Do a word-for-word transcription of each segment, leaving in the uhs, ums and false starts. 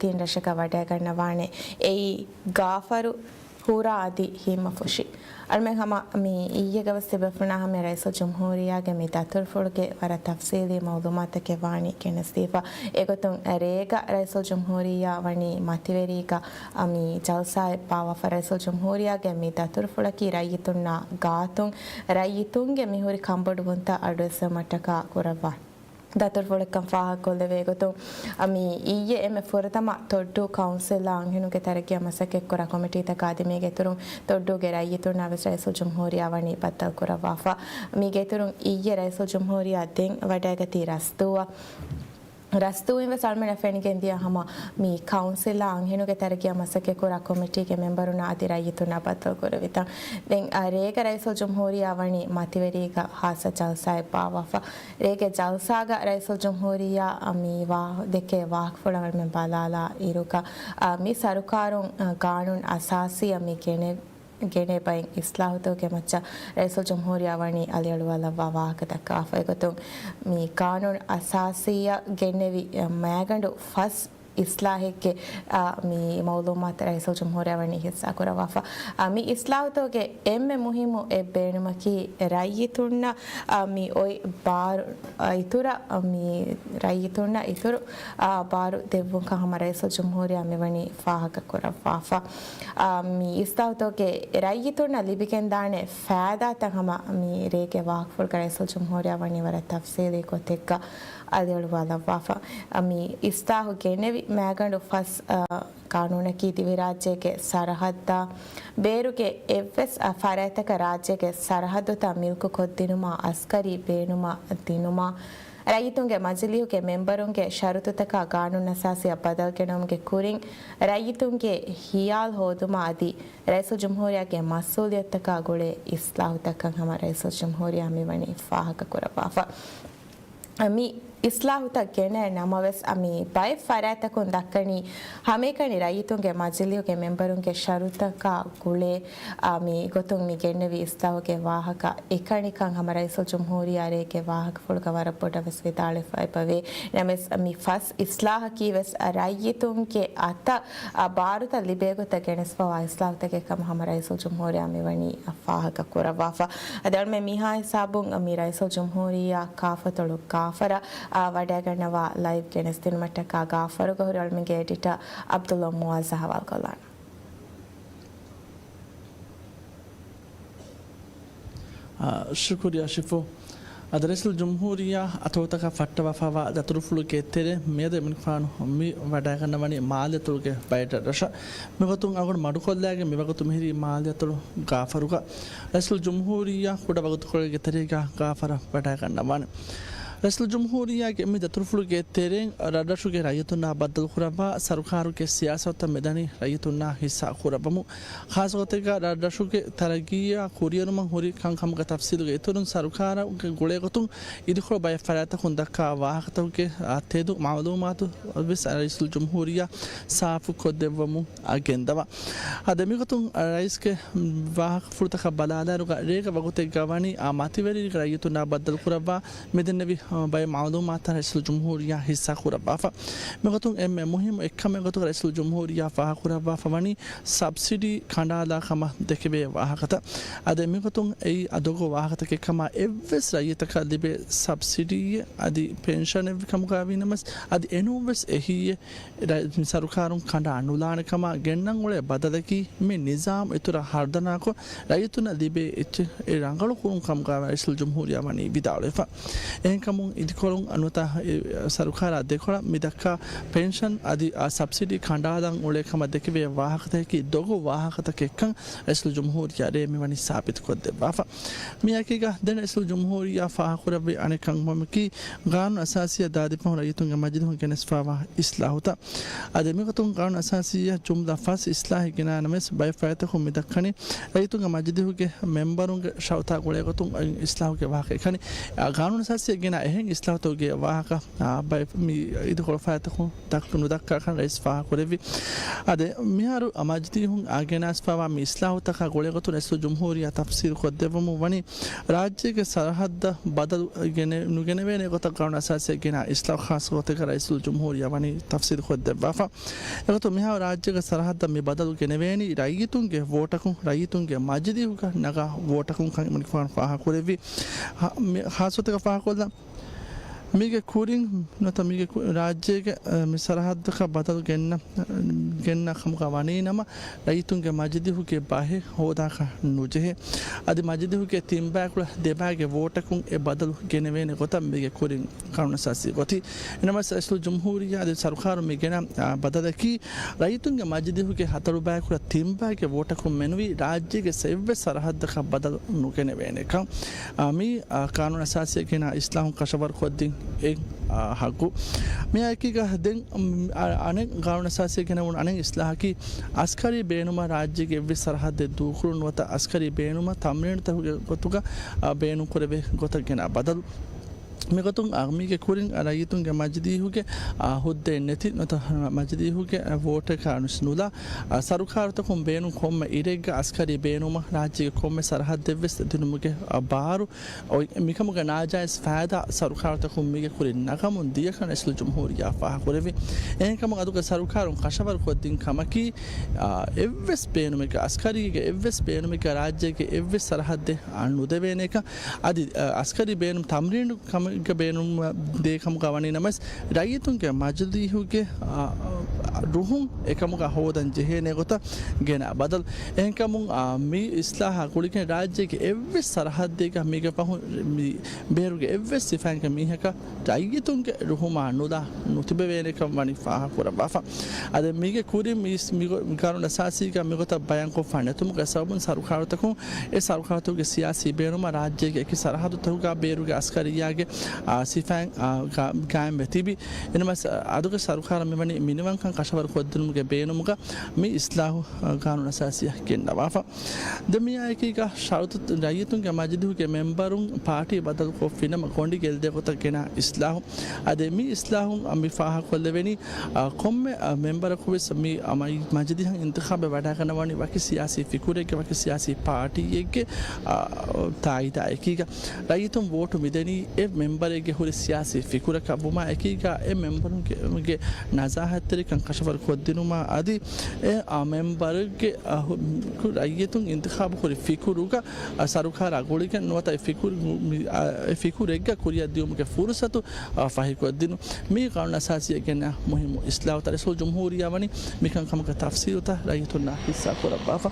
ދީން ރަށަކަށް ވަޑައިގަންނަވާނެ. އެއީ ގާފަރު ހުރާ އަދި ހިތްމަފުށި. އަޅުމެން ހަމަ މި އިއްޔެގަވެސް ތިބޭފުޅުންނާ ހަމަޔަށް ރައީސުލްޖުމްހޫރިއްޔާގެ މި ދަތުރުފުޅުގެ ވަރަށް ތަފްސީލީ މައުލޫމާތުތަކެއް ވާނީ ގެނެސްދީފަ. އެގޮތުން ރޭގަ ރައީސުލްޖުމްހޫރިއްޔާ ވަނީ މަތިވެރީގަ މި ޖަލްސާއެއް ބާއްވާފަ. ރައީސުލްޖުމްހޫރިއްޔާގެ މި ދަތުރުފުޅަކީ ރައްޔިތުންނާ ގާތުން ރައްޔިތުންގެ މިހުރި ކަންބޮޑުވުންތައް އަޑުއެއްސުމަށްޓަކާ ކުރައްވާ ދަތުރުފުޅެއްކަން ފާހަގަކޮށްލެވޭ ގޮތުން، މި އިއްޔެ އެންމެ ފުރަތަމަ ތޮއްޑޫ ކައުންސިލްއާ އަންހެނުންގެ ތަރައްގީއަށް މަސައްކަތްކުރާ ކޮމިޓީތަކާ އަދި މީގެ އިތުރުން ތޮއްޑޫގެ ރައްޔިތުންނާ ވެސް ރައީސުލްޖުމްހޫރިއްޔާ ވަނީ ބައްދަލުކުރައްވާފަ. މީގެ އިތުރުން އިއްޔެ ރައީސުލްޖުމްހޫރިއްޔާ ދެން ވަޑައިގަތީ ރަސްދޫއަށް. ރަސްދޫއިން ވެސް އަޅުމެންނަށް ފެނިގެންދިޔަ ހަމަ މި ކައުންސިލްއާ އަންހެނުންގެ ތަރައްގީއަށް މަސައްކަތްކުރާ ކޮމިޓީގެ މެމްބަރުންނާ އަދި ރައްޔިތުންނާ ބައްދަލުކުރެވިތަން. ދެން ރޭގަ ރައީސުލްޖުމްހޫރިއްޔާ ވަނީ މަތިވެރީގަ ޚާއްޞަ ޖަލްސާއެއް ބާއްވާފަ. ރޭގެ ޖަލްސާގަ ރައީސުލްޖުމްހޫރިއްޔާ މި ވާ-، ދެކޭ ވާހަކަފުޅަށް އަޅުމެން ބަލާލާ އިރުގަ، މި ސަރުކާރުން ގާނޫނު އަސާސީއަށް މި ގެނެ-، ގެނޭ ބައިން އިސްލާހުތަކުގެ މައްޗަށް ރައީސުލްޖުމްހޫރިއްޔާ ވަނީ އަލިއަޅުވާލައްވާ ވާހަކަ ދައްކާފަ. އެގޮތުން މި ގާނޫނު އަސާސީއަށް ގެންނެވި މައިގަނޑު ފަސް އިސްލާހެއްގެ، އާ، މި މައުލޫމާތު ރައީސުލްޖުމްހޫރިއްޔާ ވަނީ ހިއްސާކުރައްވާފަ. އާ، މި އިސްލާހުތަކުގެ އެންމެ މުހިއްމު އެއް ބޭނުމަކީ ރައްޔިތުންނަށް، އާ، މި އޮތް ބާރު، އާ، އިތުރަށް، އާ، މި ރައްޔިތުންނަށް އިތުރު، އާ، ބާރު ދެއްވުންކަން ހަމަ ރައީސުލްޖުމްހޫރިއްޔާ މިވަނީ ފާހަގަކުރައްވާފަ. އާ، މި އިސްލާހުތަކުގެ ރައްޔިތުންނަށް ލިބިގެންދާނެ ފައިދާތައް ހަމަ މި ރޭގެ ވާހަކަފުޅުގަ ރައީސުލްޖުމްހޫރިއްޔާ ވަނީ ވަރަށް ތަފްސީލީ ގޮތެއްގަ އަލިއަޅުވާލައްވާފަ. މި އިސްލާހު ގެނެވި މައިގަނޑު ފަސް، އާ، ގާނޫނަކީ ދިވެހިރާއްޖޭގެ ސަރަހައްދާ ބޭރުގެ އެއްވެސް، އާ، ފަރާތްތަކަށް ރާއްޖޭގެ ސަރަހައްދުތައް މިލްކު ކޮށްދިނުމާ، އަސްކަރީ ބޭނުމަށް ދިނުމާ، ރައްޔިތުންގެ މަޖިލީހުގެ މެމްބަރުންގެ ޝަރުތުތަކާ ގާނޫނުއަސާސީއަށް ބަދަލުގެނައުމުގެ ކުރިން ރައްޔިތުންގެ ހިޔާލު ހޯދުމާ އަދި ރައީސުލްޖުމްހޫރިއްޔާގެ މަސްއޫލިއްޔަތުތަކާ ގުޅޭ އިސްލާހުތައްކަން ހަމަ ރައީސުލްޖުމްހޫރިއްޔާ މިވަނީ ފާހަގަކުރައްވާފަ. މި އިސްލާހުތައް ގެނައި ނަމަވެސް، މި ބައެއް ފަރާތްތަކުން ދައްކަނީ ހަމައެކަނި ރައްޔިތުންގެ މަޖިލީހުގެ މެމްބަރުންގެ ޝަރުތަކާ ގުޅޭ، މި ގޮތުން މި ގެންނެވި އިސްލާހުގެ ވާހަކަ އެކަނިކަން ހަމަ ރައީސުލްޖުމްހޫރިއްޔާ ރޭގެ ވާހަކަފުޅުގަ ވަރަށް ބޮޑަށް ވެސް ވިދާޅުވެފައި އެބަވޭ. ނަމަވެސް، މި ފަސް އިސްލާހަކީ ވެސް ރައްޔިތުންގެ އަތަށް، އާ، ބާރުތައް ލިބޭ ގޮތަށް ގެނެސްފަވާ އިސްލާހުތަކެއް ކަމަށް ހަމަ ރައީސުލްޖުމްހޫރިއްޔާ މިވަނީ ފާހަގަ ކުރައްވާފަ. އަދި އަޅުމެން މިހާ ހިސާބުން މި ރައީސުލްޖުމްހޫރިއްޔާ ކާފަތޮޅު ގާފަރަށް، އާ، ވަޑައިގަންނަވާ ލައިވް ގެނެސްދިނުމަށްޓަކާ ގާފަރުގަ ހުރި އަޅުމެންގެ އެޑިޓަރ އަބްދުﷲ މުޢާއްޒަ ހަވާލުކޮށްލާނެ. އާ، ޝުކުރިއްޔާ ޝިފޫ. އަދި ރައީސުލްޖުމްހޫރިއްޔާ އަތޮޅުތަކަށް ފައްޓަވާފައިވާ ދަތުރުފުޅުގެ ތެރޭ މިއަދު އެމަނިކުފާނު މި ވަޑައިގަންނަވަނީ މާލެ އަތޮޅުގެ ބައެއް ރަށަށް. މިގޮތުން އަޅުގަނޑު މަޑުކޮށްލައިގެން މިވަގުތު މިހިރީ މާލެ އަތޮޅު ގާފަރުގަ. ރައީސުލްޖުމްހޫރިއްޔާ ކުޑަ ވަގުތުކޮޅެއްގެ ތެރޭގަ ގާފަރަށް ވަޑައިގަންނަވާނެ. ރައީސުލްޖުމްހޫރިއްޔާގެ މި ދަތުރުފުޅުގެ ތެރެއިން ރަށްރަށުގެ ރައްޔިތުންނާ ބައްދަލުކުރައްވާ ސަރުކާރުގެ ސިޔާސަތުތައް މިދަނީ ރައްޔިތުންނާ ހިއްސާ ކުރައްވަމުން. ޚާއްޞަގޮތެއްގަ ރަށްރަށުގެ ތަރައްގީއާ ކުރިއެރުމަށް ހުރި ކަންކަމުގެ ތަފްސީލުގެ އިތުރުން، ސަރުކާރުގެ ގުޅޭގޮތުން އިދިކޮޅު ބައެއް ފަރާތްތަކުން ދައްކާ ވާހަކަތަކުގެ، އާ، ތެދު މައުލޫމާތު ވެސް ރައީސުލްޖުމްހޫރިއްޔާ ސާފު ކޮށްދެއްވަމުން ގެންދަވާ. އަދި މިގޮތުން ރައީސްގެ ވާހަކަފުޅުތަކަށް ބަލާލާއިރުގަ، ރޭގެ ވަގުތެއްގަ ވަނީ އާ މަތިވެރި ރައްޔިތުންނާ ބައްދަލުކުރައްވާ މިދެންނެވި، އާ، ބައެއް މައުލޫމާތުތައް ރައީސުލްޖުމްހޫރިއްޔާ ހިއްސާ ކުރައްވާފަ. މިގޮތުން އެންމެ މުހިއްމު އެއްކަމެއް ގޮތުގަ ރައީސުލްޖުމްހޫރިއްޔާ ފާހަގަކުރައްވާފަ ވަނީ ސަބްސިޑީ ކަނޑާލާ ކަމަށް ދެކެވޭ ވާހަކަތައް. އަދި މިގޮތުން އެއީ ދޮގު ވާހަކަތަކެއް ކަމަށް އެއްވެސް ރައްޔިތަކަށް ލިބޭ ސަބްސިޑީއެއް އަދި ޕެންޝަނެއް ކަމުގައި ވީނަމަވެސް، އަދި އެނޫންވެސް އެހީއެއް ރަ-، ސަރުކާރުން ކަނޑާ ނުލާނެ ކަމަށް ގެންނަން އުޅޭ ބަދަލަކީ، މި ނިޒާމް އިތުރަށް ހަރުދަނާކޮށް، ރައްޔިތުންނަށް ލިބޭ އެއްޗެއް ރަނގަޅު ކުރުން ކަމުގައި ރައީސުލްޖުމްހޫރިއްޔާ ވަނީ ވިދާޅުވެފަ. އެހެންކަމުން އިދިކޮޅުން ނުވަތަ ސަރުކާރާ ދެކޮޅަށް މި ދައްކާ ޕެންޝަން އަދި ސަބްސިޑީ ކަނޑާލަން އުޅޭ ކަމަށް ދެކެވޭ ވާހަކަތަކަކީ ދޮގު ވާހަކަތަކެއްކަން ރައީސުލްޖުމްހޫރިއްޔާ ރޭ މިވަނީ ސާބިތުކޮށްދެއްވާފަ. މިއާއެކީގަ ދެން ރައީސުލްޖުމްހޫރިއްޔާ ފާހަގަކުރެއްވި އަނެއް ކަންކަމަކީ، ގާނޫނު އަސާސީއަށް ދާދިފަހުން ރައްޔިތުންގެ މަޖިލީހުން ގެނެސްފައިވާ އިސްލާހުތައް. އަދި މިގޮތުން ގާނޫނު އަސާސީއަށް ޖުމްލަ ފަސް އިސްލާހެއް ގެނައި ނަމަވެސް، ބައެއް ފަރާތްތަކުން މި ދައްކަނީ ރައްޔިތުންގެ މަޖިލީހުގެ މެމްބަރުންގެ ޝަރުތާ ގުޅޭގޮތުން އޮތް އިސްލާހުގެ ވާހަކަ އެކަނި. އާ، ގާނޫނު އަސާސީއަށް ގެނައި އެހެން އިސްލާހުތަކުގެ ވާހަކަ، އާ، ބައި-، މި އިދިކޮޅުފައިތަކުން ދައްކަ-، ނުދައްކާކަށް ރައީސް ފާހަގަކުރެއްވި. އަދި މިހާރު މަޖިލީހުން އާ ގެނައިސްފައިވާ މި އިސްލާހުތަކާ ގުޅޭގޮތުން ރައީސުލް ޖުމްހޫރިއްޔާ ތަފްސީލު ކޮށްދެއްވަމުން ވަނީ، ރާއްޖޭގެ ސަރަހައްދަށް ބަދަލު ގެނެ-، ނުގެނެވޭނެ ގޮތަށް ގާނޫނު އަސާސީއަށް ގެނައި އިސްލާހު ޚާއްސަ ގޮތެއްގަ ރައީސުލް ޖުމްހޫރިއްޔާ ވަނީ ތަފްސީލު ކޮށްދެއްވާފަ. އެގޮތުން މިހާރު ރާއްޖޭގެ ސަރަހައްދަށް މި ބަދަލު ގެނެވޭނީ ރައްޔިތުންގެ ވޯޓަކުން، ރައްޔިތުންގެ މަޖިލީހުގަ ނަގާ ވޯޓަކުން ކަން އެމަނިކުފާނު ފާހަގަކުރެއްވި. ހާ-، މި ޚާއްސަ ގޮތެއްގަ ފާހަގަކޮށްލަން. މީގެ ކުރިން ނުވަތަ މީގެ ކު-، ރާއްޖޭގެ، އަ، މި ސަރަހައްދަކަށް ބަދަލު ގެންނަ، ގެންނަ ކަމުގަ ވަނީ ނަމަ، ރައްޔިތުންގެ މަޖިލީހުގެ ބަހެއް ހޯދާކަށް ނުޖެހޭ. އަދި މަޖިލީހުގެ ތިންބައިކުޅަ ދެބައިގެ ވޯޓަކުން އެ ބަދަލު ގެނެވޭނެ ގޮތަށް މީގެ ކުރިން ގާނޫނުއަސާސީ ގޮތީ. އެނަމަވެސް ރައީސުލް ޖުމްހޫރިއްޔާ އަދި ސަރުކާރު މި ގެނަ، އާ، ބަދަލަކީ، ރައްޔިތުންގެ މަޖިލީހުގެ ހަތަރު ބައިކުޅަ ތިން ބައިގެ ވޯޓަކުން މެނުވީ ރާއްޖޭގެ އެއްވެސް ސަރަހައްދަކަށް ބަދަލު ނުގެނެވޭނެކަން. އާ، މި، އާ، ގާނޫނު އަސާސީއަށް ގެނަ އިސްލާހުން ކަށަވަރުކޮށްދިން އެއް، އާ، ހައްގު. މިއާއެކީގަ ދެން، އަ، އަނެއް ގާނޫނު އަސާސީއަށް ގެނެވުނު އަނެއް އިސްލާހަކީ، އަސްކަރީ ބޭނުމަށް ރާއްޖޭގެ އެއްވެސް ސަރަހައްދެއް ދޫކުރުން ނުވަތަ އަސްކަރީ ބޭނުމަށް ތަމްރީނުތަކުގެ ގޮތުގަ، އާ، ބޭނުންކުރެވޭ ގޮތަށް ގެނަ ބަދަލު. މިގޮތުން، އާ، މީގެ ކުރިން، އާ، ރައްޔިތުންގެ މަޖިލީހުގެ، އާ، ހުއްދައެއް ނެތި ނުވަތަ މަޖިލީހުގެ، އާ، ވޯޓަކާ ނުސް ނުލާ، އާ، ސަރުކާރުތަކުން ބޭނުން ކޮންމެ އިރެއްގަ އަސްކަރީ ބޭނުމަށް ރާއްޖޭގެ ކޮންމެ ސަރަހައްދެއްވެސް ދިނުމުގެ، އާ، ބާރު އޮތް މިކަމުގެ ނާޖާއިޒް ފައިދާ ސަރުކާރުތަކުން މީގެ ކުރިން ނަގަމުން ދިޔަކަން ރައީސުލް ޖުމްހޫރިއްޔާ ފާހަގަކުރެއްވި. އެހެންކަމުން އަދުގެ ސަރުކާރުން ކަށަވަރުކޮށްދިން ކަމަކީ، އާ، އެއްވެސް ބޭނުމެއްގަ، އަސްކަރީގެ އެއްވެސް ބޭނުމެއްގަ ރާއްޖޭގެ އެއްވެސް ސަރަހައްދެއް، އާ، ނުދެވޭނެކަން. އަދި، އާ، އަސްކަރީ ބޭނުން ތަމްރީނު ކަމެއްގަ ބޭނުން ދޭ ކަމުގަ ވަނީ ނަމަވެސް، ރައްޔިތުންގެ މަޖިލީހުގެ، އާ، ރުހުން އެކަމުގަ ހޯދަން ޖެހޭނެ ގޮތަށް ގެނަ ބަދަލު. އެހެންކަމުން، އާ، މި އިސްލާހާ ގުޅިގެން ރާއްޖޭގެ އެއްވެސް ސަރަހައްދެއްގަ މީގެ ފަހުން މި ބޭރުގެ އެއްވެސް ސިފައިންގެ މީހަކަށް ރައްޔިތުންގެ ރުހުމާ ނުލާ ނުތިބެވޭނެކަން ވަނީ ފާހަގަކުރައްވާފަ. އަދި މީގެ ކުރިން މި މި ގާނޫނު އަސާސީގަ މިގޮތަށް ބަޔާންކޮށްފަ ނެތުމުގެ ސަބަބުން ސަރުކާރުތަކުން އެ ސަރުކާރުތަކުގެ ސިޔާސީ ބޭނުމަށް ރާއްޖޭގެ އެކި ސަރަހައްދުތަކުގަ ބޭރުގެ އަސްކަރިއްޔާގެ، އާ، ސިފައިން، އާ، ގާ-، ގާއިމްވެ ތިބި. އެނަމަވެސް، އަ، އަދުގެ ސަރުކާރަށް މިވަނީ މިނިވަންކަން ކަށަވަރު ކޮށްދިނުމުގެ ބޭނުމުގަ މި އިސްލާހު، އަ، ގާނޫނު އަސާސީއަށް ގެންނަވާފަ. ދެން މިއާއެކީގަ ޝަރުތު ރައްޔިތުންގެ މަޖިލީހުގެ މެމްބަރުން ޕާޓީ ބަދަލުކޮށްފިނަމަ ގޮނޑި ގެއްލޭ ގޮތަށް ގެނަ އިސްލާހު. އަދި މި އިސްލާހުން މި ފާހަގަކޮށްލެވެނީ، އަ، ކޮންމެ، އަ، މެމްބަރަކުވެސް މި، އަ، މަ-، މަޖިލީހަށް އިންތިޚާބެއް ވަޑައިގަންނަވަނީ ވަކި ސިޔާސީ ފިކުރެއްގެ، ވަކި ސިޔާސީ ޕާޓީއެއްގެ، އަ، ތާއީދާ އެކީގަ. ރައްޔިތުން ވޯޓު މިދެނީ އެ މެމްބަރެއްގެ ހުރި ސިޔާސީ ފިކުރަކަށް ވުމާ އެކީގަ އެ މެމްބަރުންގެ، ގެ ނަޒާހަތްތެރިކަން ކަށަވަރު ކޮށްދިނުމާ އަދި އެ، އަ، މެމްބަރެއްގެ، އަ، ހު-، ރައްޔިތުން އިންތިޚާބު ކުރި ފިކުރުގަ، އަ، ސަރުކާރާ ގުޅިގެން ނުވަތަ އެ ފިކުރު، މި، އަ، އެ ފިކުރެއްގަ ކުރިއަށް ދިޔުމުގެ ފުރުސަތު، އަ، ފަހިކޮށްދިނުން. މީ ގާނޫނު އަސާސީއަށް ގެނަ މުހިއްމު އިސްލާހުތައް. ރައީސުލް ޖުމްހޫރިއްޔާ ވަނީ މިކަންކަމުގެ ތަފްސީލުތައް ރައްޔިތުންނާ ހިއްސާ ކުރައްވާފަ.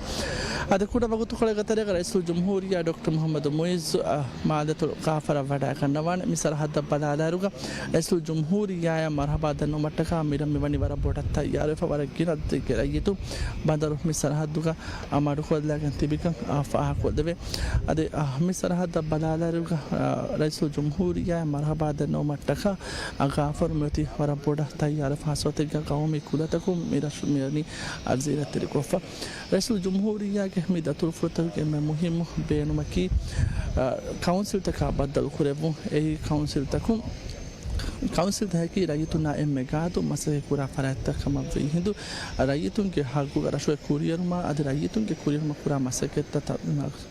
އަދި ކުޑަ ވަގުތުކޮޅެއްގެ ތެރޭގަ ރައީސުލް ޖުމްހޫރިއްޔާ ޑޮކްޓަރ މުޙައްމަދު މުޢިއްޒު، އަ، މާލެތުރު ކާފަރަށް ވަޑައިގަންނަވާނެ. މި ސަރަހައްދަށް ބަލާލާއިރުގަ ރައީސުލް ޖުމްހޫރިއްޔާއަށް މަރުޙަބާ ދަންނަވުމަށްޓަކާ މިރަށް މިވަނީ ވަރަށް ބޮޑަށް ތައްޔާރުވެފަ. ވަރަށް ގިނަ އަދަދެއްގެ ރައްޔިތުން ބަނދަރު މި ސަރަހައްދުގަ، އަ، މަޑުކޮށްލާގެން ތިބިކަން، އަ، ފާހަގަކޮށްދެވޭ. އަދި، އަ، މި ސަރަހައްދަށް ބަލާލާއިރުގަ، އަ، ރައީސުލް ޖުމްހޫރިއްޔާއަށް މަރުޙަބާ ދަންނަވުމަށްޓަކާ، އަ، ކާފަރު މިއޮތީ ވަރަށް ބޮޑަށް ތައްޔާރުވެފަ. ހާއްސަ ގޮތެއްގަ ގައުމީ ކުލަތަކުން މި ރަށު މިވަނީ އަރްޒީ ރައްތެރިކޮށްފަ. ރައީސުލް ޖުމްހޫރިއްޔާގެ މި ދަތުރުފުޅުތަކުގެ އެންމެ މުހިއްމު ބޭނުމަކީ، އަ، ކައުންސިލްތަކާ ބައްދަލުކުރެއްވުން. އެއީ ކައުންސިލްތަކުން، ކައުންސިލްތަކަކީ ރައްޔިތުންނާ އެންމެ ގާތު މަސައްކަތް ކުރާ ފަރާތްތައް ކަމަށްވީ ހިނދު، ރައްޔިތުންގެ ހައްގުގަ ރަށުގެ ކުރިއެރުމާ އަދި ރައްޔިތުންގެ ކުރިއެރުމަށް ކުރާ މަސައްކަތްތައް،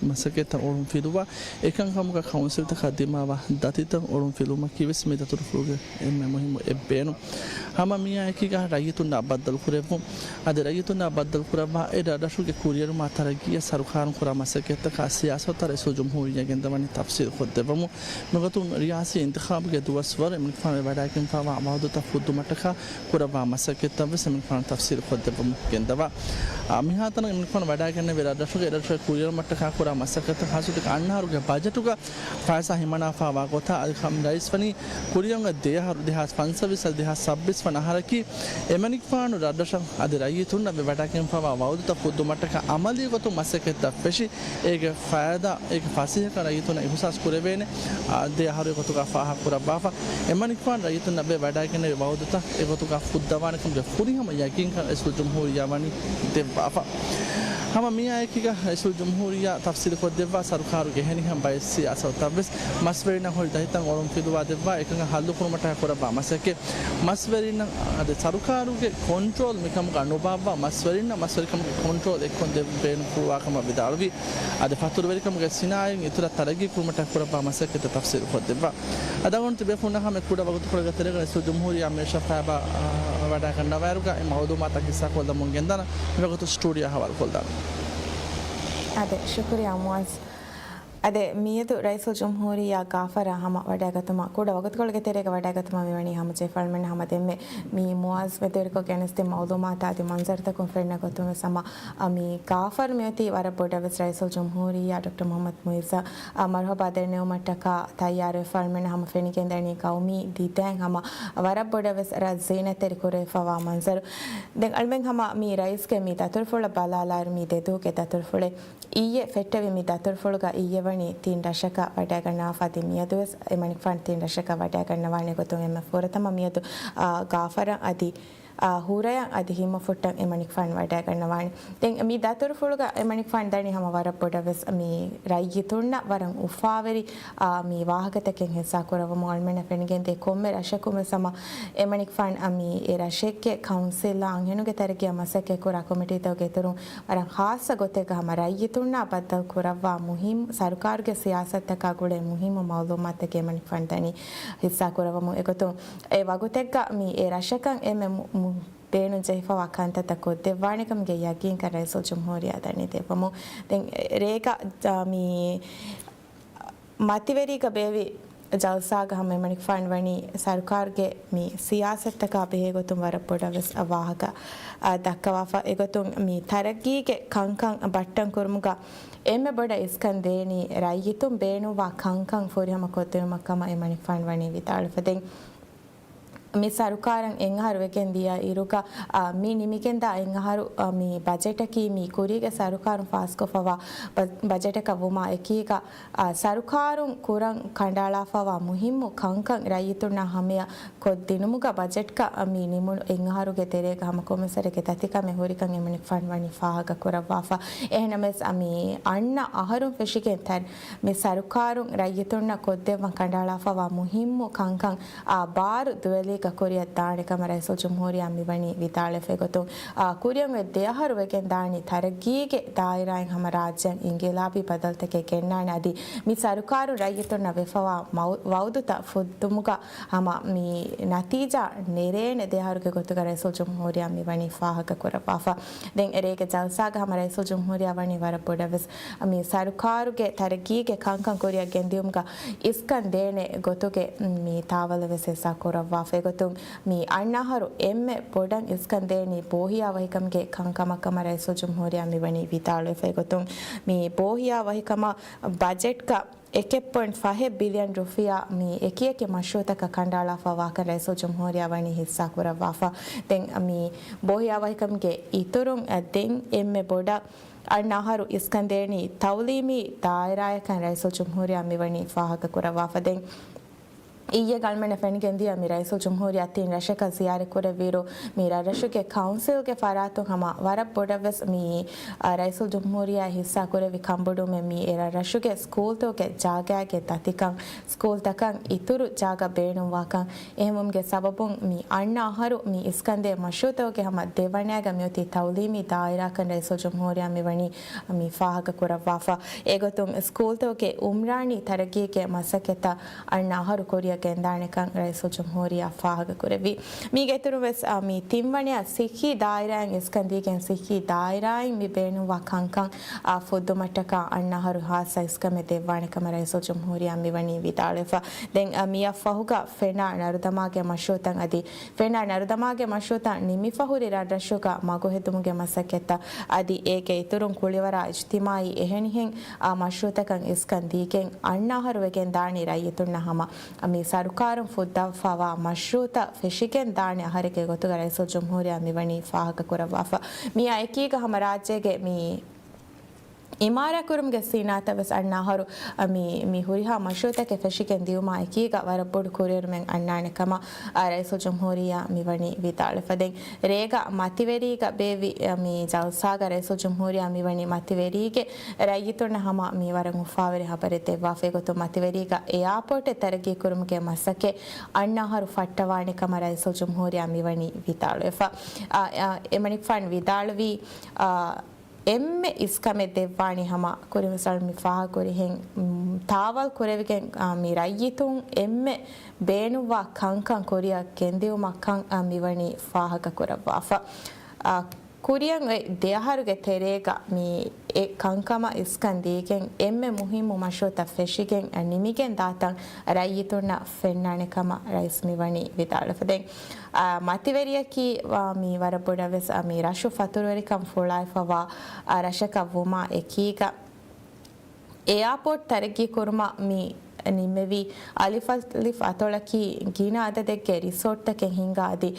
މަސައްކަތްތައް އޮޅުން ފިލުވާ، އެކަންކަމުގަ ކައުންސިލްތަކަށް ދިމާވާ ދަތިތައް އޮޅުން ފިލުވުމަކީ ވެސް މި ދަތުރުފުޅުގެ އެންމެ މުހިއްމު އެއް ބޭނުން. ހަމަ މިއާއެކީގަ ރައްޔިތުންނާ ބައްދަލުކުރެއްވުން. އަދި ރައްޔިތުންނާ ބައްދަލުކުރައްވާ އެ ރަށްރަށުގެ ކުރިއެރުމާ ތަރައްގީއަށް ސަރުކާރުން ކުރާ މަސައްކަތްތަކާ ސިޔާސަތުތައް ރައީސުލް ޖުމްހޫރިއްޔާ ގެންދަވަނީ ތަފްސީލު ކޮށްދެއްވަމުން. މިގޮތުން ރިޔާސީ އިންތިޚާބުގެ ދުވަސްވަރު އެމަނިކުފާނު ވަޑައިގެންފައިވާ ވައުދުތައް ފުއްދުމަށްޓަކާ ކުރައްވާ މަސައްކަތްތައް ވެސް އެމަނިކުފާނު ތަފްސީލު ކޮށްދެއްވަމުން ގެންދަވާ. އާ، މިހާތަނަށް އެމަނިކުފާނު ވަޑައިގެންނެވި ރަށްރަށުގެ އެރަށުގެ ކުރިއެރުމަށްޓަކާ ކުރާ މަސައްކަތަށް ހާއްސަ ގޮތެއްގަ އަންނަ އަހަރުގެ ބަޖެޓުގަ ފައިސާ ހިމަނާފައިވާ ގޮތާ އަދި ކަމް ރައީސް ވަނީ ކުރިއަށް ދެ އަހަރު، ދެހާސް ފަންސަވީސް އަދި ދެހާސް ސައްބީސް ވަނަ އަހަރަކީ އެމަނިކުފާނު ރަށްރަށަށް އަދި ރައްޔިތުންނަށް ވެ ވަޑައިގެންފައިވާ ވައުދުތައް ފުއްދުމަށްޓަކާ އަމަލީ ގޮތުން މަސައްކަތްތައް ފެށި، އޭގެ ފައިދާ، އޭގެ ފަސޭހަކަން ރައްޔިތުންނަށް އިހުސާސް ކުރެވޭނެ، އާ، ދެ އަހަރު އެގޮތުގަ ފާހަގަ ކުރައްވާފަ. އެމަނިކުފާނު ރައްޔިތުންނަށް ވެ ވަޑައިގެންނެވި ވައުދުތައް އެގޮތުގަ ފުއްދަވާނެ ކަމުގެ ފުރިހަމަ ޔަގީންކަން ރައީސުލް ޖުމްހޫރިއްޔާ ވަނީ ދެއްވާފަ. ހަމަ މިއާއެކީގަ ރައީސުލްޖުމްހޫރިއްޔާ ތަފްސީލުކޮށްދެއްވާ ސަރުކާރުގެ އެހެނިހެން ބައެއް ސިޔާސަތުތައްވެސް މަސްވެރިންނަށް ހުރި ދަތިތައް އޮޅުންފިލުވާ ދެއްވާ އެކަން ހައްލުކުރުމަށްޓަކާ ކުރައްވާ މަސައްކަތް. މަސްވެރިންނަށް އަދި ސަރުކާރުގެ ކޮންޓްރޯލް މިކަމުގަ ނުބާއްވާ މަސްވެރިންނަށް މަސްވެރިކަމުގެ ކޮންޓްރޯލް އެއްކޮށް ދެއްވުން ބޭނުންފުޅުވާ ކަމަށް ވިދާޅުވި. އަދި ފަތުރުވެރިކަމުގެ ސިނާއަތް އިތުރަށް ތަރައްގީ ކުރުމަށްޓަކާ ކުރައްވާ މަސައްކަތްތައް ތަފްސީލުކޮށްދެއްވާ. އަދި އަޅުގަނޑު ތިބޭފުޅުންނަށް ހަމަ އެ ކުޑަ ވަގުތުކޮޅެއްގެ ތެރޭގަ ރައީސުލްޖުމްހޫރިއްޔާ މި ޝަފާބާ ވަޑައިގަންނަވާއިރުގަ އެ މައުލޫމާތުތައް ހިއްސާކޮށްލަމުން ގެންދާނަން. މިވަގުތު ސްޓޫޑިއޯ ހަވާލުކޮށްލާނަން. އާދެ، ޝުކުރިއްޔާ މުއައްޒަ. އާދެ، މިއަދު ރައީސުލްޖުމްހޫރިއްޔާ ގާފަރާ ހަމަ ވަޑައިގަތުމަށް، ކުޑަ ވަގުތުކޮޅެއްގެ ތެރޭގަ ވަޑައިގަތުމަށް މިވަނީ ހަމަޖެހިފައިވާ އަޅުގަނޑުމެން ހަމަ ދެންމެ މި މުއައްޒަ މެދުވެރިކޮށް ގެނެސްދިން މައުލޫމާތާ އަދި މަންޒަރުތަކުން ފެންނަ ގޮތުން ވެސް ހަމަ، އަ، މި ގާފަރު މިއޮތީ ވަރަށް ބޮޑަށް ވެސް ރައީސުލްޖުމްހޫރިއްޔާ ޑޮކްޓަރ މުޙައްމަދު މުޢިއްޒަށް، އަ، މަރުޙަބާ ދެންނެވުމަށްޓަކާ ތައްޔާރުވެފަ. އަޅުގަނޑުމެންނަށް ހަމަ ފެނިގެންދަނީ ގައުމީ ދިދައިން ހަމަ ވަރަށް ބޮޑަށް ވެސް ރަށް ޒީނަތްތެރި ކުރެވިފައިވާ މަންޒަރު. ދެން އަޅުގަނޑުމެން ހަމަ މި ރައީސްގެ މި ދަތުރުފުޅަށް ބަލާލާއިރު މި ދެދުވަހުގެ ދަތުރުފުޅެއް އިއްޔެ ފެއްޓެވި މި ދަތުރުފުޅުގަ އިއްޔެވަނީ ތިން ރަށަކަށް ވަޑައިގަންނަވާފަ. އަދި މިއަދުވެސް އެމަނިކުފާނު ތިން ރަށަކަށް ވަޑައިގަންނަވާނެ ގޮތުން އެންމެ ފުރަތަމަ މިއަދު، އާ، ގާފަރަށް އަދި، އާ، ހުރަޔަށް އަދި ހިންމަފުއްޓަށް އެމަނިކުފާނު ވަޑައިގަންނަވާނެ. ދެން މި ދަތުރުފުޅުގަ އެމަނިކުފާނު ދަނީ ހަމަ ވަރަށް ބޮޑަށް ވެސް މި ރައްޔިތުންނަށް ވަރަށް އުފާވެރި، އާ، މި ވާހަކަތަކެއް ހިއްސާ ކުރައްވަމުން. އަޅުގަނޑުމެންނަށް ފެނިގެންދޭ ކޮންމެ ރަށަކުން ވެސް ހަމަ އެމަނިކުފާނު އަ، މި އެ ރަށެއްގެ ކައުންސިލްއާ އަންހެނުންގެ ތަރައްގީއަށް މަސައްކަތްކުރާ ކޮމިޓީތަކުގެ އިތުރުން ވަރަށް ޚާއްޞަ ގޮތެއްގަ ހަމަ ރައްޔިތުންނާ ބައްދަލު ކުރައްވާ މުހިއްމު، ސަރުކާރުގެ ސިޔާސަތުތަކާ ގުޅޭ މުހިއްމު މައުލޫމާތުތަކެއް އެމަނިކުފާނު ދަނީ ހިއްސާ ކުރައްވަމުން. އެގޮތުން އެ ވަގުތެއްގަ މި އެ ރަށަކަށް އެންމެ މު-، މު-، ބޭނުންޖެހިފައިވާ ކަންތައްތައް ކޮށްދެއްވާނެ ކަމުގެ ޔަގީންކަން ރައީސުލްޖުމްހޫރިއްޔާ ދަނީ ދެއްވަމުން. ދެން ރޭގަ، އާ، މި މަތިވެރީގަ ބޭއްވި ޖަލްސާގަ ހަމަ އެމަނިކުފާނު ވަނީ ސަރުކާރުގެ މި ސިޔާސަތުތަކާ ބެހޭ ގޮތުން ވަރަށް ބޮޑަށް ވެސް ވާހަކަ، އާ، ދައްކަވާފަ. އެގޮތުން މި ތަރައްގީގެ ކަންކަން ބައްޓަން ކުރުމުގަ އެންމެ ބޮޑަށް އިސްކަން ދޭނީ ރައްޔިތުން ބޭނުންވާ ކަންކަން ފުރިހަމަ ކޮށްދިނުމަށް ކަމަށް އެމަނިކުފާނު ވަނީ ވިދާޅުވެފަ. ދެން މި ސަރުކާރަށް އެއްއަހަރު ވެގެން ދިޔަ އިރުގަ، އާ، މި ނިމިގެންދާ އެއްއަހަރު، އާ، މި ބަޖެޓަކީ މި ކުރީގެ ސަރުކާރުން ފާސްކޮށްފައިވާ ބަ-، ބަޖެޓަކަށް ވުމާ އެކީގަ، އާ، ސަރުކާރުން ކުރަން ކަނޑައަޅާފައިވާ މުހިއްމު ކަންކަން ރައްޔިތުންނާ ހަމަޔަށް ކޮށްދިނުމުގަ ބަޖެޓްގަ މި ނިމުނު އެއްއަހަރުގެ ތެރޭގަ ހަމަ ކޮންމެސް ވަރެއްގެ ދަތިކަމެއް ހުރިކަން އެމަނިކުފާނު ވަނީ ފާހަގަ ކުރައްވާފަ. އެހެންނަމަވެސް، އަ، މި އަންނަ އަހަރުން ފެށިގެން ތަން މި ސަރުކާރުން ރައްޔިތުންނަށް ކޮށްދެއްވަން ކަނޑައަޅާފައިވާ މުހިއްމު ކަންކަން، އާ، ބާރު ދުވެލީގަ ކުރިއަށް ދާނެ ކަމަށް ރައީސުލްޖުމްހޫރިއްޔާ މިވަނީ ވިދާޅުވެފަ. އެގޮތުން، އާ، ކުރިއަށް އޮތް ދެއަހަރު ވެގެން ދާނީ ތަރައްގީގެ ދާއިރާއިން ހަމަ ރާއްޖެއަށް އިންގިލާބީ ބަދަލުތަކެއް ގެންނާނެ އަދި މި ސަރުކާރުން ރައްޔިތުންނަށް ވެފައިވާ މައު-، ވައުދުތައް ފުއްދުމުގަ ހަމަ މި ނަތީޖާ ނެރޭނެ ދެއަހަރުގެ ގޮތުގަ ރައީސުލްޖުމްހޫރިއްޔާ މިވަނީ ފާހަގަ ކުރައްވާފަ. ދެން ރޭގެ ޖަލްސާގަ ހަމަ ރައީސުލްޖުމްހޫރިއްޔާ ވަނީ ވަރަށް ބޮޑަށް ވެސް މި ސަރުކާރުގެ ތަރައްގީގެ ކަންކަން ކުރިއަށް ގެންދިއުމުގަ އިސްކަން ދޭނެ ގޮތުގެ މި ތާވަލެއް ވެސް ހިއްސާ ކުރައްވާފަ. އެގޮތުން މި އަންނަ އަހަރު އެންމެ ބޮޑަށް އިސްކަން ދޭނީ ބޯހިޔާ ވަހިކަމުގެ ކަންކަމަށް ކަމަށް ރައީސުލްޖުމްހޫރިއްޔާ މިވަނީ ވިދާޅުވެފަ. އެގޮތުން މި ބޯހިޔާ ވަހިކަމަށް ބަޖެޓްގަ އެކެއް ޕޮއިންޓް ފަހެއް ބިލިއަން ރުފިޔާ މި އެކިއެކި މަޝްރޫއުތަކަށް ކަނޑައަޅާފައިވާކަން ރައީސުލްޖުމްހޫރިއްޔާ ވަނީ ހިއްސާ ކުރައްވާފަ. ދެން މި ބޯހިޔާ ވަހިކަމުގެ އިތުރުން ދެން އެންމެ ބޮޑަށް އަންނަ އަހަރު އިސްކަން ދޭނީ ތައުލީމީ ދާއިރާއަކަށް ރައީސުލްޖުމްހޫރިއްޔާ މިވަނީ ފާހަގަ ކުރައްވާފަ. ދެން އިއްޔެ އަޅުގަނޑުމެންނަށް ފެނިގެންދިޔަ މި ރައީސުލްޖުމްހޫރިއްޔާ ތިން ރަށަކަށް ޒިޔާރަތް ކުރެއްވިއިރު، މި ރަށްރަށުގެ ކައުންސިލްގެ ފަރާތުން ހަމަ ވަރަށް ބޮޑަށް ވެސް މި، އަ، ރައީސުލްޖުމްހޫރިއްޔާ ހިއްސާ ކުރެއްވި ކަންބޮޑުވުމެއް މި އެ ރަށްރަށުގެ ސްކޫލްތަކުގެ ޖާގައިގެ ދަތިކަން، ސްކޫލްތަކަށް އިތުރު ޖާގަ ބޭނުންވާކަން. އެހެންވުމުގެ ސަބަބުން މި އަންނަ އަހަރު މި އިސްކަންދޭ މަޝްރޫއުތަކުގެ ހަމަ ދެވަނައިގަ މިއޮތީ ތައުލީމީ ދާއިރާކަން ރައީސުލްޖުމްހޫރިއްޔާ މިވަނީ މި ފާހަގަ ކުރައްވާފަ. އެގޮތުން ސްކޫލްތަކުގެ އުމްރާނީ ތަރައްގީގެ މަސައްކަތްތައް އަންނަ އަހަރު ކުރިއަށް ގެންދާނެކަން ރައީސުލްޖުމްހޫރިއްޔާ ފާހަގަކުރެއްވި. މީގެ އިތުރުން ވެސް، އާ، މި ތިންވަނަޔަށް ސިއްހީ ދާއިރާއިން އިސްކަން ދީގެން ސިއްހީ ދާއިރާއިން މި ބޭނުންވާ ކަންކަން، އާ، ފުއްދުމަށްޓަކާ އަންނަ އަހަރު ހާއްސަ އިސްކަމެއް ދެއްވާނެ ކަމަށް ރައީސުލްޖުމްހޫރިއްޔާ މިވަނީ ވިދާޅުވެފަ. ދެން، އާ، މިއަށް ފަހުގަ ފެނާ ނަރުދަމާގެ މަޝްރޫއުތައް އަދި ފެނާ ނަރުދަމާގެ މަޝްރޫއުތައް ނިމިފަ ހުރި ރަށްރަށުގަ މަގުހެދުމުގެ މަސައްކަތްތައް އަދި އޭގެ އިތުރުން ކުޅިވަރާ އިޖްތިމާއީ އެހެނިހެން، އާ، މަޝްރޫއުތަކަށް އިސްކަން ދީގެން އަންނަ އަހަރު ވެގެން ދާނީ ރައްޔިތުންނަށް ހަމަ މި ސަރުކާރުން ފުއްދަވާފައިވާ މަޝްރޫއުތައް ފެށިގެން ދާނެ އަހަރެއްގެ ގޮތުގަ ރައީސުލްޖުމްހޫރިއްޔާ މިވަނީ ފާހަގަކުރައްވާފަ. މިއާ އެކީގަ ހަމަ ރާއްޖޭގެ މި އިމާރާތް ކުރުމުގެ ސިނާއަތަށް ވެސް އަންނަ އަހަރު، އަ، މި، މި ހުރިހާ މަޝްރޫއުތަކެއް ފެށިގެން ދިއުމާ އެކީގަ ވަރަށް ބޮޑު ކުރިއެރުމެއް އަންނާނެ ކަމަށް، އަ، ރައީސުލްޖުމްހޫރިއްޔާ މިވަނީ ވިދާޅުވެފަ. ދެން ރޭގަ މަތިވެރީގަ ބޭއްވި، އަ، މި ޖަލްސާގަ ރައީސުލްޖުމްހޫރިއްޔާ މިވަނީ މަތިވެރީގެ ރައްޔިތުންނަށް ހަމަ މި ވަރަށް އުފާވެރި ހަބަރެއް ދެއްވާފަ. އެގޮތުން މަތިވެރީގަ އެއާޕޯޓެއް ތަރައްގީ ކުރުމުގެ މަސައްކަތް އަންނަ އަހަރު ފައްޓަވާނެ ކަމަށް ރައީސުލްޖުމްހޫރިއްޔާ މިވަނީ ވިދާޅުވެފަ. އަ، އަ، އެމަނިކުފާނު ވިދާޅުވީ، އަ، އެންމެ އިސްކަމެއް ދެއްވާނީ ހަމަ ކުރިން ވިސްނާލަން މި ފާހަގަކުރިހެން، މް، ތާވަލް ކުރެވިގެން، އާ، މި ރައްޔިތުން އެންމެ ބޭނުންވާ ކަންކަން ކުރިއަށް ގެންދިއުމަށް ކަން، އާ، މިވަނީ ފާހަގަކުރައްވާފަ. އާ، ކުރިއަށް އޮތް ދެއަހަރުގެ ތެރޭގަ މި އެ ކަންކަމަށް އިސްކަން ދީގެން އެންމެ މުހިއްމު މަޝްރޫއުތައް ފެށިގެން، އާ، ނިމިގެން ދާތަން ރައްޔިތުންނަށް ފެންނާނެ ކަމަށް ރައީސް މިވަނީ ވިދާޅުވެފަ. ދެން އާ، މަތިވެރިއަކީ، އާ، މި ވަރަށް ބޮޑަށް ވެސް، އާ، މި ރަށު ފަތުރުވެރިކަން ފުޅާއިފަވާ، އާ، ރަށަކަށް ވުމާ އެކީގަ، އެއާޕޯޓް ތަރައްގީ ކުރުމަށް މި ނިންމެވި އަލިފް އަލިފް އަތޮޅަކީ ގިނަ އަދަދެއްގެ ރިސޯޓްތަކެއް ހިންގާ އަދި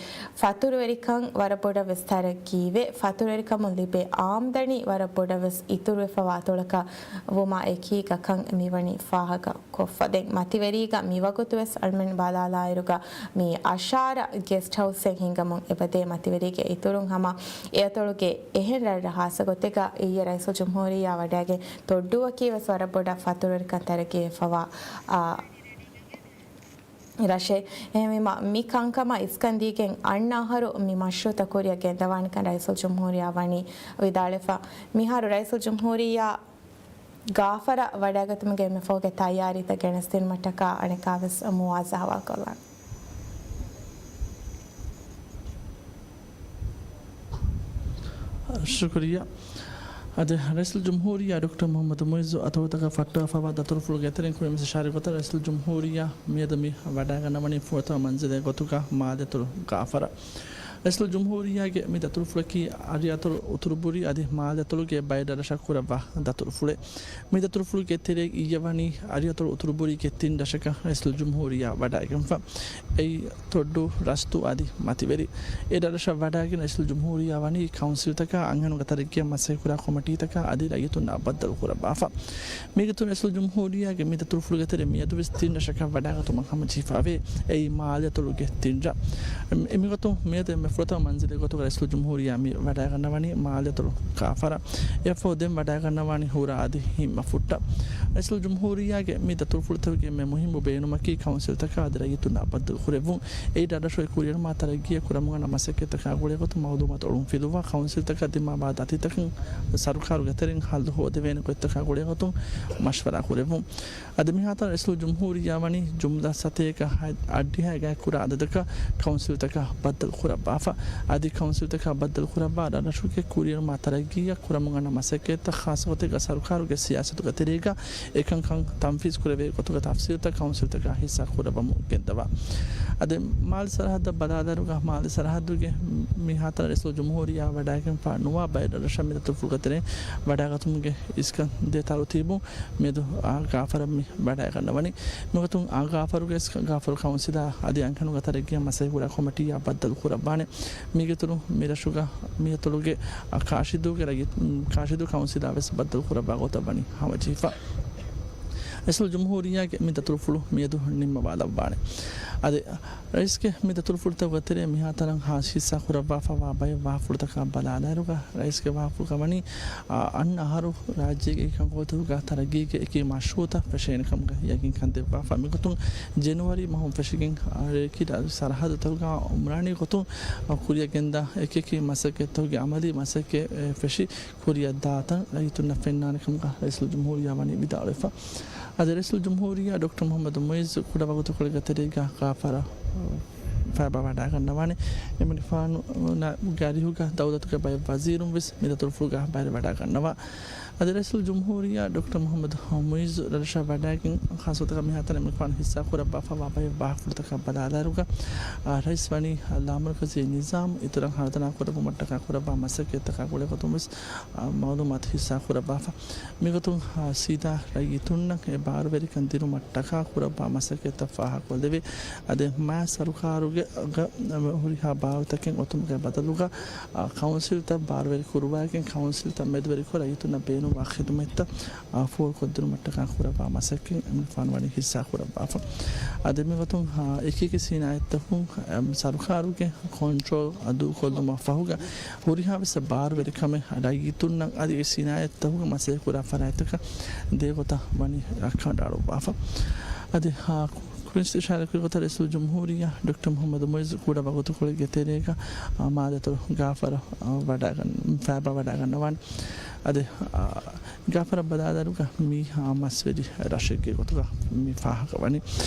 ފަތުރުވެރިކަން ވަރަށް ބޮޑަށް ވެސް ތަރައްގީވެ، ފަތުރުވެރިކަމުން ލިބޭ އާމްދަނީ ވަރަށް ބޮޑަށް ވެސް އިތުރުވެފަވާ އަތޮޅަކަށް ވުމާ އެކީގަ ކަން މިވަނީ ފާހަގަ ކޮށްފަ. ދެން މަތިވެރީގަ މިވަގުތުވެސް އަޅުމެން ބަލާލާއިރުގަ މި އަށާރަ ގެސްޓް ހައުސްއެއް ހިންގަމުން އެބަދޭ. މަތިވެރީގެ އިތުރުން ހަމަ އެއަތޮޅުގެ އެހެން ރަށްރަށް ހާއްސަ ގޮތެއްގަ އިއްޔެ ރައީސުލްޖުމްހޫރިއްޔާ ވަޑައިގެން ތޮއްޑޫއަކީ ވެސް ވަރަށް ބޮޑަށް ފަތުރުވެރިކަން ތަރައްގީވެފަވާ، އާ، ރަށެއް. އެހެންވީމަ މި ކަންކަމަށް އިސްކަން ދީގެން އަންނަ އަހަރު މި މަޝްރޫއުތައް ކުރިއަށް ގެންދަވާނެކަން ރައީސުލްޖުމްހޫރިއްޔާ ވަނީ ވިދާޅުވެފަ. މިހާރު ރައީސުލްޖުމްހޫރިއްޔާ ގާފަރަށް ވަޑައިގަތުމުގެ އެންމެ ފަހުގެ ތައްޔާރީތައް ގެނެސްދިނުމަށްޓަކާ އަނެއްކާވެސް މުވާޒާ ހަވާލުކޮށްލާން. ޝުކުރިއްޔާ. އަދި ރައީސުލްޖުމްހޫރިއްޔާ ޑޮކްޓަރ މުޙައްމަދު މުޢިއްޒު އަތޮޅުތަކަށް ފައްޓަވާފަވާ ދަތުރުފުޅުގެ ތެރެއިން ކުރިން އިޝާރާތް ކޮށް، ރައީސުލްޖުމްހޫރިއްޔާ މިއަދު މި ވަޑައިގަންނަވަނީ ފުރަތަމަ މަންޒިލެއް ގޮތުގަ މާލެއަތޮޅު ގާފަރަށް. ރައީސުލްޖުމްހޫރިއްޔާގެ މި ދަތުރުފުޅަކީ އަރިއަތޮޅު އުތުރުބުރީ އަދި މާލެއަތޮޅުގެ ބައެއް ރަށްރަށަށް ކުރައްވާ ދަތުރުފުޅެއް. މި ދަތުރުފުޅުގެ ތެރެއަށް އިއްޔެ ވަނީ އަރިއަތޮޅު އުތުރުބުރީގެ ތިން ރަށަކަށް ރައީސުލްޖުމްހޫރިއްޔާ ވަޑައިގެންފަ. އެއީ ތޮއްޑޫ، ރަސްތޫ އަދި މަތިވެރި. އެ ރަށްރަށަށް ވަޑައިގެން ރައީސުލްޖުމްހޫރިއްޔާ ވަނީ ކައުންސިލްތަކާ އަންހެނުންގެ ތަރައްގީއަށް މަސައްކަތްކުރާ ކޮމިޓީތަކާ އަދި ރައްޔިތުންނާ ބައްދަލުކުރައްވާފަ. މީގެ އިތުރުން ރައީސުލްޖުމްހޫރިއްޔާގެ މި ދަތުރުފުޅުގެ ތެރެއިން މިއަދުވެސް ތިން ރަށަކަށް ވަޑައިގަތުމަށް ހަމަޖެހިފައިވޭ. އެއީ މާލެއަތޮޅުގެ ތިން ރަށް. އެ، މިގޮތުން މިއަދު އެންމެ ފުރަތަމަ މަންޒިލެއް ގޮތުގަ ރައީސުލްޖުމްހޫރިއްޔާ މި ވަޑައިގަންނަވަނީ މާލެއަތޮޅު ގާފަރަށް. އެއަށްފަހު ދެން ވަޑައިގަންނަވާނީ ހުރާ އަދި ހިންމަފުއްޓަށް. ރައީސުލްޖުމްހޫރިއްޔާގެ މި ދަތުރުފުޅުތަކުގެ އެންމެ މުހިއްމު ބޭނުމަކީ ކައުންސިލްތަކާ އަދި ރައްޔިތުންނާ ބައްދަލުކުރެއްވުން. އެއީ ރަށްރަށުގެ ކުރިއެރުމާ ތަރައްގީއަށް ކުރަމުން އަންނަ މަސައްކަތްތަކާ ގުޅޭގޮތުން މައުލޫމާތު އޮޅުންފިލުއްވާ، ކައުންސިލްތަކަށް ދިމާވާ ދަތިތަކަށް ސަރުކާރުގެ ތެރެއިން ހައްލު ހޯދެވޭނެ ގޮތްތަކާ ގުޅޭގޮތުން މަޝްވަރާ ކުރެއްވުން. އަދި މިހާތަނަށް ރައީސުލްޖުމްހޫރިއްޔާ ވަނީ ޖުމްލަ ސަތޭކަ އަށްޑިހައިގައި ކުރާ އަދަދަކަށް ކައުންސިލްތަކަށް ބައްދަލު ކުރައްވާފަ. އަދި ކައުންސިލްތަކަށް ބައްދަލު ކުރައްވާ ރަށްރަށުގެ ކުރިއެރުމާ ތަރައްގީއަށް ކުރަމުން އަންނަ މަސައްކަތްތައް ޚާއްޞަ ގޮތެއްގަ ސަރުކާރުގެ ސިޔާސަތުގެ ތެރޭގަ އެކަންކަން ތަންފީޒް ކުރެވޭ ގޮތުގެ ތަފްސީލްތައް ކައުންސިލްތަކާ ހިއްސާ ކުރައްވަމުން ގެންދަވާ. އަދި މާލެ ސަރަހައްދަށް ބަލާލާއިރުގަ މާލެ ސަރަހައްދުގެ މިހާތަނަށް ރައީސުލްޖުމްހޫރިއްޔާ ވަޑައިގެންފަ ނުވާ ބައެއް ރަށްރަށަށް މި ދަތުރުފުޅުގެ ތެރެއިން ވަޑައިގަތުމުގެ އިސްކަން ދޭ ތަރުތީބުން މިއަދު އާ ގާފަރަށް މި ވަޑައިގަންނަވަނީ. މިގޮތުން އާ ގާފަރުގެ ގާފަރު ކައުންސިލާ އަދި އަންހެނުންގެ ތަރައްގީއަށް މަސައްކަތްކުރާ ކޮމިޓީއާ ބައްދަލު ކުރައްވާނެ. މީގެއިތުރުން މިރަށުގަ މިއަތޮޅުގެ ކާށިދޫގެ ރައްޔިތު، ކާށިދޫ ކައުންސިލާ ވެސް ބައްދަލު ކުރައްވާ ގޮތަށް ވަނީ ހަމަޖެހިފަ. ރައީސުލްޖުމްހޫރިއްޔާގެ މި ދަތުރުފުޅު މިއަދު ނިންމަވާލައްވާނެ. އަދި ރައީސްގެ މި ދަތުރުފުޅުތައް ވަތެރޭ މިހާތަނަށް ހާ ހިއްސާ ކުރައްވާފަވާ ބައެއް ވާހަކަފުޅުތަކާ ބަލާލާއިރުގަ، ރައީސްގެ ވާހަކަފުޅުގަ ވަނީ، އަ، އަންނަ އަހަރު ރާއްޖޭގެ ކަންކޮޅުތަކުގަ ތަރައްގީގެ އެކި މަޝްރޫއުތައް ފެށޭނެ ކަމުގެ ޔަގީންކަން ދެއްވާފަ. މިގޮތުން ޖެނުއަރީ މަހުން ފެށިގެން، އަ، ރޭކި ސަރަހައްދުތަކުގަ އުމްރާނީ ގޮތުން، އަ، ކުރިއަށް ގެންދާ އެކިއެކި މަސައްކަތްތަކުގެ އަމަލީ މަސައްކަތް، އެ، ފެށި ކުރިއަށް ދާތަން ރައްޔިތުންނަށް ފެންނާނެ ކަމުގަ ރައީސުލްޖުމްހޫރިއްޔާ ވަނީ ވިދާޅުވެފަ. އަދި ރައީސުލްޖުމްހޫރިއްޔާ ޑޮކްޓަރ މުޙައްމަދު މުޢިއްޒު ކުޑަވަގުތުކޮޅެއްގެ ތެރޭގަ ގާފަރަށް ފައިބާ ވަޑައިގަންނަވާނެ. އެމަނިކުފާނުގެ އަރިހުގަ ދައުލަތުގެ ބައެއް ވަޒީރުން ވެސް މި ދަތުރުފުޅުގަ ބައިވެރިވަޑައިގަންނަވާ. އަދި ރައީސުލްޖުމްހޫރިއްޔާ ޑޮކްޓަރ މުޙައްމަދު މުޢިއްޒު ރަށަށް ވަޑައިގެން ޚާއްޞަ ގޮތަކަށް މިހާތަނަށް އެމަނިކުފާނު ހިއްސާ ކުރައްވާފަވާ ބައެއް ވާހަކަފުޅުތަކަށް ބަލާލާއިރުގަ، އާ، ރައީސް ވަނީ ލާމަރުކަޒީ ނިޒާމް އިތުރަށް ހަރުދަނާ ކުރެއްވުމަށްޓަކާ ކުރައްވާ މަސައްކަތްތަކާ ގުޅޭގޮތުން ވެސް، އާ، މައުލޫމާތު ހިއްސާ ކުރައްވާފަ. މިގޮތުން، އާ، ސީދާ ރައްޔިތުންނަށް އެ ބާރުވެރިކަން ދިނުމަށްޓަކާ ކުރައްވާ މަސައްކަތްތައް ފާހަގަކޮށްލެވޭ. އަދި މާތް ސަރުކާރުގެ ގ-، ހުރިހާ ބާރުތަކެއް އޮތުމުގެ ބަދަލުގަ، އާ، ކައުންސިލްތައް ބާރުވެރި ކުރުވައިގެން ކައުންސިލްތައް މެދުވެރިކޮށް ރައްޔިތުންނަށް ބޭނުންވާ ޚިދުމަތްތައް، އާ، ފޯރުކޮށްދިނުމަށްޓަކާ ކުރައްވާ މަސައްކަތް އެމިފާނު ވަނީ ހިއްސާ ކުރައްވާފަ. އަދި މިގޮތުން، އާ، އެކިއެކި ސީނާއަތްތަކުން، އެމް، ސަރުކާރުގެ ކޮންޓްރޯލް ދޫކޮށްލުމަށް ފަހުގަ ހުރިހާވެސް ބާރުވެރިކަމެއް ރައްޔިތުންނަށް އަދި އެ ސީނާއަތްތަކުގެ މަސައްކަތް ކުރާ ފަރާތްތަކަށް ދޭ ގޮތަށް ވަނީ ކަނޑައަޅުއްވާފަ. އަދި، އާ، ކުރިން އިޝާރާތްކުރި ގޮތަށް ރައީސުލްޖުމްހޫރިއްޔާ ޑޮކްޓަރ މުޙައްމަދު މުޢިއްޒު ކުޑަ ވަގުތުކޮޅެއްގެ ތެރޭގަ، އާ، މާލެ ދަތުރު ގާފަރަށް، އާ، ވަޑައިގަން-، ފައިބާ ވަޑައިގަންނަވާނެ. އަދި، އާ، ގާފަރަށް ބަލާލާއިރުގަ މީ، އާ، މަސްވެރި ރަށެއްގެ ގޮތުގަ މި ފާހަގަވަނީ.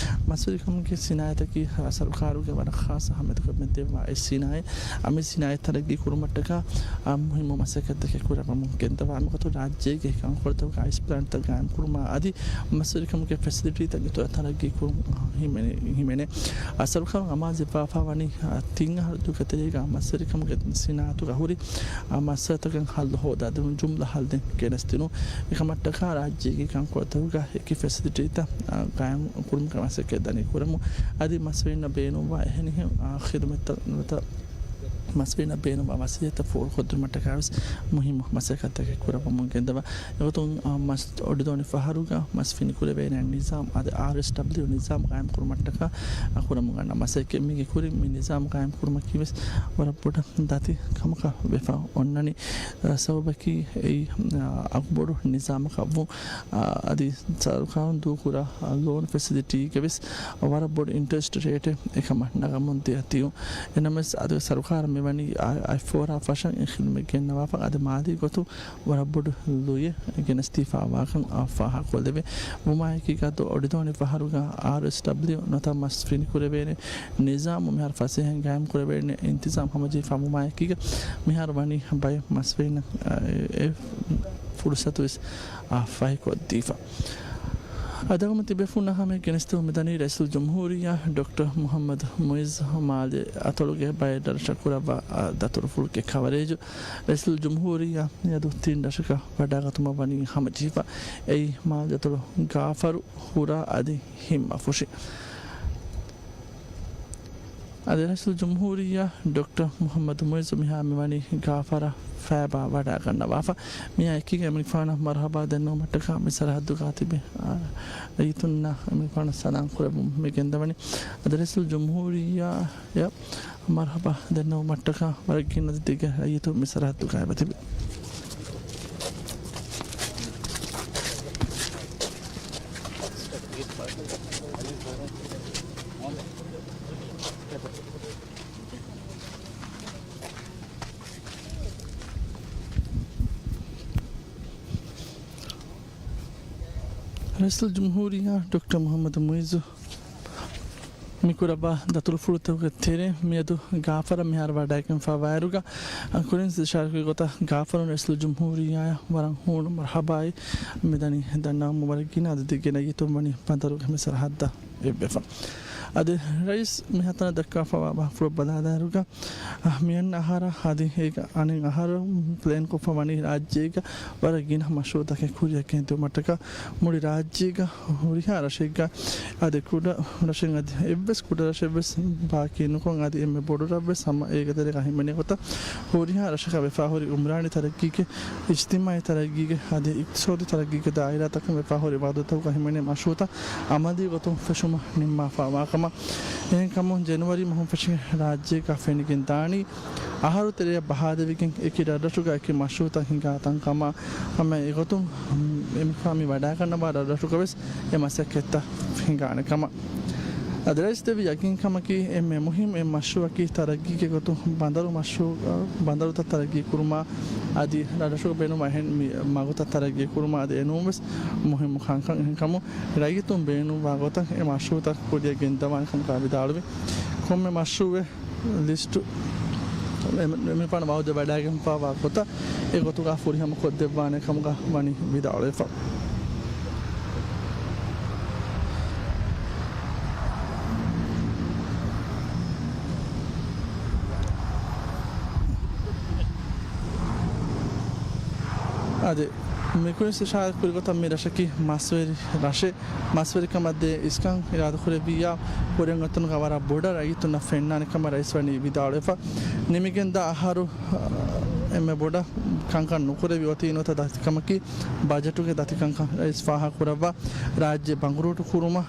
މަސްވެރިކަމުގެ ސިނާއަތަކީ، އާ، ސަރުކާރުގެ ވަރަށް ޚާއްޞަ އަހައްމިއްޔަތުކޮށް ދެއްވާ އެއް ސިނާއަތް. އަ، މި ސިނާއަތް ތަރައްގީ ކުރުމަށްޓަކާ، އާ، މުހިއްމު މަސައްކަތްތަކެއް ކުރައްވަމުން ގެންދަވާ. މިގޮތުން ރާއްޖޭގެ ކަންކޮޅުތަކުގަ އައިސް ޕްލާންޓްތައް ގާއިމް ކުރުމާ އަދި މަސްވެރިކަމުގެ ފެސިލިޓީތައް އިތުރަށް ތަރައްގީ ކުރުން، އާ، ހިމެނޭ، ހިމެނޭ. އާ، ސަރުކާރުން އަމާޒުވެފަވާ ވަނީ، އާ، ތިން އަހަރުގެ ތެރޭގަ މަސްވެރިކަމުގެ ސިނާއަތުގަ ހުރި، އާ، މައްސަލަތަކަށް ހައްލު ހޯދާދިނުން، ޖުމްލަ ހައްލެއް ގެނެސްދިނުން. އެކަމަށްޓަކާ ރާއްޖޭގެ ކަންކޮޅުތަކުގަ އެކި ފެސިލިޓީތައް، އާ، ގާއިމް ކުރުމުގެ މަސައްކަތް ދަނީ ކުރަމުން. އަދި މަސްވެރިންނަށް ބޭނުންވާ އެހެނިހެން، އާ، ޚިދުމަތްތައް ނުވަތަ މަސްވެރިންނަށް ބޭނުންވާ ވަސީލަތްތައް ފޯރުކޮށްދިނުމަށްޓަކާ ވެސް މުހިއްމު މަސައްކަތްތަކެއް ކުރައްވަމުން ގެންދަވާ. އެގޮތުން، އާ، މަސް އޮޑިދޯނި ފަހަރުގަ މަސް ފިނިކުރެވޭނެ ނިޒާމް އަދި އާރްއެސްޑަބްލިއު ނިޒާމް ގާއިމް ކުރުމަށްޓަކާ، އާ، ކުރަމުން އަންނަ މަސައްކަތް މީގެ ކުރިން މި ނިޒާމް ގާއިމް ކުރުމަކީ ވެސް ވަރަށް ބޮޑަށް ދަތި ކަމަކަށް ވެފަ އޮންނަނީ. އާ، ސަބަބަކީ އެއީ، އާ، އަގުބޮޑު ނިޒާމަކަށް ވުން، އާ، އަދި ސަރުކާރުން ދޫކުރާ، އާ، ލޯން ފެސިލިޓީގެ ވެސް ވަރަށް ބޮޑު އިންޓްރެސްޓް ރޭޓެއް އެކަމަށް ނަގަމުން ދިޔަ ދިޔުން. އެނަމަވެސް އަދި ސަރުކާރަށް މިވަނީ އަ-، އައިފޯރާ ފަށަން އެ ޚިދުމަތް ގެންނަވާފަ އަދި މާލީ ގޮތުން ވަރަށް ބޮޑު ލުޔެއް ގެނެސްދީފާވާކަން އާ ފާހަގަކޮށްލެވޭ. ވުމާއެކީގަ އަދި އޮޑިދޯނި ފަހަރުގަ އާރްއެސްޑަބްލިއު ނުވަތަ މަސް ފިނިކުރެވޭނެ ނިޒާމު މިހާރު ފަސޭހައިން ގާއިމް ކުރެވޭނެ އިންތިޒާމް ހަމަޖެހިފަ ވުމާއެކީގަ މިހާރު ވަނީ ބައެއް މަސްވެރިންނަށް އެ ފުރުސަތު ވެސް އާ ފަހިކޮށްދީފަ. އަދި އަޅުގަނޑު ތިބޭފުޅުންނަށް ހަމަޔަށް ގެނެސްދެމުން މިދަނީ ރައީސުލްޖުމްހޫރިއްޔާ ޑޮކްޓަރ މުޙައްމަދު މުޢިއްޒު މާލެ އަތޮޅުގެ ބައެއް ރަށްރަށަށް ކުރައްވާ، އާ، ދަތުރުފުޅުގެ ކަވަރޭޖު. ރައީސުލްޖުމްހޫރިއްޔާ މިއަދު ތިން ރަށަކަށް ވަޑައިގަތުމަށް ވަނީ ހަމަޖެހިފަ. އެއީ މާލެ އަތޮޅު ގާފަރު، ހުރާ އަދި ހިންމަފުށި. އަދި ރައީސުލްޖުމްހޫރިއްޔާ ޑޮކްޓަރ މުޙައްމަދު މުޢިއްޒު މިހާރު މިވަނީ ގާފަރަށް ފައިބާ ވަޑައިގަންނަވާފަ. މިއާ އެކީގަ އެމަނިކުފާނަށް މަރުޙަބާ ދެންނެވުމަށްޓަކާ މި ސަރަހައްދުގަ ތިބި، އާ، ރައްޔިތުންނަށް އެމަނިކުފާނަށް ސަލާމް ކުރެއްވުން މި ގެންދަވަނީ. އަދި ރައީސުލްޖުމްހޫރިއްޔާއަށް މަރުޙަބާ ދެންނެވުމަށްޓަކާ ވަރަށް ގިނަ އަދަދެއްގެ ރައްޔިތުން މި ސަރަހައްދުގަ އެބަ ތިބި. ރައީސުލްޖުމްހޫރިއްޔާ ޑޮކްޓަރ މުޙައްމަދު މުޢިއްޒު މި ކުރައްވާ ދަތުރުފުޅުތަކުގެ ތެރޭ މިއަދު ގާފަރަށް މިހާރު ވަޑައިގެންފާވާއިރުގަ، ކުރިން އިޝާރާތްކުރި ގޮތަށް ގާފަރުން ރައީސުލްޖުމްހޫރިއްޔާއަށް ވަރަށް ހޫނު މަރުޙަބާއި މިދަނީ ދަންނަވަމުން. ވަރަށް ގިނަ އަދަދެއްގެ ރައްޔިތުން ވަނީ ބަނދަރުގެ މި ސަރަހައްދަށް އެއްވެފަ. އަދި ރައީސް މިހާތަނަށް ދައްކާފައިވާ ފުޅަށް ބަލާލާއިރުގަ، އަ، މިއަންނަ އަހަރާ އަދި އޭގެ އަނެއް އަހަރު ޕްލޭންކޮށްފަ ވަނީ ރާއްޖޭގަ ވަރަށް ގިނަ މަޝްރޫޢުތަކެއް ކުރިއަށް ގެންދިއުމަށްޓަކާ މުޅި ރާއްޖޭގަ ހުރިހާ ރަށެއްގަ އަދި ކުޑަ ރަށެއް އަދި އެއްވެސް ކުޑަ ރަށެއްވެސް ބާކީ ނުކޮށް އަދި އެންމެ ބޮޑު ރަށްވެސް ހަމަ އޭގެ ތެރޭގަ ހިމެނޭ ގޮތަށް ހުރިހާ ރަށަކަށް ވެފާހުރި އުމްރާނީ ތަރައްގީގެ، އިޖްތިމާޢީ ތަރައްގީގެ އަދި އިޤްތިޞާދީ ތަރައްގީގެ ދާއިރާތަކުން ވެފާހުރި ވައުދުތަކުގަ ހިމެނޭ މަޝްރޫޢުތައް އަމަލީ ގޮތުން ފެށުމަށް ނިންމާފާވާކަމަށް. އެހެންކަމުން ޖެނުއަރީ މަހުން ފެށިގެން ރާއްޖޭގަ ފެނިގެން ދާނީ އަހަރު ތެރެއަށް ބަހާލެވިގެން އެކި ރަށްރަށުގަ އެކި މަޝްރޫޢުތައް ހިނގާ ތަންކަމާ ހަމަ އެގޮތުން އެމަނިކުފާނު މި ވަޑައިގަންނަވާ ރަށްރަށުގަވެސް އެ މަސައްކަތްތައް ހިނގާނެ ކަމަށް. އަދި ރައީސް ދެއްވި ޔަގީންކަމަކީ އެންމެ މުހިއްމު އެއް މަޝްރޫޢަކީ ތަރައްގީގެ ގޮތުން ބަނދަރު މަޝްރޫޢު، ބަނދަރުތައް ތަރައްގީ ކުރުމާ އަދި ރަށްރަށުގަ ބޭނުންވާ އެހެން މި މަގުތައް ތަރައްގީ ކުރުމާ އަދި އެނޫންވެސް މުހިއްމު ކަންކަން. އެހެންކަމުން ރައްޔިތުން ބޭނުންވާ ގޮތަށް އެ މަޝްރޫޢުތައް ކުރިއަށް ގެންދަވާނެ ކަމަކާ ވިދާޅުވި. ކޮންމެ މަޝްރޫޢެއް ލިސްޓު އެމަނިކުފާނު ވައުދެއް ވަޑައިގެންފާވާ ގޮތަށް އެގޮތުގަ ފުރިހަމަ ކޮށްދެއްވާނެ ކަމުގަ ވަނީ ވިދާޅުވެފަ. އަދި މިކުރިން އިޝާރާތް ކުރި ގޮތަށް މި ރަށަކީ މަސްވެރި ރަށެއް. މަސްވެރިކަމަށް ދޭ އިސްކަން އިރާދަކުރެއްވިއްޔާ ކުރިއަށް އޮތުމުގަ ވަރަށް ބޮޑަށް ރައްޔިތުންނަށް ފެންނާނެ ކަމަށް ރައީސް ވަނީ ވިދާޅުވެފަ. ނިމިގެންދާ އަހަރު، އާ، އެންމެ ބޮޑަށް ކަންކަން ނުކުރެވި އޮތީ ނުވަތަ ދަތިކަމަކީ ބަޖެޓުގެ ދަތިކަންކަން ރައީސް ފާހަގަކުރައްވާ ރާއްޖެ ބަނގުރޫޓު ކުރުމަށް،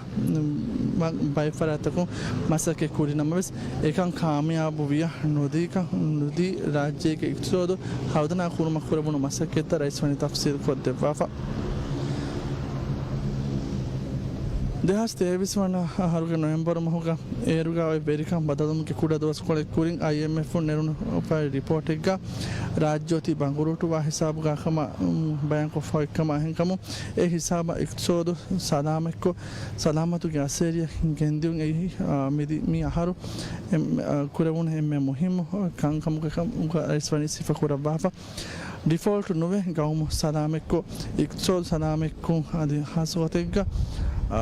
މަ-، ބައެއް ފަރާތްތަކުން މަސައްކަތް ކުރި ނަމަވެސް، އެކަން ކާމިޔާބު ވިޔަ ނުދީކަން ނުދީ، ރާއްޖޭގެ އިޤްތިޞާދު ހަރުދަނާ ކުރުމަށް ކުރެވުނު މަސައްކަތްތައް ރައީސް ވަނީ ތަފްސީލް ކޮށްދެއްވާފަ. ދެހާސް ތޭވީސް ވަނަ އަހަރުގެ ނޮވެމްބަރު މަހުގަ އޭރުގަ އޮތް ވެރިކަން ބަދަލުވުމުގެ ކުޑަ ދުވަސްކޮޅެއް ކުރިން އައިއެމްއެފުން ނެރުނު ރިޕޯޓެއްގަ ރާއްޖެ އޮތީ ބަނގުރޫޓުވާ ހިސާބުގަ ކަމަށް، އު، ބަޔާންކޮށްފަ އޮތްކަމަށް އަހެންކަމުން، އެ ހިސާބަށް އިޤްތިޞާދު ސަލާމަތްކޮށް، ސަލާމަތުގެ އަސޭރިއަށް ގެންދިއުން އެއީ، އާ، މިދި-، މި އަހަރު އެ، އާ، ކުރެވުނު އެންމެ މުހިއްމު ކަންކަމުގެ ކަމުގަ ރައީސް ވަނީ ސިފަ ކުރައްވާފަ. ޑިފޯލްޓް ނުވެ، ގައުމު ސަލާމަތްކޮށް، އިޤްތިޞާދު ސަލާމަތްކޮށް، އަދި ހާއްސަ ގޮތެއްގަ، އާ،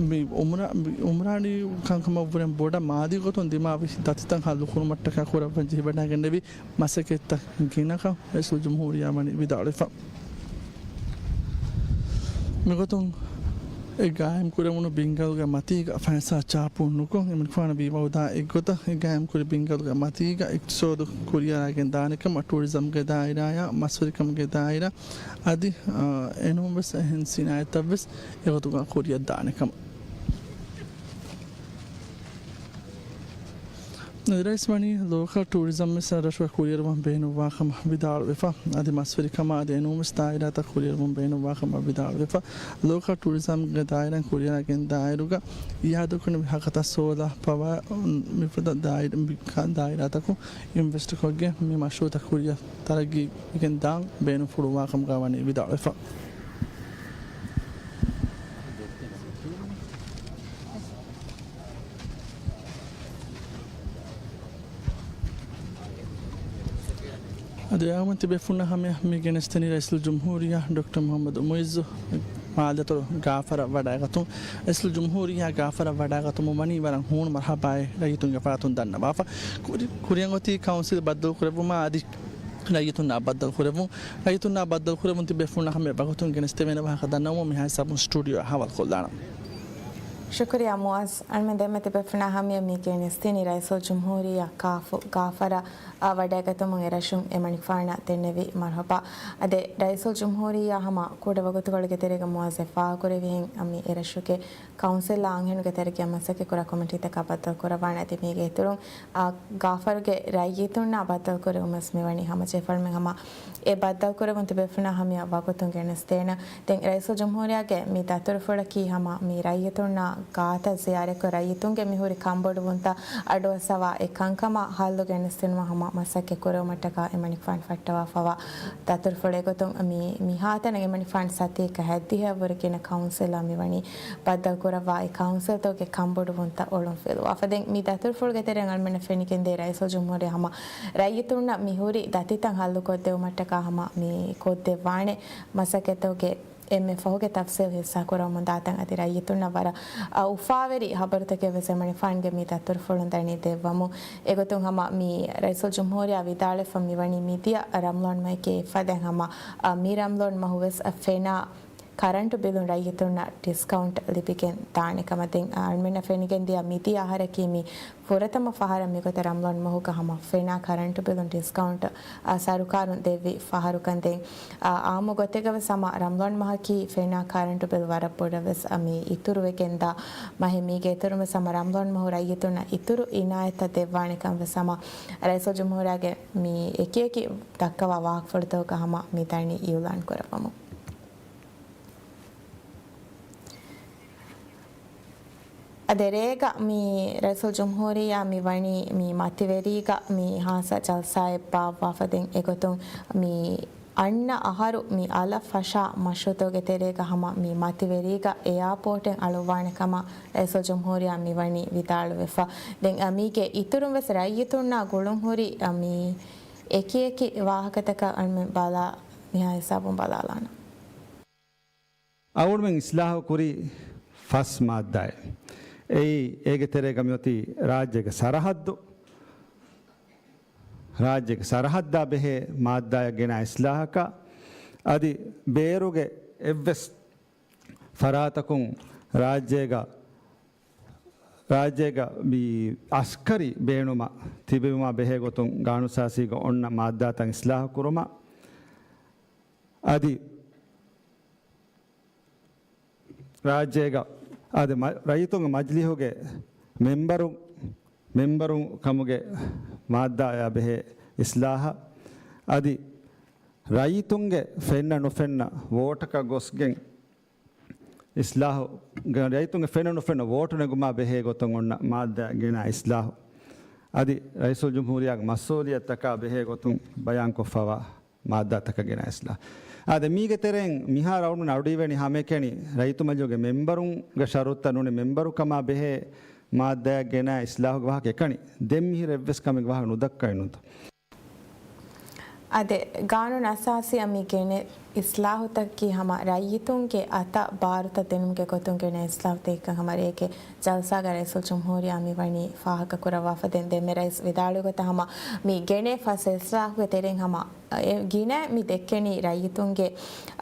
މި އުމްރާ-، މި އުމްރާނީ ކަންކަމަށްވުރެން ބޮޑަށް މާލީ ގޮތުން ދިމާވި ދަތިތައް ހައްލު ކުރުމަށްޓަކާ ކުރައްވަން ޖެހިވަޑައިގެންނެވި މަސައްކަތްތައް ގިނަކަން ރައީސުލްޖުމްހޫރިއްޔާ ވަނީ ވިދާޅުވެފަ. މިގޮތުން އެ ގާއިމް ކުރެވުނު ބިންގަލުގެ މަތީގަ ފައިސާ ޗާޕު ނުކޮށް، އެމަނިކުފާނަށް ވީވަހުދާ އެއްގޮތަށް އެ ގާއިމް ކުރި ބިންގަލުގެ މަތީގަ އިޤްތިޞާދު ކުރިއަރާގެން ދާނެ ކަމަށް ޓޫރިޒަމްގެ ދާއިރާއާ މަސްވެރިކަމުގެ ދާއިރާ އަދި، އާ، އެނޫންވެސް އެހެން ސިނާއަތްތައްވެސް އެގޮތުގަ ކުރިއަށް ދާނެ ކަމަށް. ރައީސް ވަނީ ލޯކަލް ޓޫރިޒަމް ވެސް ރަށުގަ ކުރިއަރުވަން ބޭނުންވާ ކަމަށް ވިދާޅުވެފަ. އަދި މަސްވެރިކަމާ އަދި އެނޫންވެސް ދާއިރާތައް ކުރިއަރުވަން ބޭނުންވާ ކަމަށް ވިދާޅުވެފަ. ލޯކަލް ޓޫރިޒަމްގެ ދާއިރާއިން ކުރިއަރާގެން ދާއިރުގަ އިއާދަކުރެވި ހަކަތަ ސޯލާ ޕަވާ މިފަދަ ދާއިރާ، ދާއިރާތަކުން އިންވެސްޓްކޮށްގެން މި މަޝްރޫއުތައް ކުރިއަށް ތަރައްގީގެން ދާން ބޭނުންފުޅުވާ ކަމުގަ ވަނީ ވިދާޅުވެފަ. އަދި އަޅުގަނޑު ތިބޭފުޅުންނާ ހަމަޔަށް މި ގެނެސްދެނީ ރައީސުލްޖުމްހޫރިއްޔާ ޑޮކްޓަރ މުޙައްމަދު މުޢިއްޒު މާލެ ދަތުރު ގާފަރަށް ވަޑައިގަތުން. ރައީސުލްޖުމްހޫރިއްޔާ ގާފަރަށް ވަޑައިގަތުމުން ވަނީ ވަރަށް ހޫނު މަރުޙަބާއެއް ރައްޔިތުންގެ ފަރާތުން ދަންނަވާފަ. ކުރި-، ކުރިއަށް އޮތީ ކައުންސިލް ބައްދަލުކުރެއްވުމާ އަދި ރައްޔިތުންނާ ބައްދަލުކުރެއްވުން. ރައްޔިތުންނާ ބައްދަލުކުރެއްވުން ތިބޭފުޅުންނާ ހަމަޔަށް ވަގުތުން ގެނެސްދެވޭނެ ވާހަކަ ދަންނަވަމުން މިހާ ހިސާބުން ސްޓޫޑިއޯއަށް ހަވާލުކޮށްލާނަން. ޝުކުރިއްޔާ މުޢައްޒު. އަޅުގަނޑުމެން ދެންމެ ތިބޭފުޅުންނާ ހަމަޔަށް މި ގެނެސްދިނީ ރައީސުލްޖުމްހޫރިއްޔާ ކާފު ގާފަރަށް، އާ، ވަޑައިގަތުމުން އެރަށުން އެމަނިކުފާނަށް ދެންނެވި މަރުޙަބާ. އަދި ރައީސުލްޖުމްހޫރިއްޔާ ހަމަ ކުޑަ ވަގުތުކޮޅުގެ ތެރޭގަ މުޢައްޒު އެ ފާހަގަކުރެއްވިހެން، އަ، މި އެރަށުގެ ކައުންސިލްއާ އަންހެނުންގެ ތެރެގަ މަސައްކަތްކުރާ ކޮމިޓީތަކާ ބައްދަލުކުރައްވާނެ. އަދި މީގެ އިތުރުން، އާ، ގާފަރުގެ ރައްޔިތުންނާ ބައްދަލުކުރެވުން ވެސް މިވަނީ ހަމަޖެހިފަޅުމެން ހަމަ އެ ބައްދަލުކުރެވުން ތިބޭފުޅުންނާ ހަމަޔަށް ވަގުތުން ގެނެސްދޭނަ. ދެން ރައީސުލްޖުމްހޫރިއްޔާގެ މި ދަތުރުފުޅަކީ ހަމަ މި ރައްޔިތުންނާ ގާތަށް ޒިޔާރަތްކޮށް ރައްޔިތުންގެ މިހުރި ކަންބޮޑުވުންތައް އަޑުއައްސަވާ އެ ކަންކަމަށް ހައްލު ގެނެސްދިނުމަށް ހަމަ މަސައްކަތް ކުރެވުމަށްޓަކާ އެމަނިކުފާނު ފައްޓަވާފަވާ ދަތުރުފުޅު. އެގޮތުން މި، މިހާތަނަށް އެމަނިކުފާނު ސަތޭކަ ހަތްދިހައަށްވުރެ ގިނަ ކައުންސިލްއާ މިވަނީ ބައްދަލުކުރައްވާ. އެ ކައުންސިލްތަކުގެ ކަންބޮޑުވުންތައް އޮޅުންފިލުވާފަ. ދެން މި ދަތުރުފުޅުގެ ތެރެއިން އަޅުމެންނަށް ފެނިގެންދޭ ރައީސުލްޖުމްހޫރިއްޔާ ހަމަ ރައްޔިތުންނަށް މި ހުރި ދަތިތައް ހައްލުކޮށްދެވުމަށްޓަކާ ހަމަ މި ކޮށްދެއްވާނެ މަސައްކަތްތަކުގެ އެންމެ ފަހުގެ ތަފްސީލް ހިއްސާކުރަމުން ދާތަން އަދި ރައްޔިތުންނަށް ވަރަށް، އަ، އުފާވެރި ހަބަރުތަކެއް ވެސް އެމަނިކުފާނުގެ މި ދަތުރުފުޅުން ދަނީ ދެއްވަމުން. އެގޮތުން ހަމަ މި ރައީސުލްޖުމްހޫރިއްޔާ ވިދާޅުވެފަ މިވަނީ މިދިޔަ ރަމަޟާން މަހެކޭ އެއްފަދައިން ހަމަ، އަ، މި ރަމަޟާން މަހު ވެސް، އަ، ފެނާ ކަރަންޓު ބިލުން ރައްޔިތުންނަށް ޑިސްކައުންޓް ލިބިގެން ދާނެ ކަމަށް. ދެން އަޅުމެންނަށް ފެނިގެންދިޔަ މިދިޔަ އަހަރަކީ މި ފުރަތަމަ ފަހަރަށް މިގޮތަށް ރަމަޟާން މަހުގަ ހަމަ ފެނާ ކަރަންޓު ބިލުން ޑިސްކައުންޓް، އާ، ސަރުކާރުން ދެއްވި ފަހަރުކަން. ދެން، އާ، އާއްމު ގޮތެއްގަ ވެސް ހަމަ ރަމަޟާން މަހަކީ ފެނާ ކަރަންޓު ބިލް ވަރަށް ބޮޑަށް ވެސް، އާ، މި އިތުރުވެގެންދާ މަހެއް. މީގެ އިތުރުން ވެސް ހަމަ ރަމަޟާން މަހު ރައްޔިތުންނަށް އިތުރު އިނާޔަތްތައް ދެއްވާނެ ކަން ވެސް ހަމަ ރައީސުލްޖުމްހޫރިއްޔާގެ މި އެކިއެކި ދައްކަވާ ވާހަކަފުޅުތަކުގަ ހަމަ މި ދަނީ އިއުލާން ކުރައްވަމުން. އަދި ރޭގަ މި ރައީސުލްޖުމްހޫރިއްޔާ މި ވަނީ މި މަތިވެރީގަ މި ހާއްސަ ޖަލްސާއެއް ބާއްވާފަ. ދެން އެގޮތުން މި އަންނަ އަހަރު މި އަލަށް ފަށާ މަޝްރޫއުތަކުގެ ތެރޭގަ ހަމަ މި މަތިވެރީގަ އެއާޕޯޓެއް އަޅުއްވާނެ ކަމަށް ރައީސުލްޖުމްހޫރިއްޔާ މި ވަނީ ވިދާޅުވެފަ. ދެން މީގެ އިތުރުން ވެސް ރައްޔިތުންނާ ގުޅުންހުރި މި އެކިއެކި ވާހަކަތަކަށް އަޅުމެން ބަލާ މިހާ ހިސާބުން ބަލާލާނަން. އަޅުމެން އިސްލާހު ކުރި ފަސް މާއްދާއެއް. އެއީ، އޭގެ ތެރޭގަ މިއޮތީ ރާއްޖޭގެ ސަރަހައްދު، ރާއްޖޭގެ ސަރަހައްދާ ބެހޭ މާއްދާއަށް ގެނައި އިސްލާހަކަށް، އަދި ބޭރުގެ އެއްވެސް ފަރާތަކުން ރާއްޖޭގަ، ރާއްޖޭގަ މި އަސްކަރީ ބޭނުމަށް ތިބެވުމާ ބެހޭ ގޮތުން ގާނޫނުއަސާސީގަ އޮންނަ މާއްދާތައް އިސްލާހު ކުރުމަށް، އަދި ރާއްޖޭގަ އަދި މަ-، ރައްޔިތުންގެ މަޖިލީހުގެ މެންބަރު، މެންބަރު ކަމުގެ މާއްދާއާ ބެހޭ އިސްލާހަށް، އަދި ރައްޔިތުންގެ ފެންނަ ނުފެންނަ ވޯޓަކަށް ގޮސްގެން އިސްލާހު، ރައްޔިތުންގެ ފެންނަ ނުފެންނަ ވޯޓު ނެގުމާ ބެހޭ ގޮތުން އޮންނަ މާއްދާ ގެނާ އިސްލާހު. އަދި ރައީސުލްޖުމްހޫރިއްޔާގެ މަސްއޫލިއްޔަތުތަކާ ބެހޭ ގޮތުން ބަޔާންކޮށްފަވާ މާއްދާތަކަށް ގެނައިސްލާ. އާދެ، މީގެ ތެރެއިން މިހާރު އަޅުގަނޑު އަޑުއިވެނީ ހަމައެކަނި ރައްޔިތު މަޖިލީހުގެ މެންބަރުންގެ ޝަރުތައް ނޫނީ މެންބަރު ކަމާ ބެހޭ މާއްދާއަށް ގެނައި އިސްލާހުގެ ވާހަކަ އެކަނި. ދެން މިހިރަ އެއްވެސް ކަމެއްގެ ވާހަކަ ނުދައްކައި ނުތަ؟ އާދެ، ގާނޫނު އަސާސީއަށް މި ގެނެ އިސްލާހުތަކަކީ ހަމަ ރައްޔިތުންގެ އަތަށް ބާރުތައް ދިނުމުގެ ގޮތުން ގެނެ އިސްލާހުތަކެއްކަން ހަމަ ރޭގެ ޖަލްސާގަ ރައީސުލްޖުމްހޫރިއްޔާ މި ވަނީ ފާހަގަ ކުރައްވާފަ. ދެން ދެންމެ ރައީސް ވިދާޅުވި ގޮތަށް ހަމަ މި ގެނޭ ފަސް އިސްލާހުގެ ތެރެއިން ހަމަ އެ ގިނަ މި ދެއްކެނީ ރައްޔިތުންގެ،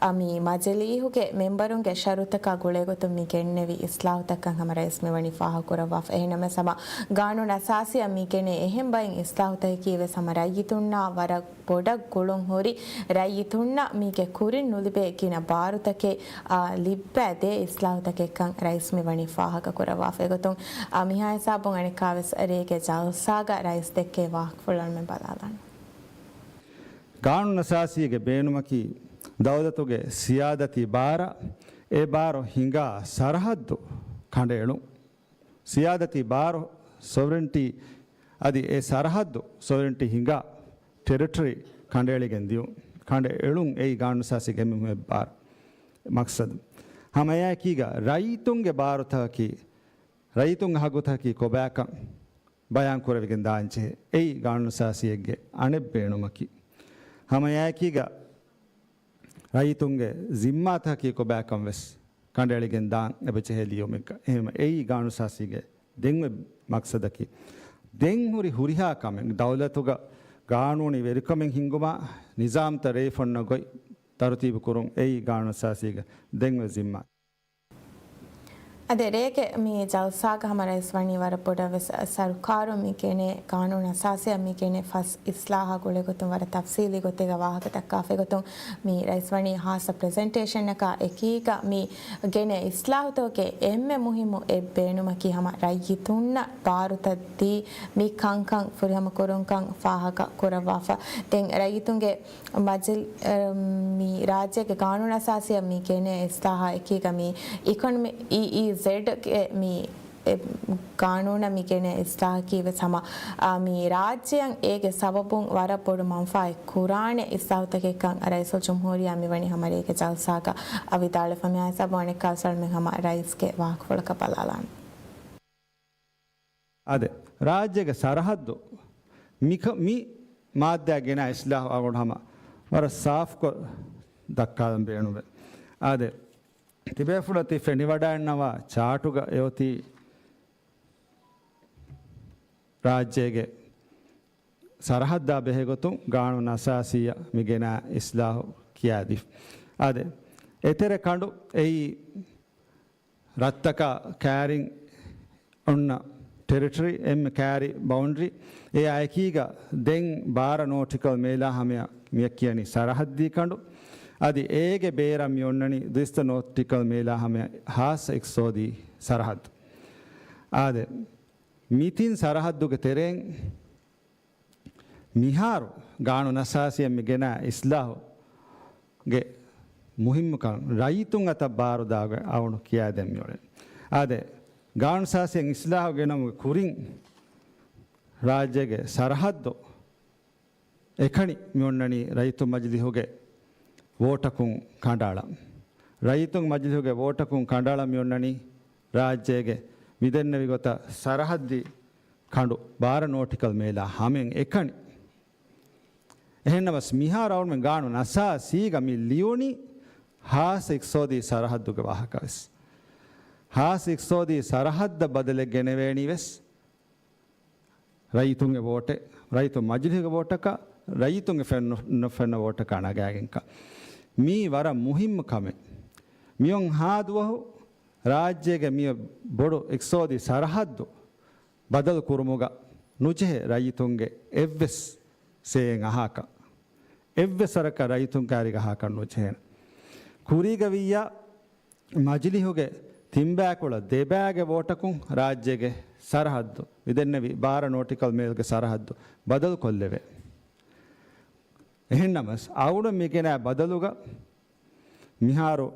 އަ، މި މަޖިލީހުގެ މެންބަރުންގެ ޝަރުތަކާ ގުޅޭގޮތުން މި ގެންނެވި އިސްލާހުތަކަށް ހަމަ ރައީސް މިވަނީ ފާހަގަކުރައްވާފަ. އެހެންނަމަވެސް ހަމަ ގާނޫނު އަސާސީއަށް މި ގެނޭ އެހެން ބައެއް އިސްލާހުތަކަކީ ވެސް ހަމަ ރައްޔިތުންނާ ވަރަށް ބޮޑަށް ގުޅުން ހުރި، ރައްޔިތުންނަށް މީގެ ކުރިން ނުލިބޭ ގިނަ ބާރުތަކެއް، އާ، ލިއްބައިދޭ އިސްލާހުތަކެއްކަން ރައީސް މިވަނީ ފާހަގަކުރައްވާފަ. އެގޮތުން، އާ، މިހާ ހިސާބުން އަނެއްކާވެސް ރޭގެ ޖަލްސާގަ ރައީސް ދެއްކޭ ވާހަކަފުޅު އަޅުމެން ބަލާލާނަން. ގާނޫނުއަސާސީގެ ބޭނުމަކީ ދައުލަތުގެ ސިޔާދަތީ ބާރަށް، އެ ބާރު ހިނގާ ސަރަހައްދު ކަނޑައެޅުން. ސިޔާދަތީ ބާރު، ސޮވެރެންޓީ، އަދި އެ ސަރަހައްދު ސޮވެރެންޓީ ހިނގާ ޓެރިޓަރީ ކަނޑައެޅިގެން ދިޔުން، ކަނޑައެޅުން އެއީ ގާނޫނުއަސާސީގެ އެންމެ ބާރު މަޤްޞަދު. ހަމައެއާއެކީގަ ރައްޔިތުންގެ ބާރުތަކަކީ، ރައްޔިތުންގެ ހައްގުތަކަކީ ކޮބާކަން ބަޔާން ކުރެވިގެން ދާންޖެހޭ. އެއީ ގާނޫނުއަސާސީއެއްގެ އަނެއް ބޭނުމަކީ. ހަމައެއާއެކީގަ ރައްޔިތުންގެ ޒިންމާތަކަކީ ކޮބާކަން ވެސް ކަނޑައެޅިގެން ދާން އެބަޖެހޭ ލިޔުމެއްގަ. އެހެންވެ، އެއީ ގާނޫނުއަސާސީގެ ދެންވެ މަޤްޞަދަކީ. ދެން ހުރި ހުރިހާ ކަމެއް ދައުލަތުގަ ގާނޫނީ ވެރިކަމެއް ހިންގުމާ، ނިޒާމްތައް ރޭވިފަ އޮންނަ ގޮތް ތަރުތީބު ކުރުން އެއީ ގާނޫނުއަސާސީގެ ދެންވެ ޒިންމާ. އަދި ރޭގެ މި ޖަލްސާގަ ހަމަ ރައީސް ވަނީ ވަރަށް ބޮޑަށް ވެސް ސަރުކާރުން މި ގެނޭ ގާނޫނު އަސާސީއަށް މި ގެނޭ ފަސް އިސްލާހާ ގުޅޭގޮތުން ވަރަށް ތަފްސީލީ ގޮތެއްގަ ވާހަކަ ދައްކާފައިގޮތުން މި ރައީސް ވަނީ ހާއްސަ ޕްރެޒެންޓޭޝަނަކާ އެކީގަ މި ގެނޭ އިސްލާހުތަކުގެ އެންމެ މުހިއްމު އެއް ބޭނުމަކީ ހަމަ ރައްޔިތުންނަށް ބާރުތައް ދީ މި ކަންކަން ފުރިހަމަ ކުރުންކަން ފާހަގަ ކުރައްވާފަ. ދެން ރައްޔިތުންގެ މަޖިލް-، އަ، މި ރާއްޖޭގެ ގާނޫނު އަސާސީއަށް މި ގެނޭ އިސްލާހާ އެކީގަ މި އިކޮނޮމި އީ އީ ޒެޑްގެ މި އެ ގާނޫނަށް މި ގެނޭ އިސްލާހަކީ ވެސް ހަމަ، އާ، މި ރާއްޖެއަށް އޭގެ ސަބަބުން ވަރަށް ބޮޑު މަންފާއެއް ކުރާނެ އިސްލާހުތަކެއްކަން ރައީސުލްޖުމްހޫރިއްޔާ މިވަނީ ހަމަ ރޭގެ ޖަލްސާގަ ވިދާޅުވެފަ. މިހާ ހިސާބުން އަނެއްކާވެސް އަޅުމެން ހަމަ ރައީސްގެ ވާހަކަފުޅަކަށް ބަލާލާނަން. އާދެ، ރާއްޖޭގެ ސަރަހައްދު މިކަ-، މި މާއްދާ ގެނާ އިސްލާހު އަޅުގަނޑު ހަމަ ވަރަށް ސާފުކޮށް ދައްކާލަން ބޭނުންވޭ. އާދެ، ތިބޭފުޅަށް ތި ފެނިވަޑައިންނަވާ ޗާޓުގަ އެއޮތީ ރާއްޖޭގެ ސަރަހައްދާ ބެހޭގޮތުން ގާނޫނު އަސާސީއަށް މި ގެނާ އިސްލާހު ކިޔާދީފަ. އާދެ، އެތެރެ ކަނޑު އެއީ ރަށްތަކާ ކައިރިން އޮންނަ ޓެރިޓަރީ، އެންމެ ކައިރި ބައުންޑަރީ، އެއާ އެކީގަ ދެން ބާރަ ނޯޓިކަލް މޭލާ ހަމަޔަށް މިއަށް ކިޔަނީ ސަރަހައްދީ ކަނޑު. އަދި އޭގެ ބޭރަށް މި އޮންނަނީ ދުއިސައްތަ ނޯޓިކަލް މޭލާ ހަމަޔަށް ހާއްސަ އިޤްތިޞާދީ ސަރަހައްދު. އާދެ، މި ތިން ސަރަހައްދުގެ ތެރެއިން މިހާރު ގާނޫނު އަސާސީއަށް މި ގެނާ އިސްލާހުގެ މުހިއްމުކަން ރައްޔިތުން އަތަށް ބާރުދާގޮތް އަޅުގަނޑު ކިޔާދޭން މިއުޅެނީ. އާދެ، ގާނޫނު އަސާސީއަށް އިސްލާހު ގެނައުމުގެ ކުރިން ރާއްޖޭގެ ސަރަހައްދު އެކަނި މިއޮންނަނީ ރައްޔިތު މަޖިލީހުގެ ވޯޓަކުން ކަނޑައަޅަން. ރައްޔިތު މަޖިލީހުގެ ވޯޓަކުން ކަނޑައަޅަން މިއޮންނަނީ ރާއްޖޭގެ މިދެންނެވި ގޮތަށް ސަރަހައްދީ ކަނޑު ބާރަ ނޯޓިކަލް މޭލާ ހަމައިން އެކަނި. އެހެންނަމަސް މިހާރު އަޅުމެން ގާނޫނު އަސާސީގަ މި ލިޔުނީ ހާއްސަ އިޤްތިޞާދީ ސަރަހައްދުގެ ވާހަކަވެސް. ހާއްސަ އިޤްތިޞާދީ ސަރަހައްދަށް ބަދަލެއް ގެނެވޭނީ ވެސް ރައްޔިތުންގެ ވޯޓެއް، ރައްޔިތު މަޖިލީހުގެ ވޯޓަކަށް، ރައްޔިތުންގެ ފެން ނު-، ނުފެންނަ ވޯޓަކަށް އަންނަގައިގެންކަން. މީ ވަރަށް މުހިއްމު ކަމެއް. މިއޮން ހާ ދުވަހު ރާއްޖޭގެ މި ބޮޑު އިޤްތިޞާދީ ސަރަހައްދު ބަދަލު ކުރުމުގަ ނުޖެހޭ ރައްޔިތުންގެ އެއްވެސް ސޭއެއް އަހާކަށް، އެއްވެސް ވަރަކަށް ރައްޔިތުން ކާރިގަ އަހާކަށް ނުޖެހޭނެ. ކުރީގަ ވިއްޔާ މަޖިލިހުގެ ތިންބައިކުޅަ ދެބައިގެ ވޯޓަކުން ރާއްޖޭގެ ސަރަހައްދު، މިދެންނެވި ބާރަ ނޯޓިކަލް މޭލްގެ ސަރަހައްދު ބަދަލު ކޮށްލެވޭ. އެހެންނަމަސް، އަޅުގަނޑު މި ގެނައި ބަދަލުގަ މިހާރު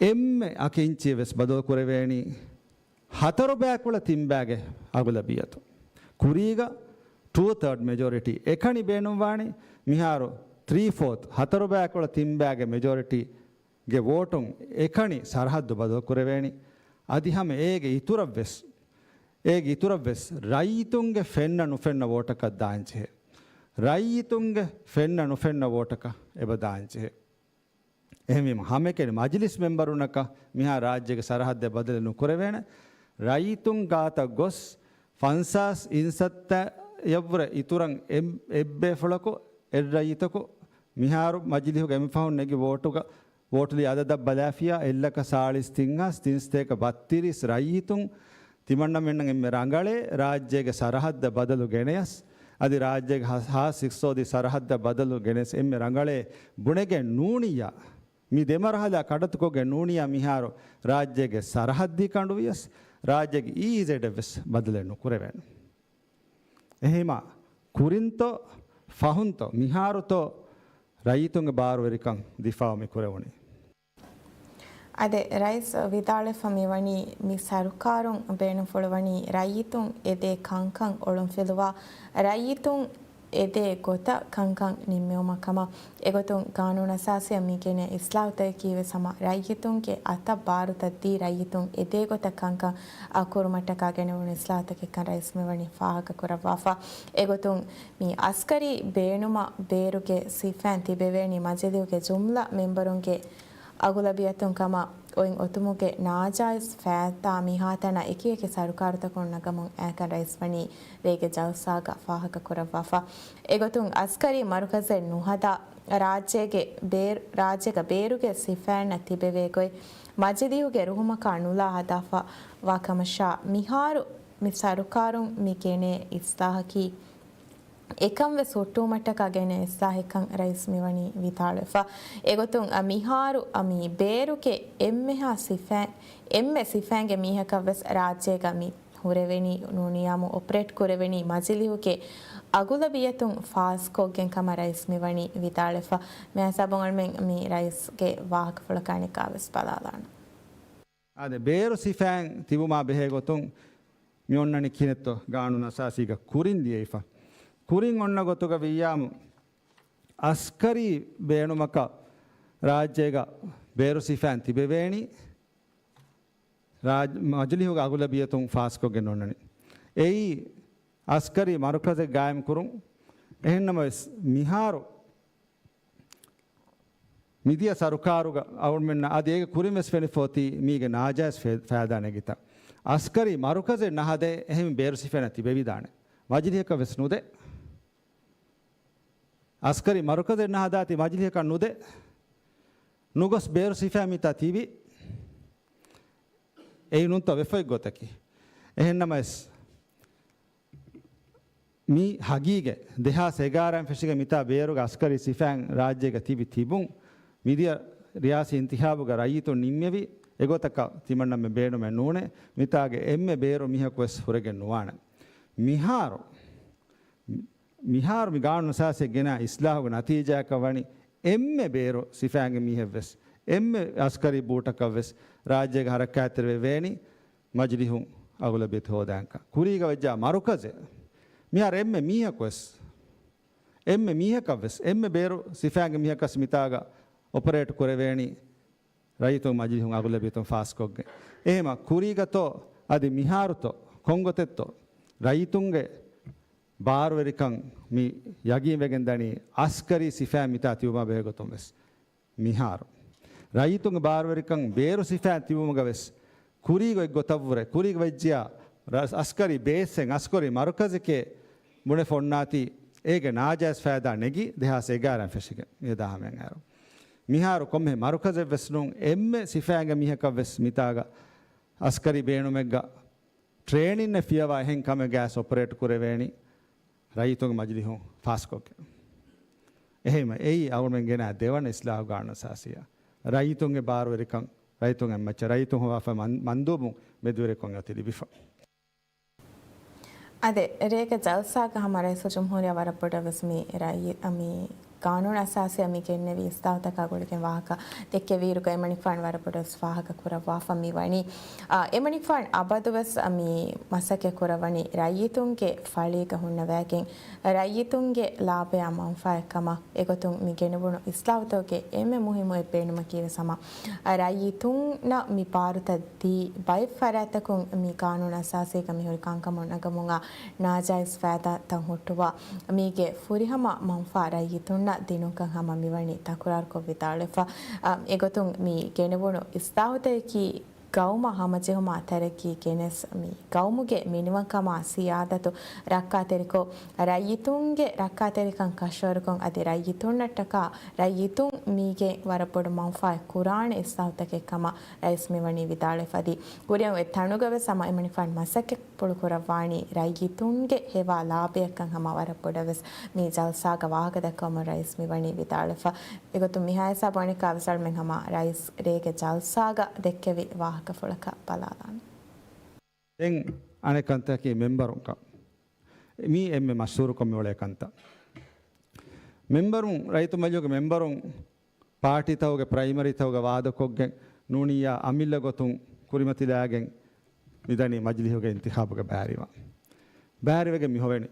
އެންމެ އަކި އިންޗިއެއް ވެސް ބަދަލު ކުރެވޭނީ ހަތަރު ބައިކުޅަ ތިން ބައިގެ އަޣުލަބިއްޔަތު. ކުރީގަ ޓޫ ތާޑް މެޖޯރިޓީ އެކަނި ބޭނުންވާނީ، މިހާރު ތްރީ ފޯތް، ހަތަރު ބައިކުޅަ ތިން ބައިގެ މެޖޯރިޓީގެ ވޯޓުން އެކަނި ސަރަހައްދު ބަދަލު ކުރެވޭނީ. އަދި ހަމަ އޭގެ އިތުރަށްވެސް، އޭގެ އިތުރަށްވެސް ރައްޔިތުންގެ ފެންނަ ނުފެންނަ ވޯޓަކަށް ދާންޖެހޭ. ރައްޔިތުންގެ ފެންނަ ނުފެންނަ ވޯޓަކަށް އެބަ ދާންޖެހޭ. އެހެންވީމަ، ހަމައެކަނި މަޖިލިސް މެންބަރުންނަކަށް މިހާ ރާއްޖޭގެ ސަރަހައްދެއް ބަދަލެއް ނުކުރެވޭނެ. ރައްޔިތުން ގާތަށް ގޮސް، ފަންސާސް އިންސައްތައަށްވުރެ އިތުރަށް އެއް، އެއްބޭފުޅަކު، އެއް ރައްޔިތަކު މިހާރު މަޖިލިހުގަ އެންމެ ފަހުން ނެގި ވޯޓުގަ، ވޯޓުލީ އަދަދަށް ބަލާފިޔާ، އެއްލަކަ ސާޅީސް ތިން ހާސް ތިންސަތޭކަ ބައްތިރީސް ރައްޔިތުން ތިމަންނަމެންނަށް އެންމެ ރަނގަޅޭ ރާއްޖޭގެ ސަރަހައްދަށް ބަދަލު ގެނެޔަސް، އަދި ރާއްޖޭގެ ހާ، ހާސް އިޤްތިޞާދީ ސަރަހައްދަށް ބަދަލު ގެނެސް އެންމެ ރަނގަޅޭ ބުނެގެން ނޫނިއްޔާ، މި ދެ މަރުހަލާ ކަޑައްތުކޮށްގެން ނޫނިއްޔާ މިހާރު ރާއްޖޭގެ ސަރަހައްދީ ކަނޑުވިޔަސް، ރާއްޖޭގެ އީއީޒެޑް އެއްވެސް ބަދަލެއް ނުކުރެވޭނެ. އެހެމަ ކުރިންތޯ، ފަހުންތޯ، މިހާރުތޯ ރައްޔިތުންގެ ބާރުވެރިކަން ދިފާއު މި ކުރެވުނީ. އާދެ، ރައީސް ވިދާޅުވެފަ މިވަނީ، މި ސަރުކާރުން ބޭނުންފުޅުވަނީ ރައްޔިތުން އެދޭ ކަންކަން އޮޅުންފިލުވާ، ރައްޔިތުން އެދޭ ގޮތަށް ކަންކަން ނިންމެވުމަށް ކަމަށް. އެގޮތުން ގާނޫނުއަސާސީއަށް މި ގެނައި އިސްލާހުތަކަކީ ވެސް ހަމަ ރައްޔިތުންގެ އަތަށް ބާރުތައް ދީ، ރައްޔިތުން އެދޭ ގޮތަށް ކަންކަން އައްކުރުމަށްޓަކާ ގެނެވުނު އިސްލާހުތަކެއްކަން ރައީސް މިވަނީ ފާހަގަ ކުރައްވާފަ. އެގޮތުން މި އަސްކަރީ ބޭނުމަށް ބޭރުގެ ސިފައިން ތިބެވޭނީ މަޖިލީހުގެ ޖުމްލަ މެންބަރުންގެ އަޣުލަބިއްޔަތުން ކަމަށް އޮތް އޮތުމުގެ ނާޖާއިޒް ފައިދާ މިހާތަނަށް އެކިއެކި ސަރުކާރުތަކުން ނަގަމުން އައިކަން ރައީސް ވަނީ ރޭގެ ޖަލްސާގަ ފާހަގަ ކުރައްވާފަ. އެގޮތުން އަސްކަރީ މަރުކަޒެއް ނުހަދާ، ރާއްޖޭގެ ބޭރު، ރާއްޖޭގަ ބޭރުގެ ސިފައިންނަށް ތިބެވޭ ގޮތް މަޖިލީހުގެ ރުހުމަކާ ނުލާ ހަދާފަ ވާ ކަމަށާ، މިހާރު މި ސަރުކާރުން މި ގެނޭ އިސްލާހަކީ އެކަން ވެސް ހުއްޓުވުމަށްޓަކާ ގެނޭ އިސްލާހެއްކަން ރައީސް މިވަނީ ވިދާޅުވެފަ. އެގޮތުން އަ، މިހާރު އަ، މި ބޭރުގެ އެންމެހާ ސިފައިން، އެންމެ ސިފައިންގެ މީހަކަށް ވެސް ރާއްޖޭގަ މި ހުރެވެނީ ނޫނިޔާމު އޮޕަރޭޓް ކުރެވެނީ މަޖިލީހުގެ އަޣުލަބިއްޔަތުން ފާސްކޮށްގެން ކަމަށް ރައީސް މިވަނީ ވިދާޅުވެފަ. މިހާ ސާބުން އަޅުމެން މި ރައީސްގެ ވާހަކަފުޅަކާ ނިކާ ވެސް ބަލާލާނަން. އާދެ، ބޭރު ސިފައިން ތިބުމާ ބެހޭ ގޮތުން މި އޮންނަނީ ކިހިނެއްތޯ؟ ގާނޫނު އަސާސީގަ ކުރިން ދިޔައިފަ. ކުރިން އޮންނަ ގޮތުގަ ވިއްޔާމު އަސްކަރީ ބޭނުމަކަށް ރާއްޖޭގަ ބޭރު ސިފައިން ތިބެވޭނީ ރާއް-، މަޖިލީހުގެ އަޣުލަބިއްޔަތުން ފާސްކޮށްގެން އޮންނަނީ. އެއީ އަސްކަރީ މަރުކަޒެއް ގާއިމް ކުރުން. އެހެންނަމަވެސް މިހާރު މިދިޔަ ސަރުކާރުގަ އަޅުމެންނަށް އަދި އޭގެ ކުރިން ވެސް ފެނިފޯތީ މީގެ ނާޖާއިޒް ފެ-، ފައިދާ ނެގިތަ. އަސްކަރީ މަރުކަޒެއް ނަހަދޭ އެހެން ބޭރު ސިފައިން ތިބެވިދާނެ. މަޖިލީހަކަށް ވެސް ނުދޭ. އަސްކަރީ މަރުކަޒެއް ނަހަދާތީ މަޖިލީހަކަށް ނުދޭ. ނުގޮސް ބޭރު ސިފައިން މިތާ ތިބި. އެއީ ނޫންތޯ ވެފައި ގޮތަކީ. އެހެންނަމަވެސް، މި ހަގީގަތް ދެހާސް އެގާރައިން ފެށިގެން މިތާ ބޭރުގެ އަސްކަރީ ސިފައިން ރާއްޖޭގަ ތިބި ތިބުން، މިދިޔަ ރިޔާސީ އިންތިހާބުގަ ރައްޔިތުން ނިންމެވި އެގޮތަކަށް ތިމަންނަމެން ބޭނުމެއް ނޫނޭ. މިތާގެ އެންމެ ބޭރު މީހަކު ވެސް ހުރެގެން ނުވާނެ. މިހާރު، މިހާރު މި ގާނޫނު އަސާސީ ގެނާ އިސްލާހުގެ ނަތީޖާއަކަށް ވަނީ އެންމެ ބޭރު ސިފައިންގެ މީހެއް ވެސް، އެންމެ އަސްކަރީ ބޫޓަކަށް ވެސް ރާއްޖޭގަ ހަރަކާތްތެރިވެވޭނީ މަޖިލީހުން އަޣުލަބިއްޔަތު ހޯދާންކަން. ކުރީގަ ވެއްޖާ މަރުކަޒެއް މިހާރު އެންމެ މީހަކު ވެސް، އެންމެ މީހަކަށް ވެސް، އެންމެ ބޭރު ސިފައިންގެ މީހަކަސް މިތާގަ އޮޕަރޭޓް ކުރެވޭނީ ރައްޔިތުން މަޖިލީހުން އަޣުލަބިއްޔަތުން ފާސްކޮށްގެން. އެހެމަ ކުރީގަތޯ އަދި މިހާރުތޯ ކޮންގޮތެއްތޯ ރައްޔިތުންގެ ބާރުވެރިކަން މި ޔަގީންވެގެން ދަނީ އަސްކަރީ ސިފައިން މިތާ ތިބުމާ ބެހޭ ގޮތުން ވެސް. މިހާރު ރައްޔިތުންގެ ބާރުވެރިކަން ބޭރު ސިފައިން ތިބުމުގަ ވެސް ކުރީގަ އެއްގޮތަށްވުރެ، ކުރީގަ ވެއްޖިޔާ ރަ-، އަސްކަރީ ބޭސްއެއް، އަސްކަރީ މަރުކަޒެކޭ ބުނެފަ އޮންނާތީ، އޭގެ ނާޖާއިޒް ފައިދާ ނެގި ދެހާސް އެގާރައިން ފެށިގެން މިއަދާ ހަމަޔަށް އައިރު. މިހާރު ކޮންމެ މަރުކަޒެއްވެސް ނޫން، އެންމެ ސިފައިގެ މީހަކަށްވެސް މިތާގަ އަސްކަރީ ބޭނުމެއްގަ ޓްރޭނިންއެއް ފިޔަވާ އެހެން ކަމެއް ގާސް އޮޕަރޭޓް ކުރެވޭނީ ރައްޔިތުންގެ މަޖިލީހުން ފާސްކޮށްގެން. އެހެންވީމަ އެއީ އަޅުގަނޑުމެން ގެނައި ދެވަނަ އިސްލާހު ގާނޫނު އަސާސީއަށް. ރައްޔިތުންގެ ބާރުވެރިކަން، ރައްޔިތުން އެއްމައްޗަށް ރައްޔިތުން ހޮވާފަ މަން-، މަންދޫބުން މެދުވެރިކޮށް އޮތީ ލިބިފަ. އަދި ރޭގެ ޖަލްސާގަ ހަމަ ރައީސުލްޖުމްހޫރިއްޔާ ވަރަށް ބޮޑަށް ވެސް މި ރައީ-، މި ގާނޫނު އަސާސީއަށް މި ގެންނެވި އިސްލާހުތަކާ ގުޅިގެން ވާހަކަ ދެއްކެވިއިރުގަ އެމަނިކުފާނު ވަރަށް ބޮޑަށް ވެސް ފާހަގަ ކުރައްވާފަ މި ވަނީ. އާ، އެމަނިކުފާނު އަބަދު ވެސް މި މަސައްކަތް ކުރައްވަނީ ރައްޔިތުންގެ ފަޅީގަ ހުންނަވައިގެން ރައްޔިތުންގެ ލާބަޔާ މަންފާއެއް ކަމަށް. އެގޮތުން މި ގެނެވުނު އިސްލާހުތަކުގެ އެންމެ މުހިއްމު އެއް ބޭނުމަކީ ވެސް ހަމަ ރައްޔިތުންނަށް މި ބާރުތައް ދީ ބައެއް ފަރާތްތަކުން މި ގާނޫނު އަސާސީގަ މިހުރި ކަންކަމުން ނަގަމުން އާ ނާޖާއިޒް ފައިދާތައް ހުއްޓުވާ މީގެ ފުރިހަމަ މަންފާ ރައްޔިތުންނަށް ދިނުންކަން ހަމަ މިވަނީ ތަކުރާރުކޮށް ވިދާޅުވެފަ. އާ، އެގޮތުން މި ގެނެވުނު އިސްލާހުތަކަކީ ގައުމަށް ހަމަޖެހުމާ ތަރައްގީ ގެނެސް، މި ގައުމުގެ މިނިވަންކަމާ ސިޔާދަތު ރައްކާތެރިކޮށް، ރައްޔިތުންގެ ރައްކާތެރިކަން ކަށަވަރުކޮށް، އަދި ރައްޔިތުންނަށްޓަކާ ރައްޔިތުން މީގެ ވަރަށް ބޮޑު މަންފާއެއް ކުރާނެ އިސްލާހުތަކެއް ކަމަށް ރައީސް މިވަނީ ވިދާޅުވެފަ. އަދި ކުރިއަށް އޮތް ތަނުގަ ވެސް ހަމަ އެމަނިކުފާނު މަސައްކަތްޕުޅު ކުރައްވާނީ ރައްޔިތުންގެ ހެވާ ލާބަޔަށްކަން ހަމަ ވަރަށް ބޮޑަށް ވެސް މި ޖަލްސާގަ ވާހަކަ ދައްކަވަމުން ރައީސް މިވަނީ ވިދާޅުވެފަ. އެގޮތުން މިހާ ހިސާބު އަނެއްކާ ވެސް އަޅުމެން ހަމަ ރައީސް ރޭގެ ޖަލްސާގަ ދެއްކެވި ވާހަކަފުޅަކަށް ބަލާލާނަން. ދެން އަނެއް ކަންތަކަކީ މެންބަރުން ކަން. މީ އެންމެ މަޝްހޫރުކޮށް މިއުޅޭ ކަންތައް. މެންބަރުން، ރައްޔިތު މަޖިލީހުގެ މެންބަރުން ޕާޓީތަކުގެ ޕްރައިމަރީތަކުގަ ވާދަކޮށްގެން ނޫނިއްޔާ އަމިއްލަ ގޮތުން ކުރިމަތިލާގެން މިދަނީ މަޖިލީހުގެ އިންތިޚާބުގެ ބައިވެރިވާން. ބައިވެރިވެގެން މި ހޮވެނީ.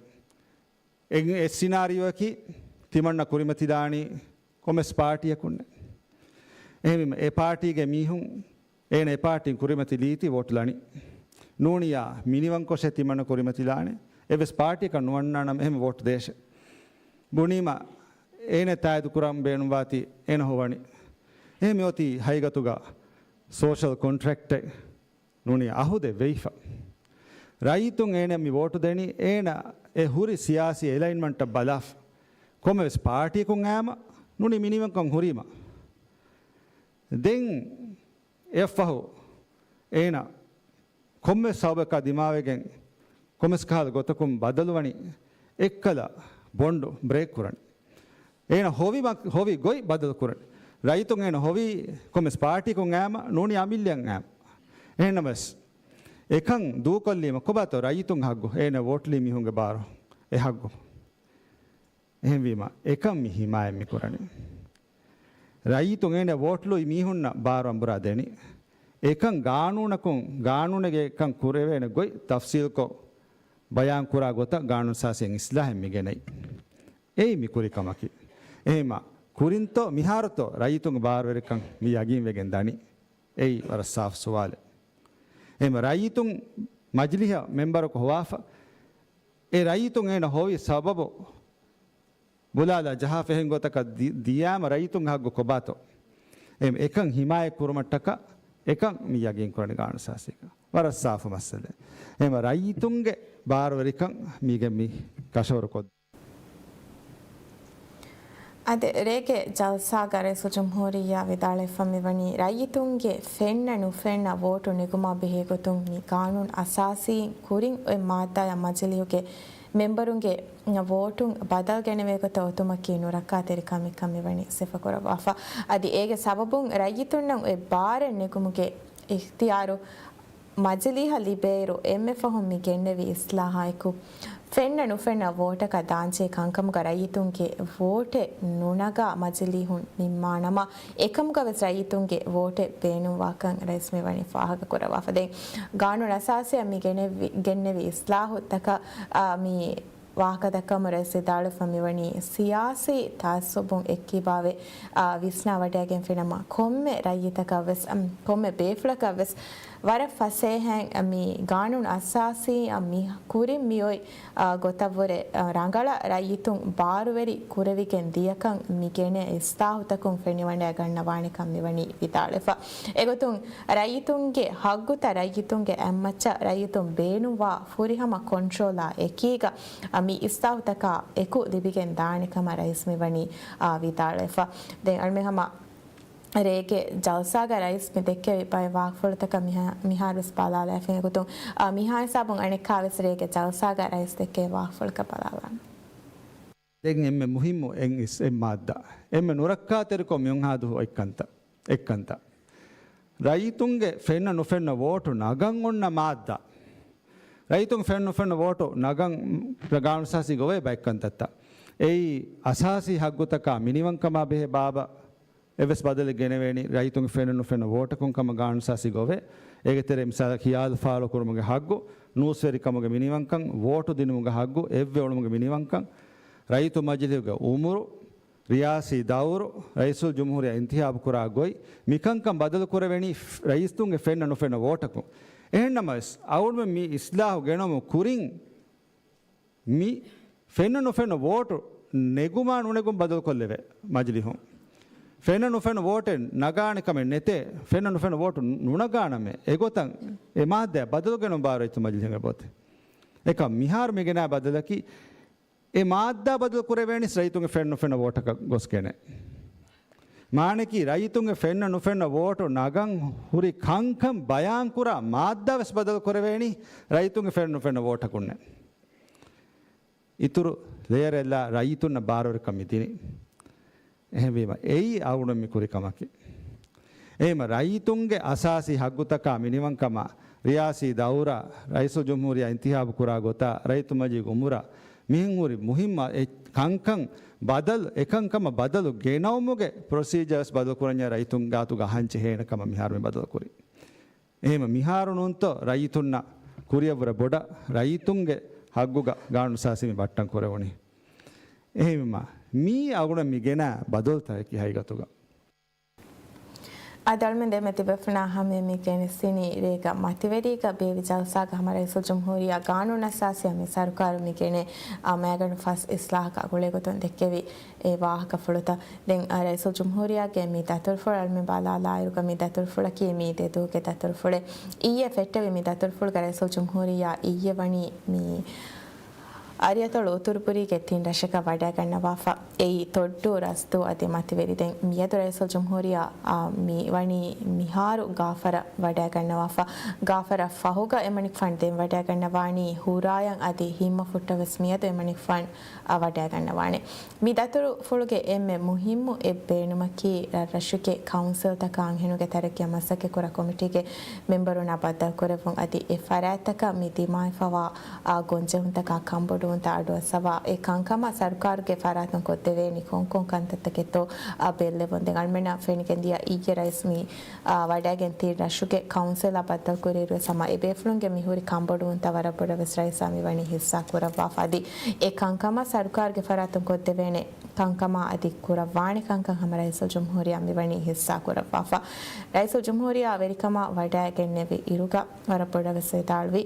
އެ، އެއް ސިނާރިއޯއަކީ ތިމަންނަ ކުރިމަތިލާނީ ކޮންމެސް ޕާޓީއަކުންނެއް. އެހެންވީމަ އެ ޕާޓީގެ މީހުން އޭނަ އެ ޕާޓީން ކުރިމަތިލީތީ ވޯޓް ލަނީ. ނޫނިއްޔާ މިނިވަންކޮށޭ ތިމަންނަ ކުރިމަތިލާނެ. އެއްވެސް ޕާޓީއަކަށް ނުވަންނާނަމަ އެހެން ވޯޓް ދޭށޭ. ބުނީމަ އޭނަ ތާއީދު ކުރަން ބޭނުންވާތީ އޭނަ ހޮވަނީ. އެހެން މިއޮތީ ހަގީގަތުގަ ސޯޝަލް ކޮންޓްރެކްޓެއް ނޫނީ އަހުދެއް ވެއިފަ. ރައްޔިތުން އޭނަ މި ވޯޓު ދެނީ އޭނަ އެ ހުރި ސިޔާސީ އެލައިންމަންޓަށް ބަލާފަ. ކޮންމެވެސް ޕާޓީއަކުން އައީމަ ނޫނީ މިނިވަންކަން ހުރީމަ. ދެން އެއަށްފަހު އޭނަ ކޮންމެ ސަބަބަކާ ދިމާވެގެން ކޮންމެސް ކަހަލަ ގޮތަކުން ބަދަލުވަނީ އެއްކަލަ ބޮންޑު ބްރޭކް ކުރަނީ. އޭނަ ހޮވި މަ-، ހޮވި ގޮތް ބަދަލު ކުރަނީ. ރައްޔިތުން އޭނަ ހޮވީ ކޮންމެސް ޕާޓީއަކުން އައީމަ ނޫނީ އަމިއްލައަށް އައީމަ. އެހެންނަމަވެސް އެކަން ދޫކޮށްލީމަ ކޮބާތޯ ރައްޔިތުންގެ ހައްގު؟ އޭނަ ވޯޓްލީ މީހުންގެ ބާރު އެ ހައްގު. އެހެންވީމަ އެކަން މި ހިމާޔަތް މި ކުރަނީ. ރައްޔިތުން އޭނަ ވޯޓްލުއި މީހުންނަށް ބާރު އަނބުރާ ދެނީ. އެކަން ގާނޫނަކުން، ގާނޫނެއްގެ އެކަން ކުރެވޭނެ ގޮތް ތަފްސީލްކޮށް ބަޔާން ކުރާ ގޮތަށް ގާނޫނު އަސާސީން އިސްލާހެއް މި ގެނައީ. އެއީ މި ކުރި ކަމަކީ. އެހެންމަ ކުރިންތޯ މިހާރުތޯ ރައްޔިތުންގެ ބާރުވެރިކަން މި ޔަގީންވެގެން ދަނީ؟ އެއީ ވަރަށް ސާފު ސުވާލެއް. އެހެންމަ ރައްޔިތުން މަޖިލީހަށް މެންބަރަކު ހޮވާފަ، އެ ރައްޔިތުން އޭނަ ހޮވި ސަބަބު ބުލާލާ ޖަހާފަ އެހެން ގޮތަކަށް ދި-، ދިޔާމަ ރައްޔިތުންގެ ހައްގު ކޮބާތޯ؟ އެހެން އެކަން ހިމާޔަތް ކުރުމަށްޓަކާ އެކަން މި ޔަގީން ކުރަނީ ގާނޫނު އަސާސީގަ. ވަރަށް ސާފު މައްސަލައެއް. އެހެންމަ ރައްޔިތުންގެ ބާރުވެރިކަން މީގެ މި ކަށަވަރު ކޮށް އަދި ރޭގެ ޖަލްސާގަ ރައީސުލްޖުމްހޫރިއްޔާ ވިދާޅުވެފަ މިވަނީ، ރައްޔިތުންގެ ފެންނަ ނުފެންނަ ވޯޓު ނެގުމާ ބެހޭ ގޮތުން މި ގާނޫނު އަސާސީން ކުރިން އޮތް މާއްދާއަށް މަޖިލީހުގެ މެންބަރުންގެ ވޯޓުން ބަދަލު ގެނެވޭ ގޮތަށް އޮތުމަކީ ނުރައްކާތެރި ކަމެއްކަން މިވަނީ ސިފަކުރައްވާފަ. އަދި އޭގެ ސަބަބުން ރައްޔިތުންނަށް އޮތް ބާރެއް ނެގުމުގެ އިޚްތިޔާރު މަޖިލީހަށް ލިބޭއިރު، އެންމެ ފަހުން މި ގެންނެވި އިސްލާހާއެކު، ފެންނަ ނުފެންނަ ވޯޓަކަށް ދާންޖެހޭ ކަންކަމުގަ ރައްޔިތުންގެ ވޯޓެއް ނުނަގާ މަޖިލީހުން ނިންމާނަމަ، އެކަމުގަ ވެސް ރައްޔިތުންގެ ވޯޓެއް ބޭނުންވާކަން ރައީސް މިވަނީ ފާހަގަކުރައްވާފަ. ދެން ގާނޫނު އަސާސީއަށް މި ގެނެވި-، ގެންނެވި އިސްލާހުތަކަށް، އާ، މި ވާހަކަ ދައްކަމުން ރައީސް ވިދާޅުވެފަ މިވަނީ ސިޔާސީ ތަޢައްސުބުން އެއްކިބާވެ، އާ، ވިސްނާވަޑައިގެންފިނަމަ، ކޮންމެ ރައްޔިތަކަށް ވެސް، އަމް، ކޮންމެ ބޭފުޅަކަށް ވެސް ވަރަށް ފަސޭހައިން މި ގާނޫނު އަސާސީ މި ކުރިން މިއޮތް، އާ، ގޮތަށްވުރެ، އާ، ރަނގަޅަށް ރައްޔިތުން ބާރުވެރި ކުރެވިގެން ދިޔަކަން މި ގެނެ އިސްލާހުތަކުން ފެނިވަޑައިގަންނަވާނެކަން މިވަނީ ވިދާޅުވެފަ. އެގޮތުން ރައްޔިތުންގެ ހައްގުތައް ރައްޔިތުންގެ އެއްމައްޗަށް ރައްޔިތުން ބޭނުންވާ ފުރިހަމަ ކޮންޓްރޯލާ އެކީގަ، އަ، މި އިސްލާހުތަކާ އެކު ލިބިގެން ދާނެ ކަމަށް ރައީސް މިވަނީ، އާ، ވިދާޅުވެފަ. ދެން އަޅުމެން ހަމަ ރޭގެ ޖަލްސާގަ ރައީސް މި ދެއްކެވި ބައެއް ވާހަކަފުޅުތަކަށް މިހާ-، މިހާރުވެސް ބަލާލާފައި ގޮތުން، އާ، މިހާ ހިސާބުން އަނެއްކާވެސް ރޭގެ ޖަލްސާގަ ރައީސް ދެއްކެވި ވާހަކަފުޅަކަށް ބަލާލާނަން. ދެން އެންމެ މުހިއްމު އެއް އިސް-، އެއް މާއްދާ. އެންމެ ނުރައްކާތެރިކޮށް މިއޮންހާދު އޮތްކަންތައް، އެއްކަންތައް. ރައްޔިތުންގެ ފެންނަ ނުފެންނަ ވޯޓު ނަގަން އޮންނަ މާއްދާ. ރައްޔިތުން ފެންނަ ނުފެންނަ ވޯޓު ނަގަން ގާނޫނު އަސާސީ ގޮވޭ ބައެއްކަންތައްތައް. އެއީ އަސާސީ ހައްގުތަކާ މިނިވަންކަމާ ބެހޭ ބާބަ އެއްވެސް ބަދަލެއް ގެނެވޭނީ ރައްޔިތުންގެ ފެންނަ ނުފެންނަ ވޯޓަކުން ކަމަށް ގާނޫނު އަސާސީ ގޮވޭ. އޭގެ ތެރޭ މިސާލަކަށް ހިޔާލު ފާޅުކުރުމުގެ ހައްގު، ނޫސްވެރިކަމުގެ މިނިވަންކަން، ވޯޓު ދިނުމުގެ ހައްގު، އެއްވެ އުޅުމުގެ މިނިވަންކަން، ރައްޔިތު މަޖިލީހުގެ އުމުރު، ރިޔާސީ ދައުރު، ރައީސުލްޖުމްހޫރިއްޔާ އިންތިހާބު ކުރާ ގޮތް، މިކަންކަން ބަދަލު ކުރެވެނީ ރައީސްތުންގެ ފެންނަ ނުފެންނަ ވޯޓަކުން. އެހެންނަމަވެސް، އަޅުގަނޑުމެން މި އިސްލާހު ގެނައުމުގެ ކުރިން މި ފެންނަ ނުފެންނަ ވޯޓު ނެގުމާ ނުނެގުން ބަދަލުކޮށްލެވޭ މަޖިލީހުން. ފެންނަ ނުފެންނަ ވޯޓެއް ނަގާނެ ކަމެއް ނެތޭ، ފެންނަ ނުފެންނަ ވޯޓު ނުނަގާނަމޭ. އެގޮތަށް އެ މާއްދާ ބަދަލު ގެނައުން ބާރު ރައްޔިތު މަޖިލީހުން އެބައޮތޭ. އެކަމް މިހާރު މި ގެނާ ބަދަލަކީ، އެ މާއްދާ ބަދަލު ކުރެވޭނީސް ރައްޔިތުންގެ ފެންނަ ނުފެންނަ ވޯޓަކަށް ގޮސްގެނޭ. މާނައަކީ ރައްޔިތުންގެ ފެންނަ ނުފެންނަ ވޯޓު ނަގަން ހުރި ކަންކަން ބަޔާންކުރާ މާއްދާ ވެސް ބަދަލު ކުރެވޭނީ ރައްޔިތުންގެ ފެންނަ ނުފެންނަ ވޯޓަކުންނޭ. އިތުރު ލޭޔަރެއްލާ ރައްޔިތުންނަށް ބާރުވެރިކަން މި ދިނީ. އެހެންވީމަ، އެއީ އަޅުގަނޑު މި ކުރި ކަމަކީ. އެހެންވީމަ، ރައްޔިތުންގެ އަސާސީ ހައްގުތަކާ މިނިވަންކަމާ، ރިޔާސީ ދައުރާ، ރައީސުލްޖުމްހޫރިއްޔާ އިންތިހާބު ކުރާ ގޮތާ، ރައްޔިތު މަޖިލީހުގެ އުމުރާ، މިހެން ހުރި މުހިއްމު އެއް ކަންކަން ބަދަލު، އެކަންކަމަށް ބަދަލު ގެނައުމުގެ ޕްރޮސީޖާވެސް ބަދަލު ކުރަންޏާ ރައްޔިތުން ގާތުގަ އަހަން ޖެހޭނެ ކަމަށް މިހާރު މި ބަދަލު ކުރީ. އެހެންވީމަ، މިހާރު ނޫންތޯ ރައްޔިތުންނަށް ކުރިއަށްވުރެ ބޮޑަށް ރައްޔިތުންގެ ހައްގުގަ ގާނޫނު އަސާސީ މި ބައްޓަން ކުރެވުނީ. އެހެންވީމަ، މީ އަޅުގަނޑަށް މި ގެނާ ބަދަލުތަކަކީ ހަގީގަތުގަ. އަދި އަޅުމެން ދެމެ ތިބޭފުޅުންނާ ހަމަޔަށް މި ގެނެސްދިނީ ރޭގަ މަތިވެރީގަ ބޭއްވި ޖަލްސާގަ ހަމަ ރައީސުލްޖުމްހޫރިއްޔާ ގާނޫނު އަސާސީއަށް މި ސަރުކާރު މި ގެނޭ، އާ، މައިގަނޑު ފަސް އިސްލާހަކާ ގުޅޭގޮތުން ދެއްކެވި އެ ވާހަކަފުޅުތައް. ދެން، އާ، ރައީސުލްޖުމްހޫރިއްޔާގެ މި ދަތުރުފުޅު އަޅުމެން ބަލާލާއިރުގަ މި ދަތުރުފުޅަކީ މީ ދެދުވަހުގެ ދަތުރުފުޅެއް. އިއްޔެ ފެއްޓެވި މި ދަތުރުފުޅުގަ ރައީސުލްޖުމްހޫރިއްޔާ އިއްޔެ ވަނީ މި އަރިއަތޮޅު އުތުރުބުރީގެ ތިން ރަށަކަށް ވަޑައިގަންނަވާފަ. އެއީ ތޮއްޑޫ، ރަސްދޫ އަދި މަތިވެރި. ދެން މިއަދު ރައީސުލްޖުމްހޫރިއްޔާ، އާ، މި ވަނީ މިހާރު ގާފަރަށް ވަޑައިގަންނަވާފަ. ގާފަރަށް ފަހުގަ އެމަނިކުފާނު ދެން ވަޑައިގަންނަވާނީ ހުރާޔަށް އަދި ހިންމަފުއްޓަށް ވެސް މިއަދު އެމަނިކުފާނު، އާ، ވަޑައިގަންނަވާނެ. މި ދަތުރުފުޅުގެ އެންމެ މުހިއްމު އެއް ބޭނުމަކީ، ރަށްރަށުގެ ކައުންސިލްތަކާ އަންހެނުންގެ ތަރައްގީއަށް މަސައްކަތްކުރާ ކޮމިޓީގެ މެމްބަރުންނާ ބައްދަލުކުރެއްވުން އަދި އެ ފަރާތްތަކަށް މި ދިމާވެފަވާ، އާ، ގޮންޖެހުންތަކާ ކަންބޮޑުވުންތައް އަޑުއައްސަވާ، އެ ކަންކަމަށް ސަރުކާރުގެ ފަރާތުން ކޮށްދެވޭނީ ކޮންކޮން ކަންތައްތަކެއްތޯ، އާ، ބެއްލެވުން. ދެން އަޅުމެންނަށް ފެނިގެންދިޔަ އިއްޔެ ރައީސް މި، އާ، ވަޑައިގެން ތިން ރަށުގެ ކައުންސިލާ ބައްދަލުކުރިއިރުވެސް ހަމަ އެބޭފުޅުންގެ މިހުރި ކަންބޮޑުވުންތައް ވަރަށް ބޮޑަށް ވެސް ރައީސާ މިވަނީ ހިއްސާކުރައްވާފަ. އަދި އެ ކަންކަމަށް ސަރުކާރުގެ ފަރާތުން ކޮށްދެވޭނެ ކަންކަމާ އަދި ކުރައްވާނެ ކަންކަން ހަމަ ރައީސުލްޖުމްހޫރިއްޔާ މިވަނީ ހިއްސާކުރައްވާފަ. ރައީސުލްޖުމްހޫރިއްޔާ ވެރިކަމާ ވަޑައިގެންނެވި އިރުގަ ވަރަށް ބޮޑަށް ވެސް ވިދާޅުވި،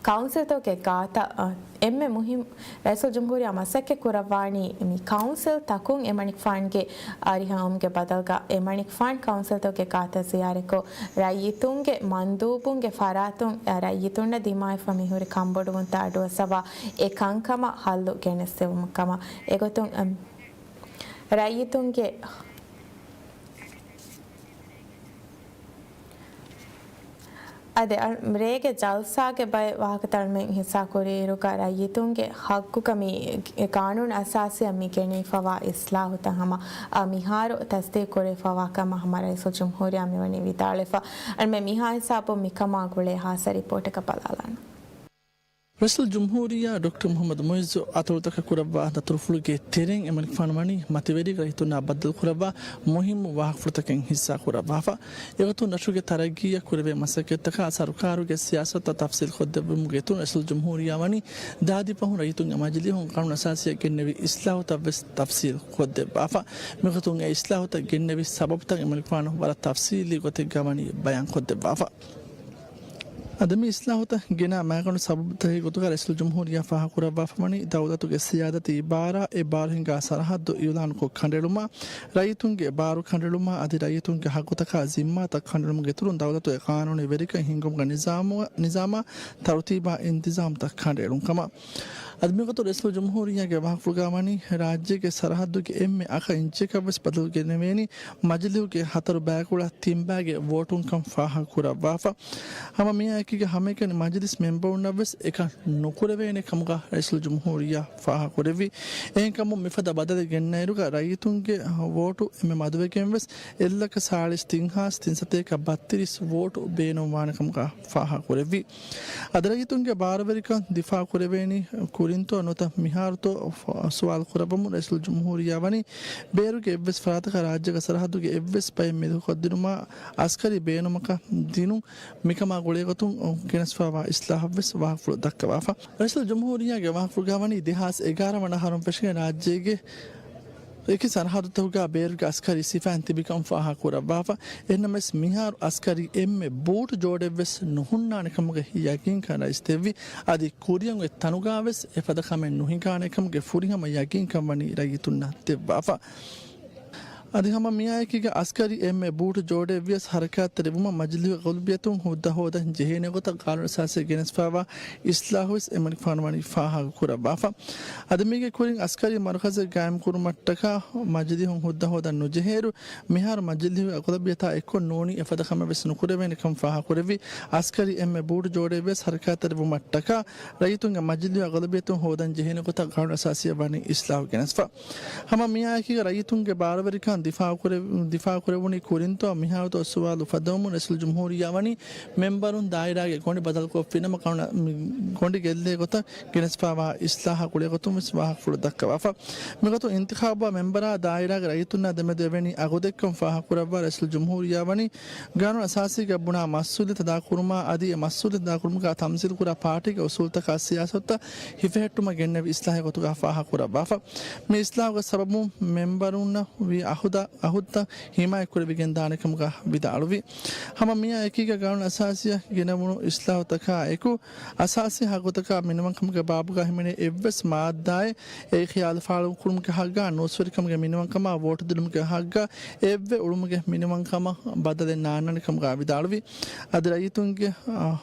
ކައުންސިލްތަކުގެ ގާތަށް، އަ، އެންމެ މުހިން-، ރައީސުލްޖުމްހޫރިއްޔާ މަސައްކަތް ކުރައްވާނީ މި ކައުންސިލް ތަކުން އެމަނިކުފާނުގެ އަރިހަށް އައުމުގެ ބަދަލުގަ އެމަނިކުފާނު ކައުންސިލްތަކުގެ ގާތަށް ޒިޔާރަތްކޮށް، ރައްޔިތުންގެ މަންދޫބުންގެ ފަރާތުން، އަ، ރައްޔިތުންނަށް ދިމާވެފަ މިހުރި ކަންބޮޑުވުންތައް އަޑުއައްސަވާ އެ ކަންކަމަށް ހައްލު ގެނެސްދެވުމަށް ކަމަށް. އެގޮތުން، އަ، ރައްޔިތުންގެ އަދި އަ-، ރޭގެ ޖަލްސާގެ ބައެއް ވާހަކަތައް އަޅުމެން ހިއްސާކުރިއިރުގަ ރައްޔިތުންގެ ހައްގުގަ މި ގާނޫނު އަސާސީއަށް މި ގެނެވިފަވާ އިސްލާހުތައް ހަމަ، އަ، މިހާރު ތަސްދީގު ކުރެވިފަވާ ކަމަށް ހަމަ ރައީސުލްޖުމްހޫރިއްޔާ މިވަނީ ވިދާޅުވެފަ. އަޅުމެން މިހާ ހިސާބުން މިކަމާ ގުޅޭ ހާއްސަ ރިޕޯޓަކަށް ބަލާލާނަން. ރައީސުލްޖުމްހޫރިއްޔާ ޑޮކްޓަރ މުޙައްމަދު މުޢިއްޒު އަތޮޅުތަކަށް ކުރައްވާ ދަތުރުފުޅުގެ ތެރެއިން އެމަނިކުފާނު ވަނީ މަތިވެރި ރައްޔިތުންނާ ބައްދަލުކުރައްވާ މުހިއްމު ވާހަކަފުޅުތަކެއް ހިއްސާކުރައްވާފަ. އެގޮތުން ރަށުގެ ތަރައްގީއަށް ކުރެވޭ މަސައްކަތްތަކާ ސަރުކާރުގެ ސިޔާސަތުތައް ތަފްސީލް ކޮށްދެއްވުމުގެ އިތުރުން ރައީސުލްޖުމްހޫރިއްޔާ ވަނީ ދާދި ފަހުން ރައްޔިތުންގެ މަޖިލީހުން ގާނޫނު އަސާސީއަށް ގެންނެވި އިސްލާހުތައް ވެސް ތަފްސީލް ކޮށްދެއްވާފަ. މިގޮތުން އެ އިސްލާހުތައް ގެންނެވި ސަބަބުތައް އެމަނިކުފާނު ވަރަށް ތަފްސީލީ ގޮތެއްގަ ވަނީ ބަޔާން ކޮށްދެއްވާފަ. އަދި މި އިސްލާހުތައް ގެނާ މައިގަނޑު ސަބަބުތަކެއް ގޮތުގަ ރައީސުލްޖުމްހޫރިއްޔާ ފާހަގަކުރައްވާފަ ވަނީ ދައުލަތުގެ ސިޔާދަތީ ބާރާ އެ ބާރު ހިނގާ ސަރަހައްދު އިއުލާނުކޮށް ކަނޑައެޅުމާ، ރައްޔިތުންގެ ބާރު ކަނޑައެޅުމާ އަދި ރައްޔިތުންގެ ހައްގުތަކާ ޒިންމާތައް ކަނޑައެޅުމުގެ އިތުރުން ދައުލަތުގެ ޤާނޫނީ ވެރިކަން ހިންގުމުގެ ނިޒާމު-، ނިޒާމާ ތަރުތީބާ އިންތިޒާމްތައް ކަނޑައެޅުން ކަމަށް. އަދި މިގޮތުން ރައީސުލްޖުމްހޫރިއްޔާގެ ވާހަކަފުޅުގައި ވަނީ، ރާއްޖޭގެ ސަރަހައްދުގެ އެންމެ އަކަ އިންޗެއްކަށް ވެސް ބަދަލު ގެނެވޭނީ މަޖިލީހުގެ ހަތަރު ބައިކުޅަ ތިން ބައިގެ ވޯޓުން ކަން ފާހަގަ ކުރައްވާފަ. ހަމަ މިއާއެކީގަ ހަމައެކަނި މަޖިލިސް މެމްބަރުންނަށް ވެސް އެކަން ނުކުރެވޭނެ ކަމުގަ ރައީސުލްޖުމްހޫރިއްޔާ ފާހަގަކުރެއްވި. އެހެންކަމުން މިފަދަ ބަދަލެއް ގެންނައިރުގަ ރައްޔިތުންގެ ވޯޓު އެންމެ މަދުވެގެން ވެސް އެއްލަކަ ސާޅީސް ތިން ހާސް ތިންސަތޭކަ ބައްތިރީސް ވޯޓު ބޭނުންވާނެ ކަމުގަ ފާހަގަކުރެއްވި. އަދި ރައްޔިތުންގެ ބާރުވެރިކަން ދިފާއުކުރެވޭނީ ކުރިންތޯ ނުވަތަ މިހާރުތޯ ސުވާލު ކުރައްވަމުން ރައީސުލްޖުމްހޫރިއްޔާ ވަނީ ބޭރުގެ އެއްވެސް ފަރާތަކަށް ރާއްޖޭގެ ސަރަހައްދުގެ އެއްވެސް ބައެއް މެދުކޮށްދިނުމަށް އަސްކަރީ ބޭނުމަކަށް ދިނުން މިކަމާ ގުޅޭގޮތުން ގެނެސްފައިވާ އިސްލާހަށްވެސް ވާހަކަފުޅު ދައްކަވާފަ. ރައީސުލްޖުމްހޫރިއްޔާގެ ވާހަކަފުޅުގައި ވަނީ ދެހާސް އެގާރަ ވަނަ އަހަރުން ފެށިގެން ރާއްޖޭގެ އެކި ސަރަހައްދުތަކުގަ ބޭރުގެ އަސްކަރީ ސިފައިން ތިބިކަން ފާހަގަކުރައްވާފަ. އެހެންނަމަވެސް މިހާރު އަސްކަރީ އެންމެ ބޫޓު ޖޯޑެއްވެސް ނުހުންނާނެ ކަމުގެ ޔަގީންކަން ރައީސް ދެއްވި. އަދި ކުރިއަށް އޮތް ތަނުގަވެސް އެފަދަ ކަމެއް ނުހިނގާނެ ކަމުގެ ފުރިހަމަ ޔަގީންކަން ވަނީ ރައްޔިތުންނަށް ދެއްވާފަ. އަދި ހަމަ މިއާއެކީގަ އަސްކަރީ އެންމެ ބޫޓު ޖޯޑެއްވިޔަސް ހަރަކާތްތެރިވުމަށް މަޖިލީހުގެ އަޣުލަބިއްޔަތުން ހުއްދަ ހޯދަން ޖެހޭނެ ގޮތަށް ޤާނޫނުއަސާސީ ގެނެސްފައިވާ އިސްލާހުވެސް އެމަނިކުފާނު ވަނީ ފާހަގަކުރައްވާފަ. އަދި މީގެ ކުރިން އަސްކަރީ މަރުކަޒެއް ގާއިމްކުރުމަށްޓަކާ މަޖިލީހުން ހުއްދަ ހޯދަން ނުޖެހޭއިރު، މިހާރު މަޖިލީހުގެ އަޣުލަބިއްޔަތާ އެއްކޮށް ނޫނީ އެފަދަ ކަމެއް ވެސް ނުކުރެވޭނެ ކަމަށް ފާހަގަކުރެއްވި. އަސްކަރީ އެންމެ ބޫޓު ޖޯޑެއްވިޔަސް ހަރަކާތްތެރިވުމަށްޓަކާ ރައްޔިތުންގެ މަޖިލީހު އަޣުލަބިއްޔަތުން ހޯދަން ޖެހޭނެ ގޮތަށް ޤާނޫނުއަސާސީއަށް ވަނީ އިސްލާހު ގެނެސްފަ. ހަމަ މިއާއެކީގަ ރައްޔިތުންގެ ބާރުވެރިކަން ދިފާއުކުރެ-، ދިފާއުކުރެވުނީ ކުރިންތޯ މިހާރުތޯ ސުވާލު އުފައްދަވަމުން ރައީސުލްޖުމްހޫރިއްޔާ ވަނީ މެމްބަރުން ދާއިރާގެ ގޮނޑި ބަދަލުކޮށްފިނަމަ ކަން މި ގޮނޑި ގެއްލޭ ގޮތަށް ގެނެސްފައިވާ އިސްލާހަށް ގުޅޭ ގޮތުން ވެސް ވާހަކަފުޅު ދައްކަވާފަ. މިގޮތުން އިންތިޚާބުއާ މެމްބަރާ ދާއިރާގެ ރައްޔިތުންނާ ދެމެދު އެވެނީ އަގުދެއްކަން ފާހަގަކުރައްވާ ރައީސުލްޖުމްހޫރިއްޔާ ވަނީ ގާނޫނު އަސާސީގަ ބުނާ މަސްއޫލިއްޔަތު އަދާކުރުމާ އަދި އެ މަސްއޫލިއްޔަތު އަދާކުރުމުގަ ތަމްސީލުކުރާ ޕާޓީގެ އުސޫލުތަކާ ސިޔާސަތުތައް ހިފެހެއްޓުމަށް ގެންނެވި އިސްލާހެއް ގޮތުގަ ފާހަގަކުރައްވާފަ. މި އިސްލާހުގެ ސަބަބުން މެމްބަރުންނަށް ވީ އަހުދަ-، އަހުދުތައް ހިމާޔަތްކުރެވިގެންދާނެ ކަމުގަ ވިދާޅުވި. ހަމަ މިއާ އެކީގަ ގާނޫނު އަސާސީއަށް ގެނެވުނު އިސްލާހުތަކާ އެކު، އަސާސީ ހައްގުތަކާ މިނިވަންކަމުގެ ބާބުގަ ހިމެނޭ އެއްވެސް މާއްދާއެއް އެއީ ޚިޔާލު ފާޅުކުރުމުގެ ހައްގާ، ނޫސްވެރިކަމުގެ މިނިވަންކަމާ، ވޯޓު ދިނުމުގެ ހައްގާ، އެއްވެ އުޅުމުގެ މިނިވަންކަމަށް ބަދަލެއް ނާންނާނެ ކަމުގަ ވިދާޅުވި. އަދި ރައްޔިތުންގެ، އާ،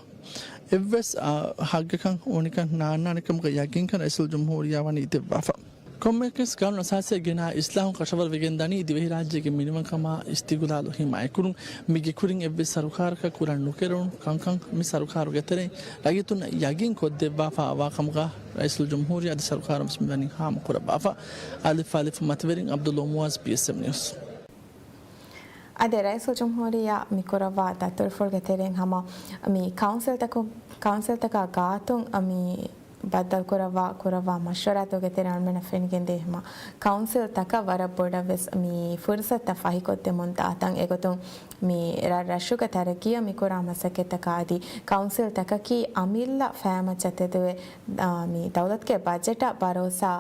އެއްވެސް، އާ، ހައްގަކަށް އުނިކަން ނާންނާނެ ކަމުގެ ޔަގީންކަން ރައީސުލްޖުމްހޫރިއްޔާ ވަނީ ދެއްވާފަ. ކޮންމެއަކަސް ގާނޫނު އަސާސީއަށް ގެނާ އިސްލާހުން ކަށަވަރުވެގެން ދަނީ ދިވެހިރާއްޖޭގެ މިނިވަންކަމާ އިސްތިގުލާލު ހިމާޔަތްކުރުން. މީގެ ކުރިން އެއްވެސް ސަރުކާރަކަށް ކުރަން ނުކެރުނު ކަންކަން މި ސަރުކާރުގެ ތެރެއިން ރައްޔިތުންނަށް ޔަގީން ކޮށްދެއްވާފަ ވާ ކަމުގަ ރައީސުލްޖުމްހޫރިއްޔާ އަދި ސަރުކާރުން ވެސް މިވަނީ ހާމަކުރައްވާފަ. އަލިފް އަލިފް މަތިވެރިން އަބްދުލް މުއައްޒަ، ބީއެސްއެމް ނިއުސް. އަދި ރައީސުލްޖުމްހޫރިއްޔާ މި ކުރައްވާ ދަތުރުފުޅުގެ ތެރެއިން ހަމަ މި ކައުންސިލްތަކު-، ކައުންސިލްތަކާ ގާތުން މި ބައްދަލުކުރައްވާ، ކުރައްވާ މަޝްވަރާތުގެ ތެރެއިން އަޅުމެންނަށް ފެނިގެންދޭ ހަމަ ކައުންސިލްތަކަށް ވަރަށް ބޮޑަށް ވެސް މި ފުރުސަތުތައް ފަހިކޮށްދެމުން ދާތަން. އެގޮތުން މި ރަށް ރަށުގެ ތަރައްގީއަށް މި ކުރާ މަސައްކަތްތަކާ އަދި ކައުންސިލްތަކަކީ އަމިއްލަ ފައިމައްޗަށް ތެދުވެ، އާ، މި ދައުލަތުގެ ބަޖެޓަށް ބަރޯސާ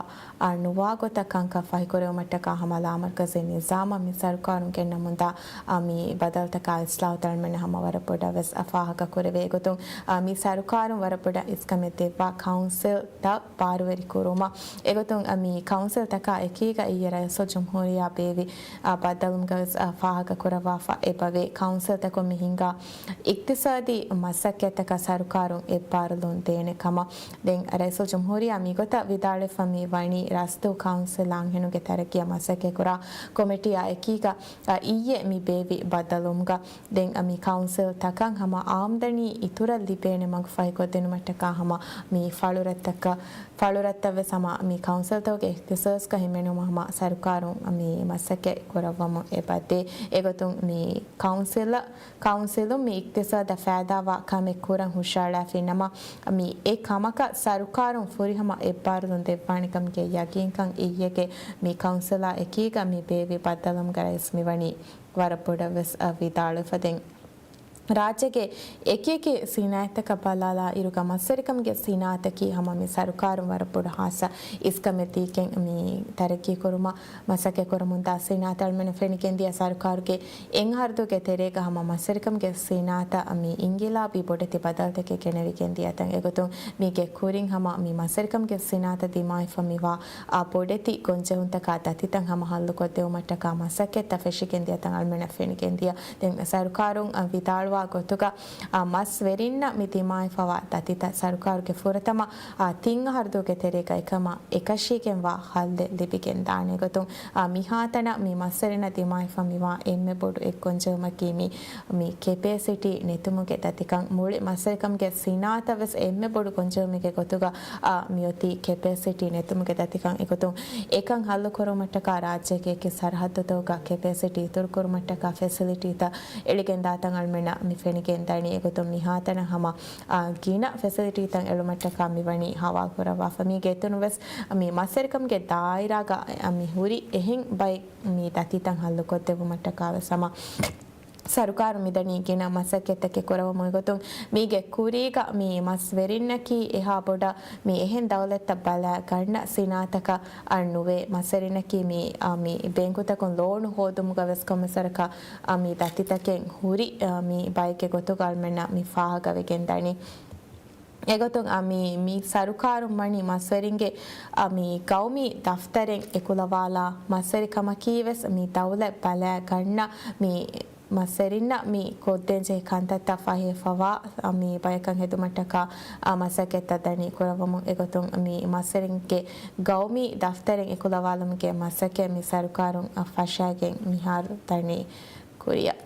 އާ، ނުވާ ގޮތަށް ކަންކަން ފަހިކުރެވުމަށްޓަކާ ހަމަ ލާމަރުކަޒީ ނިޒާމަށް މި ސަރުކާރުން ގެންނަމުންދާ، އާ، މި ބަދަލުތަކާ އިސްލާހުތައް އަޅުމެންނަށް ހަމަ ވަރަށް ބޮޑަށް ވެސް، އާ، ފާހަގަ ކުރެވޭ. އެގޮތުން، އާ، މި ސަރުކާރުން ވަރަށް ބޮޑަށް އިސްކަމެއް ދެއްވާ ކައުންސިލްތައް ބާރުވެރި ކުރުމަށް. އެގޮތުން، އާ، މި ކައުންސިލްތަކާ އެކީގަ އިއްޔެ ރައީސުލްޖުމްހޫރިއްޔާ ބޭއްވި، އާ، ބައްދަލުވުމުގަ ވެސް، އާ، ފާހަގަ ކުރައްވާފަ އެބަވޭ. ކައުންސިލްތަކުން މި ހިންގާ އިޤްތިޞާދީ މަސައްކަތްތަކަށް ސަރުކާރުން އެއްބާރުލުން ދޭނެ ކަމަށް. ދެން ރައީސުލްޖުމްހޫރިއްޔާ މިގޮތަށް ވިދާޅުވެފަ މި ވަނީ ރަސްދޫ ކައުންސިލް އަންހެނުންގެ ތަރައްގީއަށް މަސައްކަތްކުރާ ކޮމިޓީއާ އެކީގަ، އަ، އިއްޔެ މި ބޭއްވި ބައްދަލުވުމުގަ ދެން މި ކައުންސިލް ތަކަށް ހަމަ އާމްދަނީ އިތުރަށް ލިބޭނެ މަގު ފަހިކޮށްދިނުމަށްޓަކާ ހަމަ މި ފަޅުރަށްތަކަށް، ފަޅުރަށްތައް ވެސް ހަމަ މި ކައުންސިލްތަކުގެ އިޚްތިޞާޞްގަ ހިމެނުމަށް ހަމަ ސަރުކާރުން މި މަސައްކަތް ކުރައްވަމުން އެބަދޭ. އެގޮތުން މި ކައުންސިލަށް ކައުންސިލުން މި އިޤްތިޞާދަށް ފައިދާވާ ކަމެއް ކުރަން ހުށައަޅާފިނަމަ، މި އެ ކަމަކަށް ސަރުކާރުން ފުރިހަމަ އެއްބާރުލުން ދެއްވާނެކަމުގެ ޔަގީންކަން އިއްޔެގެ މި ކައުންސިލާ އެކީގަ މި ބޭއްވި ބައްދަލުވުމުގަ ރައީސް މިވަނީ ވަރަށް ބޮޑަށް ވެސް ވިދާޅުވެފަ. ދެން ރާއްޖޭގެ އެކިއެކި ސިނާއަތްތަކަށް ބަލާލާ އިރުގަ މަސްވެރިކަމުގެ ސިނާއަތަކީ ހަމަ މި ސަރުކާރުން ވަރަށް ބޮޑު ހާއްސަ އިސްކަމެއް ދީގެން މި ތަރައްގީ ކުރުމަށް މަސައްކަތް ކުރަމުންދާ ސިނާއަތަށް އަޅުމެންނަށް ފެނިގެންދިޔަ ސަރުކާރުގެ އެއް އަހަރުގެ ތެރޭގަ ހަމަ މަސްވެރިކަމުގެ ސިނާއަތަށް މި އިންގިލާބީ ބޮޑެތި ބަދަލުތަކެއް ގެނެވިގެން ދިޔަތަން. އެގޮތުން މީގެ ކުރިން ހަމަ މި މަސްވެރިކަމުގެ ސިނާއަތަށް ދިމާވެފަ މިވާ އާ ބޮޑެތި ގޮންޖެހުންތަކާ ދަތިތައް ހަމަ ހައްލުކޮށްދެވުމަށްޓަކާ މަސައްކަތްތައް ފެށިގެން ދިޔަތަން އަޅުމެންނަށް ފެނިގެން ދިޔަ. ދެން ސަރުކާރުން ވިދާޅުވާ ގޮތުގަ، އާ، މަސްވެރިންނަށް މި ދިމާވެފަވާ ދަތިތައް ސަރުކާރުގެ ފުރަތަމަ، އާ، ތިން އަހަރު ދުވަހުގެ ތެރޭގަ އެކަމަށް އެކަށީގެންވާ ހައްލެއް ލިބިގެންދާނެ ގޮތުން، އާ، މިހާތަނަށް މި މަސްވެރިންނަށް ދިމާވެފަ މިވާ އެންމެ ބޮޑު އެއް ގޮންޖެހުމަކީ މި، މި ކެޕޭސިޓީ ނެތުމުގެ ދަތިކަން. މުޅި މަސްވެރިކަމުގެ ސިނާއަތަށް ވެސް އެންމެ ބޮޑު ގޮންޖެހުމެއްގެ ގޮތުގަ، އާ، މިއޮތީ ކެޕޭސިޓީ ނެތުމުގެ ދަތިކަން. އެގޮތުން އެކަން ހައްލު ކުރުމަށްޓަކާ ރާއްޖޭގެ އެކި ސަރަހައްދުތަކުގަ ކެޕޭސިޓީ އިތުރުކުރުމަށްޓަކާ ފެސިލިޓީތައް އެޅިގެންދާތަން އަޅުމެންނަށް މި ފެނިގެން ދަނީ. އެގޮތުން މިހާތަނަށް ހަމަ، އާ، ގިނަ ފެސިލިޓީތައް އެޅުމަށްޓަކާ މިވަނީ ހަވާލު ކުރައްވާފަ. މީގެ އިތުރުން ވެސް މި މަސްވެރިކަމުގެ ދާއިރާގަ، އާ، މި ހުރި އެހެން ބައެއް މި ދަތިތައް ހައްލުކޮށްދެއްވުމަށްޓަކާ ވެސް ހަމަ ސަރުކާރު މިދަނީ ގިނަ މަސައްކަތްތަކެއް ކުރައްވަމުން. އެގޮތުން މީގެ ކުރީގަ މި މަސްވެރިންނަކީ އެހާ ބޮޑަށް މި އެހެން ދައުލަތްތައް ބަލާ ގަންނަ ސިނާއަތަކަށް ނުވޭ. މަސްވެރިންނަކީ މި، އާ، މި ބޭންކުތަކުން ލޯނު ހޯދުމުގަ ވެސް ކޮންމެސް ވަރަކަށް، އާ، މި ދަތިތަކެއް ހުރި، އާ، މި ބައެއްގެ ގޮތުގަ އަޅުމެންނަށް މި ފާހަގަވެގެން ދަނީ. އެގޮތުން އަ، މި، މި ސަރުކާރުން ވަނީ މަސްވެރިންގެ، އަ، މި ގައުމީ ދަފްތަރެއް އެކުލަވާލާ މަސްވެރިކަމަކީ ވެސް މި ދައުލަތް ބަލާ ގަންނަ މި މަސްވެރިންނަށް މި ކޮށްދޭންޖެހޭ ކަންތައްތައް ފަހިވެފަވާ، އަ، މި ބަޔަކަށް ހެދުމަށްޓަކާ، އަ، މަސައްކަތްތައް ދަނީ ކުރައްވަމުން. އެގޮތުން މި މަސްވެރިންގެ ގައުމީ ދަފްތަރެއް އެކުލަވާލުމުގެ މަސައްކަތް މި ސަރުކާރުން، އަ، ފަށާގެން މިހާރު ދަނީ ކުރިއަށް.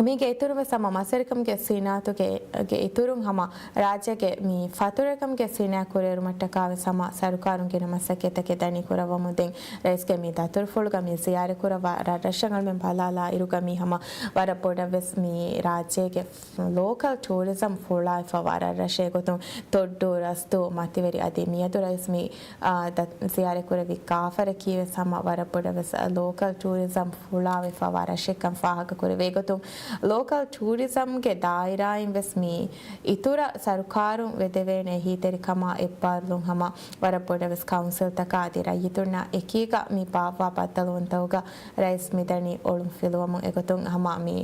މީގެ އިތުރުން ވެސް ހަމަ މަސްވެރިކަމުގެ ސިނާއަތުގެ، ގެ އިތުރުން ހަމަ ރާއްޖޭގެ މި ފަތުރުވެރިކަމުގެ ސިނާއަތް ކުރިއެރުމަށްޓަކާ ވެސް ހަމަ ސަރުކާރުން ގިނަ މަސައްކަތްތަކެއް ދަނީ ކުރައްވަމުން. ދެން ރައީސްގެ މި ދަތުރުފުޅުގަ މި ޒިޔާރަތް ކުރައްވާ ރަށްރަށަށް އަޅުމެން ބަލާލާ އިރުގަ މީ ހަމަ ވަރަށް ބޮޑަށް ވެސް މި ރާއްޖޭގެ ލޯކަލް ޓޫރިޒަމް ފުޅާވެފަވާ ރަށްރަށެއް ގޮތުން ތޮއްޑޫ، ރަސްތޫ، މަތިވެރި އަދި މިއަދު ރައީސް މި އާ، ދަ-، ޒިޔާރަތް ކުރެއްވި ކާފަރަކީ ވެސް ހަމަ ވަރަށް ބޮޑަށް ވެސް ލޯކަލް ޓޫރިޒަމް ފުޅާވެފަވާ ރަށެއްކަން ފާހަގަކުރެވޭ. އެގޮތުން ލޯކަލް ޓޫރިޒަމްގެ ދާއިރާއިން ވެސް މި އިތުރަށް ސަރުކާރުން ވެދެވޭނެ އެހީތެރިކަމާ އެއްބާރުލުން ހަމަ ވަރަށް ބޮޑަށް ވެސް ކައުންސިލްތަކާ އަދި ރައްޔިތުންނާ އެކީގަ މި ބާއްވާ ބައްދަލުވުންތަކުގަ ރައީސް މިދަނީ އޮޅުން ފިލުވަމުން. އެގޮތުން ހަމަ މި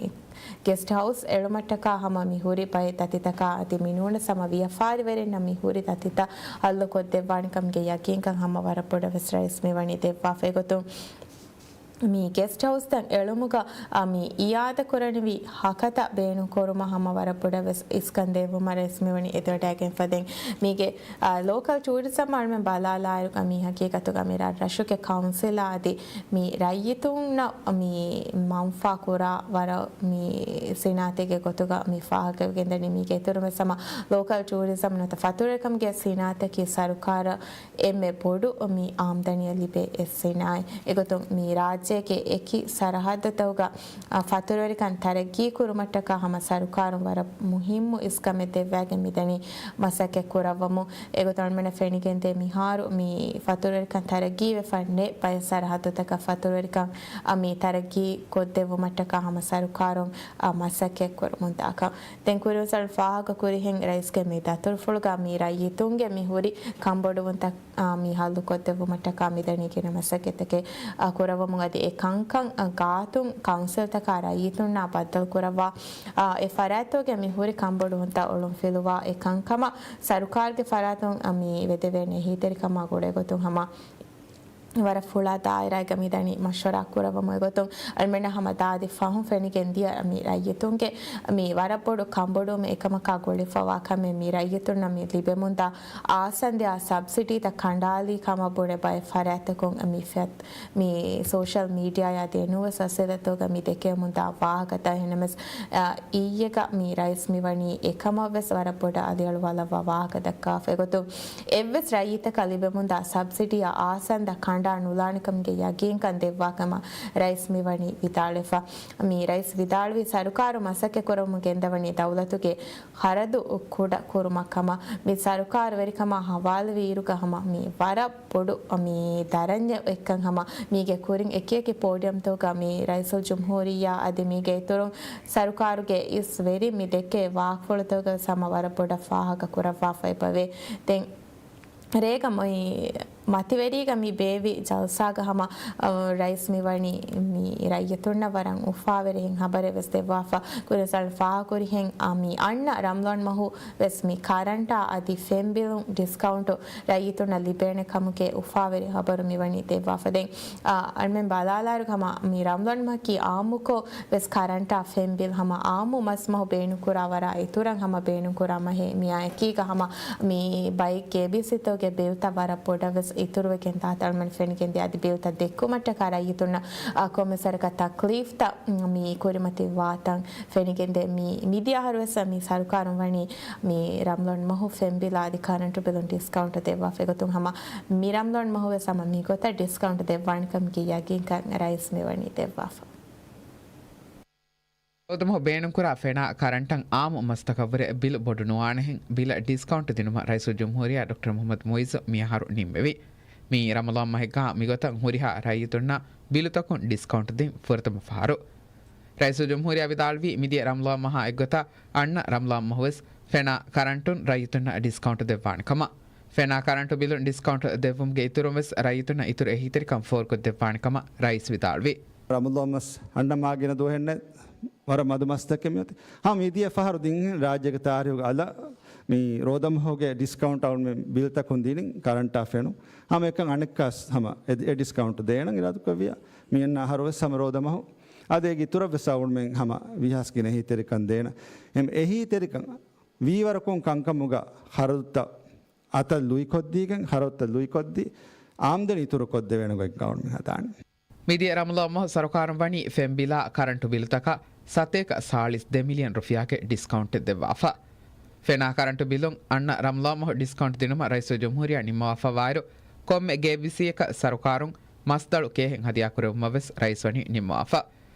ގެސްޓް ހައުސް އެޅުމަށްޓަކާ ހަމަ މި ހުރި ބައެއް ދަތިތަކާ އަދި މިނޫނަސް ހަމަ ވިޔަފާރިވެރިންނަށް މި ހުރި ދަތިތައް ހައްލުކޮށްދެއްވާނެކަމުގެ ޔަގީންކަން ހަމަ ވަރަށް ބޮޑަށް ވެސް ރައީސް މިވަނީ ދެއްވާފަ. އެގޮތުން މި ގެސްޓް ހައުސްތައް އެޅުމުގަ، އާ، މި އިއާދަކުރަނިވި ހަކަތަ ބޭނުންކުރުމަށް ހަމަ ވަރަށް ބޮޑަށް ވެސް އިސްކަން ދެއްވުމަށް ރައީސް މިވަނީ އެދިވަޑައިގެންފަ. ދެން މީގެ، އާ، ލޯކަލް ޓޫރިޒަމް އަޅުމެން ބަލާލާއިރުގަ މި ހަގީގަތުގަ މި ރަށްރަށުގެ ކައުންސިލާ އަދި މި ރައްޔިތުންނަށް މި މަންފާ ކުރާ ވަރަށް މި ސިނާއަތެއްގެ ގޮތުގަ މި ފާހަގަވެގެންދަނީ. މީގެ އިތުރުން ވެސް ހަމަ ލޯކަލް ޓޫރިޒަމް ނުވަތަ ފަތުރުވެރިކަމުގެ ސިނާއަތަކީ ސަރުކާރަށް އެންމެ ބޮޑު މި އާމްދަނީއެއް ލިބޭ އެއް ސިނާއެއް. އެގޮތުން މި ރާއްޖޭގެ އެކި ސަރަހައްދުތަކުގަ، އަ، ފަތުރުވެރިކަން ތަރައްގީ ކުރުމަށްޓަކާ ހަމަ ސަރުކާރުން ވަރަށް މުހިއްމު އިސްކަމެއް ދެއްވާގެން މިދަނީ މަސައްކަތް ކުރައްވަމުން. އެގޮތުން އަޅުމެންނަށް ފެނިގެންދޭ މިހާރު މި ފަތުރުވެރިކަން ތަރައްގީވެފަ ނެތް ބައެއް ސަރަހައްދުތަކަށް ފަތުރުވެރިކަން، އަ، މި ތަރައްގީ ކޮށްދެއްވުމަށްޓަކާ ހަމަ ސަރުކާރުން، އަ، މަސައްކަތް ކުރަމުންދާކަން. ދެން ކުރިން ސަރު ފާހަގަ ކުރިހެން ރައީސްގެ މި ދަތުރުފުޅުގަ މި ރައްޔިތުންގެ މި ހުރި ކަންބޮޑުވުންތައް، އާ، މި ހައްލުކޮށްދެއްވުމަށްޓަކާ މިދަނީ ގިނަ މަސައްކަތްތަކެއް، އާ، ކުރައްވަމުން. އަދި އެ ކަންކަން، އާ، ގާތުން ކައުންސިލްތަކާ ރައްޔިތުންނާ ބައްދަލުކުރައްވާ، އާ، އެ ފަރާތްތަކުގެ މި ހުރި ކަންބޮޑުވުންތައް އޮޅުން ފިލުވާ އެ ކަންކަމަށް ސަރުކާރުގެ ފަރާތުން، އާ، މި ވެދެވޭނެ އެހީތެރިކަމާ ގުޅޭގޮތުން ހަމަ ވަރަށް ފުޅާ ދާއިރާއެއްގަ މިދަނީ މަޝްވަރާ ކުރައްވަމުން. އެގޮތުން އަޅުމެންނަށް ހަމަ ދާދި ފަހުން ފެނިގެން ދިޔަ މި ރައްޔިތުންގެ މި ވަރަށް ބޮޑު ކަންބޮޑުވުމެއް އެކަމަކާ ގުޅިފަވާ ކަމެއް މި ރައްޔިތުންނަށް މި ލިބެމުންދާ އާސަންދިޔާ ސަބްސިޑީތައް ކަނޑާލީ ކަމަށް ބުނެ ބައެއް ފަރާތްތަކުން މި ފެ-، މި ސޯޝަލް މީޑިއާއާ ދެންނެވި ވަސްއަތްތަކުގަ މި ދެކެވެމުންދާ ވާހަކަތައް. އެހެންނަމަވެސް، އާ، އިއްޔެގަ މި ރައީސް މިވަނީ އެކަމަށްވެސް ވަރަށް ބޮޑަށް އަލިއަޅުވާލައްވާ ވާހަކަ ދައްކާފަ. އެގޮތުން އެއްވެސް ރައްޔިތަކަށް ލިބެމުންދާ ސަބްސިޑީއާ އާސަންދަ ކަނޑާ ނުލާނެކަމުގެ ޔަގީންކަން ދެއްވާކަމަށް ރައީސް މިވަނީ ވިދާޅުވެފަ. މި ރައީސް ވިދާޅުވީ ސަރުކާރު މަސައްކަތް ކުރަމުން ގެންދަވަނީ ދައުލަތުގެ ޚަރަދު ކުޑަ ކުރުމަށް ކަމަށް. މި ސަރުކާރުވެރިކަމާ ހަވާލުވި އިރުގަ ހަމަ މި ވަރަށް ބޮޑު މި ދަރަންޏެއް އެއްކަން ހަމަ މީގެ ކުރިން އެކިއެކި ޕޯޑިއަމްތަކުގަ މި ރައީސުލްޖުމްހޫރިއްޔާ އަދި މީގެ އިތުރުން ސަރުކާރުގެ އިސް ވެރިން މި ދެކޭ ވާހަކަފުޅުތަކުގަ ވެސް ހަމަ ވަރަށް ބޮޑަށް ފާހަގަ ކުރައްވާފައިބަވޭ. ދެން ރޭގަ މޮއި-، މަތިވެރީގަ މި ބޭއްވި ޖަލްސާގަ ހަމަ، އަ، ރައީސް މިވަނީ މި ރައްޔިތުންނަށް ވަރަށް އުފާވެރި ހިތްހަމަ ހަބަރެއް ވެސް ދެއްވާފަ. ކުރިން ސަލް ފާހަގަކުރިހެން، އަ، މި އަންނަ ރަމަޟާން މަހު ވެސް މި ކަރަންޓާ އަދި ފެން ބިލުން ޑިސްކައުންޓު ރައްޔިތުންނަށް ލިބޭނެ ކަމުގެ އުފާވެރި ހަބަރު މިވަނީ ދެއްވާފަ. ދެން، އަ، އަޅުމެން ބަލާލާއިރު ހަމަ މި ރަމަޟާން މަހަކީ އާއްމުކޮށް ވެސް ކަރަންޓާ ފެން ބިލް ހަމަ އާއްމު މަސް މަހު ބޭނުންކުރާ ވަރާ އިތުރަށް ހަމަ ބޭނުންކުރާ މަހެއް. މިއާ އެކީގަ ހަމަ މި ބައެއް ގޭބީސީތަކުގެ ބިލްތައް ވަރަށް ބޮޑަށް ވެސް އިތުރުވެގެން ދާތަން އަޅުމެން ފެނިގެންދޭ. އަދި ބިލްތައް ދެއްކުމަށްޓަކާ ރައްޔިތުންނަށް، އަ، ކޮންމެސް ވަރަކަށް ތަކްލީފްތައް މި ކުރިމަތިވާތަން ފެނިގެންދޭ. މި މިދިޔަ އަހަރު ވެސް މި ސަރުކާރުން ވަނީ މި ރަމަޟާން މަހު ފެން ބިލާ އަދި ކަރަންޓު ބިލުން ޑިސްކައުންޓު ދެއްވާފަ. އެގޮތުން ހަމަ މި ރަމަޟާން މަހު ވެސް ހަމަ މިގޮތަށް ޑިސްކައުންޓު ދެއްވާނެ ކަމުގެ ޔަގީންކަން ރައީސް މިވަނީ ދެއްވާފަ. ރޯދަމަހު ބޭނުންކުރާ ފެނާ ކަރަންޓަށް އާއްމު މަސްތަކަށްވުރެ ބިލް ބޮޑު ނުވާނެހެން ބިލަށް ޑިސްކައުންޓް ދިނުމަށް ރައީސުލްޖުމްހޫރިއްޔާ ޑޮކްޓަރ މުޙައްމަދު މުޢިއްޒު މިއަހަރު ނިންމެވި. މި ރަމަޟާން މަހެއްގާ މިގޮތަށް ހުރިހާ ރައްޔިތުންނަށް ބިލުތަކުން ޑިސްކައުންޓް ދިން ފުރަތަމަ ފަހަރު. ރައީސުލްޖުމްހޫރިއްޔާ ވިދާޅުވީ، މިދިޔަ ރަމަޟާން މަހާ އެއްގޮތަށް އަންނަ ރަމަޟާން މަހު ވެސް ފެނާ ކަރަންޓުން ރައްޔިތުންނަށް ޑިސްކައުންޓް ދެއްވާނެ ކަމަށް. ފެނާ ކަރަންޓު ބިލުން ޑިސްކައުންޓް ދެއްވުމުގެ އިތުރުން ވެސް ރައްޔިތުންނަށް އިތުރު އެހީތެރިކަން ފޯރުކޮށްދެއްވާނެ ކަމަށް ރައީސް ވިދާޅުވި. ރަމަޟާން މަސް އަންނަ މާ ގިނަ ދުވަހެއް ނެތް، ވަރަށް މަދު މަސްތަކެއް މިއޮތީ. ހަމަ މިދިޔަ ފަހަރު ދިން ރާއްޖޭގެ ތާރީހުގެ އަލަށް މި ރޯދަމަހުގެ ޑިސްކައުންޓް އަޅުމެން ބިލްތަކުން ދިނިން ކަރަންޓާ ފެނުން. ހަމަ އެކަން އަނެއްކާސް ހަމަ އެ، އެ ޑިސްކައުންޓް ދޭނަން އިރާދަކުރެއްވިޔާ. މި އަންނަ އަހަރު ވެސް ހަމަ ރޯދަމަހު އަދި އޭގެ އިތުރަށް ވެސް އަޅުމެން ހަމަ ވީހާސް ގިނަ އެހީތެރިކަން ދޭނަން. އެހީތެރިކަން ވީވަރަކުން ކަންކަމުގަ ޚަރަދުތައް އަތަށް ލުއިކޮށްދީގެން، ޚަރަދުތައް ލުއިކޮށްދީ، އާމްދަނީ އިތުރުކޮށްދެވޭނެ ގޮތް އަޅުމެން ހަދާނެ. މިދިޔަ ރަމަޟާން މަހު ސަރުކާރުން ވަނީ ފެން ބިލާ ކަރަންޓު ބިލުތަކަށް ސަތޭކަ ސާޅީސް ދެ މިލިއަން ރުފިޔާގެ ޑިސްކައުންޓެއް ދެއްވާފަ. ފެނާ ކަރަންޓު ބިލުން އަންނަ ރަމަޟާން މަހު ޑިސްކައުންޓް ދިނުމަށް ރައީސުލްޖުމްހޫރިއްޔާ ނިންމަވާފަވާއިރު، ކޮންމެ ގޭބީސީއަކަށް ސަރުކާރުން މަސްދަޅު ކޭހެއް ހަދިޔާކުރެއްވުމަށް ވެސް ރައީސް ވަނީ ނިންމަވާފަ.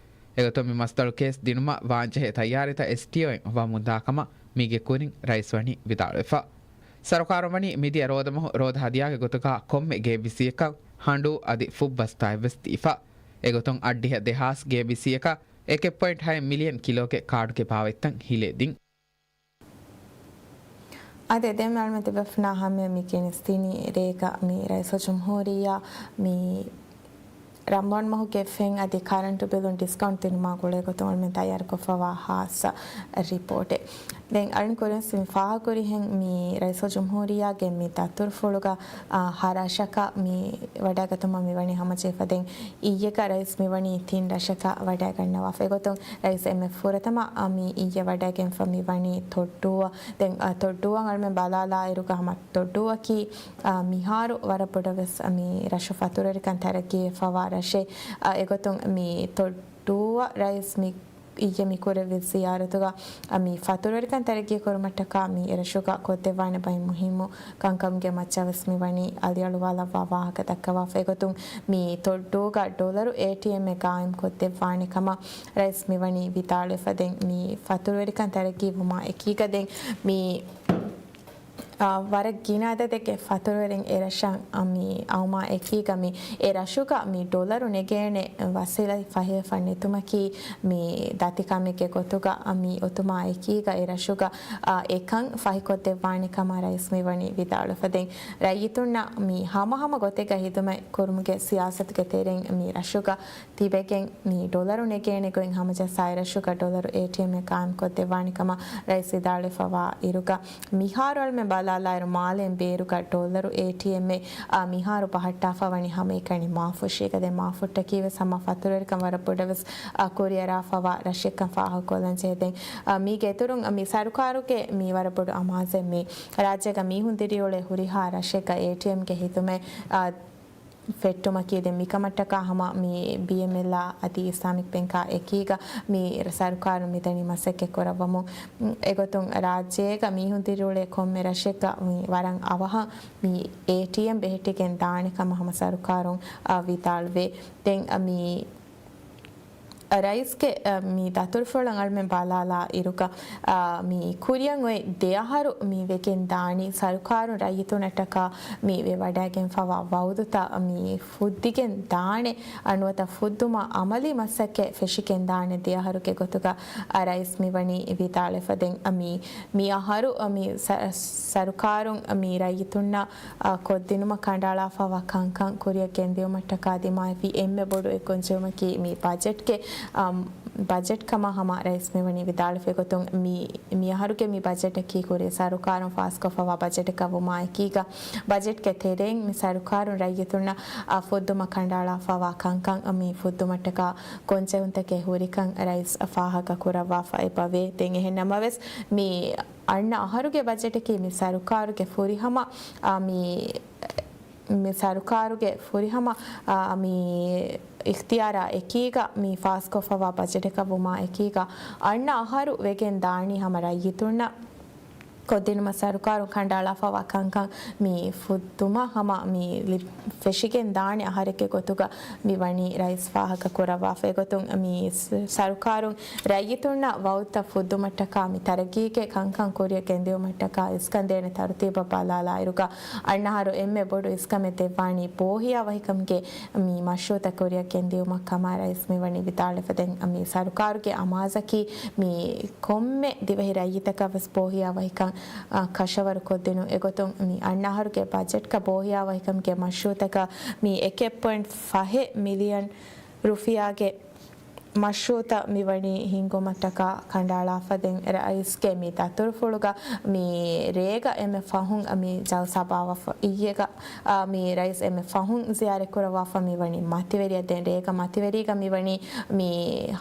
އެގޮތުން މި މަސްދަޅު ކޭސް ދިނުމަށް ވާންޖެހޭ ތައްޔާރީތައް އެސްޓީއޯއިން އޮވަމުންދާ ކަމަށް މީގެ ކުރިން ރައީސް ވަނީ ވިދާޅުވެފަ. ސަރުކާރުން ވަނީ މިދިޔަ ރޯދަމަހު ރޯދަ ހަދިޔާގެ ގޮތުގަ ކޮންމެ ގޭބީސީއަކަށް ހަނޑޫ އަދި ފުށް ބަސްތާއެއް ވެސް ދީފަ. އެގޮތުން އަށްޑިހަ ދެހާސް ގޭބީސީއަކަށް އެކެއް ޕޮއިންޓް ހައެއް މިލިއަން ކިލޯގެ ކާޑުގެ ބާވަތްތައް ހިލޭ ދިން. އަދި އެދެން މި އަޅުމެން ތިބޭފުޅުންނާ ހަމަޔަށް މި ގެނެސްދިނީ ރޭގަ މި ރައީސުލްޖުމްހޫރިއްޔާ މި ރަމަޟާން މަހުގެ ފެން އަދި ކަރަންޓު ބިލުން ޑިސްކައުންޓް ދިނުމާ ގުޅޭ ގޮތުން އަޅުމެން ތައްޔާރުކޮށްފަވާ ހާއްސަ ރިޕޯޓެއް. ދެން އަޅުން ކުރިން ފާހަގަކުރިހެން މި ރައީސުލްޖުމްހޫރިއްޔާގެ މި ދަތުރުފުޅުގަ، އާ، ހަ ރަށަކަށް މި ވަޑައިގަތުމަށް މިވަނީ ހަމަޖެހިފަ. ދެން އިއްޔެގަ ރައީސް މިވަނީ ތިން ރަށަކަށް ވަޑައިގަންނަވާފަ. އެގޮތުން ރައީސް އެންމެ ފުރަތަމަ، އާ، މި އިއްޔެ ވަޑައިގެންފަ މިވަނީ ތޮއްޑޫއަށް. ދެން، އާ، ތޮއްޑޫއަށް އަޅުމެން ބަލާލާއިރުގަ ހަމަ ތޮއްޑޫއަކީ، އާ، މިހާރު ވަރަށް ބޮޑަށް ވެސް، އާ، މި ރަށު ފަތުރުވެރިކަން ތަރައްގީވެފަވާ ރަށެއް. އާ، އެގޮތުން މި ތޮއްޑޫއަށް ރައީސް މި އިއްޔެ މި ކުރެއްވި ޒިޔާރަތުގަ، އަ، މި ފަތުރުވެރިކަން ތަރައްގީ ކުރުމަށްޓަކާ މި އެރަށުގަ ކޮށްދެއްވާނެ ބައެއް މުހިއްމު ކަންކަމުގެ މައްޗަށް ވެސް މި ވަނީ އަލިއަޅުވާލައްވާ ވާހަކަ ދައްކަވާފަ. އެގޮތުން މި ތޮއްޑޫގަ ޑޮލަރު އޭޓީއެމްއެއް ގާއިމް ކޮށްދެއްވާނެ ކަމަށް ރައީސް މި ވަނީ ވިދާޅުވެފަ. ދެން މި ފަތުރުވެރިކަން ތަރައްގީ ވުމާ އެކީގަ ދެން މި އާ، ވަރަށް ގިނަ އަދަދެއްގެ ފަތުރުވެރިން އެރަށަށް، އާ، މި އައުމާ އެކީގަ މި އެ ރަށުގަ މި ޑޮލަރު ނެގޭނެ ވަސީލަތް ފަހިވެފަ ނެތުމަކީ މި ދަތިކަމެއްގެ ގޮތުގަ، އާ، މި އޮތުމާ އެކީގަ އެ ރަށުގަ، އާ، އެކަން ފަހިކޮށްދެއްވާނެ ކަމަށް ރައީސް މިވަނީ ވިދާޅުވެފަ. ދެން ރައްޔިތުންނަށް މި ހަމަހަމަ ގޮތެއްގަ ހިދުމަތް ކުރުމުގެ ސިޔާސަތުގެ ތެރެއިން މި ރަށުގަ ތިބެގެން މި ޑޮލަރު ނެގޭނެ ގޮތް ހަމަޖައްސާ އެރަށުގަ ޑޮލަރު އޭޓީއެމްއެއް ގާއިމްކޮށްދެއްވާނެ ކަމަށް ރައީސް ވިދާޅުވެފަވާ އިރުގަ، މިހާރު އަޅުމެން ބަލާލާއިރު މާލޭން ބޭރުގަ ޑޮލަރު އޭޓީއެމްއެއް، އާ، މިހާރު ބަހައްޓާފަ ވަނީ ހަމައެކަނި މާފުށީގަ. ދެން މާފުއްޓަކީ ވެސް ހަމަ ފަތުރުވެރިކަން ވަރަށް ބޮޑަށް ވެސް، އާ، ކުރިއަރާފަވާ ރަށެއްކަން ފާހަގަކޮށްލަން ޖެހޭ. ދެން، އާ، މީގެ އިތުރުން މި ސަރުކާރުގެ މި ވަރަށް ބޮޑު އަމާޒެއް މި ރާއްޖޭގަ މީހުން ދިރިއުޅޭ ހުރިހާ ރަށެއްގަ އޭޓީއެމްގެ ހިދުމަތް، އާ، ފެއްޓުމަކީ ދެން މިކަމަށްޓަކާ ހަމަ މި ބީއެމްއެލްއާ އަދި އިސްލާމިކް ބެންކާ އެކީގަ މި ސަރުކާރުން މިދަނީ މަސައްކަތް ކުރައްވަމުން. އެގޮތުން ރާއްޖޭގަ މީހުން ދިރިއުޅޭ ކޮންމެ ރަށެއްގަ މި ވަރަށް އަވަހަށް މި އޭޓީއެމް ބެހެއްޓިގެން ދާނެ ކަމަށް ހަމަ ސަރުކާރުން، އާ، ވިދާޅުވޭ. ދެން، އާ، މި ރައީސްގެ، އަ، މި ދަތުރުފުޅަށް އަޅުމެން ބަލާލާ އިރުގަ، އަ، މި ކުރިއަށް އޮތް ދެ އަހަރު މި ވެގެން ދާނީ ސަރުކާރުން ރައްޔިތުންނަށްޓަކާ މި ވެވަޑައިގެންފަވާ ވައުދުތައް މި ފުއްދިގެން ދާނެ، އަ، ނުވަތަ ފުއްދުމަށް އަމަލީ މަސައްކަތް ފެށިގެން ދާނެ ދެ އަހަރުގެ ގޮތުގަ، އަ، ރައީސް މިވަނީ ވިދާޅުވެފަ. ދެން މި، މި އަހަރު މި ސަ-، ސަރުކާރުން މި ރައްޔިތުންނަށް އާ، ކޮށްދިނުމަށް ކަނޑައަޅާފަވާ ކަންކަން ކުރިއަށް ގެންދިއުމަށްޓަކާ ދިމާވި އެންމެ ބޮޑު އެއްގޮންޖެހުމަކީ މި ބަޖެޓްގެ، އާ، ބަޖެޓް ކަމަށް ހަމަ ރައީސް މިވަނީ ވިދާޅުވި ގޮތުން މި، މި އަހަރުގެ މި ބަޖެޓަކީ ކުރީ ސަރުކާރުން ފާސްކޮށްފަވާ ބަޖެޓަކަށް ވުމާ އެކީގަ، ބަޖެޓްގެ ތެރެއިން މި ސަރުކާރުން ރައްޔިތުންނަށް، އާ، ފުއްދުމަށް ކަނޑައަޅާފަވާ ކަންކަން މި ފުއްދުމަށްޓަކާ ގޮންޖެހުންތަކެއް ހުރިކަން ރައީސް ފާހަގަ ކުރައްވާފަ އެބަވޭ. ދެން އެހެން ނަމަވެސް މި އަންނަ އަހަރުގެ ބަޖެޓަކީ މި ސަރުކާރުގެ ފުރިހަމަ، އާ، މި މި ސަރުކާރުގެ ފުރިހަމަ، އާ، މި އިޚްތިޔާރާ އެކީގަ މި ފާސްކޮށްފަވާ ބަޖެޓަކަށް ވުމާ އެކީގަ، އަންނަ އަހަރު ވެގެން ދާނީ ހަމަ ރައްޔިތުންނަށް ކޮށްދިނުމަށް ސަރުކާރުން ކަނޑައަޅާފަވާ ކަންކަން މި ފުއްދުމަށް ހަމަ މި ލި-، ފެށިގެން ދާނެ އަހަރެއްގެ ގޮތުގަ މި ވަނީ ރައީސް ފާހަގަ ކުރައްވާފަ. އެގޮތުން މި ސަ-، ސަރުކާރުން ރައްޔިތުންނަށް ވައުދުތައް ފުއްދުމަށްޓަކާ މި ތަރައްގީގެ ކަންކަން ކުރިއަށް ގެންދިއުމަށްޓަކާ އިސްކަންދޭނެ ތަރުތީބަށް ބަލާލާއިރުގަ، އަންނަ އަހަރު އެންމެ ބޮޑު އިސްކަމެއް ދެއްވާނީ ބޯހިޔާވަހިކަމުގެ މި މަޝްރޫއުތައް ކުރިއަށް ގެންދިއުމަށް ކަމަށް ރައީސް މިވަނީ ވިދާޅުވެފަ. ދެން މި ސަރުކާރުގެ އަމާޒަކީ މި ކޮންމެ ދިވެހި ރައްޔިތަކަށް ވެސް ބޯހިޔާވަހިކަން، އާ، ކަށަވަރު ކޮށްދިނުން. އެގޮތުން މި އަންނަ އަހަރުގެ ބަޖެޓްގަ ބޯހިޔާވަހިކަމުގެ މަޝްރޫއުތަކަށް މި އެކެއް ޕޮއިންޓް ފަހެއް މިލިއަން ރުފިޔާގެ މަޝްރޫއުތައް މިވަނީ ހިންގުމަށްޓަކާ ކަނޑައަޅާފަ. ދެން ރައީސްގެ މި ދަތުރުފުޅުގަ މި ރޭގަ އެންމެ ފަހުން މި ޖަލްސާ ބާއްވާފަ. އިއްޔެގަ، އާ، މި ރައީސް އެންމެ ފަހުން ޒިޔާރަތް ކުރައްވާފަ މިވަނީ މަތިވެރިއަށް. ދެން ރޭގަ މަތިވެރީގަ މިވަނީ މި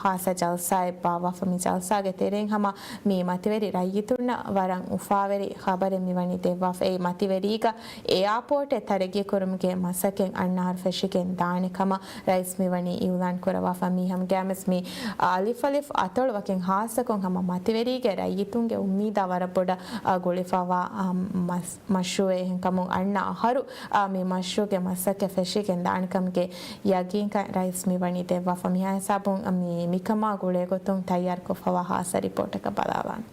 ހާއްސަ ޖަލްސާއެއް ބާއްވާފަ. މި ޖަލްސާގެ ތެރެއިން ހަމަ މި މަތިވެރި ރައްޔިތުންނަށް ވަރަށް އުފާވެރި ޚަބަރެއް މިވަނީ ދެއްވާފަ. އެއީ މަތިވެރީގަ އެއާޕޯޓެއް ތަރައްގީކުރުމުގެ މަސައްކަތް އަންނަ އަހަރު ފެށިގެން ދާނެ ކަމަށް ރައީސް މިވަނީ އިއުލާން ކުރައްވާފަ. މި ހަމަގައިމުވެސް މި އަލިފު އަލިފު އަތޮޅު ވަކިން ހާއްސަކޮށް ހަމަ މަތިވެރީގެ ރައްޔިތުންގެ އުއްމީދާ ވަރަށް ބޮޑަށް، އާ، ގުޅިފަވާ، އާ، މަސް-، މަޝްރޫއެއް. އެހެންކަމުން އަންނަ އަހަރު، އާ، މި މަޝްރޫއުގެ މަސައްކަތް ފެށިގެން ދާނެ ކަމުގެ ޔަގީންކަން ރައީސް މިވަނީ ދެއްވާފަ. މިހާ ހިސާބުން މި، މިކަމާ ގުޅޭގޮތުން ތައްޔާރުކޮށްފަވާ ހާއްސަ ރިޕޯޓަކަށް ބަލާލާނަން.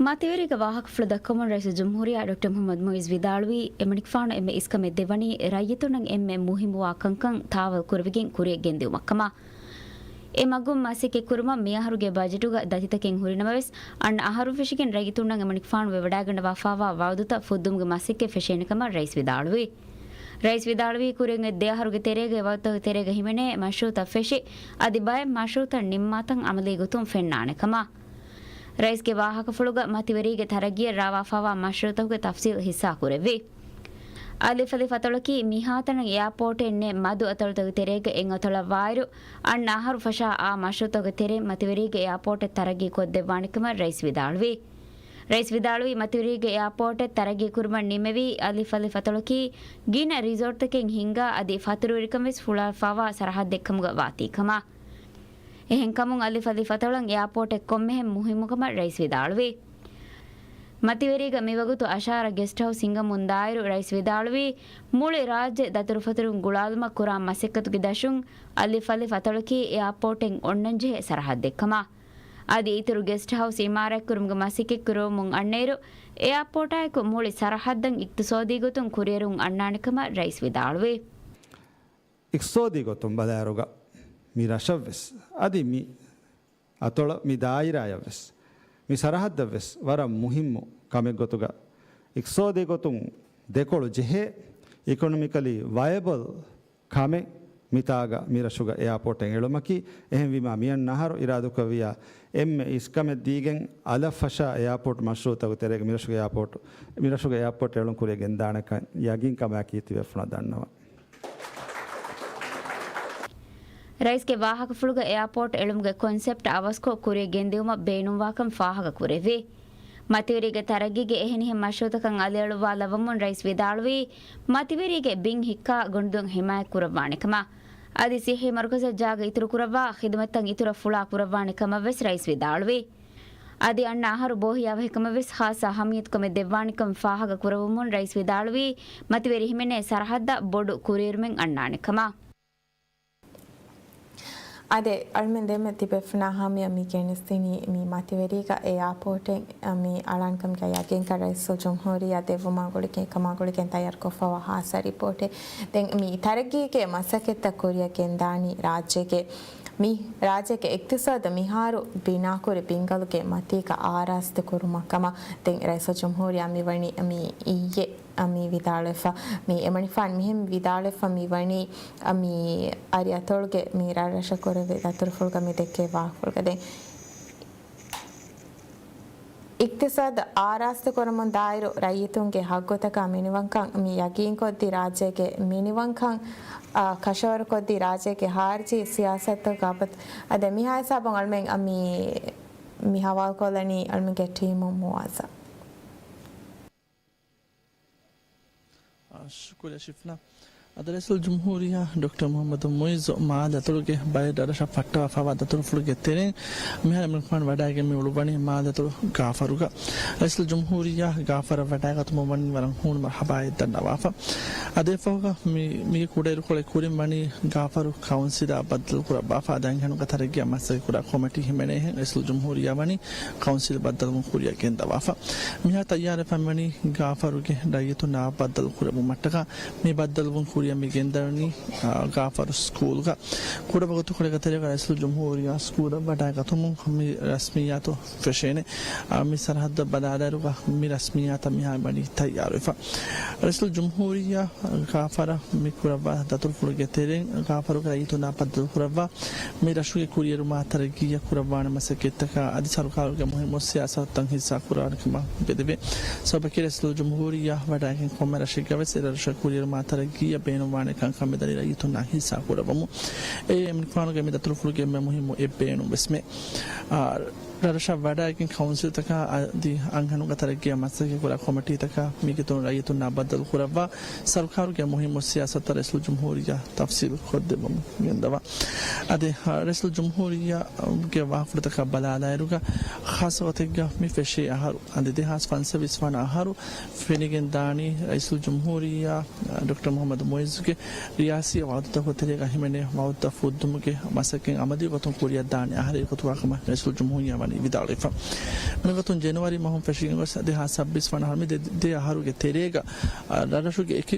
މަތިވެރީގެ ވާހަކަފުޅު ދައްކަމުން ރައީސުލްޖުމްހޫރިއްޔާ ޑޮކްޓަރ މުޙައްމަދު މުޢިއްޒު ވިދާޅުވީ، އެމަނިކުފާނު އެންމެ އިސްކަމެއް ދެއްވަނީ ރައްޔިތުންނަށް އެންމެ މުހިއްމުވާ ކަންކަން ތާވަލް ކުރެވިގެން ކުރިއަށް ގެންދިއުމަށްކަމަށް. އެ މަގުން މަސައްކަތް ކުރުމަށް މިއަހަރުގެ ބަޖެޓުގަ ދަތިތަކެއް ހުރިނަމަވެސް، އަންނަ އަހަރު ފެށިގެން ރައްޔިތުންނަށް އެމަނިކުފާނު ވެވަޑައިގަންނަވާފާވާ ވައުދުތައް ފުއްދުމުގެ މަސައްކަތް ފެށޭނެ ކަމަށް ރައީސް ވިދާޅުވި. ރައީސް ވިދާޅުވީ، ކުރިއަށް އޮތް ދެ އަހަރުގެ ތެރޭގައި ވައުދުތަކުގެ ތެރޭގަ ހިމެނޭ މަޝްރޫއުތައް ފެށި، އަދި ބައެއް މަޝްރޫއުތައް ނިންމާތަން އަމަލީ ގޮތުން ފެންނާނެ ކަމަށް. ރައީސްގެ ވާހަކަފުޅުގަ މަތިވެރީގެ ތަރައްގީއަށް ރާވާފާވާ މަޝްރޫއުތަކުގެ ތަފްސީލް ހިއްސާ ކުރެއްވި. އަލިފު އަލިފު އަތޮޅަކީ މިހާތަނަށް އެއާޕޯޓެއް ނެތް މަދު އަތޮޅުތަކުގެ ތެރޭގަ އެއް އަތޮޅަށް ވާއިރު، އަންނަ އަހަރު ފަށާ އާ މަޝްރޫއުތަކުގެ ތެރެއިން މަތިވެރީގެ އެއާޕޯޓެއް ތަރައްގީ ކޮށްދެއްވާނެ ކަމަށް ރައީސް ވިދާޅުވި. ރައީސް ވިދާޅުވީ، މަތިވެރީގެ އެއާޕޯޓެއް ތަރައްގީ ކުރުމަށް ނިމެވީ އަލިފު އަލިފު އަތޮޅަކީ ގިނަ ރިސޯޓްތަކެއް ހިންގާ އަދި ފަތުރުވެރިކަން ވެސް ފުޅާފާވާ ސަރަހައްދެއް ކަމުގަ ވާތީ ކަމަށް. އެހެންކަމުން އަލިފު އަލިފު އަތޮޅަށް އެއާޕޯޓެއް ކޮންމެހެން މުހިއްމުކަމަށް ރައީސް ވިދާޅުވީ. މަތިވެރީގަ މިވަގުތު އަށާރަ ގެސްޓް ހައުސް ހިންގަމުން ދާއިރު ރައީސް ވިދާޅުވީ، މުޅި ރާއްޖެ ދަތުރުފަތުރުން ގުޅާލުމަށް ކުރާ މަސައްކަތުގެ ދަށުން އަލިފު އަލިފު އަތޮޅަކީ އެއާޕޯޓެއް އޮންނަންޖެހޭ ސަރަހައްދެއް ކަމަށް. އަދި އިތުރު ގެސްޓް ހައުސް އިމާރާތްކުރުމުގެ މަސައްކަތް ކުރެވެމުން އަންނައިރު، އެއާޕޯޓާއެކު މުޅި ސަރަހައްދަށް އިޤްތިޞާދީ ގޮތުން ކުރިއެރުން އަންނާނެ ކަމަށް ރައީސް ވިދާޅުވި. އިޤްތިޞާދީ ގޮތުން ބަލާއިރުގަ މި ރަށަށްވެސް އަދި މި އަތޮޅަށް މި ދާއިރާޔަށްވެސް މި ސަރަހައްދަށްވެސް ވަރަށް މުހިއްމު ކަމެއްގޮތުގަ އިޤްތިޞާދީ ގޮތުން ދެކޮޅު ޖެހޭ އިކޮނޮމިކަލީ ވަޔަބަލް ކަމެއް މިތާގަ މިރަށުގަ އެއާޕޯޓެއް އެޅުމަކީ. އެހެންވީމާ، މިއަންނަ އަހަރު އިރާދަކުރެއްވިޔާ އެންމެ އިސްކަމެއް ދީގެން އަލަށް ފަށާ އެއާޕޯޓް މަޝްރޫއުތަކުގެ ތެރޭގަ މިރަށުގެ އެއާޕޯޓް، މިރަށުގެ އެއާޕޯޓް އެޅުން ކުރިއަށް ގެންދާނެކަން ޔަގީންކަމާއެކީ ތިބޭފުޅުންނަށް ދަންނަވަން. ރައީސްގެ ވާހަކަފުޅުގަ އެއާޕޯޓް އެޅުމުގެ ކޮންސެޕްޓް އަވަސްކޮށް ކުރިއަށް ގެންދިއުމަށް ބޭނުންވާކަން ފާހަގަ ކުރެއްވި. މަތިވެރީގެ ތަރައްގީގެ އެހެނިހެން މަޝްރޫއުތަކަށް އަލިއަޅުއްވާލައްވަމުން ރައީސް ވިދާޅުވީ، މަތިވެރީގެ ބިން ހިއްކާ ގޮނޑުދޮށް ހިމާޔަތް ކުރައްވާނެ ކަމަށް. އަދި ސިއްހީ މަރުކަޒަށް ޖާގަ އިތުރު ކުރައްވާ ޚިދުމަތްތައް އިތުރަށް ފުޅާ ކުރައްވާނެ ކަމަށް ވެސް ރައީސް ވިދާޅުވި. އަދި އަންނަ އަހަރު ބޯހިޔާވަހިކަމަށް ވެސް ޚާއްޞަ އަހައްމިޔަތުކަމެއް ދެއްވާނެކަން ފާހަގަ ކުރެއްވުމުން ރައީސް ވިދާޅުވީ، މަތިވެރި ހިމެނޭ ސަރަހައްދަށް ބޮޑު ކުރިއެރުމެއް އަންނާނެ ކަމަށް. އާދެ، އަޅުމެން ދެމެ ތިބެފުނާ ހަމަޔަށް މި ގެނެސްދިނީ މި މަތިވެރީގަ އެއާޕޯޓެއް މި އަޅާންކަމުގެ ޔަގީންކަން ރައީސުލްޖުމްހޫރިއްޔާ ދެއްވުމާ ގުޅިގެން ކަމާ ގުޅިގެން ތައްޔާރުކޮށްފަވާ ހާއްސަ ރިޕޯޓެއް. ދެން މި ތަރައްގީގެ މަސައްކަތްތައް ކުރިއަށް ގެންދާނީ ރާއްޖޭގެ މި ރާއްޖޭގެ އިޤްތިޞާދު މިހާރު ބިނާކުރި ބިންގަލުގެ މަތީގަ އާރާސްތު ކުރުމަށް ކަމަށް ދެން ރައީސުލްޖުމްހޫރިއްޔާ މިވަނީ މި އިއްޔެ މި ވިދާޅުވެފަ. މި އެމަނިފާން މިހެން ވިދާޅުވެފަ މިވަނީ މި އަރި އަތޮޅުގެ މި ރަށްރަށަށް ކުރެވޭ ދަތުރުފުޅުގަ މި ދެއްކޭ ވާހަކަފުޅުގަ ދެން އިޤްތިޞާދު އާރާސްތު ކުރަމުން ދާއިރު ރައްޔިތުންގެ ހައްގުތަކާ މިނިވަންކަން މި ޔަގީންކޮށްދީ ރާއްޖޭގެ މިނިވަންކަން، އާ، ކަށަވަރުކޮށްދީ ރާއްޖޭގެ ހާރިޖީ ސިޔާސަތުގަ ބައްދަލު. އާދެ، މިހާ ހިސާބުން އަޅުމެން މި، މި ހަވާލުކޮށްލަނީ އަޅުމެންގެ ޓީމު މުވާޒާ. ޝުކުރިއްޔާ ޝިފްނާ. އަދި ރައީސުލްޖުމްހޫރިއްޔާ ޑޮކްޓަރ މުޙައްމަދު މުޢިއްޒު މާލެ އަތޮޅުގެ ބައެއް ރަށްރަށަށް ފައްޓަވާފައިވާ ދަތުރުފުޅުގެ ތެރެއިން މިހާރު އެމަނިކުފާނު ވަޑައިގެން މި އުޅުއްވަނީ މާލެ އަތޮޅު ގާފަރުގަ. ރައީސުލްޖުމްހޫރިއްޔާ ގާފަރަށް ވަޑައިގަތުމަށް ވަނީ ވަރަށް ހޫނު މަރުޙަބާއެއް ދަންނަވާފަ. އަދި އެފަހުގަ މި، މީގެ ކުޑައިރުކޮޅެއް ކުރިން ވަނީ ގާފަރު ކައުންސިލާ ބައްދަލުކުރައްވާފަ. އަދި އަންހެނުންގެ ތަރައްގީއާ މަސައްކަތްކުރާ ކޮމިޓީ ހިމެނޭހެން ރައީސުލްޖުމްހޫރިއްޔާ ވަނީ ކައުންސިލް ބައްދަލުވުން ކުރިއަށް ގެންދަވާފަ. މިހާ ތައްޔާރުވެފަ މިވަނީ ގާފަރުގެ ރައްޔިތުންނާ ބައްދަލު ކުރެއްވުމަށްޓަކާ. މި ބައްދަލުވުން ކުރިއަށް މި ގެންދަވަނީ، އާ، ގާފަރު ސްކޫލްގަ. ކުޑަ ވަގުތުކޮޅެއްގެ ތެރޭގަ ރައީސުލްޖުމްހޫރިއްޔާ ސްކޫލަށް ވަޑައިގަތުމުން މި ރަސްމިއްޔާތު ފެށޭނެ. އާ، މި ސަރަހައްދަށް ބަލާލާއިރުގަ މި ރަސްމިއްޔާތަށް މިހާރު ވަނީ ތައްޔާރުވެފަ. ރައީސުލްޖުމްހޫރިއްޔާ ގާފަރަށް މި ކުރައްވާ ދަތުރުފުޅުގެ ތެރެއިން ގާފަރުގެ ރައްޔިތުންނާ ބައްދަލުކުރައްވާ މި ރަށުގެ ކުރިއެރުމާ ތަރައްގީއަށް ކުރައްވާނެ މަސައްކަތްތަކާ އަދި ސަރުކާރުގެ މުހިއްމު ސިޔާސަތުތައް ހިއްސާ ކުރާނެ ކަމަށް ބެލެވޭ. ސަބަބަކީ ރައީސުލްޖުމްހޫރިއްޔާ ވަޑައިގެން ކޮންމެ ރަށެއްގަވެސް އެ ރަށަށް ކުރިއެރުމާ ތަރައްގީއަށް ބޭނުންވާނެ ކަންކަން މިދަނީ ރައްޔިތުންނާ ހިއްސާ ކުރައްވަމުން. އެއީ އެމަނިކުފާނުގެ މި ދަތުރުފުޅުގެ އެންމެ މުހިއްމު އެއް ބޭނުންވެސްމެ. އާ، ރަށްރަށަށް ވަޑައިގެން ކައުންސިލްތަކާ އަދި އަންހެނުންގެ ތަރައްގީއާ މަސައްކަތްކުރާ ކޮމިޓީތަކާ މީގެ ދުވަހު ރައްޔިތުންނާ ބައްދަލު ކުރައްވާ ސަރުކާރުގެ މުހިއްމު ސިޔާސަތުތައް ރައީސުލްޖުމްހޫރިއްޔާ ތަފްސީލު ކޮށްދެއްވަމުން ގެންދަވާ. އަދި، އާ، ރައީސުލްޖުމްހޫރިއްޔާގެ ވާހަކަފުޅުތަކަށް ބަލާލާއިރުގަ ޚާއްޞަ ގޮތެއްގަ މި ފެށޭ އަހަރު، އަދި ދެހާސް ފަންސަވީސް ވަނަ އަހަރު ފެނިގެން ދާނީ ރައީސުލްޖުމްހޫރިއްޔާ ޑޮކްޓަރ މުޙައްމަދު މުޢިއްޒުގެ ރިޔާސީ ވަޢުދުތަކުގެ ތެރޭގަ ހިމެނޭ ވަޢުދުތައް ފުއްދުމުގެ މަސައްކަތް ޢަމަލީ ގޮތުން ކުރިއަށް ދާނެ އަހަރެއް ގޮތުގަ ކަމަށް ރައީސުލްޖުމްހޫރިއްޔާ ވަނީ ވިދާޅުވެފަ. މިގޮތުން ޖެނުއަރީ މަހުން ފެށިގެން ގޮސް ދެހާސް ސައްބީސް ވަނަ އަހަރު މި ދެ، ދެ އަހަރުގެ ތެރޭގަ، އަ، ރަށްރަށުގެ އެކި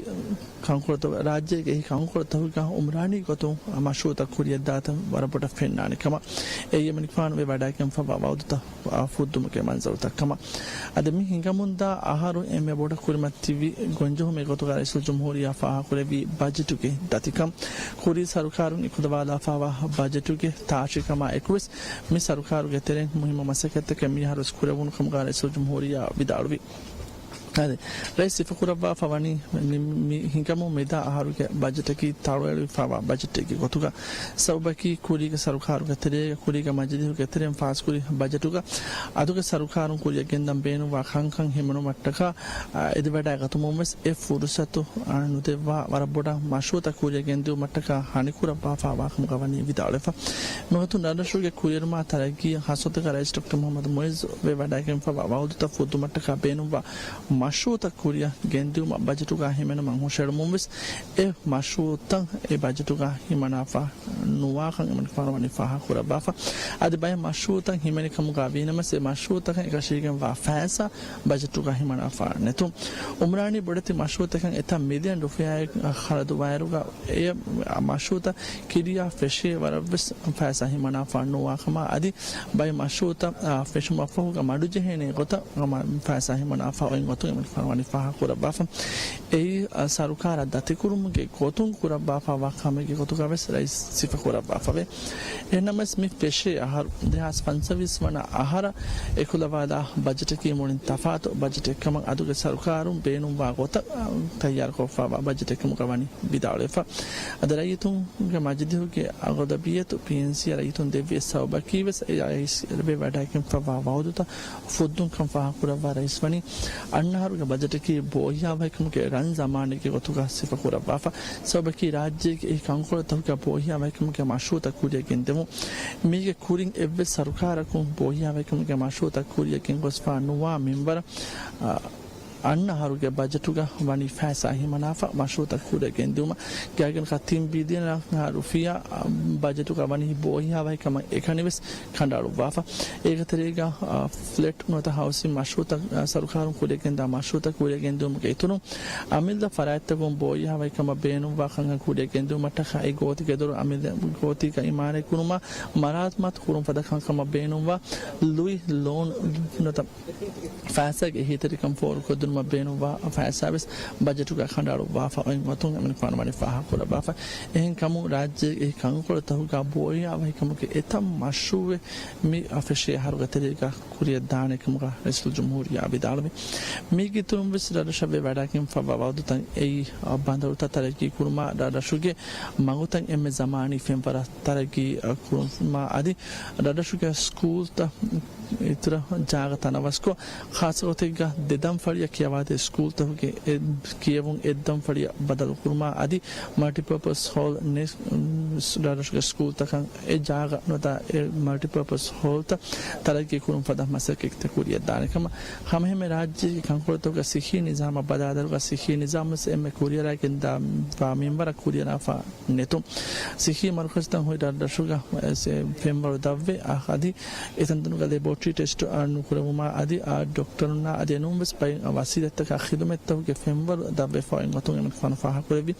ކަންކޮޅުތަކު، ރާއްޖޭގެ އެކި ކަންކޮޅުތަކުގަ އުމްރާނީ ގޮތުން މަޝްރޫޢުތައް ކުރިއަށް ދާތަން ވަރަށް ބޮޑަށް ފެންނާނެ ކަމަށް. އެއީ އެމަނިކުފާނު ވެ ވަޑައިގެންފަވާ ވަޢުދުތައް އާ، ފުއްދުމުގެ މަންޒަރުތައް ކަމަށް. އަދި މި ހިނގަމުންދާ އަހަރު އެންމެ ބޮޑަށް ކުރިމަތިވި ގޮންޖެހުމެއް ގޮތުގަ ރައީސުލްޖުމްހޫރިއްޔާ ފާހަގަކުރެއްވީ ބަޖެޓުގެ ދަތިކަން. ކުރީ ސަރުކާރުން އެކުލަވާލާފައިވާ ބަޖެޓުގެ ތާށިކަމާ އެކުވެސް މި ސަރުކާރުގެ ތެރެއިން މުހިއްމު މަސައްކަތްތަކެއް މިއަހަރުވެސް ކުރެވުނު ކަމުގަ ރައީސުލްޖުމްހޫރިއްޔާ ވިދާޅުވި. އަދި، ރައީސް ސިފަކުރައްވާފަ ވަނީ މި، މި ހިނގަމުން މިދާ އަހަރުގެ ބަޖެޓަކީ ތަޅުއެޅިފައިވާ ބަޖެޓެއްގެ ގޮތުގަ. ސަބަބަކީ ކުރީގެ ސަރުކާރުގެ ތެރޭގަ، ކުރީގެ މަޖިލީހުގެ ތެރެއިން ފާސްކުރި ބަޖެޓުގަ އަދުގެ ސަރުކާރުން ކުރިއަށް ގެންދަން ބޭނުންވާ ކަންކަން ހިމެނުމަށްޓަކާ، އާ، އެދިވަޑައިގަތުމުން ވެސް އެ ފުރުސަތު، އާ، ނުދެއްވާ ވަރަށް ބޮޑަށް މަޝްރޫޢުތައް ކުރިއަށް ގެންދިއުމަށްޓަކާ ހަނިކުރައްވާފައިވާ ކަމުގަ ވަނީ ވިދާޅުވެފަ. މިގޮތުން ރަށްރަށުގެ ކުރިއެރުމާ ތަރައްގީއަށް ޚާއްޞަ ގޮތެއްގަ ރައީސް ޑޮކްޓަރ މުޙައްމަދު މުޢިއްޒު ވެ ވަޑައިގެންފައިވާ ވަޢުދުތައް ފުއްދުމަށްޓަކާ ބޭނުންވާ މަޝްރޫޢުތައް ކުރިއަށް ގެންދިއުމަށް ބަޖެޓުގަ ހިމެނުމަށް ހުށައެޅުމުން ވެސް އެ މަޝްރޫޢުތައް އެ ބަޖެޓުގަ ހިމަނާފަ ނުވާކަން އެމަނިކުފާނު ވަނީ ފާހަގަކުރައްވާފަ. އަދި ބައެއް މަޝްރޫޢުތައް ހިމެނި ކަމުގަ ވީނަމަވެސް އެ މަޝްރޫޢުތަކަށް އެކަށީގެންވާ ފައިސާ ބަޖެޓުގަ ހިމަނާފަ ނެތުން. އުމްރާނީ ބޮޑެތި މަޝްރޫޢުތަކަށް އެތައް މިލިއަން ރުފިޔާއެއް ޚަރަދުވާއިރުގަ އެ މަޝްރޫޢުތައް ކިރިޔާ ފެށޭ ވަރަށްވެސް ފައިސާ ހިމަނާފަ ނުވާ ކަމަށް އަދި ބައެއް މަޝްރޫޢުތައް، އާ، ފެށުމަށްފަހުގަ މަޑުޖެހޭނެ ގޮތަށް ހަމަ ފައިސާ ހިމަނާފަ އޮތް ގޮތުން އެމަނިކުފާނު ވަނީ ފާހަގަކުރައްވާފަ. އެއީ، އާ، ސަރުކާރަށް ދަތިކުރުމުގެ ގޮތުން ކުރައްވާފައިވާ ކަމެއްގެ ގޮތުގަވެސް ރައީސް ސިފަކުރައްވާފަވޭ. އެހެންނަމަވެސް މި ފެށޭ އަހަރު، ދެހާސް ފަންސަވީސް ވަނަ އަހަރަށް އެކުލަވާލާ ބަޖެޓަކީ މުޅިން ތަފާތު ބަޖެޓެއްކަމަށް އަދުގެ ސަރުކާރުން ބޭނުންވާ ގޮތަށް، އާ، ތައްޔާރުކޮށްފައިވާ ބަޖެޓެއްކަމުގަ ވަނީ ވިދާޅުވެފަ. އަދި ރައްޔިތުންގެ މަޖިލީހުގެ އަޣުލަބިއްޔަތު ޕީއެންސީއަށް ރައްޔިތުން ދެއްވި އެއް ސަބަބަކީވެސް އެ ރައީސް ވެ ވަޑައިގެންފައިވާ ވަޢުދުތައް ފުއްދުންކަން ފާހަގަކުރައްވާ ރައީސް ވަނީ އަންނަ އަހަރުގެ ބަޖެޓަކީ ބޯހިޔާވަހިކަމުގެ ރަން ޒަމާނެއްގެ ގޮތުގަ ސިފަކުރައްވާފަ. ސަބަބަކީ ރާއްޖޭގެ އެހީ ކަންކޮޅުތަކުގަ ބޯހިޔާވަހިކަމުގެ މަޝްރޫޢުތައް ކުރިއަށް ގެންދެވުން. މީގެ ކުރިން އެއްވެސް ސަރުކާރަކުން ބޯހިޔާވަހިކަމުގެ މަޝްރޫޢުތައް ކުރިއަށް ގެންގޮސްފަ ނުވާ މިންވަރަށް، އާ، އަންނަ އަހަރުގެ ބަޖެޓުގަ ވަނީ ފައިސާ ހިމަނާފަ މަޝްރޫއުތައް ކުރިއަށް ގެންދިއުމަށް. ގާތްގަނޑަކަށް ތިން ބިލިއަނަށް ރުފިޔާ ބަޖެޓުގަ ވަނީ ބޯހިޔާވަހިކަމަށް އެކަނިވެސް ކަނޑައަޅުއްވާފަ. އޭގެ ތެރޭގަ، އާ، ފްލެޓް ނުވަތަ ހައުސިން މަޝްރޫއުތައް، އާ، ސަރުކާރުން ކުރިއަށް ގެންދާ މަޝްރޫއުތައް ކުރިއަށް ގެންދިއުމުގެ އިތުރުން، އަމިއްލަ ފަރާތްތަކުން ބޯހިޔާވަހިކަމަށް ބޭނުންވާ ކަންކަން ކުރިއަށް ގެންދިއުމަށްޓަކާ އެ ގޯތި ގެދޮރު އަމިއްލަ ގޯތީގަ އިމާރާތް ކުރުމާ މަރާމާތު ކުރުން ފަދަ ކަންކަމަށް ބޭނުންވާ ލުއި ލޯން ނުވަތަ ފައިސާގެ އެހީތެރިކަން ފޯރުކޮށްދިނުމަށް ބޭނުންވާ ފައިސާވެސް ބަޖެޓުގަ ކަނޑައަޅުއްވާފަ އޮތް ގޮތުން އެމަނިކުފާނު ވަނީ ފާހަގަކުރައްވާފަ. އެހެންކަމުން ރާއްޖޭގެ އެހީ ކަންކޮޅުތަކުގަ ބޯހިޔާވަހިކަމުގެ އެތައް މަޝްރޫއެއް މި ފެށި އަހަރުގެ ތެރޭގަ ކުރިއަށް ދާނެ ކަމުގަ ރައީސުލްޖުމްހޫރިއްޔާ ވިދާޅުވި. މީގެ އިތުރުން ވެސް ރަށްރަށަށް ވެވަޑައިގެންފައިވާ ވައުދުތައް އެއީ، އަ، ބަނދަރުތައް ތަރައްގީ ކުރުމާ، ރަށްރަށުގެ މަގުތައް އެންމެ ޒަމާނީ ފެންވަރަށް ތަރައްގީ، އަ، ކުރުމާ އަދި ރަށްރަށުގެ ސްކޫލްތައް އިތުރަށް ޖާގަ ތަނަވަސްކޮށް، ޚާއްޞަ ގޮތެއްގަ ދެ ދަންފަޅިއަށް ކިޔަވާދޭ ސްކޫލްތަކުގެ އެ ކިޔެވުން އެއް ދަންފަޅިއަށް ބަދަލުކުރުމާ އަދި މަލްޓިޕާޕަސް ހޯލް ނެ-، ރަށްރަށުގެ ސްކޫލްތަކަށް އެ ޖާގަ ނުވަތަ އެ މަލްޓިޕާޕަސް ހޯލްތައް ތަރައްގީ ކުރުން ފަދަ މަސައްކަތްތައް ކުރިއަށް ދާނެ ކަމަށް. ހަމައެހެންމެ ރާއްޖޭގެ ކަންކޮޅުތަކުގަ ސިއްހީ ނިޒާމަށް ބަލާލާއިރުގަ ސިއްހީ ނިޒާމް ވެސް އެންމެ ކުރިއަރާގެންދާ މިންވަރަށް ކުރިއަރާފަ ނެތުން. ސިއްހީ މަރުކަޒުތައް ހުރި ރަށްރަށުގަ ފެންވަރު ދަށްވެ، އަ، އަދި އެތަންތަނުގަ ލެބޯޓްރީ ޓެސްޓް، އަ، ނުކުރެވުމާ އަދި، އަ، ޑޮކްޓަރުންނާ އަދި އެނޫންވެސް ބައެއް ވަސީލަތްތަކާ ޚިދުމަތްތަކުގެ ފެންވަރު ދަށްވެފަ އޮތް ގޮތުން އެމަނިކުފާނު ފާހަގަކުރެއްވި.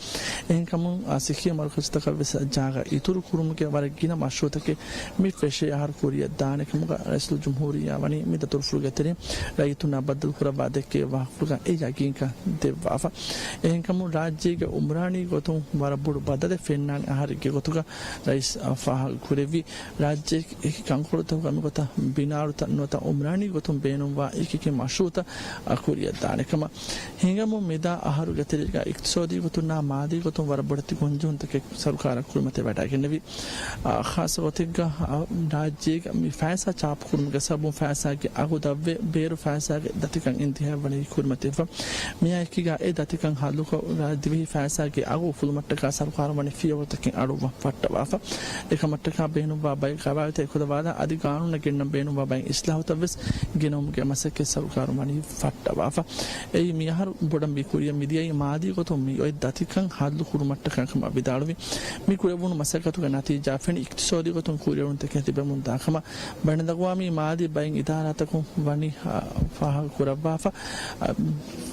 އެހެންކަމުން، އަ، ސިއްހީ މަރުކަޒުތަކަށް ވެސް ޖާގަ އިތުރު ކުރުމުގެ ވަރަށް ގިނަ މަޝްރޫއުތަކެއް މި ފެށޭ އަހަރު ކުރިއަށް ދާނެ ކަމުގަ ރައީސުލްޖުމްހޫރިއްޔާ ވަނީ މި ދަތުރުފުޅުގެ ތެރެއިން ރައްޔިތުންނާ ބައްދަލުކުރައްވާ ދެއްކޭ ވާހަކަފުޅުގަ އެ ޔަގީންކަން ދެއްވާފަ. އެހެންކަމުން ރާއްޖޭގެ އުމްރާނީ ގޮތުން ވަރަށް ބޮޑު ބަދަލެއް ފެންނާނެ އަހަރެއްގެ ގޮތުގަ ރައީސް، އަ، ފާހަގަކުރެއްވި. ރާއްޖޭގެ ކަންކޮޅުތަކުގަ މިގޮތަށް ބިނާރުތައް ނުވަތަ އުމްރާނީ ގޮތުން ބޭނުންވާ އެކިއެކި މަޝްރޫއުތައް، އަ، ކުރިއަށް ދާނެ ކަމަށް. ހިނގަމުން މިދާ އަހަރުގެ ތެރޭގަ އިޤްތިޞާދީ ގޮތުންނާ މާލީ ގޮތުން ވަރަށް ބޮޑެތި ގޮންޖެހުންތަކެއް ސަރުކާރަށް ކުރިމަތިވެވަޑައިގެންނެވި. އާ، ޚާއްޞަ ގޮތެއްގަ، އާ، ރާއްޖޭގަ މި ފައިސާ ޗާޕުކުރުމުގެ ސަބަބުން ފައިސާގެ އަގު ދަށްވެ، ބޭރު ފައިސާގެ ދަތިކަން އިންތިހާވެވަނީ ކުރިމަތިވެފަ. މިއާއެކީގަ އެ ދަތިކަން ހައްލުކޮށް، ރާ-، ދިވެހި ފައިސާގެ އަގު އުފުލުމަށްޓަކާ ސަރުކާރުން ވަނީ ފިޔަވަޅުތަކެއް އަޅުއްވަން ފައްޓަވާފަ. އެކަމަށްޓަކާ ބޭނުންވާ ބައެއް ގަވާއިދުތައް އެކުލަވާލާ އަދި ގާނޫނަށް ގެންނަން ބޭނުންވާ ބައެއް އިސްލާހުތައް ވެސް ގެނައުމުގެ މަސައްކަތް ސަރުކާރުން ވަނީ ފައްޓަވާފަ. އެއީ މިއަހަރު ބޮޑަށް މި ކުރިއަށް މިދިޔައީ މާލީ ގޮތުން މި އޮތް ދަތިކަން ހައްލު ކުރުމަށްޓަކާ ކަމަށް ވިދާޅުވި. މި ކުރެވުނު މަސައްކަތުގެ ނަތީޖާ ފެނި އިޤްތިޞާދީ ގޮތުން ކުރިއެރުންތަކެއް ލިބެމުންދާ ކަމަށް. ބަނޑިން ދަގުވާ މި މާލީ ބައެއް އިދާރާތަކުން ވަނީ، އާ، ފާހަގަ ކުރައްވާފަ، އާ،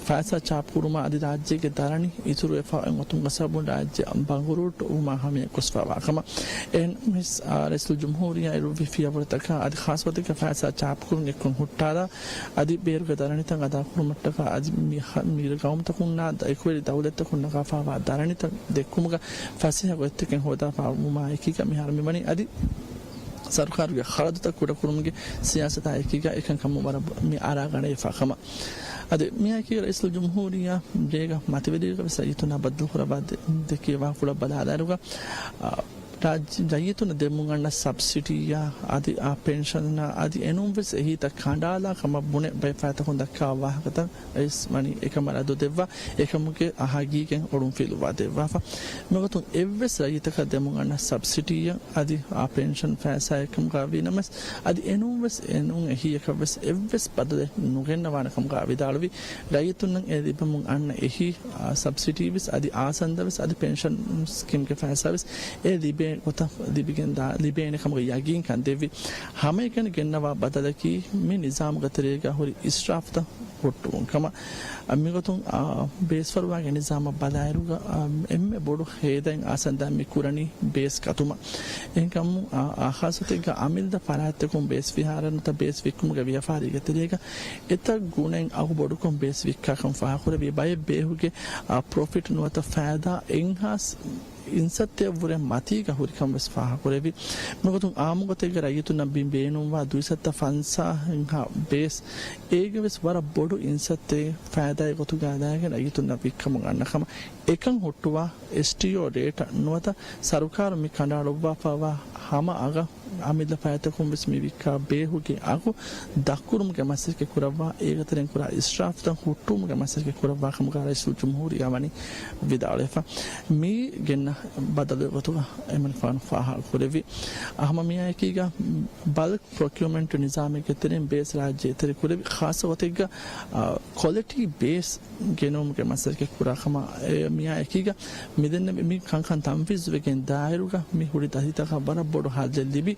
ފައިސާ ޗާޕުކުރުމާ އަދި ރާއްޖޭގެ ދަރަނި އިތުރުވެފަ އޮތް ގޮތުން ގޮސް ސަބަބުން ރާއްޖެ ބަނގުރޫޓު ވުމާ ހަމަޔަށް ގޮސްފަވާ ކަމަށް. އެހެން މިސް، އާ، ރައީސުލްޖުމްހޫރިއްޔާ އިރުއްވި ފިޔަވަޅުތަކާ އަދި ޚާއްޞަ ގޮތެއްގަ ފައިސާ ޗާޕުކުރުން އެއްކޮށް ހުއްޓާލާ އަދި ބޭރުގެ ދަރަނިތައް އަދާކުރުމަށްޓަކާ އަދި މި ހަ-، މީރު ގައުމުތަކުންނާ ދަ-، އެކުވެރި ދައުލަތްތަކުން ނަގާފައިވާ ދަރަނިތައް ދެއްކުމުގަ ފަސޭހަ ގޮތްތަކެއް ހޯދާފަ ވުމާ އެކީގަ މިހާރު މިވަނީ އަދި ސަރުކާރުގެ ޚަރަދުތައް ކުޑަކުރުމުގެ ސިޔާސަތާ އެކީގަ އެކަންކަމުން ވަރަށް ބޮ-، މި އަރާގަނެވިފަ ކަމަށް. އަދި މިއާއެކީ ރައީސުލްޖުމްހޫރިއްޔާ ގޭގަ މަތިވެރިއިރުގަ ވެސް ރައްޔިތުންނާ ބައްދަލުކުރައްވާ ދެ-، ދެއްކި ވާހަކަފުޅަށް ބަލާލާއިރުގަ، އާ، ރާއްޖެ-، ރައްޔިތުންނަށް ދެމުން އަންނަ ސަބްސިޑީއާ އަދި އާ ޕެންޝަނާ އަދި އެނޫން ވެސް އެހީތައް ކަނޑާލާ ކަމަށް ބުނެ ބައެއް ފަރާތްތަކުން ދައްކާ ވާހަކަތައް އައިސް ވަނީ އެކަމަށް ރައްދު ދެއްވާ، އެކަމުގެ އަ ހަގީގަތް އޮޅުންފިލުވާ ދެއްވާފަ. މިގޮތުން އެއްވެސް ރައްޔިތަކަށް ދެމުން އަންނަ ސަބްސިޑީއަށް އަދި އާ ޕެންޝަން ފައިސާއަކަށް ވީނަމަވެސް، އަދި އެނޫން ވެސް، އެނޫން އެހީއަކަށް ވެސް އެއްވެސް ބަދަލެއް ނުގެންނަވާނެ ކަމުގަ ވިދާޅުވި. ރައްޔިތުންނަށް އެ ލިބެމުން އަންނަ އެހީ، އާ، ސަބްސިޑީ ވެސް އަދި އާސަންދަ ވެސް އަދި ޕެންޝަން ސްކީމްގެ ފައިސާ ވެސް އެ ލިބޭ ގޮތަށް ލިބިގެން ދާ-، ލިބޭނެ ކަމުގެ ޔަގީންކަން ދެއްވި. ހަމައެކަނި ގެންނަވާ ބަދަލަކީ މި ނިޒާމުގެ ތެރޭގަ ހުރި އިސްރާފުތައް ހުއްޓުވުން ކަމަށް. މިގޮތުން، އާ، ބޭސްފަރުވާގެ ނިޒާމަށް ބަލާއިރުގަ، އާ، އެންމެ ބޮޑު ހޭދައިން އާސަންދާ މި ކުރަނީ ބޭސް ގަތުމަށް. އެހެންކަމުން، އާ، އާ، ޚާއްޞަ ގޮތެއްގަ އަމިއްލަ ފަރާތްތަކުން ބޭސް ފިހާރަ ނުވަތަ ބޭސް ވިއްކުމުގެ ވިޔަފާރީގެ ތެރޭގަ އެތައް ގުނައިން އަގު ބޮޑުކޮށް ބޭސް ވިއްކާކަން ފާހަގަކުރެއްވި. ބައެއް ބޭހުގެ، އާ، ޕްރޮފިޓް ނުވަތަ ފައިދާ އެއްހާސް އިންސައްތައަށްވުރެ މަތީގަ ހުރިކަން ވެސް ފާހަގަކުރެއްވި. މިގޮތުން އާއްމު ގޮތެއްގަ ރައްޔިތުންނަށް ބިން ބޭނުންވާ ދުއިސައްތަ ފަންސާހަށް އެހާ ބޭސް، އޭގެ ވެސް ވަރަށް ބޮޑު އިންސައްތައެއް ފައިދާއެއް ގޮތުގަ ލާގެން ރައްޔިތުންނަށް ވިއްކަމުން އަންނަ ކަމަށް. އެކަން ހުއްޓުވާ އެސްޓީއޯ ރޭޓަށް ނުވަތަ ސަރުކާރުން މި ކަނޑައަޅުއްވާފައިވާ ހަމަ އަގަށް އަމިއްލަ ފަޔަތަކުން ވެސް މި ވިއްކާ ބޭހުގެ އަގު ދަށްކުރުމުގެ މަސައްކަތް ކުރައްވާ، އޭގެ ތެރެއިން ކުރާ އިސްރާފްތައް ހުއްޓުވުމުގެ މަސައްކަތް ކުރައްވާ ކަމުގަ ރައީސުލްޖުމްހޫރިއްޔާ ވަނީ ވިދާޅުވެފަ. މި ގެންނަ ބަދަލު ގޮތުގަ އެމަނިކުފާނު ފާހަގަ ކުރެއްވި. ހަމަ މިއާއެކީގަ ބަލްކް ޕްރޮކިއުމަންޓް ނިޒާމެއްގެ ތެރެއިން ބޭސް ރާއްޖެ ތެރެ ކުރެވި ޚާއްޞަ ގޮތެއްގަ، އާ، ކޮލިޓީ ބޭސް ގެނުމުގެ މަސައްކަތް ކުރާ ކަމަށް އެ މިއާ އެކީގަ މިދެންނެވި މި ކަންކަން ތަންފީޒުވެގެން ދާއިރުގަ މި ހުރި ދަތިތަކަށް ވަރަށް ބޮޑު ހައްލެއް ލިބި،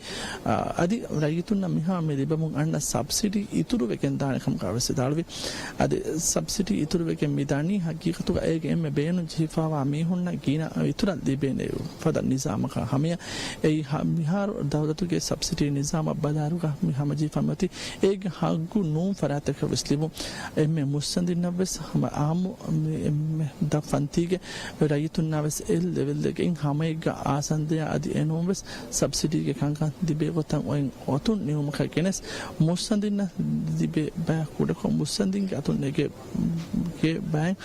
އަ، އަދި ރައްޔިތުންނަށް މިހާ މި ލިބެމުން އަންނަ ސަބްސިޑީ އިތުރުވެގެން ދާނެ ކަމުގަ ވެސް ވިދާޅުވި. އަދި ސަބްސިޑީ އިތުރުވެގެން މި ދަނީ ހަގީގަތުގަ އޭގެ އެންމެ ބޭނުން ޖެހިފައިވާ މީހުންނަށް ގިނަ އިތުރަށް ލިބޭނެ ފަދަ ނިޒާމަކާ ހަމަޔަށް. އެއީ ހަ-، މިހާރު ދައުލަތުގެ ސަބްސިޑީ ނިޒާމަށް ބަލާއިރުގަ މި ހަމަޖެހިފަ މިއޮތީ އޭގެ ހައްގު ނޫން ފަރާތްތަކަށް ވެސް ލިބުން. އެންމެ މުއްސަނދިންނަށް ވެސް ހަމަ އާއްމު މި އެންމެ ދަށް ފަންތީގެ ރައްޔިތުންނާ ވެސް އެއް ލެވެލްއެއްގައި ހަމައެއްގަ އާސަންދަޔާ އަދި އެނޫން ވެސް ސަބްސިޑީގެ ކަންކަން ދިބޭ ގޮތަށް އޮތް އޮތުން ނިމުމަކަށް ގެނެސް މުއްސަނދިންނަށް ދިބޭ ބަޔަށް ކުޑަކޮށް މުއްސަނދިންގެ އަތުން އެގޭ ގެ ބައިން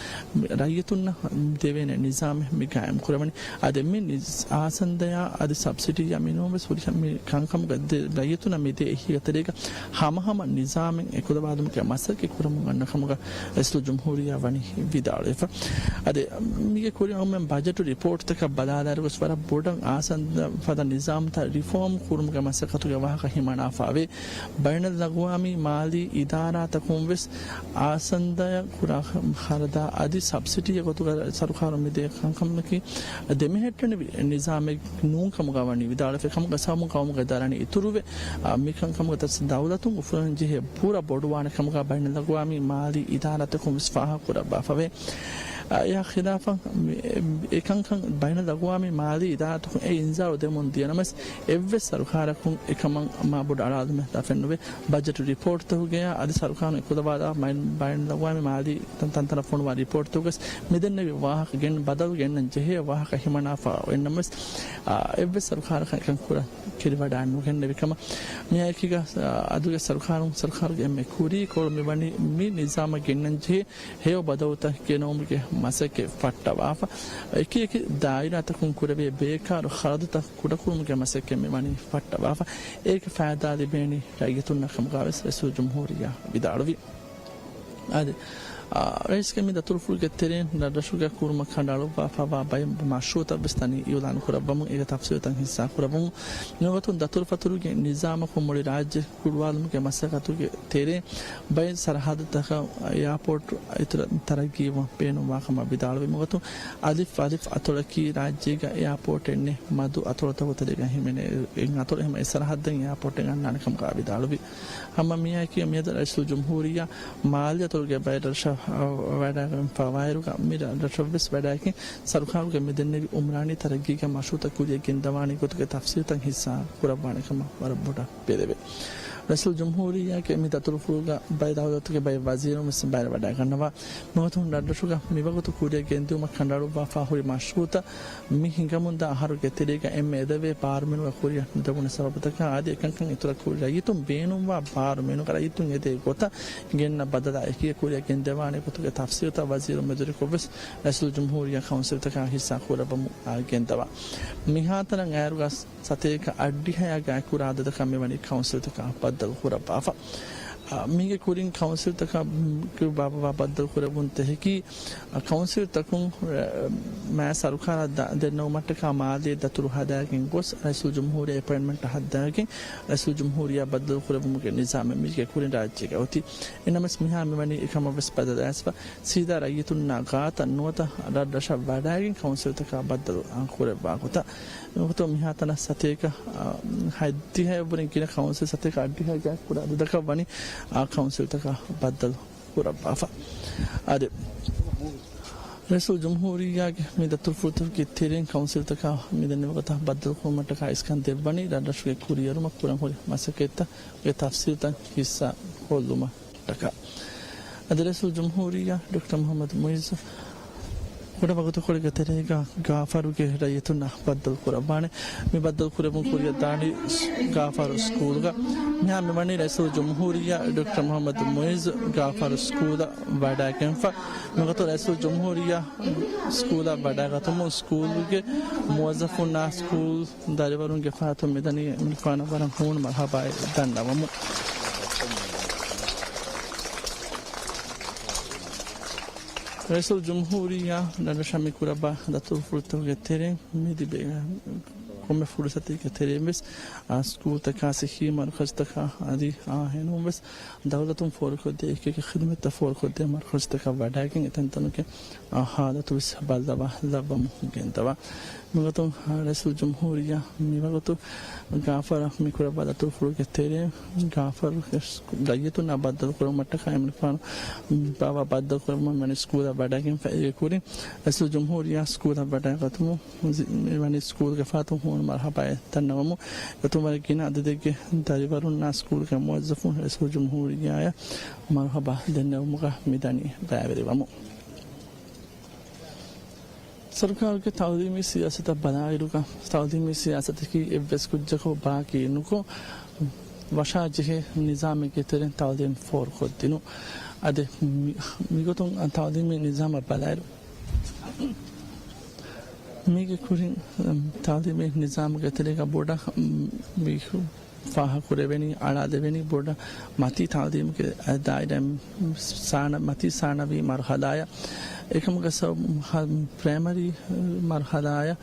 ރައްޔިތުންނަށް ދެވޭނެ ނިޒާމެއް މި ގާއިމް ކުރަމަނި. އަދި މި ނިޒް-، އާސަންދަޔާ އަދި ސަބްސިޑީއާ މިނޫން ވެސް ހުރިހާ މި ކަންކަމުގަ ދެ-، ރައްޔިތުންނަށް މި ދޭ އެހީގެ ތެރޭގަ ހަމަހަމަ ނިޒާމެއް އެކުލަވާލުމުގެ މަސައްކަތް ކުރަމުން އަންނަ ކަމުގަ ރައީސުލްޖުމްހޫރިއްޔާ ވަނީ ވިދާޅުވެފަ. އަދި މީގެ ކުރިން އޮންމެ ބަޖެޓު ރިޕޯޓްތަކަށް ބަލާލާއިރު ވެސް ވަރަށް ބޮޑަށް އާސަންދަ ފަދަ ނިޒާމްތައް ރިފޯމް ކުރުމުގެ މަސައްކަތުގެ ވާހަކަ ހިމަނާފައިވޭ. ބައިނަލްއަގުވާމީ މާލީ އިދާރާތަކުން ވެސް އާސަންދަޔަށް ކުރާ ޚަރަދާ އަދި ސަބްސިޑީގެ ގޮތުގަ ސަރުކާރުން މިދޭ ކަންކަމަކީ ދެމެހެއްޓެނިވި ނިޒާމެއް ނޫން ކަމުގަ ވަނީ ވިދާޅުވެފަ. ކަމުގަ ސަބަބުން ޤައުމުގެ ދަރަނި އިތުރުވެ، އާ، މިކަންކަމުގެ ތަސް ދައުލަތުން އުފުލަން ޖެހޭ ބުރަ ބޮޑުވާނެ ކަމުގަ ބައިނަލްއަގުވާމީ މާލީ އިދާރާތަކުން ވެސް ފާހަގަކުރައްވާފަވޭ. އާ، އެއާ ޚިލާފަށް މި-، އެ-، އެކަންކަން ބައިނަލްއަގުވާމީ މާލީ އިދާރާތަކުން އެ އިންޒާރު ދެމުން ދިޔަނަމަސް، އެއްވެސް ސަރުކާރަކުން އެކަމަށް މާ ބޮޑު އަޅާލުމެއް ލަފެންނުވޭ. ބަޖެޓު ރިޕޯޓްތަކުގަޔާ އަދި ސަރުކާރުން އެކުލަވާލާ މައިން-، ބައިނަލްއަގުވާމީ މާލީ ތަންތަންތަނަށް ފޮނުވާ ރިޕޯޓްތަކުގަސް މިދެންނެވި ވާހަކަ ގެން ބަދަލު ގެންނަން ޖެހޭ ވާހަކަ ހިމަނާފަ އޮތްނަމަވެސް، އާ، އެއްވެސް ސަރުކާރަކަށް އެކަން ކުރަން ކެރިވަޑައެއް ނުގެންނެވި ކަމަށް މިއާއެކީގަ، އާ، އަދުގެ ސަރުކާރުން ސަރުކާރުގެ އެންމެ ކުރީ ކޮޅު މިވަނީ މި ނިޒާމަށް ގެންނަން ޖެހޭ ހެޔޮ ބަދަލުތައް ގެނައުމުގެ މަސައްކަތް ފައްޓަވާފަ، އެކި އެކި ދާއިރާތަކުން ކުރެވޭ ބޭކާރު ޚަރަދުތައް ކުޑަކުރުމުގެ މަސައްކަތް މިވަނީ ފައްޓަވާފަ، އޭގެ ފައިދާ ލިބޭނީ ރައްޔިތުންނަށް ކަމުގަ ވެސް ރައީސުލްޖުމްހޫރިއްޔާ ވިދާޅުވި. އަދި، އާ، ރައީސްގެ މި ދަތުރުފުޅުގެ ތެރެއިން ރަށްރަށުގެ ކުރުމަށް ކަނޑައަޅުއްވާފައިވާ ބައެއް މަޝްރޫއުތައް ވެސް ދަނީ އިއުލާނު ކުރައްވަމުން އޭގެ ތަފްސީލުތައް ހިއްސާ ކުރައްވަމުން. މިވަގުތުން ދަތުރުފަތުރުގެ ނިޒާމަކުން މުޅި ރާއްޖެ ކުޑަވާލުމުގެ މަސައްކަތުގެ ތެރޭ ބައެއް ސަރަހައްދުތަކަށް އެއާޕޯޓް އިތުރަށް ތަރައްގީވުން ބޭނުންވާ ކަމަށް ވިދާޅުވި. މިގޮތުން އަލިފް އަލިފް އަތޮޅަކީ ރާއްޖޭގަ އެއާޕޯޓެއް ނެތް މަދު އަތޮޅުތަކުގެ ތެރޭގަ ހިމެނޭ. އެ އަތޮޅު ހަމަ އެ ސަރަހައްދަށް އެއާޕޯޓެއް އަންނާނެ ކަމުގަ ވިދާޅުވި. ހަމަ މިއާއެކީ މިއަދު ރައީސުލްޖުމްހޫރިއްޔާ މާލީ އަތޮޅުގެ ބައެއް ރަށަށް ވަޑައިގެންފަވާއިރުގަ މި ރަށަށް ވެސް ވަޑައިގެން ސަރުކާރުގެ މިދެންނެވި އުމްރާނީ ތަރައްގީގެ މަޝްރޫއުތައް ކުރިއަށް ގެންދަވާނެ ގޮތުގެ ތަފްސީލުތައް ހިއްސާ ކުރައްވާނެ ކަމަށް ވަރަށް ބޮޑަށް ބެލެވޭ. ރައީސުލްޖުމްހޫރިއްޔާގެ މި ދަތުރުފުޅުގަ ބައެއް ދައުލަތުގެ ބައެއް ވަޒީރުން ވެސް ބައިވެރިވަޑައިގަންނަވާ. މިގޮތުން ރަށްރަށުގަ މިވަގުތު ކުރިއަށް ގެންދިއުމަށް ކަނޑައަޅުއްވާފަ ހުރި މަޝްރޫއުތައް މި ހިނގަމުންދާ އަހަރުގެ ތެރޭގަ އެންމެ އެދެވޭ ބާރުމިނުގަ ކުރިއަށް ނުދެވުނު ސަބަބުތަކާ އަދި އެކަންކަން އިތުރަށް ކުރި ރައްޔިތުން ބޭނުންވާ ބާރުމިނުގަ ރައްޔިތުން އެދޭ ގޮތަށް ގެންނަ ބަދަލާ އެކީގަ ކުރިއަށް ގެންދެވާނެ ގޮތުގެ ތަފްސީލުތައް ވަޒީރުން މެދުވެރިކޮށްވެސް ރައީސުލްޖުމްހޫރިއްޔާ ކައުންސިލްތަކާ ހިއްސާ ކުރައްވަމުން ގެންދަވާ. މިހާތަނަށް އައިރުގަ ސަތޭކަ އަށްޑިހައިގަ އެކުރާ އަދަދަކަށް މިވަނީ ކައުންސިލްތަކާ ބައްދަލު ކުރައްވާފަ. އަ، މީގެ ކުރިން ކައުންސިލްތަކާ ބާބަވާ ބައްދަލު ކުރެއްވުން ތެހެކީ، އަ، ކައުންސިލްތަކުން، އަ، މާ ސަރުކާރަށް ދަ-، ދެންނެވުމަށްޓަކާ މާލީ ދަތުރު ހަދާގެން ގޮސް، ރައީސުލްޖުމްހޫރިއްޔާ އެޕޮއިންޓްމަންޓް ހައްދާގެން، ރައީސުލްޖުމްހޫރިއްޔާ ބައްދަލު ކުރެއްވުމުގެ ނިޒާމެއް މީގެ ކުރިން ރާއްޖޭގަ އޮތީ. އެނަމަސް މިހާރު މިވަނީ އެކަމަށް ވެސް ބަދަލު އައިސްފަ، ސީދާ ރައްޔިތުންނާ ގާތަށް ނުވަތަ ރަށްރަށަށް ވަޑައިގެން ކައުންސިލްތަކާ ބައްދަލު، އާ، ކުރެއްވާ ގޮތަށް. މިވަގުތު މިހާތަނަށް ސަތޭކަ، އާ، ހަތްދިހައަށްވުރެ ގިނަ ކައުންސިލް ސަތޭކަ އަށްޑިހައިގަ ކުޑަ އަދަދަކަށް ވަނީ، އާ، ކައުންސިލްތަކާ ބައްދަލު ކުރައްވާފަ. އާދެ، ރައީސުލްޖުމްހޫރިއްޔާގެ މި ދަތުރުފުޅުތަކުގެ ތެރެއިން ކައުންސިލްތަކާ މިދެންނެވި ގޮތަށް ބައްދަލުކުރުމަށްޓަކާ އިސްކަން ދެއްވަނީ ރަށްރަށުގެ ކުރިއެރުމަށް ކުރަން ހުރި މަސައްކަތްތައް ގެ ތަފްސީލްތައް ހިއްސާ ކޮށްލުމަށްޓަކާ. އަދި ރައީސުލްޖުމްހޫރިއްޔާ ޑޮކްޓަރ މުޙައްމަދު މުޢިއްޒު ކުޑަ ވަގުތުކޮޅެއްގެ ތެރޭގަ ގާފަރުގެ ރައްޔިތުންނާ ބައްދަލު ކުރައްވާނެ. މި ބައްދަލު ކުރެވުން ކުރިއަށް ދާނީ ގާފަރު ސްކޫލްގަ. މިހާ މިވަނީ ރައީސުލްޖުމްހޫރިއްޔާ ޑޮކްޓަރ މުޙައްމަދު މުޢިއްޒު ގާފަރު ސްކޫލަށް ވަޑައިގެންފަ. މިގޮތުން ރައީސުލްޖުމްހޫރިއްޔާ ސްކޫލަށް ވަޑައިގަތުމުން ސްކޫލްގެ މުވައްޒަފުންނާ ސްކޫލް ދަރިވަރުންގެ ފަހަތުން މިދަނީ އެމަނިކުފާނަށް ވަރަށް ހޫނު މަރުޙަބާއެއް ދަންނަވަމު. ރައީސުލްޖުމްހޫރިއްޔާ ރަށްރަށަށް މި ކުރައްވާ ދަތުރުފުޅުތަކުގެ ތެރެއިން މި ލިބޭ ކޮންމެ ފުރުސަތެއްގެ ތެރެއިން ވެސް، އާ، ސްކޫލްތަކާ ސިއްހީ މަރުކަޒުތަކާ އަދި އާ އެހެނުން ވެސް ދައުލަތުން ފޯރުކޮށްދޭ އެކި އެކި ޚިދުމަތްތައް ފޯރުކޮށްދޭ މަރުކަޒުތަކަށް ވަޑައިގެން އެތަންތަނުގެ އާ ހާލަތު ވެސް ބައްލަވާލައްވަމުން ގެންދަވާ. މިގޮތުން ރައީސުލްޖުމްހޫރިއްޔާ މިވަގުތު ގާފަރަށް މިކުރައްވާ ދަތުރުފުޅުގެ ތެރެއިން ގާފަރުގެ ރައްޔިތުންނާ ބައްދަލުކުރުމަށްޓަކާ އެމަނިކުފާނު ބާވާ ބައްދަލުކުރައްވަމުން މިވަނީ ސްކޫލަށް ވަޑައިގެންފަ. އޭގެ ކުރިން ރައީސުލްޖުމްހޫރިއްޔާ ސްކޫލަށް ވަޑައިގަތުމުން މިވަނީ ސްކޫލްގެ ފަހަތުން ހޫނު މަރުޙަބާއެއް ދަންނަވަމުން. އެތުން ވަރަށް ގިނަ އަދަދެއްގެ ދަރިވަރުންނާ ސްކޫލްގެ މުވައްޒަފުން ރައީސުލްޖުމްހޫރިއްޔާއަށް މަރުޙަބާ ދެންނެވުމުގަ މިދަނީ ބައިވެރިވަމުން. ސަރުކާރުގެ ތައުލީމީ ސިޔާސަތަށް ބަލާއިރުގަ، ތައުލީމީ ސިޔާސަތަކީ އެއްވެސް ކުއްޖަކު ބާކީ ނުކޮށް، ވަށާޖެހޭ ނިޒާމެއްގެ ތެރެއިން ތައުލީމް ފޯރުކޮށްދިނުން. އަދި މި-، މިގޮތުން ތައުލީމީ ނިޒާމަށް ބަލާއިރު، މީގެ ކުރިން، ތައުލީމީ ނިޒާމުގެ ތެރޭގަ ބޮޑަށް، މި ފާހަގަކުރެވެނީ، އަޅާލެވެނީ ބޮޑަށް މަތީ ތައުލީމުގެ ދާއިރާ ސާނަ-، މަތީ ސާނަވީ މަރުހަލާއަށް، އެކަމުގަ ސަ-، ހަ-، ޕްރައިމަރީ މަރުހަލާއަށް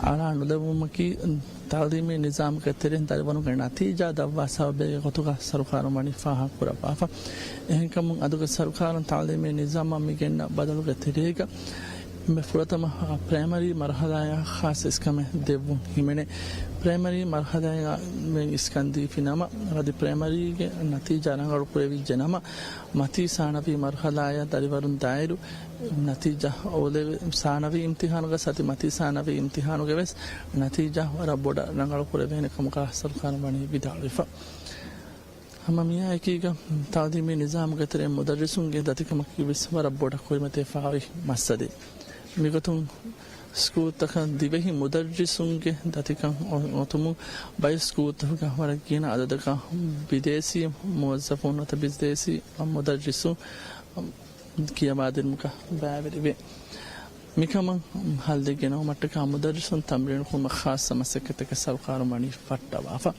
އަޅާ ނުލެވުމަކީ، ތައުލީމީ ނިޒާމުގެ ތެރެއިން ދަރިވަރުންގެ ނަތީޖާ ދަށްވާ ސަބަބެއްގެ ގޮތުގަ ސަރުކާރުން ވަނީ ފާހަގަކުރައްވާފަ. އެހެންކަމުން އަދުގެ ސަރުކާރުން ތައުލީމީ ނިޒާމަށް މި ގެންނަ ބަދަލުގެ ތެރޭގަ މި ފުރަތަމަ ޕްރައިމަރީ މަރުހަލާއަށް ޚާއްޞަ އިސްކަމެއް ދެއްވުން ހިމެނޭ. ޕްރައިމަރީ މަރުހަލާއަށް މި އިސްކަން ދީފި ނަމަ، އަދި ޕްރައިމަރީގެ ނަތީޖާ ރަނގަޅު ކުރެވިއްޖެ ނަމަ، މަތީ ސާނަވީ މަރުހަލާއަށް ދަރިވަރުން ދާއިރު، ނަތީޖާ އޯލެވެ-، ސާނަވީ އިމްތިހާނުގަ ސަތި މަތީ ސާނަވީ އިމްތިހާނުގެ ވެސް ނަތީޖާ ވަރަށް ބޮޑަށް ރަނގަޅު ކުރެވޭނެ ކަމުގަ ސަރުކާރުން ވަނީ ވިދާޅުވެފަ. ހަމަ މިއާއެކީގަ، ތައުލީމީ ނިޒާމުގެ ތެރެއިން މުދައްރިސުންގެ ދަތިކަމަކީ ވެސް ވަރަށް ބޮޑަށް ކުރިމަތިވެފަ އޮތް މައްސަލައެއް. މިގޮތުން ސްކޫލްތަކަށް ދިވެހި މުދައްރިސުންގެ ދަތިކަން އޮ-، އޮތުމުން ބައެއް ސްކޫލްތަކުގަ ވަރަށް ގިނަ އަދަދަކަށް ބިދޭސީ މުވައްޒަފުން ނުވަތަ ބިދޭސީ މުދައްރިސުން ކިޔަވާދިނުމުގަ ބައިވެރިވޭ. މިކަމަށް ހައްލެއް ގެނައުމަށްޓަކާ މުދައްރިސުން ތަމްރީނު ކުރުމަށް ޚާއްޞަ މަސައްކަތްތަކެއް ސަރުކާރުން ވަނީ ފައްޓަވާފަ.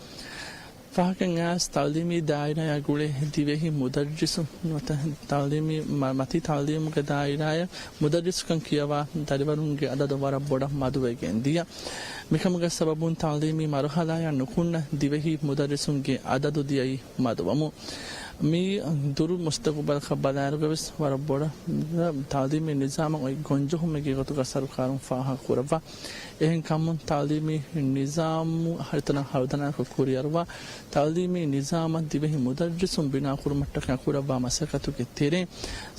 ފަހަކަށް އައިސް ތައުލީމީ ދާއިރާއާ ގުޅޭ ދިވެހި މުދައްރިސުން ނުވަތަ ތައުލީމީ މަ-، މަތީ ތައުލީމުގެ ދާއިރާއަށް މުދައްރިސުކަން ކިޔަވާ ދަރިވަރުންގެ އަދަދު ވަރަށް ބޮޑަށް މަދުވެގެން ދިޔަ. މިކަމުގެ ސަބަބުން ތައުލީމީ މަރުހަލާއަށް ނުކުންނަ ދިވެހި މުދައްރިސުންގެ އަދަދު ދިޔައީ މަދުވަމުން. މީ ދުރު މުސްތަގުބަލަކަށް ބަލާއިރުގަ ވެސް ވަރަށް ބޮޑަށް ތައުލީމީ ނިޒާމަށް އޮތް ގޮންޖެހުމެއްގެ ގޮތުގަ ސަރުކާރުން ފާހަގަ ކުރައްވާ. އެހެން ކަމުން ތައުލީމީ ނިޒާމު ހަރިތަނަށް ހަރުދަނާކޮށް ކުރިއަރުވާ، ތައުލީމީ ނިޒާމަށް ދިވެހި މުދައްރިސުން ބިނާކުރުމަށްޓަކާ ކުރައްވާ މަސައްކަތުގެ ތެރެއިން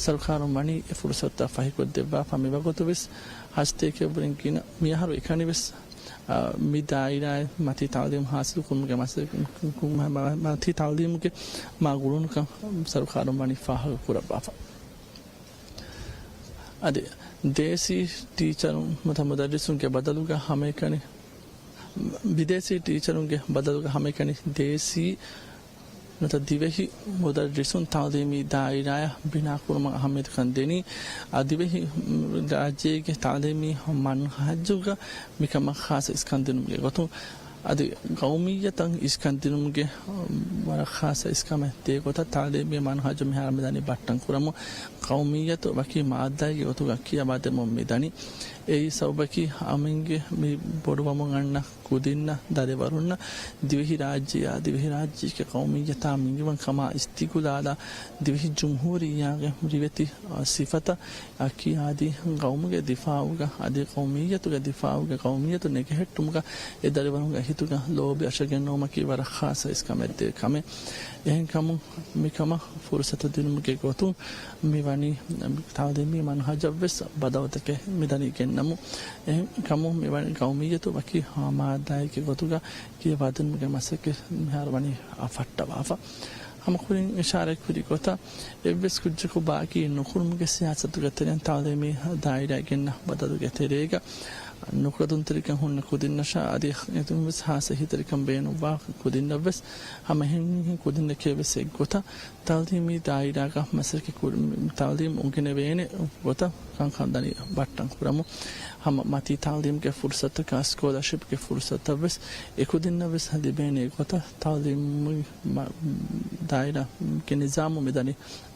ސަރުކާރުން ވަނީ އެ ފުރުސަތުތައް ފަހިކޮށްދެއްވާފަ. މިވަގުތު ވެސް ހަސްތޭކައަށްވުރެން ގިނަ މިއަހަރު އެކަނި ވެސް، އާ، މި ދާއިރާއަށް މަތީ ތައުލީމު ހާސިލުކުރުމުގެ މަސައް-، މަ-، މަތީ ތައުލީމުގެ މާ ގުޅުނުކަން ސަރުކާރުން ވަނީ ފާހަގަ ކުރައްވާފަ. އަދި ދޭސީ ޓީޗަރުން ނުވަތަ މުދައްރިސުންގެ ބަދަލުގަ ހަމައެކަނި، ބިދޭސީ ޓީޗަރުންގެ ބަދަލުގަ ހަމައެކަނި ދޭސީ ނުވަތަ ދިވެހި މުދައްރިސުން ތައުލީމީ ދާއިރާއަށް ބިނާކުރުމަށް އަހައްމިޔަތުކަން ދެނީ، އަ، ދިވެހި، މް، ރާއްޖޭގެ ތައުލީމީ މަންހަޖުގަ މިކަމަށް ޚާއްޞަ އިސްކަންދިނުމުގެ ގޮތުން، އަދި ގައުމިއްޔަތަށް އިސްކަންދިނުމުގެ، މް، ވަރަށް ޚާއްޞަ އިސްކަމެއް ދޭ ގޮތަށް ތައުލީމީ މަންހަޖު މިހާރު މިދަނީ ބައްޓަން ކުރަމުން، ގައުމިއްޔަތު ވަކި މާއްދާއެއްގެ ގޮތުގަ ކިޔަވާދެމުން މިދަނީ. އެއީ ސަބަބަކީ އަމިއްލަ މި ބޮޑުވަމުން އަންނަ ކުދިންނަށް ދަރިވަރުންނަށް ދިވެހިރާއްޖެއާ، ދިވެހިރާއްޖޭގެ ގައުމިއްޔަތާ މިނިވަންކަމާ އިސްތިގުލާލާ، ދިވެހި ޖުމްހޫރިއްޔާގެ ރިވެތި، އަ، ސިފަތައް އަކީ އަދި ގައުމުގެ ދިފާއުގަ، އަދި ގައުމިއްޔަތުގެ ދިފާއުގަ، ގައުމިއްޔަތު ނެގެހެއްޓުމުގަ އެ ދަރިވަރުންގެ ހިތުގަ ލޯބި އަށަގެންނެވުމަކީ ވަރަށް ޚާއްޞަ އިސްކަމެއް ދޭ ކަމެއް. އެހެންކަމުން މިކަމަށް ފުރުސަތު ދިނުމުގެ ގޮތުން މިވަނީ ތައުލީމީ މަންހަޖަށްވެސް ބަދަލުތަކެއް މިދަނީ ގެންނަމުން. އެހެންކަމުން މިވަނީ ގައުމިއްޔަތު ވަކި މާއްދާއެއްގެ ގޮތުގަ ކިޔަވާދިނުމުގެ މަސައްކަތް މިހާރު ވަނީ ފައްޓަވާފަ. ހަމަ ކުރިން އިޝާރާތް ކުރި ގޮތަށް، އެއްވެސް ކުއްޖަކު ބާކީ ނުކުރުމުގެ ސިޔާސަތުގެ ތެރެއިން ތަޢުލީމީ ދާއިރާ ގެންނަ ބަދަލުގެ ތެރޭގަ، ނުކުޅަދުންތެރިކަން ހުންނަ ކުދިންނަށާ އަދި އެދުންވެސް ހާއްސަ އެހީތެރިކަން ބޭނުންވާ ކުދިންނަށްވެސް ހަމައެހެން ކުދިންނެކޭވެސް އެއްގޮތަށް ތަޢުލީމީ ދާއިރާގަ މަސައްކަތް ކުރި، ތަޢުލީމް އުނގެނެވޭނެ ގޮތަށް ކަންކަން ދަނީ ބައްޓަން ކުރަމު. ހަމަ މަތީ ތަޢުލީމްގެ ފުރުސަތަކާ، ސްކޮލާޝިޕްގެ ފުރުސަތަށްވެސް އެކުދިންނަށްވެސް ލިބޭނެ ގޮތަށް ތަޢުލީމީ މަ-، ދާއިރާގެ ނިޒާމު މިދަނީ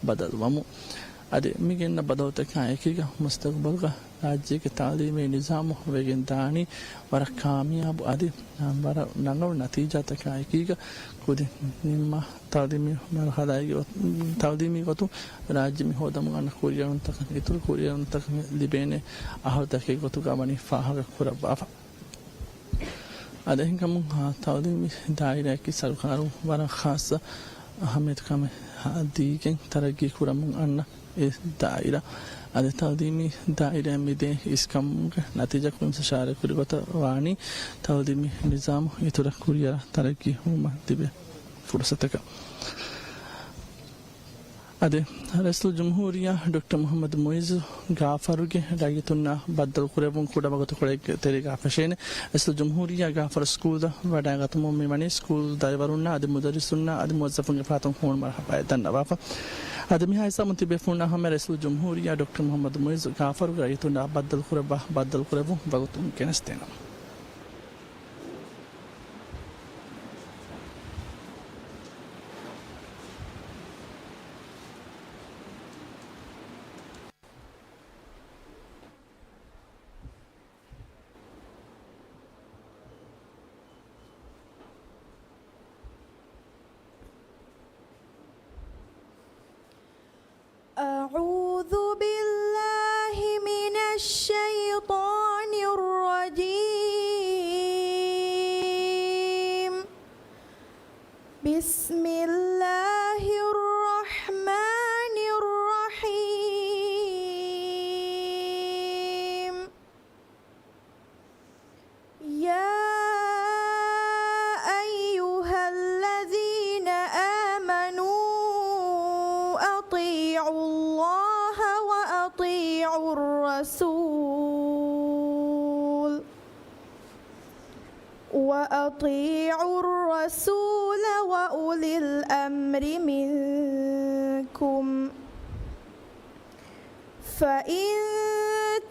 ބަދަލުވަމު. އަދި މި ގެންނަ ބަދަލުތަކާ އެކީގަ މުސްތަގުބަލުގަ ރާއްޖޭގެ ތަޢުލީމީ ނިޒާމު ވެގެން ދާނީ ވަރަށް ކާމިޔާބު އަދި ވަރަށް ރަނގަޅު ނަތީޖާތަކާ އެކީގަ ކުދިން ނިންމާ ތަޢުލީމީ މަރުހަލާއެއްގެ ގޮތުން، ތަޢުލީމީ ގޮތުން ރާއްޖެ މި ހޯދަމުން އަންނަ ކުރިއެރުންތަކަށް، އިތުރު ކުރިއެރުންތަކަށް ލިބޭނެ އަހަރުތަކެއް ގޮތުގަ ވަނީ ފާހަގަ ކުރައްވާފަ. އަދި އެހެންކަމުން، އާ، ތަޢުލީމީ ދާއިރާއަކީ ސަރުކާރުން ވަރަށް ޚާއްޞަ އަހައްމިޔަތު ކަމެއް ދީގެން ތަރައްގީ ކުރަމުން އަންނަ އެ ދާއިރާ. އަދި ތަޢުލީމީ ދާއިރާއިން މިދޭ އިސްކަމުގެ ނަތީޖާ ކުރިން އިޝާރާތް ކުރި ގޮތަށް ވާނީ ތަޢުލީމީ ނިޒާމު އިތުރަށް ކުރިއަރަށް ތަރައްގީ ހުވުމަށް ލިބޭ ފުރުސަތަކަށް. އަދި ރައީސުލްޖުމްހޫރިއްޔާ ޑޮކްޓަރ މުޙައްމަދު މުޢިއްޒު ގާފަރުގެ ރައްޔިތުންނާ ބައްދަލުކުރެއްވުން ކުޑަ ވަގުތުކޮޅެއްގެ ތެރޭގަ ފެށޭނެ. ރައީސުލްޖުމްހޫރިއްޔާ ގާފަރު ސްކޫލްއަށް ވަޑައިގަތުމުން މިވަނީ ސްކޫލް ދަރިވަރުންނާ އަދި މުދައްރިސުންނާ އަދި މުވައްޒަފުންގެ ފަރާތުން ހުންނުމަށް ބައި ދަންނަވާފަ. އަދި މިހާ ހިސާބުން ތިބޭފުޅުންނާ ހަމަޔަށް ރައީސުލްޖުމްހޫރިއްޔާ ޑޮކްޓަރ މުޙައްމަދު މުޢިއްޒު ގާފަރުގެ ރައްޔިތުންނާ ބައްދަލުކުރައްވާ ބަދަލުކުރެއްވުން ވަގުތުން ގެނެސްދޭނަން. أعوذ بالله من الشيطان الرجيم. بسم الله الرحمن الرحيم. يا أيها الذين آمنوا أطيعوا الله وأطيعوا الرسول، وأطيعوا الرسول وأولي الأمر منكم، فإن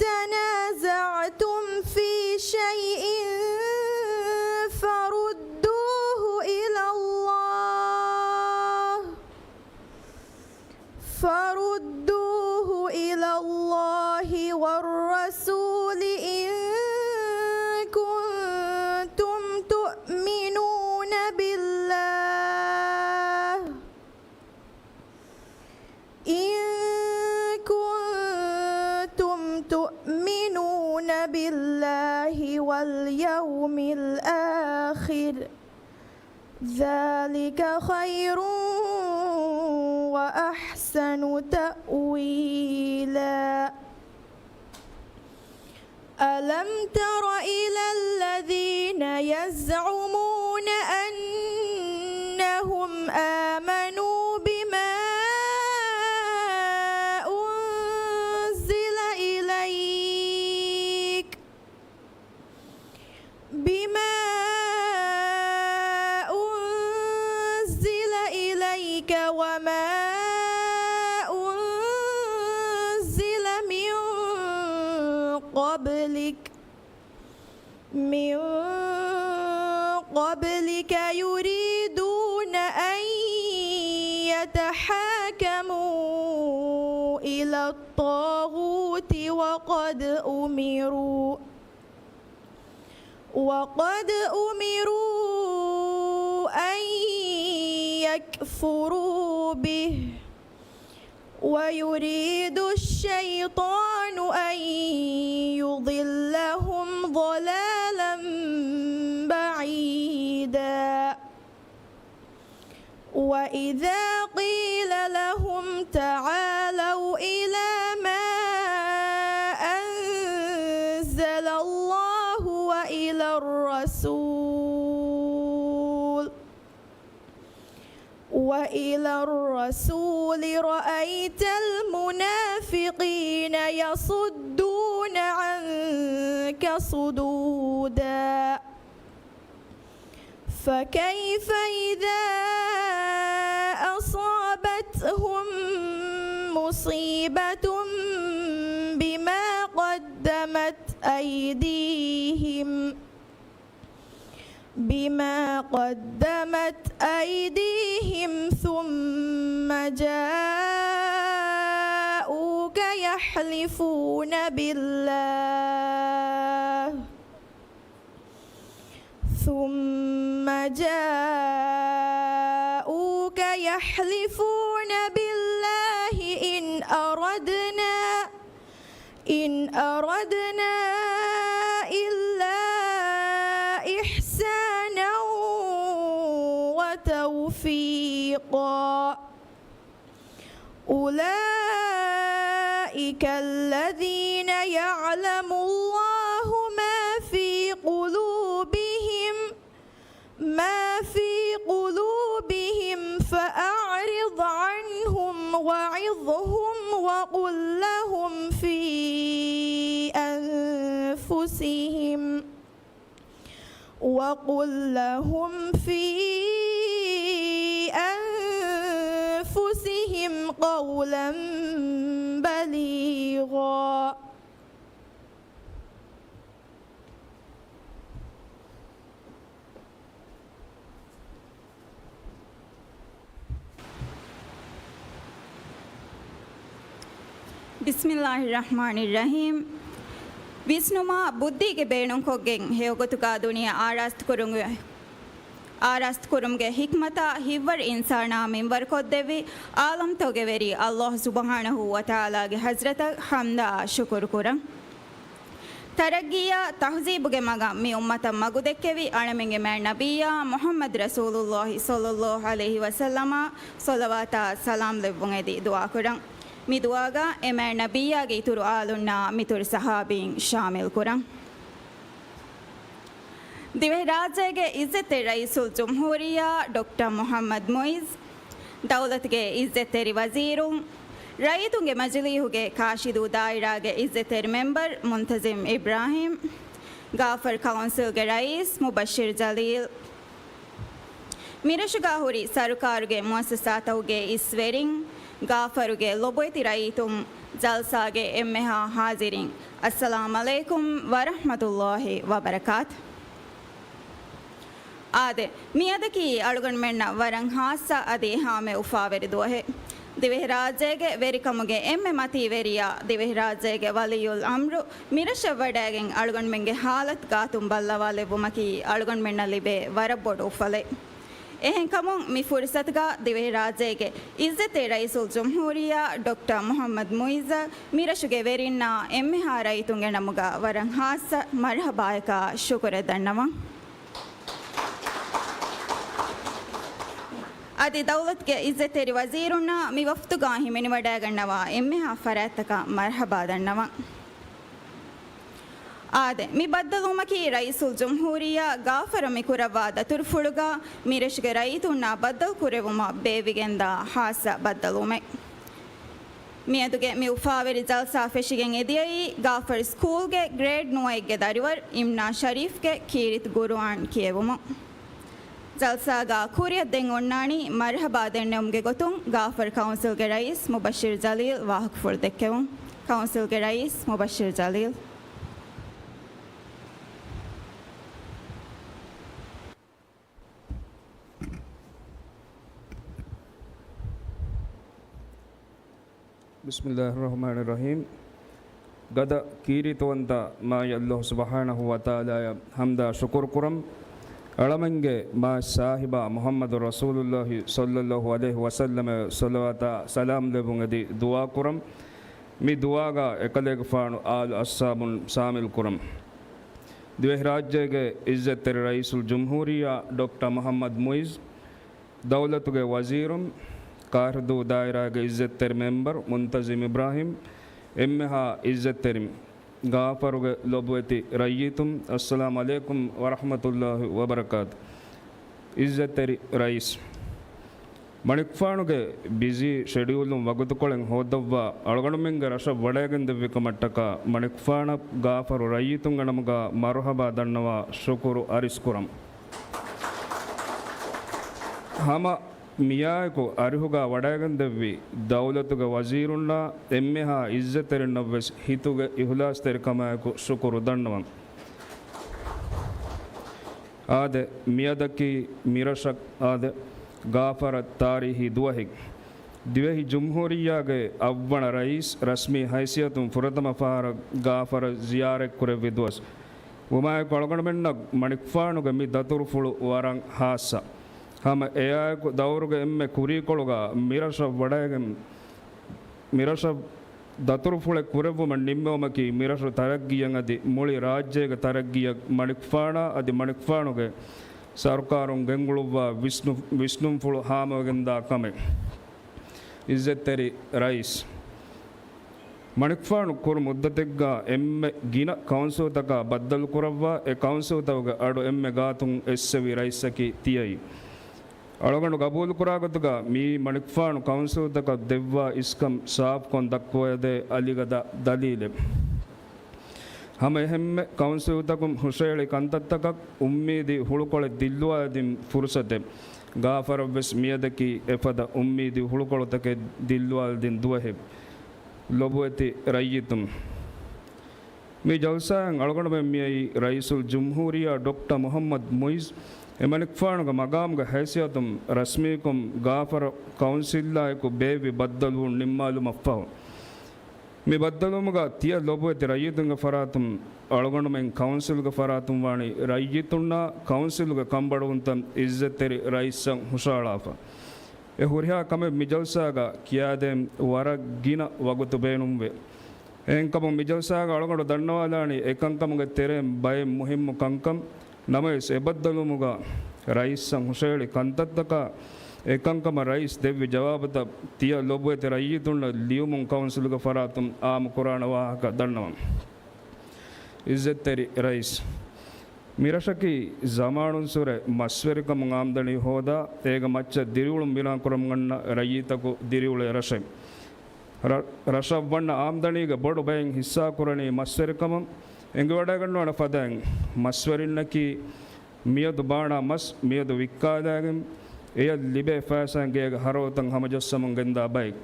تنازعتم في شيء فردوه إلى الله، فردوه إلى الله والرسول إن كنتم تؤمنون بالله، إن كنتم تؤمنون بالله واليوم الآخر، ذلك خير وأحسن تأويلا. ألم تر إلى الذين يزعمون أنهم آمنوا بما أنزل إليك، بما أنزل إليك وما أنزل من قبلك، من قبلك يريدون أن يتحاكموا إلى الطاغوت وقد أمروا، وقد أمروا أن يكفروا به، ويريد الشيطان أن يضلهم ضلالا بعيدا. وإذا قيل لهم تعالوا إلى ما أنزل الله وإلى الرسول، وإلى الرسول رأيت المنافقين يصدون عنك صدودا. فكيف إذا أصابتهم مصيبة بما قدمت أيديهم، بما قدمت أيديهم ثم جاءوك يحلفون بالله، ثم جاءوك يحلفون بالله إن أردنا، إن أردنا إلا إحسانا وتوفيقا. أولئك الذين يعلم الله ما في قلوبهم، ما في قلوبهم فأعرض عنهم وعظهم وقل لهم في أنفسهم، وقل لهم في أنفسهم قولا بليغا. ބިސްމިއްލާހިއްރަޙްމާނިއްރަޙީމް. ވިސްނުމާ ބުއްދީގެ ބޭނުންކޮށްގެން ހެޔޮގޮތުގަ ދުނިޔެ އާރާސްތުކުރުން، އާރާސްތުކުރުމުގެ ހިކްމަތާ ހިތްވަރު އިންސާނާ މިންވަރުކޮށްދެއްވި އާލަމްތަކުގެ ވެރި އައްލާހު ސުބްޙާނަހޫ ވަތަޢާލާގެ ޙަޟްރަތަށް ޙަމްދާ ޝުކުރު ކުރަން. ތަރައްގީއާ ތަހުޒީބުގެ މަގަށް މި އުއްމަތަށް މަގުދެއްކެވި އަޅަމެންގެ މާތް ނަބިއްޔާ މުޙައްމަދު ރަސޫލުއްލާހި ޞައްލައްލާހު ޢަލައިހި ވަސައްލަމަށް ޞަލަވާތާ ސަލާމް ލެއްވުން އެދި ދުޢާކުރަން. މި ދުޢާގަ އެ މާތް ނަބިއްޔާގެ އިތުރު އާލުންނާ މިތުރު ޞަޙާބީން ޝާމިލް ކުރަން. ދިވެހިރާއްޖޭގެ އިއްޒަތްތެރި ރައީސުލްޖުމްހޫރިއްޔާ ޑޮކްޓަރ މުޙައްމަދު މުޢިއްޒު، ދައުލަތުގެ އިއްޒަތްތެރި ވަޒީރުން، ރައްޔިތުންގެ މަޖިލީހުގެ ކާށިދޫ ދާއިރާގެ އިއްޒަތްތެރި މެމްބަރު މުންތަޒިމް އިބްރާހީމް، ގާފަރު ކައުންސިލްގެ ރައީސް މުބައްޝިރު ޖަލީލް، މިރަށުގަ ހުރި ސަރުކާރުގެ މުއައްސަސާތަކުގެ އިސްވެރިން، ގާފަރުގެ ލޮބުވެތި ރައްޔިތުން، ޖަލްސާގެ އެންމެހާ ޙާޟިރީން، އައްސަލާމް ޢަލައިކުމް ވަރަޙްމަތުﷲި ވަބަރަކާތު. އާދެ، މިއަދަކީ އަޅުގަނޑުމެންނަށް ވަރަށް ޚާއްޞަ އަދި އެހާމެ އުފާވެރި ދުވަހެއް. ދިވެހިރާއްޖޭގެ ވެރިކަމުގެ އެންމެ މަތީ ވެރިޔާ، ދިވެހިރާއްޖޭގެ ވަލިއްޔުލް އަމްރު މިރަށަށް ވަޑައިގެން އަޅުގަނޑުމެންގެ ޙާލަތު ގާތުން ބައްލަވާލެއްވުމަކީ އަޅުގަނޑުމެންނަށް ލިބޭ ވަރަށް ބޮޑު އުފަލެއް. އެހެންކަމުން މި ފުރުޞަތުގަ ދިވެހިރާއްޖޭގެ އިއްޒަތްތެރި ރައީސުލްޖުމްހޫރިއްޔާ ޑޮކްޓަރ މުޙައްމަދު މުޢިއްޒަށް މިރަށުގެ ވެރިންނާ އެންމެހާ ރައްޔިތުންގެ ނަމުގަ ވަރަށް ޚާއްޞަ މަރްޙަބާއަކާ ޝުކުރެއް ދަންނަވަން. އަދި ދައުލަތުގެ އިއްޒަތްތެރި ވަޒީރުންނާ މި ވަފްދުގާ ހިމެނިވަޑައިގަންނަވާ އެންމެހާ ފަރާތްތަކަށް މަރްޙަބާ ދަންނަވަން. އާދެ، މި ބައްދަލުވުމަކީ ރައީސުލްޖުމްހޫރިއްޔާ ގާފަރު މި ކުރައްވާ ދަތުރުފުޅުގަ މިރަށުގެ ރައްޔިތުންނާ ބައްދަލު ކުރެއްވުމަށް ބޭއްވިގެންދާ ޚާއްޞަ ބައްދަލުވުމެއް. މިއަދުގެ މި އުފާވެރި ޖަލްސާ ފެށިގެން އެދިޔައީ ގާފަރު ސްކޫލްގެ ގްރޭޑް ނުވައެއްގެ ދަރިވަރު އިމްނާ ޝަރީފްގެ ކީރިތި ގުރުއާން ކިޔެވުމުން. ޖަލްސާގާ ކުރިއަށް ދެން އޮންނާނީ މަރްޙަބާ ދެންނެވުމުގެ ގޮތުން ގާފަރު ކައުންސިލްގެ ރައީސް މުބައްޝިރު ޖަލީލް ވާހަކަފުޅު ދެއްކެވުން. ކައުންސިލްގެ ރައީސް މުބައްޝިރު ޖަލީލް. ބިސްމިއްލާހިއްރަޙްމާނިއްރަޙީމް. ގަދަ ކީރިތިވަންތަ މާތް އައްލާހު ސުބްޙާނަހޫ ވަތަޢާލާއަށް ޙަމްދާ ޝުކުރު ކުރަން. އަޅަމެންގެ މާތް ސާހިބާ މުޙައްމަދު ރަސޫލުއްލާހި ޞައްލައްލާހު ޢަލައިހި ވަސައްލަމަށް ޞަލަވާތާ ސަލާމް ލެއްވުން އެދި ދުޢާ ކުރަން. މި ދުޢާގަ އެކަލޭގެފާނު އާލު އަޞްޙާބުން ޝާމިލް ކުރަން. ދިވެހިރާއްޖޭގެ އިއްޒަތްތެރި ރައީސުލްޖުމްހޫރިއްޔާ ޑޮކްޓަރ މުޙައްމަދު މުޢިއްޒު، ދައުލަތުގެ ވަޒީރުން، ކާށިދޫ ދާއިރާގެ އިއްޒަތްތެރި މެމްބަރު މުންތަޒިމް އިބްރާހީމް، އެންމެހާ އިއްޒަތްތެރިން، ގާފަރުގެ ލޮބުވެތި ރައްޔިތުން، އައްސަލާމް ޢަލައިކުމް ވަރަޙްމަތުﷲި ވަބަރަކާތު. އިއްޒަތްތެރި ރައީސް، މަނިކުފާނުގެ ބިޒީ ޝެޑިއުލުން ވަގުތުކޮޅެއް ހޯއްދައްވާ އަޅުގަނޑުމެންގެ ރަށަށް ވަޑައިގެންދެއްވިކަމަށްޓަކާ މަނިކުފާނަށް ގާފަރު ރައްޔިތުންގެ ނަމުގަ މަރުހަބާ ދަންނަވާ ޝުކުރު އަރިސްކުރަން. ހަމަ މިއާއެކު އަރިހުގަ ވަޑައިގެންދެއްވި ދައުލަތުގެ ވަޒީރުންނާ އެންމެހާ އިއްޒަތްތެރިންނަށްވެސް ހިތުގެ އިހުލާސްތެރިކަމާއެކު ޝުކުރު ދަންނަވަން. އާދެ، މިއަދަކީ މިރަށަށް އާދެ، ގާފަރަށް ތާރީހީ ދުވަހެއް. ދިވެހި ޖުމްހޫރިއްޔާގެ އަށްވަނަ ރައީސް ރަސްމީ ހައިސިއްޔަތުން ފުރަތަމަ ފަހަރަށް ގާފަރަށް ޒިޔާރަތްކުރެއްވި ދުވަސް. ވުމާއެކު އަޅުގަނޑުމެންނަށް މަނިކުފާނުގެ މި ދަތުރުފުޅު ވަރަށް ހާއްސަ. ހަމަ އެއާއެކު ދައުރުގެ އެންމެ ކުރީކޮޅުގަ މިރަށަށް ވަޑައިގެން، މިރަށަށް ދަތުރުފުޅެއް ކުރެއްވުމަށް ނިންމެވުމަކީ މިރަށު ތަރައްގީއަށް އަދި މުޅި ރާއްޖޭގެ ތަރައްގީއަށް މަނިކުފާނާ އަދި މަނިކުފާނުގެ ސަރުކާރުން ގެންގުޅުއްވާ ވިސްނު-، ވިސްނުންފުޅު ހާމަވެގެންދާ ކަމެއް. އިއްޒަތްތެރި ރައީސް، މަނިކުފާނު ކުރު މުއްދަތެއްގަ އެންމެ ގިނަ ކައުންސިލްތަކާ ބައްދަލުކުރައްވާ، އެ ކައުންސިލްތަކުގެ އަޑު އެންމެ ގާތުން އެއްސެވި ރައީސަކީ ތިޔައީ. އަޅުގަނޑު ގަބޫލުކުރާ ގޮތުގަ މިއީ މަނިކުފާނު ކައުންސިލްތަކަށް ދެއްވާ އިސްކަން ސާފުކޮށް ދައްކަވައިދޭ އަލިގަދަ ދަލީލެއް. ހަމަ އެހެންމެ ކައުންސިލްތަކުން ހުށައެޅި ކަންތައްތަކަށް އުއްމީދީ ހުޅުކޮޅެއް ދިއްލުވާދިން ފުރުސަތެއް. ގާފަރަށްވެސް މިއަދަކީ އެފަދަ އުއްމީދީ ހުޅުކޮޅުތަކެއް ދިއްލުވާދިން ދުވަހެއް. ލޮބުވެތި ރައްޔިތުން، މި ޖަލްސާއަށް އަޅުގަނޑުމެން މިއައީ ރައީސުލްޖުމްހޫރިއްޔާ ޑޮކްޓަރ މުޙައްމަދު މުޢިއްޒު އެމަނިކުފާނުގެ މަގާމުގެ ހައިސިއްޔަތުން ރަސްމީކޮށް ގާފަރު ކައުންސިލްއާއެކު ބޭއްވި ބައްދަލުވުން ނިންމާލުމަށްފަހު. މި ބައްދަލުވުމުގަ ތިޔަ ލޮބުވެތި ރައްޔިތުންގެ ފަރާތުން އަޅުގަނޑުމެން ކައުންސިލްގެ ފަރާތުން ވާނީ ރައްޔިތުންނާ ކައުންސިލުގެ ކަންބޮޑުވުންތައް އިއްޒަތްތެރި ރައީސަށް ހުށައަޅާފަ. އެ ހުރިހާ ކަމެއް މި ޖަލްސާގަ ކިޔާދޭން ވަރަށް ގިނަ ވަގުތު ބޭނުންވޭ. އެހެންކަމުން މި ޖަލްސާގަ އަޅުގަނޑު ދަންނަވާލާނީ އެކަންކަމުގެ ތެރެއިން ބައެއް މުހިއްމު ކަންކަން. ނަމަވެސް އެ ބައްދަލުވުމުގަ ރައީސްއަށް ހުށަހެޅި ކަންތައްތަކާ އެކަންކަމަށް ރައީސް ދެއްވި ޖަވާބުތައް ތިޔަ ލޮބުވެތި ރައްޔިތުންނަށް ލިޔުމުން ކައުންސިލުގެ ފަރާތުން އާއްމު ކުރާނެ ވާހަކަ ދަންނަވަން. އިއްޒަތްތެރި ރައީސް، މިރަށަކީ ޒަމާނުންސުރެ މަސްވެރިކަމުން އާމްދަނީ ހޯދާ، އޭގެ މައްޗަށް ދިރިއުޅުން ބިނާކުރަމުން އަންނަ ރައްޔިތަކު ދިރިއުޅޭ ރަށެއް. ރަ-، ރަށަށް ވަންނަ އާމްދަނީގެ ބޮޑު ބައެއް ހިއްސާކުރަނީ މަސްވެރިކަމަށް. އެނގިވަޑައިގަންނަވާނެ ފަދައިން، މަސްވެރިންނަކީ މިއަދު ބާނާ މަސް މިއަދު ވިއްކާލާގެން، އެޔަށް ލިބޭ ފައިސާއިން ގޭގެ ހަރަދުތައް ހަމަޖައްސަމުން ގެންދާ ބައެއް.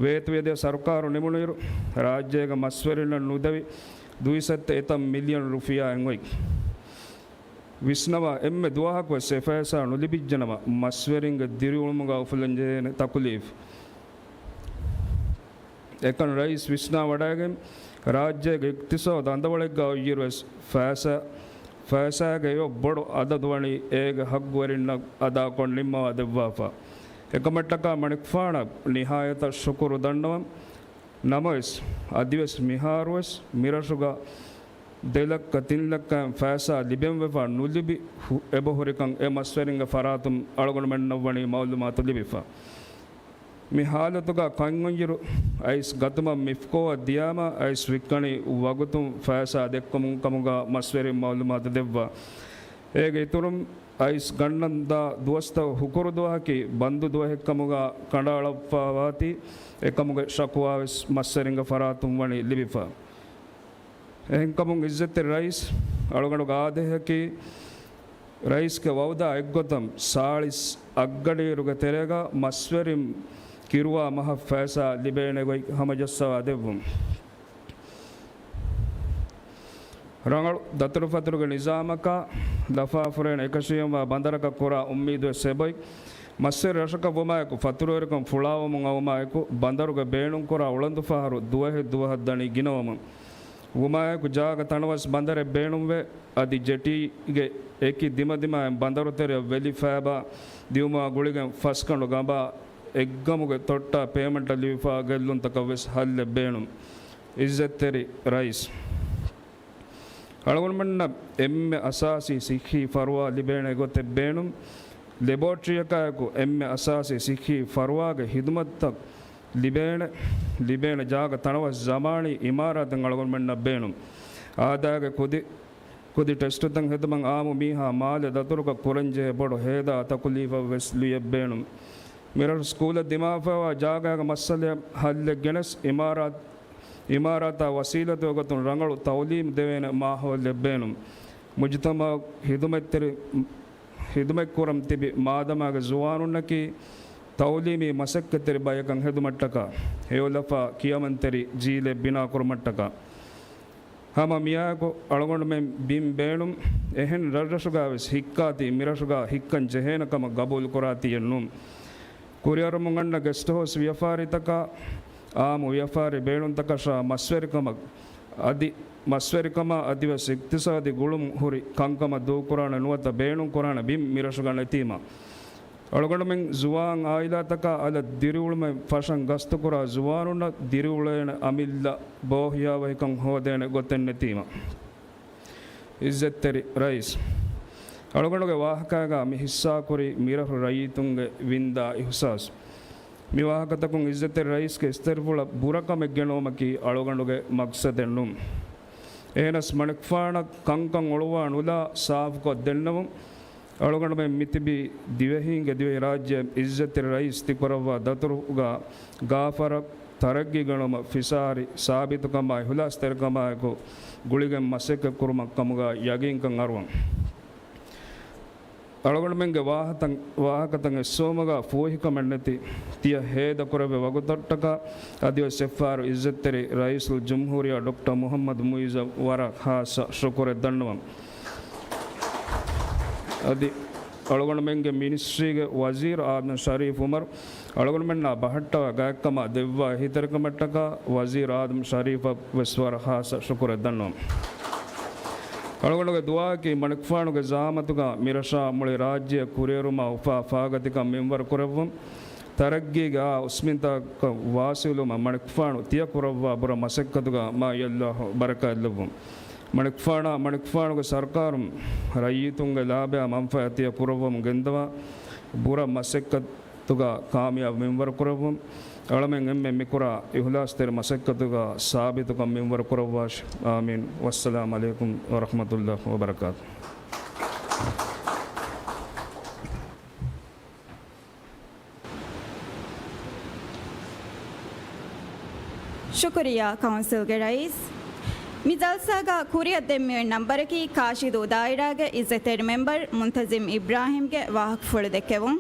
ވޭތުވެދިޔަ ސަރުކާރު ނިމުނުއިރު، ރާއްޖޭގެ މަސްވެރިންނަށް ނުދެވި ދުއިސައްތަ އެތައް މިލިއަން ރުފިޔާއެއް އޮތް. ވިސްނަވާ، އެންމެ ދުވަހަކުވެސް އެ ފައިސާ ނުލިބިއްޖެނަމަ، މަސްވެރިންގެ ދިރިއުޅުމުގަ އުފުލަންޖެހޭނެ ތަކުލީފު. އެކަން ރައީސް ވިސްނާވަޑައިގެން، ރާއްޖޭގެ އިޤްތިޞާދު އަނދަވަޅެއްގަ އޮތްއިރުވެސް ފައިސާ، ފައިސާގެ އެއޮށް ބޮޑު އަދަދު ވަނީ އޭގެ ހައްގުވެރިންނަށް އަދާކޮށް ނިންމަވާ ދެއްވާފަ. އެކަމަށްޓަކާ މަނިކުފާނަށް ނިހާޔަތަށް ޝުކުރު ދަންނަވަން. ނަމަވެސް، އަދިވެސް މިހާރުވެސް މިރަށުގަ ދެ ލައްކަ ތިން ލައްކައިން ފައިސާ ލިބެންވެފަ ނުލިބި ހު-، އެބަހުރިކަން އެ މަސްވެރިންގެ ފަރާތުން އަޅުގަނޑުމެންނަށް ވަނީ މައުލޫމާތު ލިބިފަ. މި ހާލަތުގަ ކަންއޮތްއިރު އައިސް ގަތުމަށް މިފްކޯއަށް ދިޔާމަ އައިސް ވިއްކަނީ ވަގުތުން ފައިސާ ދެއްކަމުން ކަމުގަ މަސްވެރިން މައުލޫމާތު ދެއްވާ. އޭގެ އިތުރުން އައިސް ގަންނަން ދާ ދުވަސްތައް ހުކުރު ދުވަހަކީ ބަންދު ދުވަހެއްކަމުގަ ކަނޑައަޅައްވާފަވާތީ، އެކަމުގެ ޝަކުވާވެސް މަސްވެރިންގެ ފަރާތުން ވަނީ ލިބިފަ. އެހެންކަމުން އިއްޒަތްތެރި ރައީސް، އަޅުގަނޑުގެ އާދޭހަކީ، ރައީސްގެ ވައުދާ އެއްގޮތަށް ސާޅީސް އަށްގަޑިއިރުގެ ތެރޭގަ މަސްވެރިން ކިރުވާ މަހަށް ފައިސާ ލިބޭނެ ގޮތް ހަމަޖައްސަވާ ދެއްވުން. ރަނގަޅު ދަތުރުފަތުރުގެ ނިޒާމަކާ ލަފާފުރޭނެ އެކަށީގެންވާ ބަނދަރަކަށް ކުރާ އުއްމީދުވެސް އެބައޮތް. މަސްވެރި ރަށަކަށް ވުމާއެކު ފަތުރުވެރިކަން ފުޅާވަމުން އައުމާއެކު ބަނދަރުގެ ބޭނުންކުރާ އުޅަނދުފަހަރު ދުވަހެއް ދުވަހަށް ދަނީ ގިނަވަމުން. ވުމާއެކު ޖާގަ ތަނަވަސް ބަނދަރެއް ބޭނުންވޭ. އަދި ޖެޓީގެ އެކި ދިމަދިމާއިން ބަނދަރު ތެރެއަށް ވެލި ފައިބާ ދިއުމާ ގުޅިގެން ފަސްގަނޑު ގަނބާ އެއްގަމުގެ ތޮއްޓާ ޕޭމަންޓަށް ލިބިފާ ގެއްލުންތަކަށް ވެސް ހައްލެއް ބޭނުން. އިއްޒަތްތެރި ރައީސް، އަޅުގަނޑުމެންނަށް އެންމެ އަސާސީ ސިއްހީ ފަރުވާ ލިބޭނެ ގޮތެއް ބޭނުން. ލެބޯޓްރީއަކާއެކު އެންމެ އަސާސީ ސިއްހީ ފަރުވާގެ ހިދުމަތްތައް ލިބޭނެ، ލިބޭނެ ޖާގަ ތަނަވަސް ޒަމާނީ އިމާރާތެއް އަޅުގަނޑުމެންނަށް ބޭނުން. އާދައިގެ ކުދި، ކުދި ޓެސްޓުތައް ހެދުމަށް އާއްމު މީހާ މާލެ ދަތުރުކޮށް ކުރަންޖެހޭ ބޮޑު ހޭދާ ތަކުލީފަށް ވެސް ލުޔެއް ބޭނުން. މިރަށު ސްކޫލަށް ދިމާވެފައިވާ ޖާގައިގެ މައްސަލައަށް ހައްލެއް ގެނެސް، އިމާރާތް، އިމާރާތާ ވަސީލަތުގެ ގޮތުން ރަނގަޅު ތައުލީމު ދެވޭނެ މާހައުލެއް ބޭނުން. މުޖުތަމަޢަށް ހިދުމަތްތެރި، ހިދުމަތްކުރަން ތިބި މާދަމާގެ ޒުވާނުންނަކީ ތައުލީމީ މަސައްކަތްތެރި ބަޔަކަށް ހެދުމަށްޓަކާ، ހެޔޮލަފާ ކިޔަމަންތެރި ޖީލެއް ބިނާކުރުމަށްޓަކާ. ހަމަ މިއާއެކު އަޅުގަނޑުމެން ބިން ބޭނުން. އެހެން ރަށްރަށުގައިވެސް ހިއްކާތީ މިރަށުގަ ހިއްކަން ޖެހޭނެ ކަމަށް ގަބޫލުކުރާތީއެއް ނޫން. ކުރިއަރަމުން އަންނަ ގެސްޓް ހައުސް ވިޔަފާރިތަކާ، އާއްމު ވިޔަފާރި ބޭނުންތަކަށާ މަސްވެރިކަމަށް އަދި، މަސްވެރިކަމާ އަދިވެސް އިޤްތިޞާދީ ގުޅުން ހުރި ކަންކަމަށް ދޫކުރާނެ ނުވަތަ ބޭނުންކުރާނެ ބިން މިރަށުގަ ނެތީމަ، އަޅުގަނޑުމެން ޒުވާން އާއިލާތަކާ އަލަށް ދިރިއުޅުމެއް ފަށަން ގަސްތުކުރާ ޒުވާނުންނަށް ދިރިއުޅޭނެ އަމިއްލަ ބޯހިޔާވަހިކަން ހޯދޭނެ ގޮތެއް ނެތީމަ. އިއްޒަތްތެރި ރައީސް، އަޅުގަނޑުގެ ވާހަކައިގާ މި ހިއްސާކުރީ މިރަށު ރައްޔިތުންގެ ވިންދާ އިހުސާސް. މި ވާހަކަތަކުން އިއްޒަތްތެރި ރައީސްގެ އިސްތަށިފުޅަށް ބުރަކަމެއް ގެނައުމަކީ އަޅުގަނޑުގެ މަޤްޞަދެއް ނޫން. އެހެނަސް މަނިކުފާނަށް ކަންކަން އޮޅުވާ ނުލާ ސާފުކޮށް ދެންނެވުން. އަޅުގަނޑުމެން މިތިބީ ދިވެހީންގެ ދިވެހިރާއްޖެ އިއްޒަތްތެރި ރައީސް ތިކުރައްވާ ދަތުރުގަ ގާފަރަށް ތަރައްގީ ގަނުމަށް ފިސާރި ސާބިތުކަމާ އިހުލާސްތެރިކަމާއެކު ގުޅިގެން މަސައްކަތް ކުރުމަށް ކަމުގަ ޔަގީންކަން އަރުވަން. އަޅުގަނޑުމެންގެ ވާހަތަން-، ވާހަކަތައް އެއްސެވުމުގަ ފޫހިކަމެއް ނެތި ތިޔަ ހޭދަކުރެއްވި ވަގުތަށްޓަކާ އަދިވެސް އެއްފަހަރު އިއްޒަތްތެރި ރައީސުލްޖުމްހޫރިއްޔާ ޑޮކްޓަރ މުޙައްމަދު މުޢިއްޒަށް ވަރަށް ޚާއްޞަ ޝުކުރެއް ދަންނަވަން. އަދި އަޅުގަނޑުމެންގެ މިނިސްޓްރީގެ ވަޒީރު އާދަމް ޝަރީފް އުމަރު އަޅުގަނޑުމެންނާ ބަހައްޓަވާ ގާތްކަމާ ދެއްވާ އެހީތެރިކަމަށްޓަކާ ވަޒީރު އާދަމް ޝަރީފަށް ވެސް ވަރަށް ޚާއްޞަ ޝުކުރެއް ދަންނަވަން. އަޅުގަނޑުގެ ދުޢާއަކީ މަނިކުފާނުގެ ޒަޢާމަތުގަ މިރަށާ މުޅި ރާއްޖެއަށް ކުރިއެރުމަށް އުފާ ފާގަތިކަން މިންވަރު ކުރެއްވުން، ތަރައްގީގެ އާ އުސްމިންތަކަށް ވާސިލުވުމަށް މަނިކުފާނު ތިޔަ ކުރައްވާ ބުރަ މަސައްކަތުގަ މާތް ﷲ ބަރަކާތްލެއްވުން. މަނިކުފާނާ މަނިކުފާނުގެ ސަރުކާރުން ރައްޔިތުންގެ ލާބަޔާ މަންފާ ތިޔަ ކުރައްވަމުން ގެންދަވާ ބުރަ މަސައްކަތުގަ ކާމިޔާބު މިންވަރު ކުރެއްވުން. އަޅަމެން އެންމެން މިކުރާ އިހުލާސްތެރި މަސައްކަތުގަ ސާބިތުކަން މިންވަރު ކުރައްވާށި. އާމީން. ވައްސަލާމް ޢަލައިކުމް ވަރަޙްމަތުﷲ ވަބަރަކާތު. ޝުކުރިއްޔާ ކައުންސިލްގެ ރައީސް. މި ޖަލްސާގަ ކުރިއަށް ދެން މިއޮތް ނަންބަރަކީ ކާށިދޫ ދާއިރާގެ އިއްޒަތްތެރި މެމްބަރު މުންތަޒިމް އިބްރާހިމްގެ ވާހަކަފުޅު ދެއްކެވުން.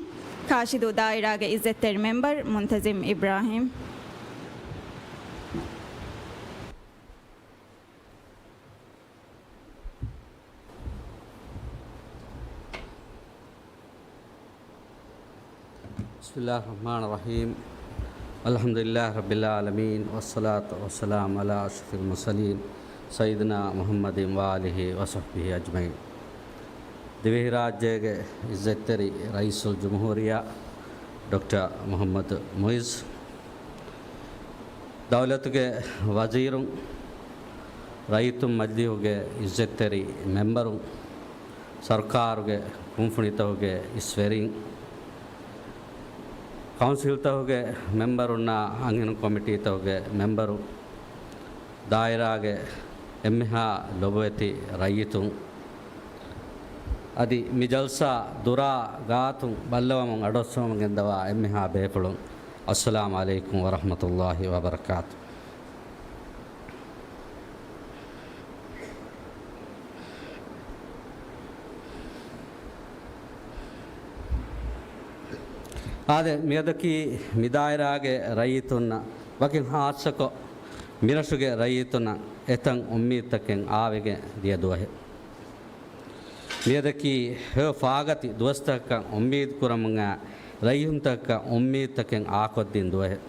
ކާށިދޫ ދާއިރާގެ އިއްޒަތްތެރި މެމްބަރު މުންތަޒިމް އިބްރާހިމް. بسم الله الرحمن الرحيم. الحمد لله رب العالمين، والصلاة والسلام على أشرف المرسلين، سيدنا محمد وآله وصحبه أجمعين. ދިވެހިރާއްޖޭގެ އިއްޒަތްތެރި ރައީސުލްޖުމްހޫރިއްޔާ ޑޮކްޓަރ މުޙައްމަދު މުޢިއްޒު، ދައުލަތުގެ ވަޒީރުން، ރައްޔިތުން މަޖިލީހުގެ އިއްޒަތްތެރި މެމްބަރުން، ސަރުކާރުގެ ކުންފުނިތަކުގެ އިސްވެރިން، ކައުންސިލްތަކުގެ މެމްބަރުންނާ އަންހެނުން ކޮމިޓީތަކުގެ މެމްބަރު، ދާއިރާގެ އެންމެހާ ލޮބުވެތި ރައްޔިތުން، އަދި މި ޖަލްސާ ދުރާ ގާތުން ބައްލަވަމުން އަޑުއައްސަވަމުން ގެންދަވާ އެންމެހާ ބޭފުޅުން، އައްސަލާމް ޢަލައިކުމް ވަރަޙްމަތުﷲ ވަބަރަކާތު. އާދެ، މިއަދަކީ މިދާއިރާގެ ރައްޔިތުންނަށް ވަކިން ހާއްސަކޮށް، މިރަށުގެ ރައްޔިތުންނަށް އެތައް އުއްމީދުތަކެއް އާވެގެން ދިޔަ ދުވަހެއް. މިއަދަކީ ހެޔޮ ފާގަތި ދުވަސްތަކަކަށް އުއްމީދު ކުރަމުން އާ ރައްޔިތުންތަކަކަށް އުއްމީދުތަކެއް އާކޮށްދިން ދުވަހެއް.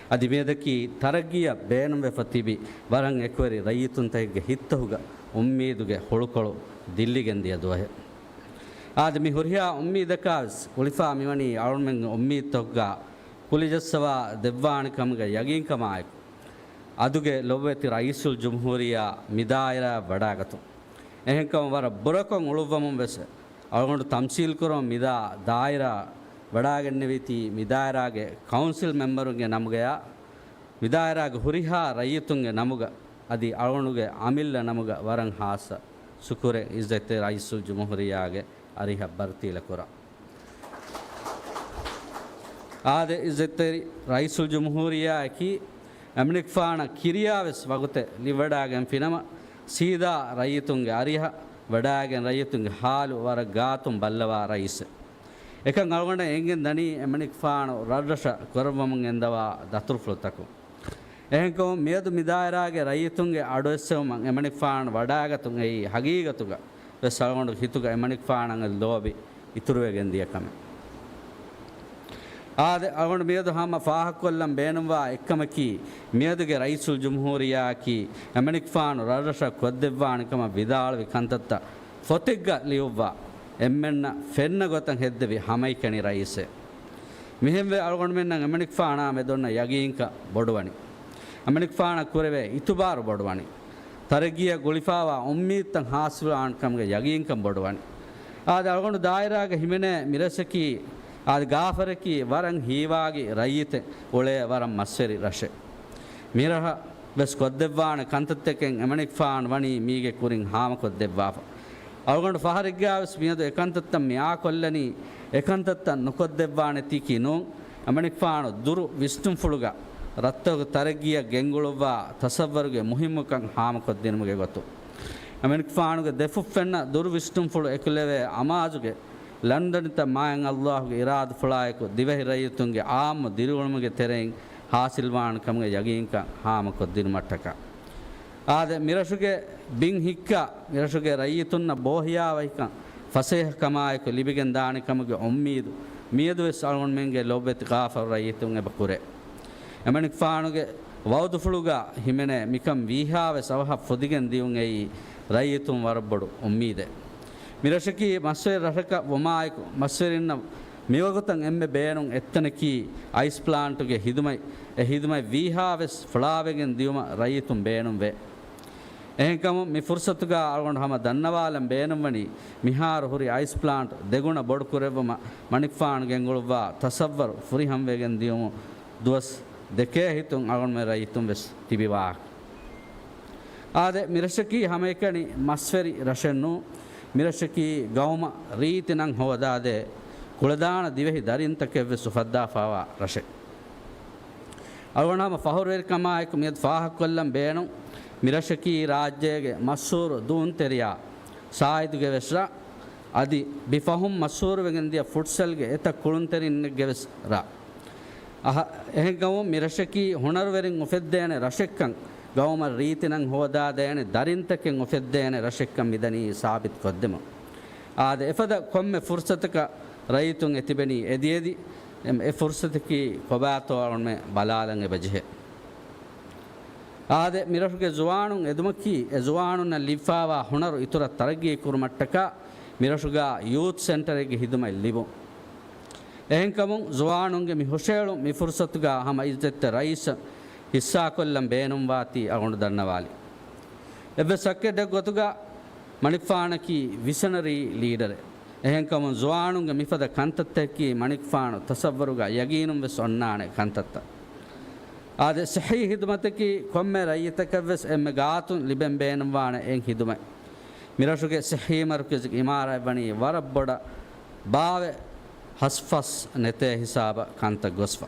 އަދި މިއަދަކީ ތަރައްގީއަށް ބޭނުންވެފަ ތިބި ވަރަށް އެކުވެރި ރައްޔިތުންތަކެއްގެ ހިތްތަކުގަ އުއްމީދުގެ ހުޅުކޮޅު ދިއްލިގެން ދިޔަ ދުވަހެއް. އާދެ، މި ހުރިހާ އުއްމީދަކާވެސް ގުޅިފާ މިވަނީ އަޅުގަނޑުމެންގެ އުއްމީދުތަކުގަ ކުލިޖައްސަވާ ދެއްވާނެ ކަމުގެ ޔަގީންކަމާއެކު، އަދުގެ ލޮބުވެތި ރައީސުލްޖުމްހޫރިއްޔާ މި ދާއިރާއަށް ވަޑައިގަތުން. އެހެންކަމުން ވަރަށް ބުރަކޮށް އުޅުއްވަމުން ވެސް އަޅުގަނޑު ތަމްސީލްކުރަމުން މިދާ ދާއިރާ ވަޑައިގެންނެވީތީ މިދާއިރާގެ ކައުންސިލް މެމްބަރުންގެ ނަމުގަޔާ، މިދާއިރާގެ ހުރިހާ ރައްޔިތުންގެ ނަމުގަ އަދި އަޅުގަނޑުގެ އަމިއްލަ ނަމުގަ ވަރަށް ހާއްސަ ޝުކުރެއް އިއްޒަތްތެރި ރައީސުލްޖުމްހޫރިއްޔާގެ އަރިހަށް ބަރުތީލަކުރަން. އާދެ، އިއްޒަތްތެރި ރައީސުލްޖުމްހޫރިއްޔާއަކީ އެމަނިކުފާނަށް ކިރިޔާވެސް ވަގުތެއް ލިބިވަޑާގެންފިނަމަ، ސީދާ ރައްޔިތުންގެ އަރިހަށް ވަޑާގެން ރައްޔިތުންގެ ހާލު ވަރަށް ގާތުން ބައްލަވާ ރައީސެއް. އެކަން އަޅުގަނޑަށް އެނގެން ދަނީ އެމަނިކުފާނު ރަށްރަށަށް ކުރައްވަމުން ގެންދަވާ ދަތުރުފުޅުތަކުން. އެހެންކަމުން މިއަދު މިދާއިރާގެ ރައްޔިތުންގެ އަޑުއެއްސެވުމަށް އެމަނިކުފާނު ވަޑާގަތުން އެއީ ހަގީގަތުގަ ވެސް އަޅުގަނޑު ހިތުގަ އެމަނިކުފާނަށް ލޯބި އިތުރުވެގެން ދިޔަ ކަމެއް. އާދެ، އަޅުގަނޑު މިއަދު ހަމަ ފާހަގަކޮށްލަން ބޭނުންވާ އެއްކަމަކީ، މިއަދުގެ ރައީސުލްޖުމްހޫރިއްޔާއަކީ އެމަނިކުފާނު ރަށްރަށަށް ކޮށްދެއްވާނެ ކަމަށް ވިދާޅުވި ކަންތައްތައް ފޮތެއްގަ ލިޔުއްވާ، އެންމެންނަށް ފެންނަ ގޮތަށް ހެއްދެވި ހަމައެކަނި ރައީސެއް. މިހެންވެ އަޅުގަނޑުމެންނަށް އެމަނިކުފާނާ މެދު އޮންނަ ޔަގީންކަން ބޮޑުވަނީ. އެމަނިކުފާނަށް ކުރެވޭ އިތުބާރު ބޮޑުވަނީ. ތަރައްގީއަށް ގުޅިފާވާ އުއްމީދުތައް ހާސިލުވާނެ ކަމުގެ ޔަގީންކަން ބޮޑުވަނީ. އާދެ، އަޅުގަނޑު ދާއިރާގަ ހިމެނޭ މިރަށަކީ، އާދެ، ގާފަރަކީ ވަރަށް ހީވާގި ރައްޔިތެއް އުޅޭ ވަރަށް މަސްވެރި ރަށެއް. މިރަށަށް ވެސް ކޮށްދެއްވާނެ ކަންތައްތަކެއް އެމަނިކުފާނު ވަނީ މީގެ ކުރިން ހާމަކޮށްދެއްވާފަ. އަޅުގަނޑު ފަހަރެއްގާވެސް މިއަދު އެކަންތައްތައް މިއާކޮށްލަނީ، އެކަންތައްތައް ނުކޮށްދެއްވާނެތީކީ ނޫން. އެމަނިކުފާނު ދުރު ވިސްނުންފުޅުގަ ރަށްތަކުގެ ތަރައްގީއަށް ގެންގުޅުއްވާ ތަސައްވަރުގެ މުހިއްމުކަން ހާމަކޮށްދިނުމުގެ ގޮތުން. އެމަނިކުފާނުގެ ދެފުށްފެންނަ ދުރު ވިސްނުންފުޅު އެކުލެވޭ އަމާޒުގެ ލަނޑަނިތައް މާތް ﷲ ގެ އިރާދަފުޅާއެކު ދިވެހި ރައްޔިތުންގެ އާއްމު ދިރިއުޅުމުގެ ތެރެއިން ހާސިލްވާނެ ކަމުގެ ޔަގީންކަން ހާމަކޮށްދިނުމަށްޓަކާ. އާދެ، މިރަށުގެ ބިން ހިއްކާ، މިރަށުގެ ރައްޔިތުންނަށް ބޯހިޔާވަހިކަން ފަސޭހަކަމާއެކު ލިބިގެންދާނެ ކަމުގެ އުއްމީދު މިއަދުވެސް އަޅުގަނޑުމެންގެ ލޮބުވެތި ގާފަރު ރައްޔިތުން އެބަ ކުރޭ. އެމަނިކުފާނުގެ ވައުދުފުޅުގަ ހިމެނޭ މިކަން ވީހާވެސް އަވަހަށް ފުދިގެން ދިޔުން އެއީ ރައްޔިތުން ވަރަށް ބޮޑު އުއްމީދެއް. މިރަށަކީ މަސްވެރި ރަށަކަށް ވުމާއެކު، މަސްވެރިންނަށް މިވަގުތަށް އެންމެ ބޭނުން އެއްތަނަކީ އައިސް ޕްލާންޓުގެ ހިދުމަތް. އެ ހިދުމަތް ވީހާވެސް ފުޅާވެގެން ދިޔުމަށް ރައްޔިތުން ބޭނުންވޭ. އެހެންކަމުން މި ފުރުސަތުގަ އަޅުގަނޑު ހަމަ ދަންނަވާލަން ބޭނުންވަނީ، މިހާރު ހުރި އައިސް ޕްލާންޓް ދެގުނަ ބޮޑުކުރެއްވުމަށް މަނިކުފާނު ގެންގުޅުއްވާ ތަސައްވަރު ފުރިހަމަވެގެން ދިޔުމު ދުވަސް ދެކޭ ހިތުން އަޅުގަނޑުމެން ރައްޔިތުން ވެސް ތިބި ވާހަކަ. އާދެ، މިރަށަކީ ހަމައެކަނި މަސްވެރި ރަށެއް ނޫން. މިރަށަކީ ގައުމަށް ރީތި ނަން ހޯދާދޭ ކުޅަދާނަ ދިވެހި ދަރިންތަކެއް ވެސް އުފައްދާފާވާ ރަށެއް. އަޅުގަނޑު ހަމަ ފަހުރުވެރިކަމާއެކު މިއަދު ފާހަގަކޮށްލަން ބޭނުން، މިރަށަކީ ރާއްޖޭގެ މަޝްހޫރު ދޫންތެރިޔާ ސާއިދުގެ ވެސް ރަށް. އަދި މި ފަހުން މަޝްހޫރުވެގެން ދިޔަ ފުޓްސަލްގެ އެތައް ކުޅުންތެރިންނެއްގެ ވެސް ރަށް. އަހަ، އެހެންކަމުން މި ރަށަކީ ހުނަރުވެރިން އުފެއްދޭނެ ރަށެއްކަން ގައުމަށް ރީތި ނަން ހޯދާދޭނެ ދަރިންތަކެއް އުފެއްދޭނެ ރަށެއްކަން މިދަނީ ސާބިތު ކޮށްދެމުން. އާދެ، އެފަދަ ކޮންމެ ފުރުސަތަކަށް ރައްޔިތުން އެތިބެނީ އެދިއެދި، އެ ފުރުސަތަކީ ކޮބާތޯ އަޅުގަނޑުމެން ބަލާލަން އެބަޖެހޭ. އާދެ، މިރަށުގެ ޒުވާނުން އެދުމަކީ، އެ ޒުވާނުންނަށް ލިބިފާވާ ހުނަރު އިތުރަށް ތަރައްގީ ކުރުމަށްޓަކާ މިރަށުގަ ޔޫތް ސެންޓަރެއްގެ ހިދުމަތް ލިބުން. އެހެންކަމުން ޒުވާނުންގެ މި ހުށައެޅުން މި ފުރުސަތުގަ ހަމަ އިއްޒަތްތެރި ރައީސަށް ހިއްސާކޮށްލަން ބޭނުންވާތީ އަޅުގަނޑު ދަންނަވާލި. އެއްވެސް ޝައްކެއް ނެތް ގޮތުގަ މަނިކުފާނަކީ ވިޝަނަރީ ލީޑަރެއް. އެހެންކަމުން ޒުވާނުންގެ މިފަދަ ކަންތައްތަކަކީ މަނިކުފާނު ތަސައްވަރުގަ ޔަގީނުން ވެސް އޮންނާނެ ކަންތައްތައް. އާދެ، ޞިއްޙީ ހިދުމަތަކީ ކޮންމެ ރައްޔިތަކަށް ވެސް އެންމެ ގާތުން ލިބެން ބޭނުންވާނެ އެއް ހިދުމަތް. މިރަށުގެ ޞިއްޙީ މަރުކަޒުގެ އިމާރާތް ވަނީ ވަރަށް ބޮޑަށް ބާވެ ހަސްފަސް ނެތޭ ހިސާބަށް ކަންތައް ގޮސްފަ.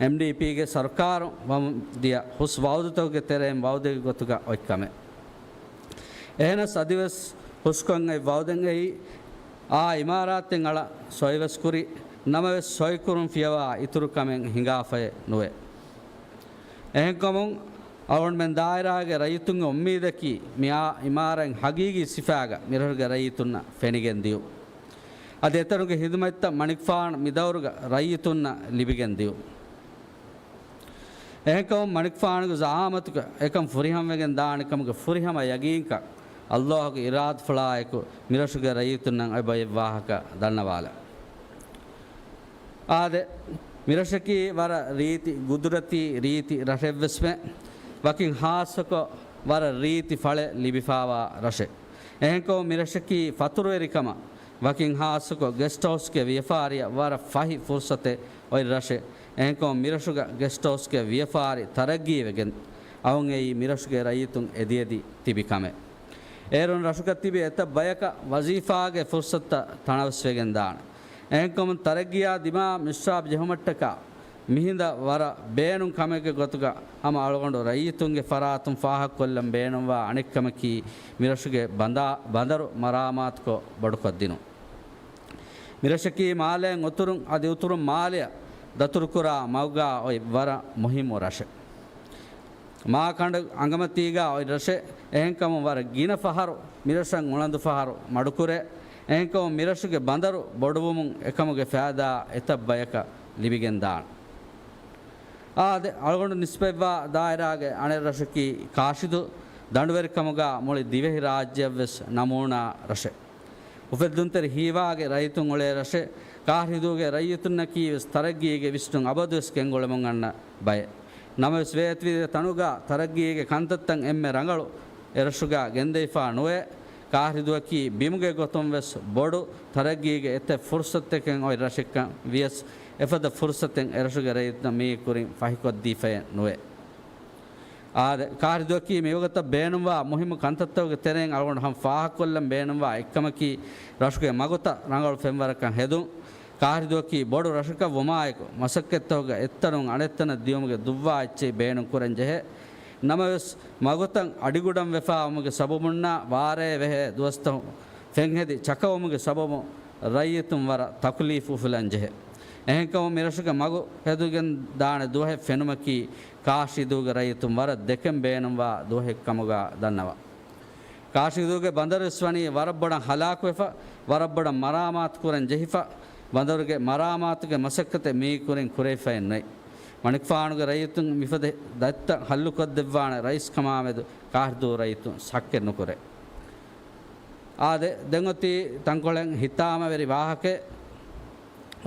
އެމްޑީޕީގެ ސަރުކާރުން ވަމުން ދިޔަ ހުސް ވައުދުތަކުގެ ތެރެއިން ވައުދެއްގެ ގޮތުގަ އޮތް ކަމެއް. އެހެނަސް އަދިވެސް ހުސްކޮށް އޮތް ވައުދެއް އެއީ، އާ އިމާރާތެއް އަޅަ ސޮއިވެސް ކުރި ނަމަވެސް ސޮއިކުރުން ފިޔަވާ އިތުރު ކަމެއް ހިނގާފައެއް ނުވޭ. އެހެންކަމުން އަޅުގަނޑުމެން ދާއިރާގެ ރައްޔިތުންގެ އުއްމީދަކީ، މިއާ އިމާރާތް ހަގީގީ ސިފާގަ މިރަށުގެ ރައްޔިތުންނަށް ފެނިގެން ދިޔުން. އަދި އެތަނުގެ ހިދުމަތްތައް މަނިކުފާނު މިދައުރުގަ ރައްޔިތުންނަށް ލިބިގެން ދިޔުން. އެހެންކަމުން މަނިކުފާނުގެ ޒައާމަތުގަ އެކަން ފުރިހަމަވެގެން ދާނެ ކަމުގެ ފުރިހަމަ ޔަގީންކަން ﷲ ގެ އިރާދަފުޅާއެކު މިރަށުގެ ރައްޔިތުންނަށް އެބަ އެއްވާހަކަ ދަންނަވާލަން. އާދެ، މިރަށަކީ ވަރަށް ރީތި ގުދުރަތީ ރީތި ރަށެއްވެސްމެ، ވަކިން ހާއްސަކޮށް ވަރަށް ރީތި ފަޅެއް ލިބިފާވާ ރަށެއް. އެހެންކަމުން މިރަށަކީ ފަތުރުވެރިކަމަށް ވަކިން ހާއްސަކޮށް ގެސްޓް ހައުސްގެ ވިޔަފާރިއަށް ވަރަށް ފަހި ފުރުސަތެއް އޮތް ރަށެއް. އެހެންކަމުން މިރަށުގަ ގެސްޓް ހައުސްގެ ވިޔަފާރި ތަރައްގީވެގެން އައުން އެއީ މިރަށުގެ ރައްޔިތުން އެދިއެދި ތިބި ކަމެއް. އޭރުން ރަށުގަ ތިބި އެތައް ބަޔަކަށް ވަޒީފާގެ ފުރުސަތުތައް ތަނަވަސްވެގެން ދާނެ. އެހެންކަމުން ތަރައްގީއާ ދިމާ މިސްރާބް ޖެހުމަށްޓަކާ މިހިނދަށް ވަރަށް ބޭނުން ކަމެއްގެ ގޮތުގަ ހަމަ އަޅުގަނޑު ރައްޔިތުންގެ ފަރާތުން ފާހަގަކޮށްލަން ބޭނުންވާ އަނެއްކަމަކީ، މިރަށުގެ ބަނދާ-، ބަނދަރު މަރާމާތުކޮށް ބޮޑުކޮށްދިނުން. މިރަށަކީ މާލޭން އުތުރުން އަދި އުތުރުން މާލެއަށް ދަތުރުކުރާ މަގުގާ އޮތް ވަރަށް މުހިއްމު ރަށެއް. މާކަނޑު އަނގަމަތީގާ އޮތް ރަށެއް. އެހެންކަމުން ވަރަށް ގިނަ ފަހަރު މިރަށަށް އުޅަނދު ފަހަރު މަޑުކުރޭ. އެހެންކަމުން މިރަށުގެ ބަނދަރު ބޮޑުވުމުން އެކަމުގެ ފައިދާ އެތައް ބަޔަކަށް ލިބިގެންދާނެ. އާދެ، އަޅުގަނޑު ނިސްބަތްވާ ދާއިރާގެ އަނެއް ރަށަކީ ކާށިދޫ. ދަނޑުވެރިކަމުގާ މުޅި ދިވެހިރާއްޖެއަށްވެސް ނަމޫނާ ރަށެއް. އުފެއްދުންތެރި ހީވާގެ ރައްޔިތުން އުޅޭ ރަށެއް. ކާށިދޫގެ ރައްޔިތުންނަކީވެސް ތަރައްގީގެ ވިސްނުން އަބަދުވެސް ގެންގުޅެމުން އަންނަ ބައެއް. ނަމަވެސް ވޭތުވެދިޔަ ތަނުގާ ތަރައްގީގެ ކަންތައްތައް އެންމެ ރަނގަޅު އެރަށުގާ ގެންދެވިފާ ނުވޭ. ކާށިދޫއަކީ ބިމުގެ ގޮތުން ވެސް ބޮޑު ތަރައްގީގެ އެތައް ފުރުސަތުތަކެއް އޮތް ރަށެއްކަން ވިޔަސް، އެފަދަ ފުރުސަތެއް އެރަށުގެ ރައްޔިތުންނަށް މީގެ ކުރިން ފަހިކޮށްދީފައެއް ނުވޭ. އާދެ، ކާށިދޫއަކީ މިވަގުތަށް ބޭނުންވާ މުހިއްމު ކަންތައްތަކުގެ ތެރެއިން އަޅުގަނޑު ހަމަ ފާހަގަކޮށްލަން ބޭނުންވާ އެއްކަމަކީ، ރަށުގެ މަގުތައް ރަނގަޅު ފެންވަރަކަށް ހެދުން. ކާށިދޫއަކީ ބޮޑު ރަށަކަށް ވުމާއެކު، މަސައްކަތްތަކުގަ އެއްތަނުން އަނެއްތަނަށް ދިޔުމުގެ ދުއްވާ އެއްޗެހި ބޭނުން ކުރަން ޖެހޭ. ނަމަވެސް، މަގުތައް އަޑިގުޑަން ވެފާވުމުގެ ސަބަބުންނާ ވާރޭ ވެހޭ ދުވަސްތައް ފެންހެދި ޗަކަވުމުގެ ސަބަބުން ރައްޔިތުން ވަރަށް ތަކުލީފު އުފުލަން ޖެހޭ. އެހެންކަމުން މިރަށުގެ މަގު ހެދިގެން ދާނެ ދުވަހެއް ފެނުމަކީ ކާށިދޫގެ ރައްޔިތުން ވަރަށް ދެކެން ބޭނުންވާ ދުވަހެއް ކަމުގަ ދަންނަވާ. ކާށިދޫގެ ބަނދަރުވެސް ވަނީ ވަރަށް ބޮޑަށް ހަލާކުވެފަ، ވަރަށް ބޮޑަށް މަރާމާތު ކުރަން ޖެހިފަ. ބަނދަރުގެ މަރާމާތުގެ މަސައްކަތެއް މީގެ ކުރިން ކުރެވިފައެއް ނެތް. މަނިކުފާނުގެ ރައްޔިތުން މިފަދަ ދަތިތައް ހައްލުކޮށްދެއްވާނެ ރައީސް ކަމާމެދު ކާށިދޫ ރައްޔިތުން ޝައްކެއް ނުކުރޭ. އާދެ، ދެން އޮތީ ތަންކޮޅެއް ހިތާމަވެރި ވާހަކައެއް.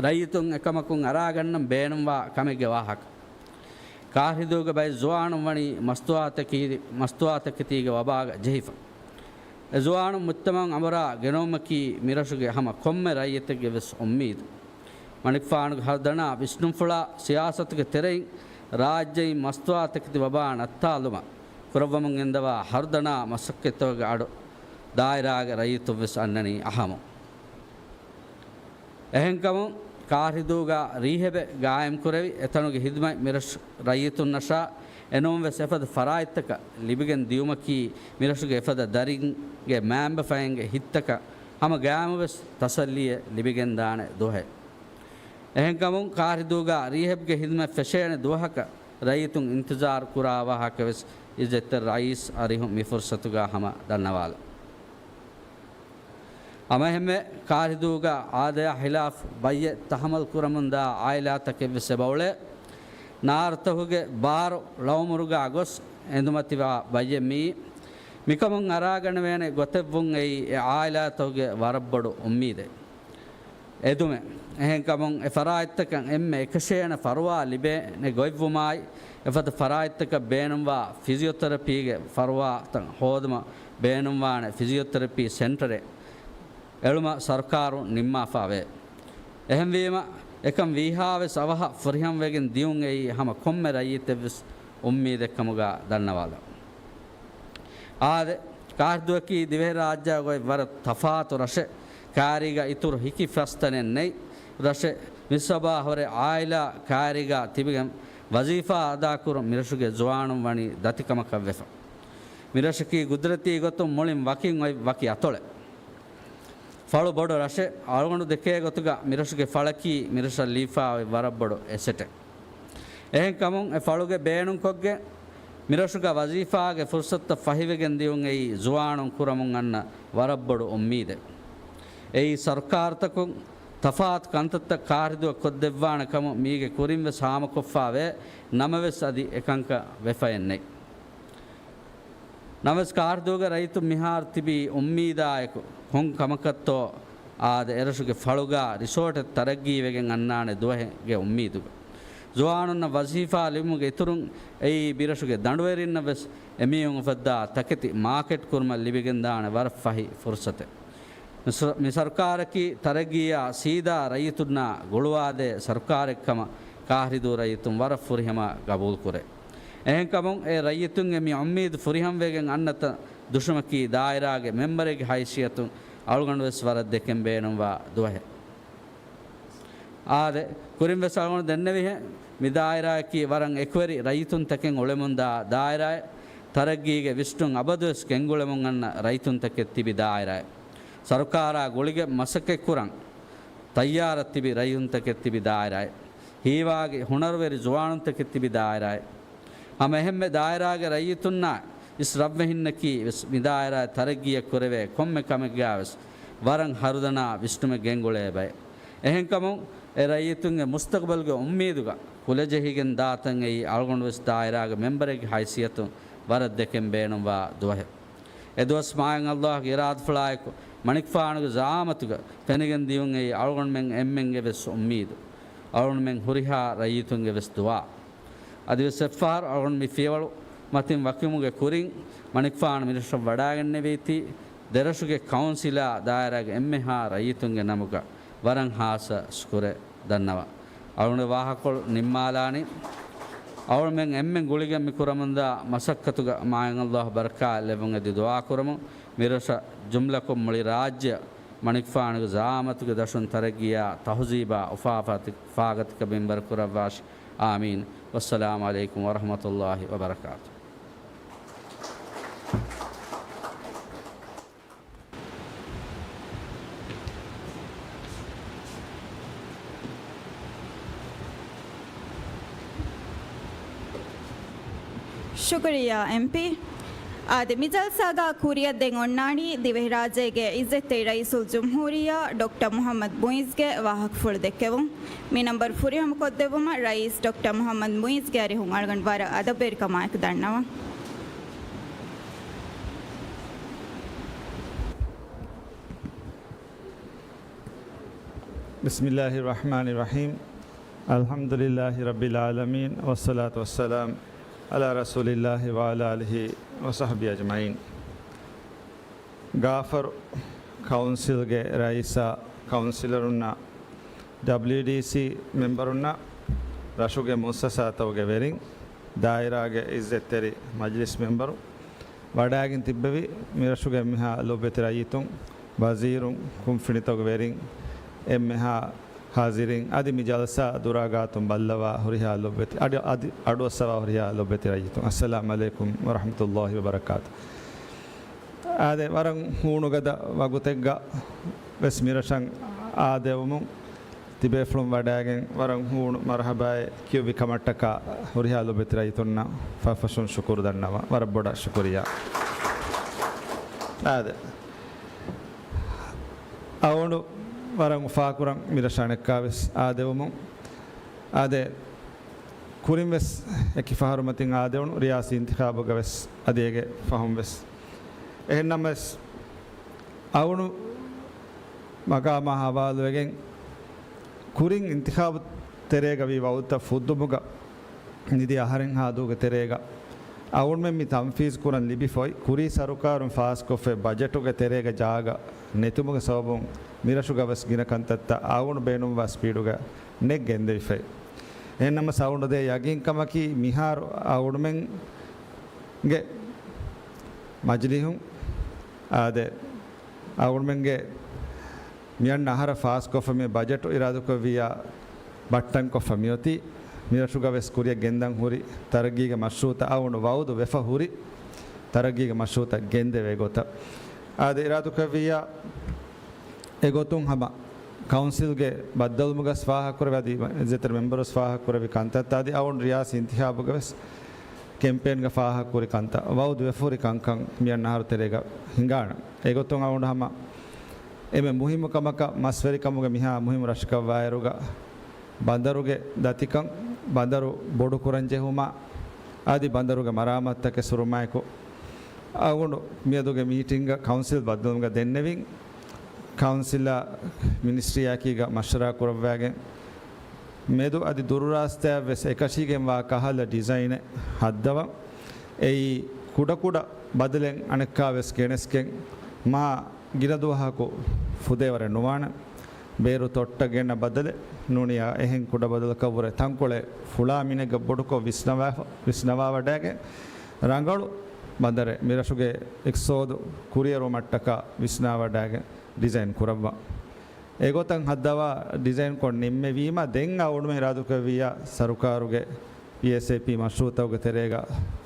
ރައްޔިތުން އެކަމަކުން އަރާގަންނަން ބޭނުންވާ ކަމެއްގެ ވާހަކަ. ކާށިދޫގެ ބައެއް ޒުވާނުން ވަނީ މަސްތުވާތަކެތި-، މަސްތުވާތަކެތީގެ ވަބާގަ ޖެހިފަ. އެ ޒުވާނުން މުޖްތަމަޢުން އަނބުރާ ގެނައުމަކީ މިރަށުގެ ހަމަ ކޮންމެ ރައްޔިތެއްގެ ވެސް އުއްމީދު. މަނިކުފާނުގެ ހަރުދަނާ ވިސްނުންފުޅާ ސިޔާސަތުގެ ތެރެއިން ރާއްޖެއިން މަސްތުވާތަކެތި ވަބާ ނައްތާލުމަށް ކުރައްވަމުން ގެންދަވާ ހަރުދަނާ މަސައްކަތްތަކުގެ އަޑު ދާއިރާގެ ރައްޔިތުން ވެސް އަންނަނީ އަހަމުން. އެހެންކަމުން، ކާށިދޫގަ ރީހެބެއް ގާއިމްކުރެވި، އެތަނުގެ ހިދުމަތް މިރަށު ރައްޔިތުންނަށާ އެނޫންވެސް އެފަދަ ފަރާތްތަކަށް ލިބިގެން ދިޔުމަކީ، މިރަށުގެ އެފަދަ ދަރިންގެ މައިންބަފައިންގެ ހިތްތަކަށް ހަމަ ގައިމުވެސް ތަސައްލީއެއް ލިބިގެންދާނެ ދުވަހެއް. އެހެންކަމުން، ކާށިދޫގަ ރީހެބްގެ ހިދުމަތް ފެށޭނެ ދުވަހަކަށް ރައްޔިތުން އިންތިޒާރު ކުރާ ވާހަކަވެސް އިއްޒަތްތެރި ރައީސް އަރިހު މި ފުރުސަތުގަ ހަމަ ދަންނަވާލަން. ހަމައެހެންމެ، ކާށިދޫގަ އާދަޔާ ހިލާފް ބައްޔެއް ތަހައްމަލް ކުރަމުންދާ އާއިލާތަކެއްވެސް އެބައުޅޭ. ނާރުތަކުގެ ބާރު ޅައުމުރުގަ ގޮސް އެނދުމަތިވާ ބައްޔެއް މިއީ. މިކަމުން އަރާގަނެވޭނެ ގޮތެއްވުން އެއީ އެ އާއިލާތަކުގެ ވަރަށް ބޮޑު އުއްމީދެއް. އެދުމެއް. އެހެންކަމުން އެ ފަރާތްތަކަށް އެންމެ އެކަށޭނެ ފަރުވާ ލިބޭނެ ގޮތްވުމާއި، އެފަދަ ފަރާތްތަކަށް ބޭނުންވާ ފިޒިއޮތެރަޕީގެ ފަރުވާތައް ހޯދުމަށް ބޭނުންވާނެ ފިޒިއޮތެރަޕީ ސެންޓަރެއް އެޅުމަށް ސަރުކާރުން ނިންމާފަވޭ. އެހެންވީމަ، އެކަން ވީހާވެސް އަވަހަށް ފުރިހަމަވެގެން ދިޔުން އެއީ ހަމަ ކޮންމެ ރައްޔިތެއްވެސް އުއްމީދެއްކަމުގަ ދަންނަވާލަން. އާދެ، ކާށިދޫއަކީ ދިވެހިރާއްޖެއާ ގޮތް ވަރަށް ތަފާތު ރަށެއް. ކާރީގަ އިތުރު ހިކި ފަސްތަނެއް ނެތް ރަށެއް. މިސްބާ ހުރެ އާއިލާ ކާރީގަ ތިބިގެން ވަޒީފާ އަދާކުރުން މިރަށުގެ ޒުވާނުން ވަނީ ދަތިކަމަކަށް ވެފަ. މިރަށަކީ ގުދުރަތީ ގޮތުން މުޅިން ވަކިން އޮތް ވަކި އަތޮޅެއް. ފަޅު ބޮޑު ރަށެއް. އަޅުގަނޑު ދެކޭ ގޮތުގަ މިރަށުގެ ފަޅަކީ މިރަށަށް ލިބިފާ އޮތް ވަރަށް ބޮޑު އެސެޓެއް. އެހެންކަމުން އެ ފަޅުގެ ބޭނުންކޮށްގެން މިރަށުގަ ވަޒީފާގެ ފުރުސަތުތައް ފަހިވެގެން ދިޔުން އެއީ ޒުވާނުން ކުރަމުން އަންނަ ވަރަށް ބޮޑު އުއްމީދެއް. އެއީ ސަރުކާރުތަކުން ތަފާތު ކަންތައްތައް ކާށިދޫއަށް ކޮށްދެއްވާނެ ކަމުން މީގެ ކުރިންވެސް ހާމަކޮށްފާވޭ. ނަމަވެސް އަދި އެކަންކަން ވެފައެއް ނެތް. ނަމަވެސް ކާށިދޫގެ ރައްޔިތުން މިހާރު ތިބީ އުއްމީދާއެކު ކޮން ކަމަކަށްތޯ އާދެ، އެރަށުގެ ފަޅުގާ ރިސޯޓެއް ތަރައްގީވެގެން އަންނާނެ ދުވަހެއްގެ އުއްމީދުގަ. ޒުވާނުންނަށް ވަޒީފާ ލިބުމުގެ އިތުރުން އެއީ މިރަށުގެ ދަނޑުވެރިންނަށް ވެސް އެމީހުން އުފައްދާ ތަކެތި މާކެޓް ކުރުމަށް ލިބިގެންދާނެ ވަރަށް ފަހި ފުރުސަތެއް. މި ސަ-، މި ސަރުކާރަކީ ތަރައްގީއާ ސީދާ ރައްޔިތުންނާ ގުޅުވާދޭ ސަރުކާރެއްކަމަށް ކާށިދޫ ރައްޔިތުން ވަރަށް ފުރިހަމަ ގަބޫލުކުރޭ. އެހެންކަމުން އެ ރައްޔިތުންގެ މި އުއްމީދު ފުރިހަމަވެގެން އަންނަތަން ދުށުމަކީ ދާއިރާގެ މެމްބަރެއްގެ ހައިސިއްޔަތުން އަޅުގަނޑުވެސް ވަރަށް ދެކެން ބޭނުންވާ ދުވަހެއް. އާދެ، ކުރިން ވެސް އަޅުގަނޑު ދެންނެވިހެން، މި ދާއިރާއަކީ ވަރަށް އެކުވެރި ރައްޔިތުންތަކެއް އުޅެމުންދާ ދާއިރާއެއް. ތަރައްގީގެ ވިސްނުން އަބަދުވެސް ގެންގުޅެމުން އަންނަ ރައްޔިތުންތަކެއް ތިބި ދާއިރާއެއް. ސަރުކާރާ ގުޅިގެން މަސައްކަތްކުރަން ތައްޔާރަށް ތިބި ރައްޔިތުންތަކެއް ތިބި ދާއިރާއެއް. ހީވާގި ހުނަރުވެރި ޒުވާނުންތަކެއް ތިބި ދާއިރާއެއް. ހަމަ އެހެންމެ ދާއިރާގެ ރައްޔިތުންނާ އިސް ރަށްވެހިންނަކީ ވެސް މި ދާއިރާއަށް ތަރައްގީއަށް ކުރެވޭ ކޮންމެ ކަމެއްގާ ވެސް ވަރަށް ހަރުދަނާ ވިސްނުމެއް ގެންގުޅޭ ބައެއް. އެހެންކަމުން، އެ ރައްޔިތުންގެ މުސްތަގުބަލްގެ އުއްމީދުގަ ކުލަޖެހިގެން ދާތަން އެއީ އަޅުގަނޑު ވެސް ދާއިރާގެ މެމްބަރެއްގެ ހައިސިއްޔަތުން ވަރަށް ދެކެން ބޭނުންވާ ދުވަހެއް. އެ ދުވަސް މާތް އައްލާހުގެ އިރާދަފުޅާއެކު މަނިކުފާނުގެ ޒައާމަތުގަ ފެނިގެން ދިޔުން އެއީ އަޅުގަނޑުމެން އެންމެންގެ ވެސް އުއްމީދު. އަޅުގަނޑުމެން ހުރިހާ ރައްޔިތުންގެ ވެސް ދުޢާ. އަދިވެސް އެއްފަހަރު އަޅުގަނޑު މި ފިޔަވަޅު މަތިން ވަކިވުމުގެ ކުރިން މަނިކުފާނު މިރަށަށް ވަޑާގެންނެވީތީ، ދެރަށުގެ ކައުންސިލާ ދާއިރާގެ އެންމެހާ ރައްޔިތުންގެ ނަމުގަ ވަރަށް ހާއްސަ ޝުކުރެއް ދަންނަވަން. އަޅުގަނޑު ވާހަކަކޮޅު ނިންމާލާނީ، އަޅުމެން އެންމެން ގުޅިގެން މި ކުރަމުންދާ މަސައްކަތުގަ މާތް އައްލާހު ބަރަކާތް ލެއްވުން އެދި ދުޢާ ކުރަމުން، މިރަށަށް ޖުމްލަކޮށް މުޅި ރާއްޖެއަށް މަނިކުފާނުގެ ޒައާމަތުގެ ދަށުން ތަރައްގީއާ ތަހުޒީބާ އުފާފާތި ފާގަތިކަ މިންވަރު ކުރައްވާށި. އާމީން. ވައްސަލާމު ޢަލައިކުމް ވަރަޙްމަތުﷲި ވަބަރަކާތުހު. ޝުކުރިއްޔާ އެމްޕީ. އާދެ، މި ޖަލްސާގަ ކުރިއަށް ދެން އޮންނާނީ ދިވެހިރާއްޖޭގެ ޢިއްޒަތްތެރި ރައީސުލްޖުމްހޫރިއްޔާ ޑޮކްޓަރ މުޙައްމަދު މުޢިއްޒުގެ ވާހަކަފުޅު ދެއްކެވުން. މި ނަންބަރު ފުރިހަމަކޮށްދެއްވުމަށް ރައީސް ޑޮކްޓަރ މުޙައްމަދު މުޢިއްޒުގެ އަރިހުން އަޅުގަނޑު ވަރަށް އަދަބުވެރިކަމާއެކު ދަންނަވަން. بسم الله الرحمن الرحيم. الحمد لله رب العالمين، والصلاة والسلام على رسول الله وعلى آله وصحبه أجمعين. ގާފަރު ކައުންސިލްގެ ރައީސާ، ކައުންސިލަރުންނާ، ޑަބްލިއުޑީސީ މެމްބަރުންނާ، ރަށުގެ މުއައްސަސާތަކުގެ ވެރިން، ދާއިރާގެ ޢިއްޒަތްތެރި މަޖިލިސް މެމްބަރު، ވަޑާގެން ތިއްބެވި މިރަށުގެ އެންމެހާ ލޮބުވެތި ރައްޔިތުން، ވަޒީރުން، ކުންފުނިތަކުގެ ވެރިން، އެންމެހާ ހާޒިރީން، އަދި މި ޖަލްސާ ދުރާ ގާތުން ބައްލަވާ ހުރިހާ ލޮބުވެތި، އަޑި، އަދި އަޑުއައްސަވާ ހުރިހާ ލޮބުވެތި ރައްޔިތުން، އައްސަލާމް ޢަލައިކުމް ވަރަޙްމަތުﷲި ވަބަރަކާތު. އާދެ، ވަރަށް ހޫނުގަދަ ވަގުތެއްގަ ވެސް މިރަށަށް އާދެވުމުން ތިބޭފުޅުން ވަޑާގެން ވަރަށް ހޫނު މަރުޙަބާއެއް ކިޔުއްވި ކަމަށްޓަކާ ހުރިހާ ލޮބުވެތި ރައްޔިތުންނަށް ފަށްފަށުން ޝުކުރު ދަންނަވަން. ވަރަށް ބޮޑަށް ޝުކުރިއްޔާ. އާދެ. އަޅުގަނޑު ވަރަށް އުފާކުރަން މިރަށަށް އަނެއްކާވެސް އާދެވުމުން. އާދެ، ކުރިންވެސް އެކި ފަހަރު މަތިން އާދެވުނު ރިޔާސީ އިންތިޚާބުގަވެސް އަދި އޭގެ ފަހުންވެސް. އެހެންނަމަވެސް، އަޅުގަނޑު މަގާމާ ހަވާލުވެގެން ކުރިން އިންތިޚާބު ތެރޭގަ ވީ ވައުދުތައް ފުއްދުމުގަ ނިދި އަހަރެއްހާ ދުވަހުގެ ތެރޭގަ އަޅުގަނޑުމެން މި ތަންފީޒު ކުރަން ލިބިފައި، ކުރީ ސަރުކާރުން ފާސްކޮށްފައި ބަޖެޓުގެ ތެރޭގަ ޖާގަ ނެތުމުގެ ސަބަބުން މިރަށުގަވެސް ގިނަ ކަންތައްތައް އަޅުގަނޑު ބޭނުންވާ ސްޕީޑުގަ ނެތް ގެންދެވިފައި. އެހެންނަމަ އަޅުގަނޑު ދޭ ޔަގީންކަމަކީ މިހާރު އަޅުގަނޑުމެންގެ މަޖިލީހުން އާދެ، އަޅުގަނޑުމެންގެ މިއަންނަ އަހަރަށް ފާސްކޮށްފަ މި ބަޖެޓު އިރާދަކުރެއްވިއްޔާ ބައްޓަންކޮށްފަ މިއޮތީ، މިރަށުގަވެސް ކުރިއަށް ގެންދަން ހުރި ތަރައްގީގެ މަޝްރޫއުތައް އަޅުގަނޑު ވައުދު ވެފަ ހުރި ތަރައްގީގެ މަޝްރޫއުތައް ގެންދެވޭ ގޮތަށް. އާދެ، އިރާދަކުރެއްވިއްޔާ އެގޮތުން ހަމަ ކައުންސިލްގެ ބައްދަލުވުމުގަސް ފާހަގަކުރެވި އަދި އިއްޒަތްތެރި މެމްބަރުވެސް ފާހަގަކުރެވި ކަންތައްތައް އަދި އަޅުގަނޑު ރިޔާސީ އިންތިޚާބުގަވެސް ކެމްޕޭންގަ ފާހަގަކުރި ކަންތައް ވައުދު ވެފަ ހުރި ކަންކަން މިއަންނަ އަހަރު ތެރޭގަ ހިނގާނެ. އެގޮތުން އަޅުގަނޑު ހަމަ އެންމެ މުހިއްމު ކަމަކަށް މަސްވެރިކަމުގެ މިހާ މުހިއްމު ރަށަކަށްވާއިރުގަ ބަނދަރުގެ ދަތިކަން، ބަނދަރު ބޮޑުކުރަން ޖެހުމާ، އަދި ބަނދަރުގެ މަރާމާތުތަކެއް ސުރުމާއެކު، އަޅުގަނޑު މިއަދުގެ މީޓިންގަ ކައުންސިލް ބައްދަލުވުމުގަ ދެންނެވިން، ކައުންސިލާ މިނިސްޓްރީއާއެކީގަ މަޝްވަރާ ކުރައްވާގެން، މެދު އަދި ދުރުރާސްތާއަށްވެސް އެކަށީގެންވާ ކަހަލަ ޑިޒައިނެއް ހައްދަވަން. އެއީ ކުޑަކުޑަ ބަދަލެއް އަނެއްކާވެސް ގެނެސްގެން، މާ ގިނަ ދުވަހަކު ފުދޭވަރެއް ނުވާނެ. ބޭރު ތޮއްޓަށް ގެންނަ ބަދަލެއް ނޫނިއްޔާ އެހެން ކުޑަ ބަދަލަކަށްވުރެ ތަންކޮޅެއް ފުޅާ މިނެއްގަ ބޮޑުކޮށް ވިސްނަވާ، ވިސްނަވާވަޑައިގެން، ރަނގަޅު ބަނދަރެއް މިރަށުގެ އިޤްތިޞާދު ކުރިއެރުވުމަށްޓަކާ ވިސްނާވަޑައިގެން ޑިޒައިން ކުރައްވާ. އެގޮތަށް ހައްދަވާ ޑިޒައިންކޮށް ނިންމެވީމަ، ދެން އަޅުގަނޑުމެން އިރާދުކުރެއްވިއްޔާ ސަރުކާރުގެ ޕީއެސްއޭޕީ މަޝްރޫއުތަކުގެ ތެރޭގަ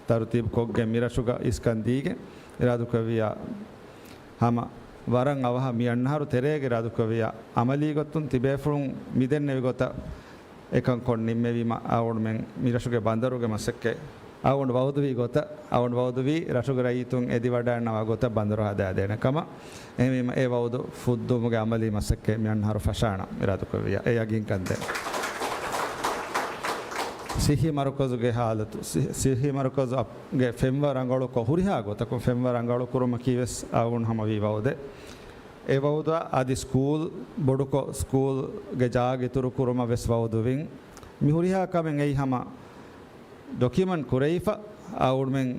ތަރުތީބުކޮށްގެން މިރަށުގަ އިސްކަން ދީގެން އިރާދުކުރެއްވިއްޔާ ހަމަ ވަރަށް އަވަހަށް މި އަންނަ އަހަރު ތެރޭގަ އިރާދުކުރެއްވިއްޔާ އަމަލީ ގޮތުން ތިބޭފުޅުން މިދެންނެވި ގޮތަށް އެކަން ކޮށް ނިންމެވީމަ އަޅުގަނޑުމެން މިރަށުގެ ބަނދަރުގެ މަސައްކަތް އަޅުގަނޑު ވައުދުވީ ގޮތަށް، އަޅުގަނޑު ވައުދުވީ ރަށުގެ ރައްޔިތުން އެދިވަޑައިގަންނަވާ ގޮތަށް ބަނދަރު ހަދާދޭނެ ކަމަށް. އެހެންވީމަ އެ ވައުދު ފުއްދުވުމުގެ އަމަލީ މަސައްކަތް މި އަންނަ އަހަރު ފަށާނަން އިރާދުކުރެއްވިއްޔާ އެ ޔަގީންކަން ދޭން. ޞިއްޙީ މަރުކަޒުގެ ހާލަތު، ޞި-، ޞިއްޙީ މަރުކަޒުގެ ފެންވަރު ރަނގަޅުކޮށް ހުރިހާ ގޮތަކުން ފެންވަރު ރަނގަޅު ކުރުމަކީ ވެސް އަޅުގަނޑު ހަމަވީ ވައުދެއް. އެ ވައުދާ އަދި ސްކޫލް ބޮޑުކޮށް، ސްކޫލްގެ ޖާގަ އިތުރު ކުރުމަށް ވެސް ވައުދުވިން. މި ހުރިހާ ކަމެއް އެއީ ހަމަ ޑޮކިއުމަންޓް ކުރެވިފަ، އަޅުގަނޑުމެން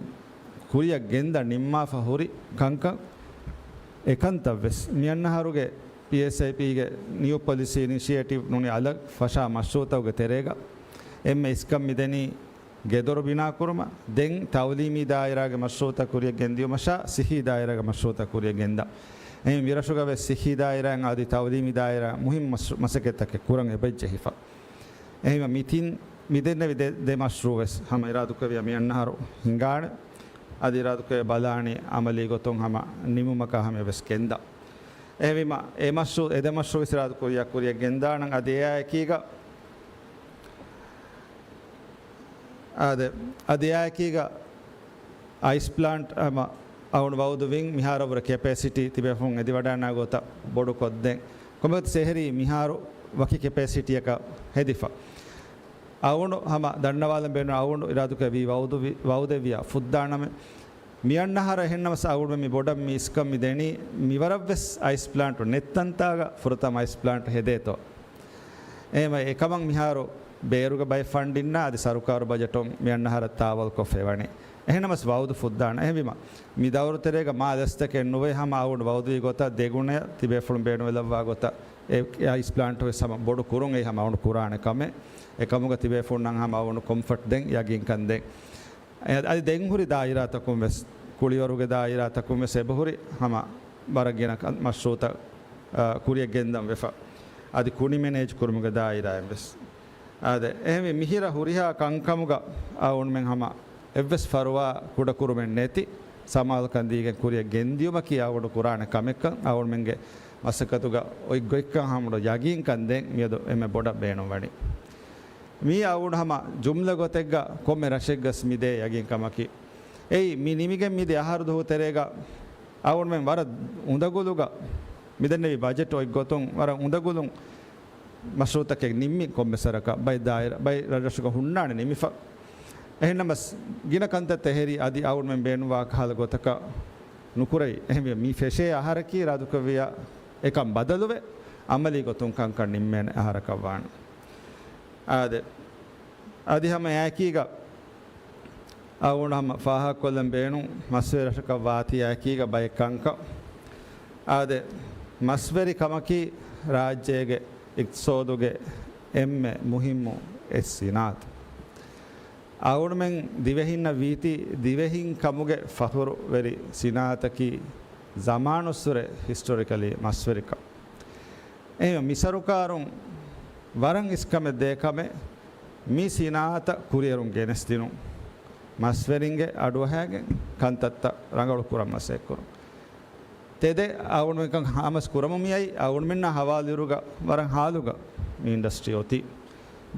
ކުރިއަށް ގެންދަން ނިންމާފަ ހުރި ކަންކަން. އެކަންތައް ވެސް މި އަންނަ އަހަރުގެ ޕީއެސްއޭޕީގެ ނިއު ޕޮލިސީ އިނިޝިއޭޓިވް ނޫނީ އަލަށް ފަށާ މަޝްރޫއުތަކުގެ ތެރޭގަ އެންމެ އިސްކަން މިދެނީ ގެދޮރު ބިނާކުރުމަށް. ދެން ތައުލީމީ ދާއިރާގެ މަޝްރޫއުތައް ކުރިއަށް ގެންދިއުމަށާ ޞިއްޙީ ދާއިރާގެ މަޝްރޫއުތައް ކުރިއަށް ގެންދަން. އެހެން މިރަށުގަ ވެސް ޞިއްޙީ ދާއިރާއިން އަދި ތައުލީމީ ދާއިރާ މުހިންމު މަސް-، މަސައްކަތްތަކެއް ކުރަން އެބަޖެހިފަ. އެހެންވީމަ މި ތިން، މި ދެންނެވި ދެ، ދެ މަޝްރޫއު ވެސް ހަމަ އިރާދުކުރެއްވިއްޔާ މި އަންނަ އަހަރު ހިނގާނެ. އަދި އިރާދުކުރެއްވިއްޔާ ބަލާނީ އަމަލީ ގޮތުން ހަމަ ނިމުމަކާ ހަމަ އެއްވެސް ގެންދަން. އެހެންވީމަ އެ މަޝްރޫއު، އެ ދެ މަޝްރޫއު ވެސް އިރާދުކުރިއްޔާ ކުރިއަށް ގެންދާނަން. އަދި އެއާއެކީގަ، އާދެ، އަދި އެއާއެކީގަ އައިސް ޕްލާންޓް ހަމަ އަޅުގަނޑު ވައުދުވިން. މިހާރަށްވުރެ ކެޕޭސިޓީ ތިބޭފުޅުން އެދިވަޑައިގަންނަ ގޮތަށް ބޮޑުކޮށްދޭން. ކޮންމެވެސް އެހެރީ މިހާރު ވަކި ކެޕޭސިޓީއަކަށް ހެދިފަ. އަޅުގަނޑު ހަމަ ދަންނަވާލަން ބޭނުން އަޅުގަނޑު އިރާދުކުރެއްވި ވައުދުވި-، ވައުދެއްވިއްޔާ ފުއްދާނަމޭ. މި އަންނަ އަހަރަށް އެހެންނަމަސް އަޅުގަނޑުމެން މި ބޮޑަށް މި އިސްކަން މި ދެނީ މިވަރަށްވެސް އައިސް ޕްލާންޓު ނެތް ތަންތާގަ ފުރަތަމަ އައިސް ޕްލާންޓު ހެދޭތޯ. އެހެންވެ، އެކަމަށް މިހާރު ބޭރުގެ ބައެއް ފަންޑިންނާ އަދި ސަރުކާރު ބަޖެޓުން މި އަންނަ އަހަރަށް ތާވަލްކޮށްފައިވަނީ. އެހެންނަމަސް ވައުދު ފުއްދާނަން. އެހެންވީމަ، މި ދައުރު ތެރޭގަ މާ ލަސްތަކެއް ނުވެ ހަމަ އަޅުގަނޑު ވައުދުވި ގޮތަށް ދެގުނަ ތިބޭފުޅުން ބޭނުންވެލައްވާ ގޮތަށް އެ އައިސް ޕްލާންޓު ވެސް ހަމަ ބޮޑު ކުރުން އެއީ ހަމަ އަޅުގަނޑު ކުރާނެ ކަމެއް. އެކަމުގަ ތިބޭފުޅުންނަށް ހަމަ އަޅުގަނޑު ކޮމްފަޓް ދޭން، ޔަގީންކަން ދޭން. އަދި ދެން ހުރި ދާއިރާތަކުން ވެސް، ކުޅިވަރުގެ ދާއިރާތަކުން ވެސް އެބަހުރި ހަމަ ވަރަށް ގިނަ ކަ-، މަޝްރޫއުތައް، އާ، ކުރިއަށް ގެންދަން ވެފަ. އަދި ކުނި މެނޭޖް ކުރުމުގެ ދާއިރާއިން ވެސް. އާދެ، އެހެންވެ މިހިރަ ހުރިހާ ކަންކަމުގަ އަޅުގަނޑުމެން ހަމަ އެއްވެސް ފަރުވާ ކުޑަކުރުމެއް ނެތި، ސަމާލުކަން ދީގެން ކުރިއަށް ގެންދިޔުމަކީ އަޅުގަނޑު ކުރާނެ ކަމެއްކަން އަޅުގަނޑުމެންގެ މަސައްކަތުގަ އޮތް ގޮތްކަން ހަމަ ޔަގީންކަން ދޭން މިއަދު އެންމެ ބޮޑަށް ބޭނުންވަނީ. މީ އަޅުގަނޑު ހަމަ ޖުމްލަ ގޮތެއްގަ ކޮންމެ ރަށެއްގަސް މިދޭ ޔަގީންކަމަކީ. އެއީ، މި ނިމިގެން މިދިޔަ އަހަރު ދުވަހު ތެރޭގަ އަޅުގަނޑުމެން ވަރަށް އުނދަގުލުގަ މިދެންނެވި ބަޖެޓް އޮތް ގޮތުން ވަރަށް އުނދަގުލުން މަޝްރޫއުތަކެއް ނިންމި ކޮންމެ ސަރަކަށް ބައެއް ދާއިރާ، ބައެއް ރަށްރަށުގަ ހުންނާނެ ނިމިފަ. އެހެންނަމަސް ގިނަ ކަންތައްތައް އެހެރީ އަދި އަޅުގަނޑުމެން ބޭނުންވާ ކަހަލަ ގޮތަކަށް ނުކުރެވި. އެހެންވެ މި ފެށޭ އަހަރަކީ އިރާދުކުރެއްވިއްޔާ އެކަން ބަދަލުވެ، އަމަލީ ގޮތުން ކަންކަން ނިންމޭނެ އަހަރަކަށް ވާނެ. އާދެ، އަދި ހަމަ އެއާއެކީގަ އަޅުގަނޑު ހަމަ ފާހަގަކޮށްލަން ބޭނުން މަސްވެރި ރަށަކަށް ވާތީ އެއާއެކީގަ ބައެއް ކަންކަން. އާދެ، މަސްވެރި ކަމަކީ ރާއްޖޭގެ އިޤްތިޞާދުގެ އެންމެ މުހިއްމު އެއް ސިނާއަތެއް. އަޅުގަނޑުމެން ދިވެހިންނަށް ވީތީ ދިވެހިން ކަމުގެ ފަޚުރުވެރި ސިނާއަތަކީ ޒަމާނުއްސުރެ ހިސްޓޮރިކަލީ މަސްވެރިކަން. އެހެންވެ، މި ސަރުކާރުން ވަރަށް އިސްކަމެއް ދޭ ކަމެއް މި ސިނާއަތަށް ކުރިއެރުން ގެނެސްދިނުން. މަސްވެރިންގެ އަޑުއަހައިގެން ކަންތައްތައް ރަނގަޅު ކުރަން މަސައްކަތް ކުރުން. ތެދެއް އަޅުގަނޑުމެންކަން ހާމަސް ކުރަމުން މިއައީ، އަޅުގަނޑުމެންނާ ހަވާލުއިރުގަ ވަރަށް ހާލުގަ މި އިންޑަސްޓްރީ އޮތީ.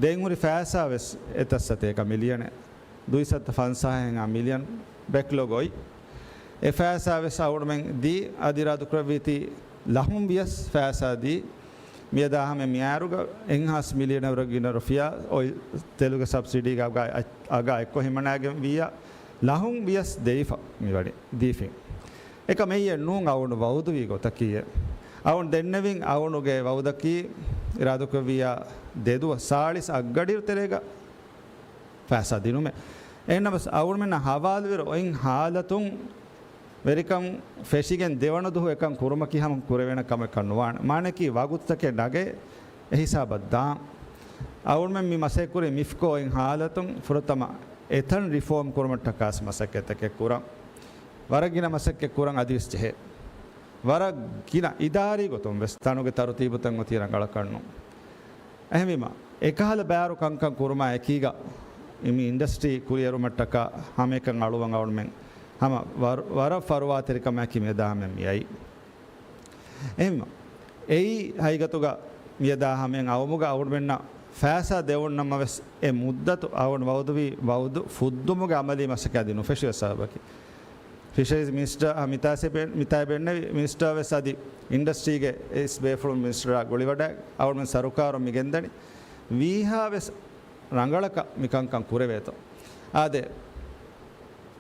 ދެން ހުރި ފައިސާ ވެސް އެތައް ސަތޭކަ މިލިއަނެއް. ދުއިސައްތަ ފަންސާހެއްހާ މިލިއަން ބެކްލޮގް އޮތް. އެ ފައިސާ ވެސް އަޅުގަނޑުމެން ދީ، އަދި އިރާދުކުރެއްވީތީ ލަހުން ވިޔަސް ފައިސާ ދީ، މިއަދާ ހަމަ މިއާރުގަ އެއްހާސް މިލިއަނަށް ވުރެ ގިނަ ރުފިޔާ އޮއިލް ތެލުގެ ސަބްސިޑީގަ އަގާ، އަގާ އެއްކޮށް ހިމަނައިގެން ވިއްޔާ، ލަހުން ވިޔަސް ދެވިފަ މިވަނީ، ދީފިން. އެކަމެއް ނޫން އަޅުގަނޑު ވައުދުވީ ގޮތަކީއެއް. އަޅުގަނޑު ދެންނެވިން އަޅުގަނޑުގެ ވައުދަކީ އިރާދަކުރެއްވިއްޔާ ދެދުވަސް ސާޅީސް އަށްގަޑިއިރު ތެރޭގަ ފައިސާ ދިނުމެއް. އެހެންނަމަސް އަޅުގަނޑުމެންނަށް ހަވާލުވިރު އޮތް ހާލަތުން ވެރިކަން ފެށިގެން ދެވަނަ ދުވަހު އެކަން ކުރުމަކީ ހަމަ ކުރެވޭނެ ކަމެއްކަށް ނުވާނެ. މާނައަކީ ވަގުތުތަކެއް ނަގައި އެހިސާބަށް ދާން. އަޅުގަނޑުމެން މި މަސައްކަތް ކުރީ މިފްކޯ އޮތް ހާލަތުން ފުރަތަމަ އެތަން ރިފޯމް ކުރުމަށްޓަކާސް މަސައްކަތްތަކެއް ކުރަން. ވަރަށް ގިނަ މަސައްކަތް ކުރަން އަދިވެސް ޖެހޭ. ވަރަށް ގިނަ އިދާރީ ގޮތުން ވެސް ތަނުގެ ތަރުތީބުތައް އޮތީ ރަނގަޅަކަށް ނޫން. އެހެންވީމަ، އެކަހަލަ ބާރު ކަންކަން ކުރުމާ އެކީގަ، މި އިންޑަސްޓްރީ ކުރިއެރުމަށްޓަކާ ހަމައެކަން އަޅުވަން އަޅުމެން ހަމަ ވަރު-، ވަރަށް ފަރުވާތެރިކަމާއެކީ މިއަދާ ހަމައަށް މިއައީ. އެހެންވީމަ، އެއީ ހަގީގަތުގަ މިއަދާ ހަމައަށް އައުމުގަ އަޅުމެންނަށް ފައިސާ ދެވުން ނަމަވެސް، އެ މުއްދަތު އަޅުގަނޑު ވައުދުވީ ވައުދު ފުއްދުމުގެ އަމަލީ މަސައްކަތް އަދި ނުފެށިވެ ސަބަބަކީ. ފިޝަރީޒް މިނިސްޓަރ މިތާސެ ބެ-، މިތާ ބެންނެވި މިނިސްޓަރ ވެސް އަދި އިންޑަސްޓްރީގެ އިސް ބޭފުޅުން މިނިސްޓަރާ ގުޅިވަޑައި އަޅުގަނޑު ސަރުކާރުން މި ގެންދަނީ. ވީހާ ވެސް ރަނގަޅަކަށް މިކަންކަން ކުރެވޭތޯ. އާދެ،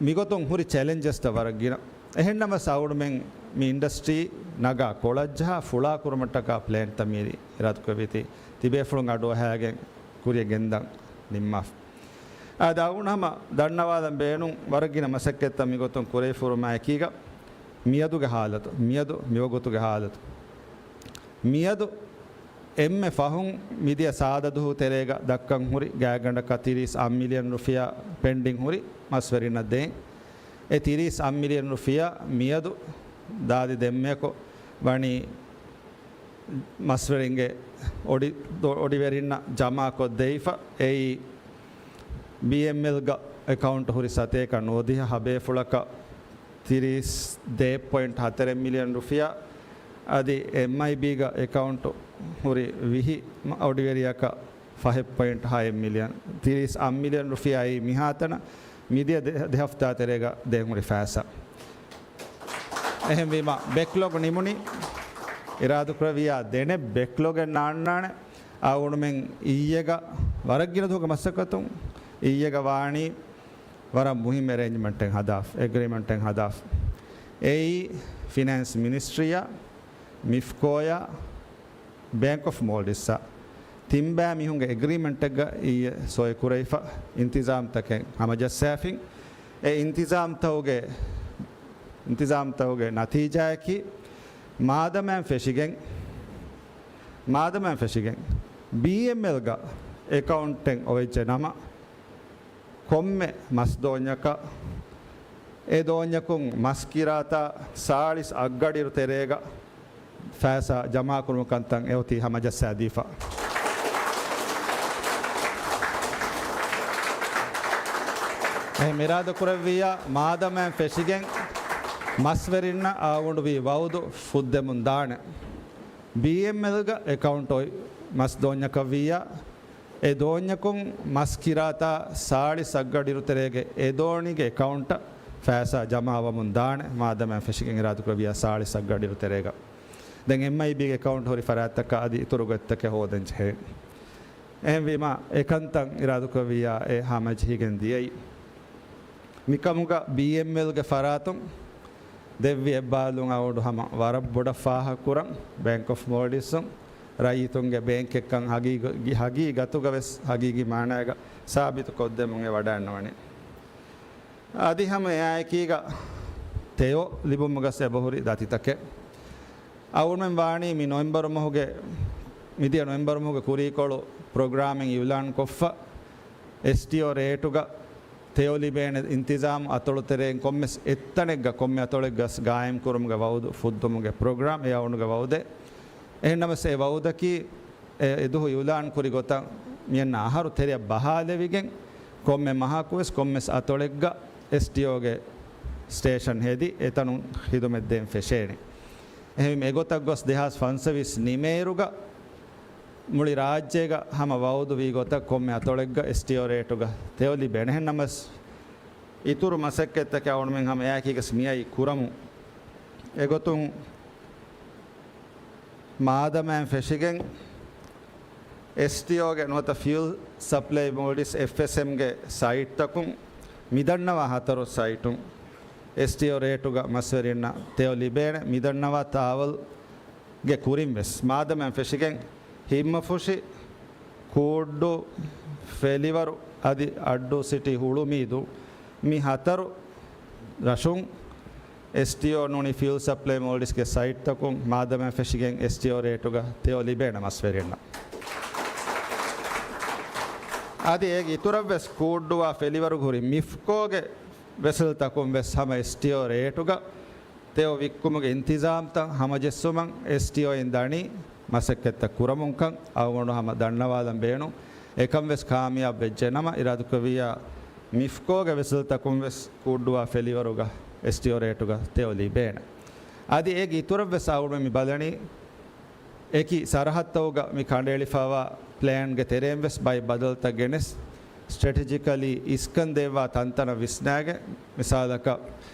މިގޮތުން ހުރި ޗެލެންޖަސްތައް ވަރަށް ގިނަ. އެހެންނަމަސް އަޅުގަނޑުމެން މި އިންޑަސްޓްރީ ނަގާ ކޮޅަށްޖަހާ ފުޅާ ކުރުމަށްޓަކާ ޕްލޭންތައް މިއަދު އިރާދަކުރެއްވީތީ ތިބޭފުޅުން އަޑުއަހައިގެން ކުރިއަށް ގެންދަން ނިންމާފަ. އާދެ، އަޅުގަނޑު ހަމަ ދަންނަވާލަން ބޭނުން ވަރަށް ގިނަ މަސައްކަތްތައް މިގޮތުން ކުރެވިފަ ހުރުމާ އެކީގަ މިއަދުގެ ހާލަތު، މިއަދު މިވަގުތުގެ ހާލަތު. މިއަދު އެންމެ ފަހުން މިދިޔަ ސާދަ ދުވަހު ތެރޭގަ ދައްކަން ހުރި ގާތްގަނޑަކަށް ތިރީސް އަށް މިލިއަން ރުފިޔާ ޕެންޑިން ހުރި މަސްވެރިންނަށް ދޭން. އެ ތިރީސް އަށް މިލިއަން ރުފިޔާ މިއަދު ދާދި ދެންމެއަކު ވަނީ މަސްވެރިންގެ އޮޑި-، ދޮ-، އޮޑިވެރިންނަށް ޖަމާކޮށްދެވިފަ. އެއީ ބީއެމްއެލްގަ އެކައުންޓް ހުރި ސަތޭކަ ނުވަދިހަ ހަބޭފުޅަކަށް ތިރީސް ދޭއް ޕޮއިންޓް ހަތަރެއް މިލިއަން ރުފިޔާ، އަދި އެމްއައިބީގަ އެކައުންޓް ހުރި ވިހި އޮޑިވެރިޔަކަށް ފަހެއް ޕޮއިންޓް ހައެއް މިލިއަން، ތިރީސް އަށް މިލިއަން ރުފިޔާއީ މިހާތަނަށް މިދިޔަ ދެ-، ދެ ހަފްތާ ތެރޭގަ ދޭން ހުރި ފައިސާ. އެހެންވީމަ، ބެކްލޮގް ނިމުނީ، އިރާދަކުރެއްވިއްޔާ ދެނެއް ބެކްލޮގެއް ނާންނާނެ. އަޅުގަނޑުމެން އިއްޔެގަ ވަރަށް ގިނަ ދުވަހުގެ މަސައްކަތުން އިއްޔެގަ ވާނީ ވަރަށް މުހިއްމު އެރޭންޖްމަންޓެއް ހަދާފަ، އެގްރިމަންޓެއް ހަދާފަ. އެއީ ފިނޭންސް މިނިސްޓްރީއާ، މިފްކޯއާ، ބޭންކް އޮފް މޯލްޑިވްސްއާ ތިން ބައި މީހުންގެ އެގްރިމަންޓެއްގަ އިއްޔެ ސޮއި ކުރެވިފަ، އިންތިޒާމްތަކެއް ހަމަޖައްސާފިން. އެ އިންތިޒާމްތަކުގެ، އިންތިޒާމްތަކުގެ ނަތީޖާއަކީ، މާދަމާއިން ފެށިގެން، މާދަމާއިން ފެށިގެން ބީއެމްއެލްގަ އެކައުންޓެއް އޮވެއްޖެ ނަމަ، ކޮންމެ މަސް ދޯންޏަކަށް އެ ދޯންޏަކުން މަސް ކިރާތާ ސާޅީސް އަށްގަޑިއިރު ތެރޭގަ ފައިސާ ޖަމާކުރުމުގެ ކަންތައް އެއޮތީ ހަމަޖައްސާދީފަ. އެހެން އިރާދަކުރެއްވިއްޔާ މާދަމާއިން ފެށިގެން މަސްވެރިންނަށް އަޅުގަނޑު ވީ ވައުދު ފުއްދެމުން ދާނެ. ބީއެމްއެލްގަ އެކައުންޓް އޮތް މަސް ދޯންޏަކަށް ވިއްޔާ، އެ ދޯންޏަކުން މަސް ކިރާތާ ސާޅީސް އަށްގަޑިއިރު ތެރޭގެ އެ ދޯނިގެ އެކައުންޓަށް ފައިސާ ޖަމާވަމުން ދާނެ، މާދަމާއިން ފެށިގެން އިރާދަކުރެއްވިއްޔާ ސާޅީސް އަށްގަޑިއިރު ތެރޭގަ. ދެން އެމްއައިބީގެ އެކައުންޓް ހުރި ފަރާތްތަކަށް އަދި އިތުރު ގޮތްތަކެއް ހޯދަން ޖެހޭ. އެހެންވީމަ، އެކަންތައް އިރާދަކުރެއްވިއްޔާ އެ ހަމަޖެހިގެން ދިޔައީ. މިކަމުގަ ބީއެމްއެލްގެ ފަރާތުން ދެއްވި އެއްބާލުން އަޅުގަނޑު ހަމަ ވަރަށް ބޮޑަށް ފާހަގަކުރަން، ބޭންކް އޮފް މޯލްޑިވްސްއުން ރައްޔިތުންގެ ބޭންކެއްކަން ހަގީގަ-، ހަގީގަތުގަ ވެސް ހަގީގީ މާނައިގަ ސާބިތު ކޮށްދެމުން އެ ވަޑައިންނަވަނީ. އަދި ހަމަ އެއާއެކީގަ ތެޔޮ ލިބުމުގަސް އެބަހުރި ދަތިތަކެއް. އަޅުގަނޑުމެން ވާނީ މި ނޮވެމްބަރު މަހުގެ، މިދިޔަ ނޮވެމްބަރު މަހުގެ ކުރީކޮޅު ޕްރޮގްރާމެއް އިއުލާން ކޮށްފަ، އެސްޓީއޯ ރޭޓުގަ ތެޔޮ ލިބޭނެ އިންތިޒާމު އަތޮޅުތެރެއިން ކޮންމެސް އެއްތަނެއްގަ ކޮންމެ އަތޮޅެއްގަސް ގާއިމްކުރުމުގެ ވައުދު ފުއްދުމުގެ ޕްރޮގްރާމް އެ އަޅުގަނޑުގެ ވައުދެއް. އެހެންނަމަސް އެ ވައުދަކީ އެ، އެދުވަހު އިއުލާން ކުރި ގޮތަށް މިއަންނަ އަހަރު ތެރެއަށް ބަހާލެވިގެން، ކޮންމެ މަހަކުވެސް ކޮންމެސް އަތޮޅެއްގަ އެސްޓީއޯގެ ސްޓޭޝަން ހެދި، އެތަނުން ޚިދުމަތް ދޭން ފެށޭނެ. އެހެންވީމަ އެގޮތަށް ގޮސް ދެހާސް ފަންސަވީސް ނިމޭއިރުގަ މުޅި ރާއްޖޭގަ ހަމަ ވައުދު ވީ ގޮތަށް ކޮންމެ އަތޮޅެއްގަ އެސްޓީއޯ ރޭޓުގަ ތެޔޮ ލިބޭނެ. އެހެންނަމަސް އިތުރު މަސައްކަތްތަކެއް އަޅުގަނޑުމެން ހަމަ އެއާއެކީގަސް މިއައީ ކުރަމުން. އެގޮތުން މާދަމާއިން ފެށިގެން އެސްޓީއޯގެ ނުވަތަ ފިއުލް ސަޕްލައި މޯލްޑިވްސް އެފްއެސްއެމްގެ ސައިޓްތަކުން މިދަންނަވާ ހަތަރު ސައިޓުން އެސްޓީއޯ ރޭޓުގަ މަސްވެރިންނަށް ތެޔޮ ލިބޭނެ. މިދަންނަވާ ތާވަލް ގެ ކުރިން ވެސް މާދަމާއިން ފެށިގެން ހިތްމަފުށި، ކޫއްޑޫ، ފެލިވަރު އަދި އައްޑޫ ސިޓީ ހުޅުމީދޫ މި ހަތަރު ރަށުން އެސްޓީއޯ ނޫނީ ފިއުލް ސަޕްލައި މޯލްޑިވްސްގެ ސައިޓްތަކުން މާދަމާއިން ފެށިގެން އެސްޓީއޯ ރޭޓުގަ ތެޔޮ ލިބޭނެ މަސްވެރިންނަށް. އަދި އޭގެ އިތުރަށް ވެސް ކޫއްޑޫއާ ފެލިވަރުގަ ހުރި މިފްކޯގެ ވެސެލްތަކުން ވެސް ހަމަ އެސްޓީއޯ ރޭޓުގަ ތެޔޮ ވިއްކުމުގެ އިންތިޒާމްތައް ހަމަޖެއްސުމަށް އެސްޓީއޯއިން ދަނީ މަސައްކަތްތައް ކުރަމުންކަން އަޅުގަނޑު ހަމަ ދަންނަވާލަން ބޭނުން. އެކަން ވެސް ކާމިޔާބު ވެއްޖެ ނަމަ، އިރާދަކުރެއްވިއްޔާ މިފްކޯގެ ވެސަލްތަކުން ވެސް ކުއްޑުވާ ފެލިވަރުގަ އެސްޓީއޯ ރޭޓުގަ ތެޔޮ ލިބޭނެ. އަދި އޭގެ އިތުރަށް ވެސް އަޅުގަނޑު މި ބަލަނީ، އެކި ސަރަހައްދަށް މި ކަނޑައެޅިފައިވާ ޕްލޭންގެ ތެރެއިން ވެސް ބައެއް ބަދަލުތައް ގެނެސް، ސްޓްރެޓެޖިކަލީ އިސްކަން ދޭއްވާ ތަންތަނަށް ވިސްނާގެން، މިސާލަކަށް،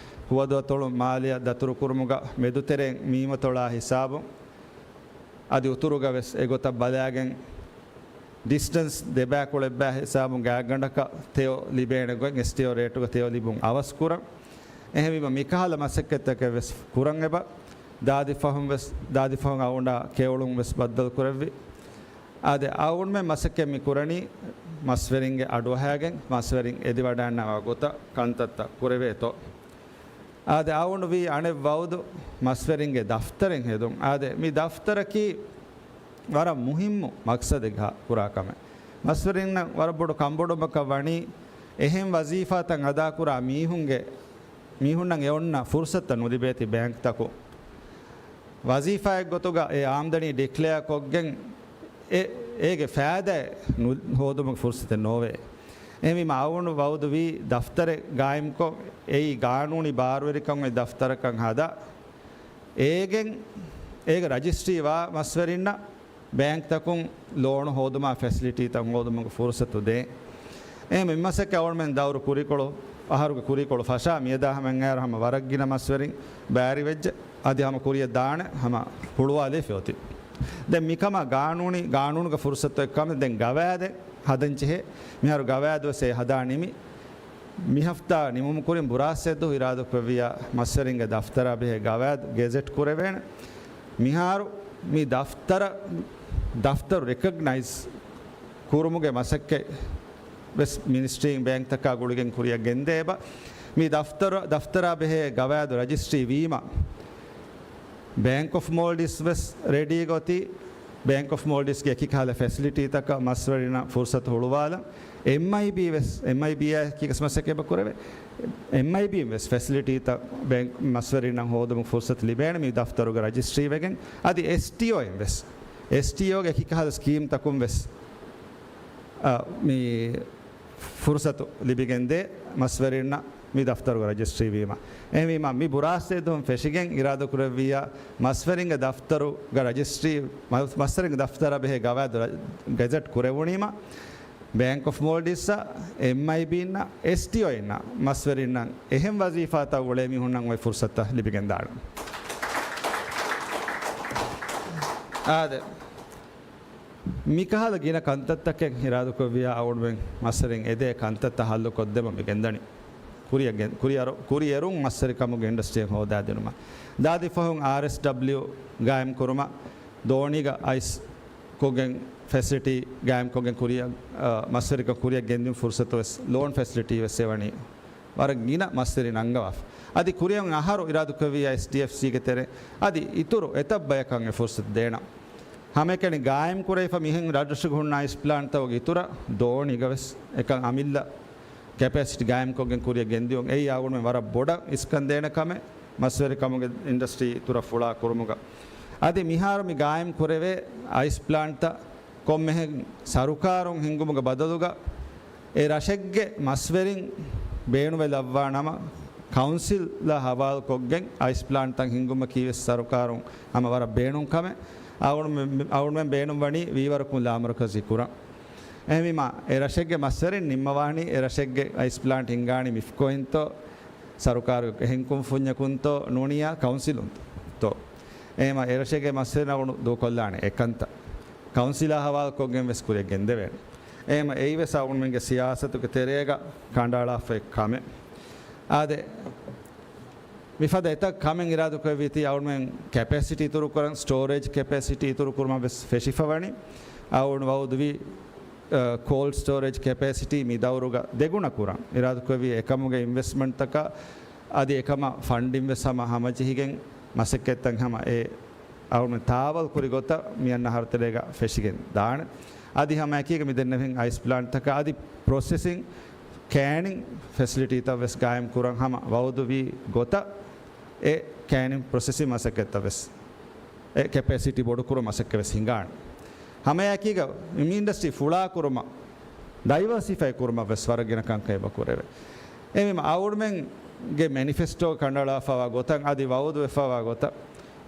ހުވަދުއަތޮޅު މާލެއަށް ދަތުރުކުރުމުގަ މެދުތެރެއިން މީމަތޮޅާ ހިސާބުން، އަދި އުތުރުގަ ވެސް އެގޮތަށް ބަލާގެން، ޑިސްޓެންސް ދެބައިކުޅަ އެއްބައި ހިސާބުން ގާތްގަނޑަކަށް ތެޔޮ ލިބޭނެ ގޮތް، އެސްޓީއޯ ރޭޓުގަ ތެޔޮ ލިބުން އަވަސް ކުރަން. އެހެންވީމަ، މިކަހަލަ މަސައްކަތްތަކެއް ވެސް ކުރަން އެބަ. ދާދި ފަހުން ވެސް، ދާދި ފަހުން އަޅުގަނޑާ ކެޔޮޅުން ވެސް ބައްދަލުކުރެއްވި. އާދެ، އަޅުގަނޑުމެން މަސައްކަތް މި ކުރަނީ މަސްވެރިންގެ އަޑުއަހާގެން، މަސްވެރިން އެދިވަޑައިގަންނަވާ ގޮތަށް ކަންތައްތައް ކުރެވޭތޯ. އާދެ، އަޅުގަނޑު ވީ އަނެއް ވައުދު މަސްވެރިންގެ ދަފްތަރެއް ހެދުން. އާދެ، މި ދަފްތަރަކީ ވަރަށް މުހިއްމު މަޤްޞަދެއްގަ ކުރާ ކަމެއް. މަސްވެރިންނަށް ވަރަށް ބޮޑު ކަންބޮޑުމަކަށް ވަނީ، އެހެން ވަޒީފާތައް އަދާކުރާ މީހުންގެ، މީހުންނަށް އެ އޮންނަ ފުރުޞަތުތައް ނުލިބޭތީ ބޭންކްތަކުން. ވަޒީފާއެއް ގޮތުގަ އެ އާމްދަނީ ޑިކްލެއާ ކޮށްގެން، އެ، އޭގެ ފައިދާއެއް ނު، ހޯދުމުގެ ފުރުޞަތެއް ނޯވޭ. އެހެންވީމަ އަޅުގަނޑު ވައުދުވީ ދަފްތަރެއް ގާއިމްކޮށް، އެއީ ގާނޫނީ ބާރުވެރިކަން އޮތް ދަފްތަރަކަށް ހަދާ، އޭގެން، އޭގެ ރަޖިސްޓްރީ ވާ މަސްވެރިންނަށް ބޭންކްތަކުން ލޯނު ހޯދުމާ ފެސިލިޓީތައް ހޯދުމުގެ ފުރުޞަތު ދޭ. އެހެން މި މަސައްކަތް އަޅުގަނޑުމެން ދައުރު ކުރިކޮޅު، އަހަރުގެ ކުރިކޮޅު ފަށާ މިއަދާ ހަމައަށް އައިއިރު ހަމަ ވަރަށް ގިނަ މަސްވެރިން ބައިވެރިވެއްޖެ. އަދި ހަމަ ކުރިއަށް ދާނެ ހަމަ ހުޅުވާލެވި އޮތީ. ދެން މިކަމާ ގާނޫނީ، ގާނޫނުގެ ފުރުޞަތު އޮތް ކަމެއް. ދެން ގަވާއިދެއް ހަދަން ޖެހޭ. މިހާރު ގަވާއިދު ވެސް އެ ހަދާ ނިމި. މި ހަފްތާ ނިމުމުގެ ކުރިން ބުރާސް އެއްދުވަހު އިރާދަކުރެއްވިއްޔާ މަސްވެރިންގެ ދަފްތަރާ ބެހޭ ގަވާއިދު ގެޒެޓް ކުރެވޭނެ. މިހާރު މި ދަފްތަރަށް، ދަފްތަރު ރެކޮގްނައިޒް ކުރުމުގެ މަސައްކަތް ވެސް މިނިސްޓްރީން ބޭންކްތަކާ ގުޅިގެން ކުރިއަށް ގެންދޭ އެބަ. މި ދަފްތަރު، ދަފްތަރާ ބެހޭ ގަވާއިދު ރަޖިސްޓްރީ ވީމަ، ބޭންކް އޮފް މޯލްޑިވްސް ވެސް ރެޑީގަ އޮތީ. ބޭންކް އޮފް މޯލްޑިވްސްގެ އެކި ކަހަލަ ފެސިލިޓީތަކަށް މަސްވެރިންނަށް ފުރުޞަތު ހުޅުވާލަން. އެމްއައިބީ ވެސް، އެމްއައިބީއާ އެކީ މަސައްކަތް އެބަ ކުރެވޭ. އެމްއައިބީން ވެސް ފެސިލިޓީތައް ބޭންކް މަސްވެރިންނަށް ހޯދުމުގެ ފުރުޞަތު ލިބޭނެ މި ދަފްތަރުގެ ރަޖިސްޓްރީ ވެގެން. އަދި އެސްޓީއޯއިން ވެސް، އެސްޓީއޯގެ އެކި ކަހަލަ ސްކީމްތަކުން ވެސް، އަ، މި ފުރުޞަތު ލިބިގެންދޭ މަސްވެރިންނަށް މި ދަފްތަރުގެ ރަޖިސްޓްރީ ވީމަ. އެހެންވީމަ، މި ބުރާސް އެއްދުވަހުން ފެށިގެން އިރާދަކުރެއްވިއްޔާ މަސްވެރިންގެ ދަފްތަރުގެ ރަޖިސްޓްރީ، މަ، މަސްވެރިންގެ ދަފްތަރާ ބެހޭ ގަވާއިދު ރަ، ގެޒެޓް ކުރެވުނީމަ، ބޭންކް އޮފް މޯލްޑިވްސްއަށް، އެމްއައިބީންނަށް، އެސްޓީއޯއިންނަށް މަސްވެރިންނަށް އެހެން ވަޒީފާތައް އުޅޭ މީހުންނަށް އޮތް ފުރުޞަތުތައް ލިބިގެންދާނެ. އާދެ. މިކަހަލަ ގިނަ ކަންތައްތަކެއް އިރާދަކުރެއްވިއްޔާ އަޅުގަނޑުމެން މަސްވެރިން އެދޭ ކަންތައްތައް ހައްލުކޮށްދެމުން މި ގެންދަނީ. ކުރިއަށް ގެން، ކުރިއަރު، ކުރިއެރުން މަސްވެރިކަމުގެ އިންޑަސްޓްރީއެއް ހޯދާދިނުމަށް. ދާދި ފަހުން އާރްއެސްޑަބްލިޔު ގާއިމްކުރުމަށް، ދޯނީގަ އައިސް ކޮށްގެން ފެސިލިޓީ ގާއިމްކޮށްގެން ކުރިއަށް، އަ، މަސްވެރިކަން ކުރިއަށް ގެންދިން ފުރުޞަތު ވެސް، ލޯން ފެސިލިޓީ ވެސް އެވަނީ ވަރަށް ގިނަ މަސްވެރިން އަންގަވާފަ. އަދި ކުރިއަށް އަހަރު އިރާދަކުރެއްވިއްޔާ އެސްޑީއެފްސީގެ ތެރެ އަދި އިތުރު އެތައް ބަޔަކަށް އެ ފުރުޞަތު ދޭނަން. ހަމައެކަނި ގާއިމްކުރެވިފަ މިހެން ރަށްރަށުގަ ހުންނަ އައިސް ޕްލާންޓްތަކުގެ އިތުރަށް ދޯނީގަ ވެސް އެކަން އަމިއްލަ ކެޕޭސިޓީ ގާއިމްކޮށްގެން ކުރިއަށް ގެންދިޔުން. އެއީ އަޅުގަނޑުމެން ވަރަށް ބޮޑަށް އިސްކަން ދޭނެ ކަމެއް، މަސްވެރިކަމުގެ އިންޑަސްޓްރީ އިތުރަށް ފުޅާ ކުރުމުގަ. އަދި މިހާރު މި ގާއިމް ކުރެވޭ އައިސް ޕްލާންޓްތައް ކޮންމެހެން ސަރުކާރުން ހިންގުމުގެ ބަދަލުގަ، އެ ރަށެއްގެ މަސްވެރިން ބޭނުންވެލައްވާ ނަމަ، ކައުންސިލާ ހަވާލުކޮށްގެން އައިސް ޕްލާންޓްތައް ހިންގުމަކީ ވެސް ސަރުކާރުން ހަމަ ވަރަށް ބޭނުން ކަމެއް. އަޅުގަނޑުމެން، އަޅުގަނޑުމެން ބޭނުން ވަނީ ވީވަރަކުން ލާމަރުކަޒީ ކުރަން. އެހެންވީމާ، އެ ރަށެއްގެ މަސްވެރިން ނިންމަވާނީ އެ ރަށެއްގެ އައިސް ޕްލާންޓް ހިންގާނީ މިފްކޯއިންތޯ، ސަރުކާރުގެ އެހެން ކުންފުންޏަކުންތޯ ނޫނިއްޔާ ކައުންސިލުންތޯ. އެހެންވީމާ، އެ ރަށެއްގެ މަސްވެރިން އަޅުގަނޑު ދޫކޮށްލާނެ އެ ކަންތައް. ކައުންސިލާ ހަވާލުކޮށްގެން ވެސް ކުރިއަށް ގެންދެވޭނެ. އެހެންވީމާ، އެއީ ވެސް އަޅުގަނޑުމެންގެ ސިޔާސަތުގެ ތެރޭގަ ކަނޑައަޅާފައި ކަމެއް. އާދެ، މިފަދަ އެތައް ކަމެއް އިރާދަކުރެއްވީތީ އަޅުގަނޑުމެން ކެޕޭސިޓީ އިތުރުކުރަން، ސްޓޯރޭޖް ކެޕޭސިޓީ އިތުރުކުރުމަށް ވެސް ފެށިފަވަނީ. އަޅުގަނޑު ވައުދުވީ، އަ، ކޯލްޑް ސްޓޯރޭޖް ކެޕޭސިޓީ މި ދައުރުގަ ދެގުނަ ކުރަން. އިރާދަކުރެއްވީ އެކަމުގެ އިންވެސްޓްމަންޓްތަކަށް އަދި އެކަމަށް ފަންޑިން ވެސް ހަމަ ހަމަޖެހިގެން މަސައްކަތްތައް ހަމަ އެ އަޅުގަނޑު ތާވަލް ކުރި ގޮތަށް މިއަންނަ އަހަރު ތެރޭގަ ފެށިގެން ދާނެ. އަދި ހަމައެކީގަ މި ދެންނެވިހެން އައިސް ޕްލާންޓްތަކަށް އަދި ޕްރޮސެސިން ކޭނިން ފެސިލިޓީތައް ވެސް ގާއިމް ކުރަން ހަމަ ވައުދުވީ ގޮތަށް އެ ކޭނިން ޕްރޮސެސިން މަސައްކަތްތައް ވެސް، އެ ކެޕޭސިޓީ ބޮޑުކުރުމަށް މަސައްކަތް ވެސް ހިނގާނެ. ހަމައެކީގަ މި އިންޑަސްޓްރީ ފުޅާކުރުމަށް، ޑައިވަރސިފައި ކުރުމަށް ވެސް ވަރަށް ގިނަ ކަންކަން އެބަ ކުރެވޭ. އެހެންވީމަ އަޅުގަނޑުމެންގެ މެނިފެސްޓޯ ކަނޑައަޅާފައިވާ ގޮތަށް، އަދި ވައުދުވެފައިވާ ގޮތަށް،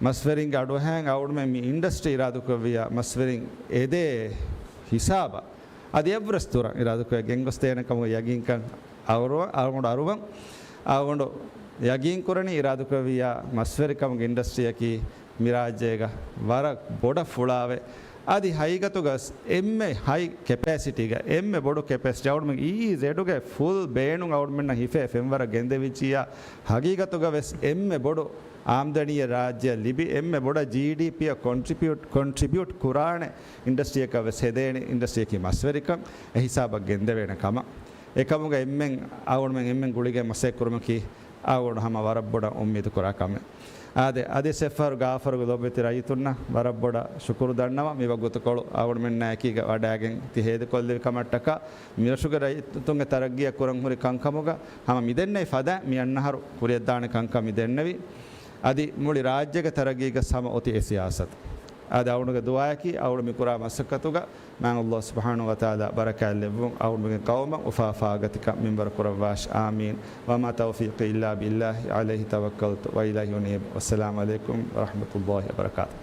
މަސްވެރިންގެ އަޑުއެހާން އަޅުގަނޑުމެން މި އިންޑަސްޓްރީ އިރާދަކުރެއްވިއްޔާ، މަސްވެރިން އެދޭ ހިސާބަށް އަދި އެއްވުރެސް ދުރަށް އިރާދަކުރެ ގެންގޮސްދޭނެ ކަމުގެ ޔަގީންކަން އަޅުގަނޑު، އަޅުގަނޑު އަރުވަން. އަޅުގަނޑު ޔަގީންކުރަނީ އިރާދަކުރެއްވިއްޔާ، މަސްވެރިކަމުގެ އިންޑަސްޓްރީއަކީ މި ރާއްޖޭގަ ވަރަށް ބޮޑަށް ފުޅާވެ، އަދި ހަގީގަތުގަ އެންމެ ހައި ކެޕޭސިޓީގަ، އެންމެ ބޮޑު ކެޕޭސިޓީ އަޅުގަނޑުމެން އީއީޒެޑުގެ ފުލް ބޭނުން އަޅުގަނޑުމެންނަށް ހިފޭ ފެންވަރަށް ގެންދެވިއްޖިއްޔާ، ހަގީގަތުގަ ވެސް އެންމެ ބޮޑު އާމްދަނީއެއް ރާއްޖެއަށް ލިބި، އެންމެ ބޮޑަށް ޖީޑީޕީއަށް ކޮންޓްރިބިއުޓް، ކޮންޓްރިބިއުޓް ކުރާނެ އިންޑަސްޓްރީއަކަށް ވެސް ހެދޭނެ އިންޑަސްޓްރީއަކީ މަސްވެރިކަން އެ ހިސާބަށް ގެންދެވޭނެ ކަމަށް. އެކަމުގަ އެންމެން އަޅުގަނޑުމެން އެންމެން ގުޅިގެން މަސައްކަތް ކުރުމަކީ އަޅުގަނޑު ހަމަ ވަރަށް ބޮޑަށް އުއްމީދު ކުރާ ކަމެއް. އާދެ، އަދި އެއްފަހަރު ގާފަރުގެ ލޯބިވެތި ރައްޔިތުންނަށް ވަރަށް ބޮޑަށް ޝުކުރު ދަންނަވަން، މި ވަގުތުކޮޅު އަޅުގަނޑުމެންނާ އެކީގަ ވަޑައިގެން ތި ހޭދަކޮށްލެވި ކަމަށްޓަކާ، މިރަށުގެ ރައްޔިތުންގެ ތަރައްގީއަށް ކުރަން ހުރި ކަންކަމުގަ ހަމަ މިދެންނެވި ފަދަ މި އަންނަ އަހަރު ކުރިއަށްދާނެ ކަންކަން މި ދެންނެވި. އަދި މުޅި ރާއްޖޭގެ ތަރައްގީގަ ހަމަ އޮތީ އެ ސިޔާސަތު. އަދި އަޅުގަނޑުގެ ދުޢާއަކީ އަޅުގަނޑު މި ކުރާ މަސައްކަތުގަ މާތް ﷲ ސުބްޙާނަހޫ ވަތަޢާލާ ބަރަކާތް ލެއްވުން، އަޅުގަނޑުގެ ޤައުމަށް އުފާ ފާގަތިކަން މިންވަރު ކުރައްވާށި. އާމީން. وما توفيقي إلا بالله عليه توكلت وإليه أنيب. والسلام عليكم ورحمة الله وبركاته.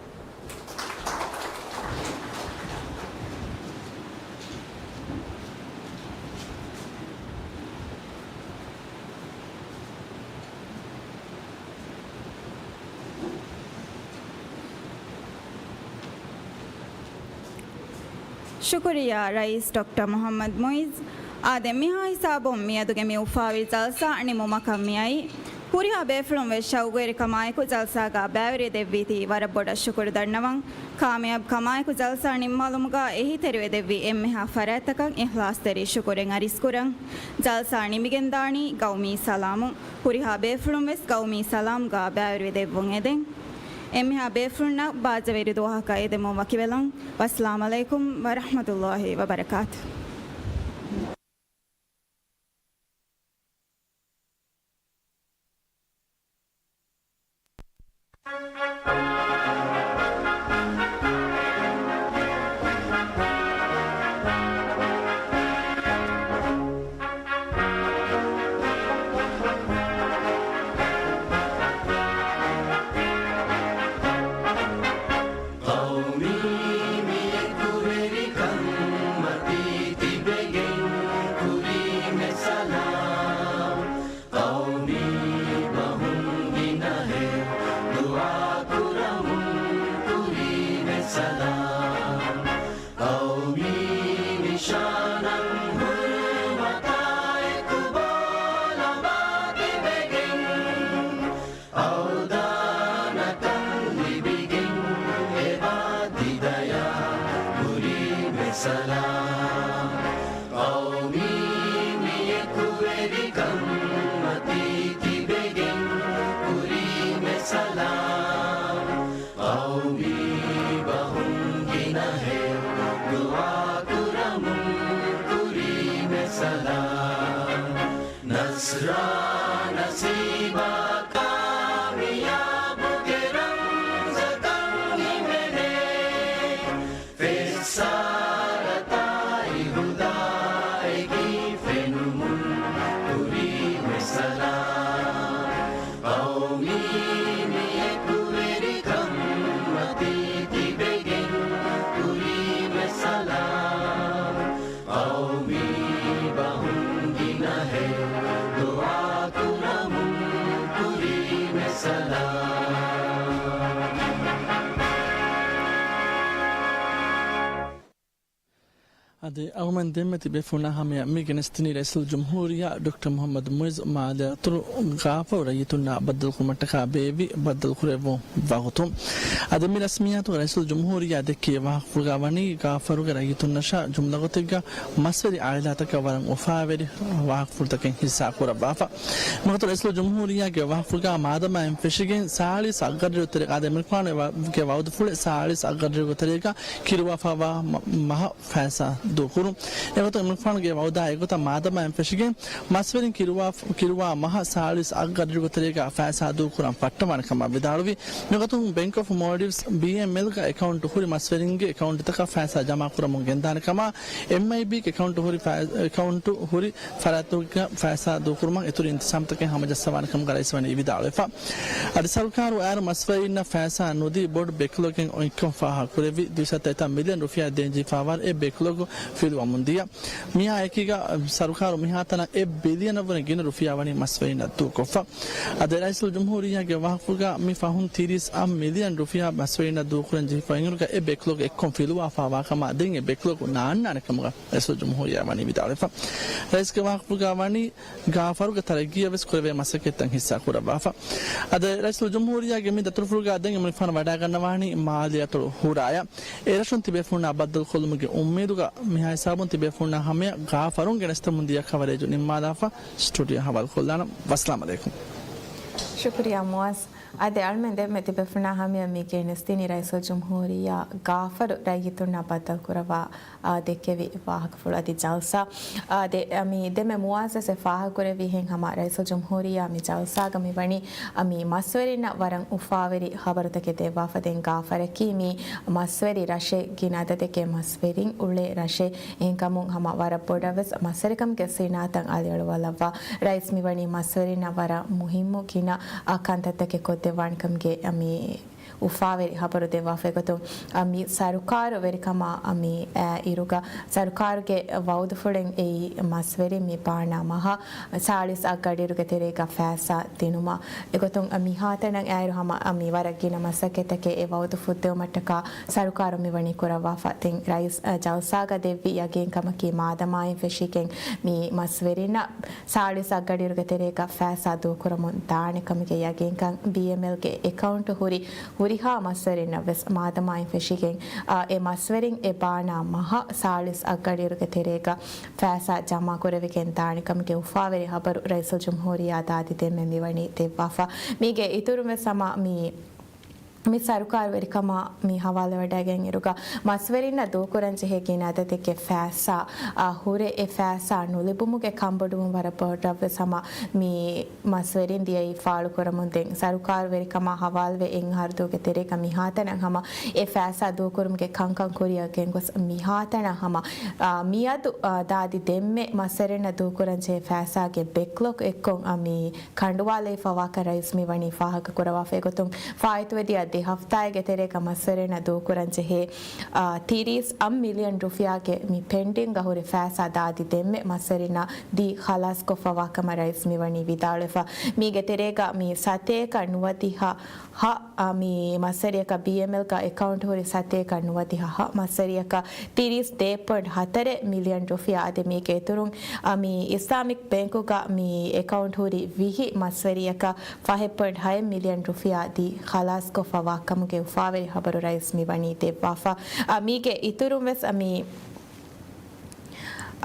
ޝުކުރިއްޔާ ރައީސް ޑޮކްޓަރ މުޙައްމަދު މުޢިއްޒު. އާދެ، މިހާ ހިސާބުން މިއަދުގެ މި އުފާވި ޖަލްސާ ނިމުމަކަށް މިއައީ. ހުރިހާ ބޭފުޅުން ވެސް ޝައުގުވެރިކަމާއެކު ޖަލްސާގަ ބައިވެރިވެދެއްވީތީ ވަރަށް ބޮޑަށް ޝުކުރު ދަންނަވަން. ކާމިޔާބުކަމާއެކު ޖަލްސާ ނިންމާލުމުގަ އެހީތެރިވެދެއްވި އެންމެހާ ފަރާތްތަކަށް އިޚްލާޞްތެރި ޝުކުރެއް އަރިސްކުރަން. ޖަލްސާ ނިމިގެންދާނީ ގައުމީ ސަލާމުން. ހުރިހާ ބޭފުޅުން ވެސް ގައުމީ ސަލާމްގަ ބައިވެރިވެދެއްވުން އެދެން. އެންމެހާ ބޭފުޅުންނަށް ބާއްޖަވެރި ދުވަހަކަށް އެދެމުން ވަކިވެލަން. ވައްސަލާމް ޢަލައިކުމް ވަރަޙްމަތުﷲ ވަބަރަކާތު. ޤައުމީ މި އެކުވެރިކަން މަތީ ތިބެގެން ކުރީމެ ސަލާމް. ޤައުމީ ބަހުން ގިނަހެއް ދުޢާ ކުރަމުން ކުރީމެ ސަލާމް. ޤައުމީ ނިޝާނަށް ހުރުމަތާ އެކު ބޯލަމާ ތިބެގެން އަވަދާނަކަން ލިބިގެން އެބާ ތި ދަޔާ ކުރީމެ ސަލާމް. ޤައުމީ މި އެކުވެރިކަން މަތީ ތިބެގެން ކުރީމެ ސަލާމް. ޤައުމީ ބަހުން ގިނަހެއް ދުޢާ ކުރަމުން ކުރީމެ ސަލާމް. ނަޞްރާ ނަސީބާ ކާމިޔާބުގެ ރަމްޒަކަށް ހިމެނޭ. ފެއްސާރަތާއި ހުދާއެކީ ފެނުމުން ކުރީމެ ސަލާމް. ޤައުމީ މި އެކުވެރިކަން މަތީ ތިބެގެން ކުރީމެ ސަލާމް. ޤައުމީ ބަހުން ގިނަހެއް ދުޢާ ކުރަމުން ކުރީމެ ސަލާމް. އަދި އަހުމަން ދެންމެ ތިބޭފުޅުންނާ ހަމަޔަށް މި ގެނެސްދިނީ ރައީސުލްޖުމްހޫރިއްޔާ ޑޮކްޓަރ މުޙައްމަދު މުޢިއްޒު މާލެ އަތޮޅު ގާފަރު ރައްޔިތުންނާ ބައްދަލުކުރުމަށްޓަކާ ބޭއްވި ބައްދަލުކުރެއްވުން ވަގުތު. އަދި މި ރަސްމިއްޔާތުގަ ރައީސުލްޖުމްހޫރިއްޔާ ދެއްކި ވާހަކަފުޅުގަ ވަނީ ގާފަރުގެ ރައްޔިތުންނަށާ ޖުމްލަ ގޮތެއްގަ މަސްވެރި އާއިލާތަކަށް ވަރަށް އުފާވެރި ވާހަކަފުޅުތަކެއް ހިއްސާ ކުރައްވާފަ. މިގޮތުން ރައީސުލްޖުމްހޫރިއްޔާގެ ވާހަކަފުޅުގަ މާދަމާއިން ފެށިގެން ސާޅީސް އަށްގަޑިއިރު ތެރޭގަ އާދެ އެމެރިކާގެ ވަ-، ގެ ވައުދުފުޅެއް ސާޅީސް އަށްގަޑިއިރުގެ ތެރޭގަ ކިރުވާފައިވާ މަ-، މަހަށް ފައިސާ ދޫކުރުން. އެގޮތުން އިމްރާން ޚާންގެ ވައުދާ އެގޮތަށް މާދަމާއިން ފެށިގެން މަސްވެރިން ކިރުވާ، ކިރުވާ މަހަށް ސާޅީސް އަށް ގަޑިއިރުގެ ތެރޭގަ ފައިސާ ދޫކުރަން ފައްޓަވާނެ ކަމަށް ވިދާޅުވި. މިގޮތުން ބެންކް އޮފް މޯލްޑިވްސް، ބީއެމްއެލް، ގަ އެކައުންޓް ހުރި މަސްވެރިންގެ އެކައުންޓްތަކަށް ފައިސާ ޖަމާކުރަމުން ގެންދާނެ ކަމަށް، އެމްއައިބީގެ އެކައުންޓް ހުރި ފައި-، އެކައުންޓް ހުރި ފަރާތްތަކުގަ ފައިސާ ދޫކުރުމަށް އިތުރު އިންތިޒާމްތަކެއް ހަމަޖައްސަވާނެ ކަމުގަ ރައީސް ވަނީ ވިދާޅުވެފަ. އަދި ސަރުކާރު އައިރު މަސްވެރިންނަށް ފައިސާ ނުދީ ބޮޑު ބެކްލޮގެއް އޮތްކަން ފާހަގަކުރެއްވި. ދުއިސައްތަ މިލިއަން ރުފިޔާ ދޭން ޖެހިފައިވާ އެ ބެކްލޮގު ފިލުވަމުން ދިޔަ. މިއާ އެކީގަ ސަރުކާރު މިހާތަނަށް އެއް ބިލިއަނަށްވުރެ ގިނަ ރުފިޔާ ވަނީ މަސްވެރިންނަށް ދޫކޮށްފަ. އަދި ރައީސުލް ޖުމްހޫރިއްޔާގެ ވާހަކަފުޅުގަ މި ފަހުން ތިރީސް އަށް މިލިއަން ރުފިޔާ މަސްވެރިންނަށް ދޫކުރަން ޖެހިފައި އިންއިރުގަ އެ ބެކްލޮގް އެއްކޮށް ފިލުވާފައިވާ ކަމަށް ދެން އެ ބެކްލޮގް ނާންނާނެ ކަމުގަ ރައީސުލް ޖުމްހޫރިއްޔާ ވަނީ ވިދާޅުވެފަ. ރައީސްގެ ވާހަކަފުޅުގަ ވަނީ ގާފަރުގެ ތަރައްގީއަށް ވެސް ކުރެވޭ މަސައްކަތްތައް ހިއްސާ ކުރައްވާފަ. އަދި ރައީސުލް ޖުމްހޫރިއްޔާގެ މި ދަތުރުފުޅުގަ ދެން އިމްރާން ވަޑައިގަންނަވާނީ މާލީ އަތޮޅު ހުރާޔަށް. އެ ރަށުން ތިބޭފުޅުންނާ ބައްދަލުކޮށްލުމުގެ އުއްމީދުގަ މިހާ ހިސާބުން ތިބޭފުޅުންނާ ހަމަޔަށް ގާފަރުން ގެނެސްދެމުން ދިޔަ ކަވަރޭޖު ނިންމާލާފަ. ސްޓޫޑިއޯ ހަވާލުކޮށްލާނަން. ވައްސަލާމް އަލައިކުމް. ޝުކުރިއްޔާ މުއައްޒަ. އާދެ، އަޅުމެން ދެންމެ ތިބޭފުޅުންނާ ހަމަޔަށް މި ގެނެސްދިނީ ރައީސުލް ޖުމްހޫރިއްޔާ ގާފަރު ރައްޔިތުންނާ ބައްދަލުކުރައްވާ، އާ، ދެއްކެވި ވާހަކަފުޅު އަދި ޖަލްސާ. އާދެ، މި ދެންމެ މުއައްޒަޒެއް ފާހަގަކުރެއްވިހެން ހަމަ ރައީސުލް ޖުމްހޫރިއްޔާ މި ޖަލްސާގަ މި ވަނީ، އަ، މި މަސްވެރިންނަށް ވަރަށް އުފާވެރި ހަބަރުތަކެއް ދެއްވާފަ. ދެން ގާފަރަކީ މި މަސްވެރި ރަށެއް، ގިނަ އަދަދެއްގެ މަސްވެރިން އުޅޭ ރަށެއް. އެހެންކަމުން ހަމަ ވަރަށް ބޮޑަށް ވެސް މަސްވެރިކަމުގެ ސިނާއަތަށް އަލިއަޅުވާލައްވާ. ރައީސް މި ވަނީ މަސްވެރިންނަށް ވަރަށް މުހިއްމު ގިނަ، އަ، ކަންތައްތަކެއް ކޮށްދެއްވާނެ ކަމުގެ، އަ، މި އުފާވެރި ހަބަރު ދެއްވާފައިގޮތުން، އަ، މި ސަރުކާރު ވެރިކަމާ، އަ، މި، އަ، އިރުގަ ސަރުކާރުގެ ވައުދުފުޅެއް އެއީ މަސްވެރިން މި ބާނާ މަހަށް ސާޅީސް އަށް ގަޑިއިރުގެ ތެރޭގަ ފައިސާ ދިނުމަށް. އެގޮތުން، އަ، މިހާތަނަށް އައިރު ހަމަ، އަ، މި ވަރަށް ގިނަ މަސައްކަތްތަކެއް އެ ވައުދު ފުއްދެވުމަށްޓަކާ ސަރުކާރު މި ވަނީ ކުރައްވާފަ. ދެން ރައީސް، އަ، ޖަލްސާގަ ދެއްވި ޔަގީންކަމަކީ މާދަމާއިން ފެށިގެން މި މަސްވެރިންނަށް ސާޅީސް އަށް ގަޑިއިރުގެ ތެރޭގަ ފައިސާ ދޫކުރަމުން ދާނެ ކަމުގެ ޔަގީންކަން ބީއެމްއެލްގެ އެކައުންޓު ހުރި ހުރިހާ މަސްވެރިންނަށް ވެސް މާދަމާއިން ފެށިގެން، އާ، އެ މަސްވެރިން އެ ބާނާ މަހަށް ސާޅީސް އަށް ގަޑިއިރުގެ ތެރޭގަ ފައިސާ ޖަމާކުރެވިގެން ދާނެ ކަމުގެ އުފާވެރި ހަބަރު ރައީސުލް ޖުމްހޫރިއްޔާ ދާދި ދެންމެ މިވަނީ ދެއްވާފަ. މީގެ އިތުރުން ވެސް ހަމަ މި މި ސަރުކާރު ވެރިކަމާ މި ހަވާލުވެވަޑައިގެން އިރުގަ، މަސްވެރިންނަށް ދޫކުރަން ޖެހޭ ގިނަ އަދަދެއްގެ ފައިސާ، އާ، ހުރެ އެ ފައިސާ ނުލިބުމުގެ ކަންބޮޑުވުން ވަރަށް ބޮޑަށްވެސް ހަމަ މި މަސްވެރިން ދިޔައީ ފާޅުކުރަމުން. ދެން ސަރުކާރު ވެރިކަމާ ހަވާލުވެ އެއް އަހަރުދުވަހުގެ ތެރޭގަ މިހާތަނަށް ހަމަ އެ ފައިސާ ދޫކުރުމުގެ ކަންކަން ކުރިއަށް ގެންގޮސް މިހާތަނަށް ހަމަ، އާ، މިއަދު، އާ، ދާދި ދެންމެ މަސްވެރިންނަށް ދޫކުރަން ޖެހޭ ފައިސާގެ ބެކްލޮގް އެއްކޮށް، އާ، މި ކަނޑުވާލައިފަވާކަން ރައީސް މިވަނީ ފާހަގަކުރައްވާފަ. އެގޮތުން ފާއިތުވެދިޔަ ދެ ހަފްތާއެއްގެ ތެރޭގަ މަސްވެރިންނަށް ދޫކުރަން ޖެހޭ، އާ، ތިރީސް އަށް މިލިއަން ރުފިޔާގެ މި ޕެންޑިންގ ހުރި ފައިސާ ދާދި ދެންމެ މަސްވެރިންނަށް ދީ ޚަލާސްކޮށްފަވާކަމަށް ރައީސް މިވަނީ ވިދާޅުވެފަ. މީގެ ތެރޭގަ މި ސަތޭކަ ނުވަދިހަ ހަ، އާ، މި މަސްވެރިޔަކަށް ބީއެމްއެލްގަ އެކައުންޓް ހުރި ސަތޭކަ ނުވަދިހަ ހަ މަސްވެރިޔަކަށް ތިރީސް ދޭއް ޕޮއިންޓް ހަތަރެއް މިލިއަން ރުފިޔާ. އަދި މީގެ އިތުރުން، އަ، މި އިސްލާމިކް ބޭންކުގަ މި އެކައުންޓް ހުރި ވިހި މަސްވެރިޔަކަށް ފަހެއް ޕޮއިންޓް ހައެއް މިލިއަން ރުފިޔާ ދީ ޚަލާސްކޮށްފަވާ ކަމުގެ އުފާވެރި ހަބަރު ރައީސް މިވަނީ ދެއްވާފަ. އަ، މީގެ އިތުރުން ވެސް، އަ، މި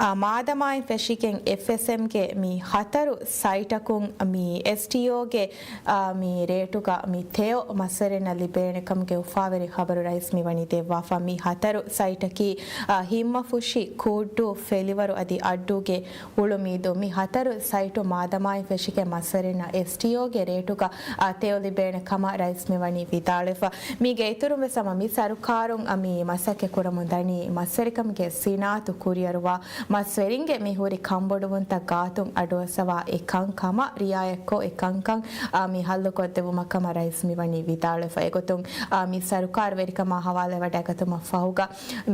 އާ، މާދަމާއިން ފެށިގެން އެފްއެސްއެމްގެ މި ހަތަރު ސައިޓަކުން މި އެސްޓީއޯގެ، އާ، މި ރޭޓުގަ މި ތެޔޮ މަސްވެރިންނަށް ލިބޭނެ ކަމުގެ އުފާވެރި ޚަބަރު ރައީސް މިވަނީ ދެއްވާފަ. މި ހަތަރު ސައިޓަކީ، އާ، ހިންމަފުށި، ކޫއްޑޫ، ފެލިވަރު އަދި އައްޑޫގެ އުޅުމީދޫ. މި ހަތަރު ސައިޓު މާދަމާއިން ފެށިގެން މަސްވެރިންނަށް އެސްޓީއޯގެ ރޭޓުގަ، އާ، ތެޔޮ ލިބޭނެ ކަމަށް ރައީސް މިވަނީ ވިދާޅުވެފަ. މީގެ އިތުރުން ވެސް ހަމަ މި ސަރުކާރުން އަ، މި މަސައްކަތް ކުރަމުން ދަނީ މަސްވެރިކަމުގެ ސިނާއަތު ކުރިއަރުވާ މަސްވެރިންގެ މި ހުރި ކަންބޮޑުވުންތައް ގާތުން އަޑުއައްސަވާ އެ ކަންކަމަށް ރިއާޔަތްކޮށް އެ ކަންކަން، އާ، މި ހައްލުކޮށްދެއްވުމަށް ކަމަށް ރައީސް މިވަނީ ވިދާޅުވެފަ. އެގޮތުން، އާ، މި ސަރުކާރު ވެރިކަމާ ހަވާލުވެވަޑައިގަތުމަށް ފަހުގަ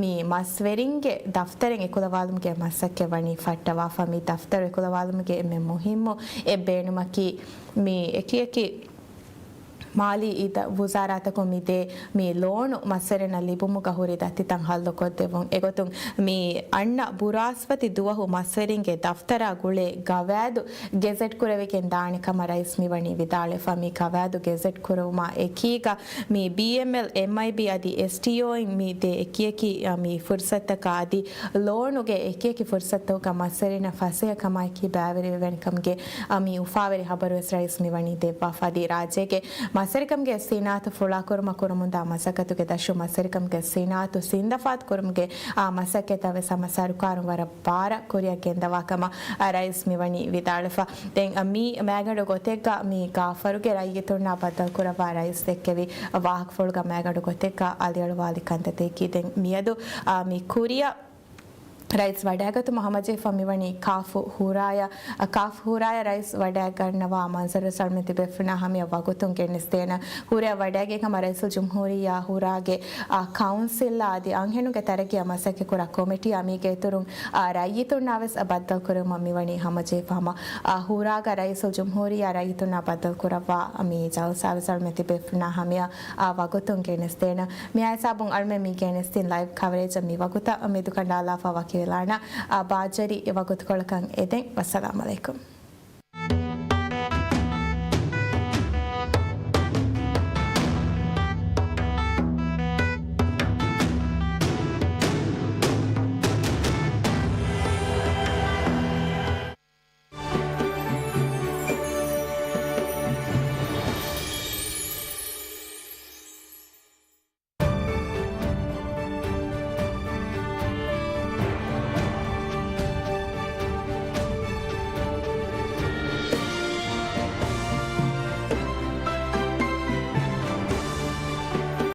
މި މަސްވެރިންގެ ދަފްތަރެއް އެކުލަވާލުމުގެ މަސައްކަތް ވަނީ ފައްޓަވާފަ. މި ދަފްތަރު އެކުލަވާލުމުގެ އެންމެ މުހިއްމު އެއް ބޭނުމަކީ މި އެކިއެކި މާލީ އިދަ-، ވުޒާރާތަކުން މިދޭ މި ލޯނު މަސްވެރިންނަށް ލިބުމުގަ ހުރި ދަތިތައް ހައްލުކޮށްދެއްވުން. އެގޮތުން މި އަންނަ ބުރާސްފަތި ދުވަހު މަސްވެރިންގެ ދަފްތަރާ ގުޅޭ ގަވާއިދު ގެޒެޓް ކުރެވިގެން ދާނެ ކަމަށް ރައީސް މިވަނީ ވިދާޅުވެފަ. މި ގަވާއިދު ގެޒެޓް ކުރެވުމާ އެކީގަ މި ބީއެމްއެލް، އެމްއައިބީ އަދި އެސްޓީއޯއިން މި ދޭ އެކިއެކި، އަ، މި ފުރުސަތަކާ އަދި ލޯނުގެ އެކިއެކި ފުރުސަތުގަ މަސްވެރިންނަށް ފަސޭހަކަމާއެކީ ބައިވެރިވެވޭނެ ކަމުގެ، އަ، މި އުފާވެރި ހަބަރުވެސް ރައީސް މިވަނީ ދެއްވާފަ. އަދި ރާއްޖޭގެ މަސްވެރިކަމުގެ ސިނާއަތު ފުޅާކުރުމަށް ކުރަމުންދާ މަސައްކަތުގެ ދަށުން މަސްވެރިކަމުގެ ސިނާއަތު ޒިންދަފާތު ކުރުމުގެ އާ މަސައްކަތަށް ވެސް ހަމަ ސަރުކާރުން ވަރަށް ބާރަށް ކުރިއަށް ގެންދަވާ ކަމަށް އާ ރައީސް މިވަނީ ވިދާޅުވެފަ. ދެން އާ މި މައިގަނޑު ގޮތެއްގަ މި ގާފަރުގެ ރައްޔިތުންނާ ބައްދަލުކުރައްވާ ރައީސް ދެއްކެވި ވާހަކަފުޅުގަ މައިގަނޑު ގޮތެއްގަ އަލިއަޅުވާލި ކަންތައްތަކީ ދެން މިއަދު އާ މި ކުރިއަށް ރައީސް ވަޑައިގަތުމަށް ހަމަޖެހިފަ މިވަނީ ކާފު ހޫރާޔަށް، ކާފު ހޫރާޔަށް ރައީސް ވަޑައިގަންނަވާ މަންޒަރު ސަޅުމެތި ބޭފުޅުންނާ ހަމަޔަށް ވަގުތުން ގެނެސްދޭނަ. ހޫރާޔަށް ވަޑައިގެން ހަމަ ރައީސުލްޖުމްހޫރިއްޔާ ހޫރާގެ، އާ، ކައުންސިލްއާ އަދި އަންހެނުންގެ ތަރައްގީއާ މަސައްކަތްކުރާ ކޮމިޓީއާ މީގެ އިތުރުން، އާ، ރައްޔިތުންނާ ވެސް ބައްދަލުކުރުމަށް މިވަނީ ހަމަޖެހިފަ ހަމަ، އާ، ހޫރާގަ ރައީސުލްޖުމްހޫރިއްޔާ ރައްޔިތުންނާ ބައްދަލުކުރައްވާ މި ޖަލްސާ ވެސް ސަޅުމެތި ބޭފުޅުންނާ ހަމަޔަށް، އާ، ވަގުތުން ގެނެސްދޭނަ. މިއާ ހިސާބުން އަޅުމެން މި ގެނެސްދިން ލައިވް ކަވަރޭޖަށް މި ވަގުތަށް މެދުކަނޑާލާފަ ވަކިވެލާނަ، އާ، ބާއްޖަވެރި ވަގުތުކޮޅަކަށް އެދެން. ވައްސަލާމް އަލައިކުމް.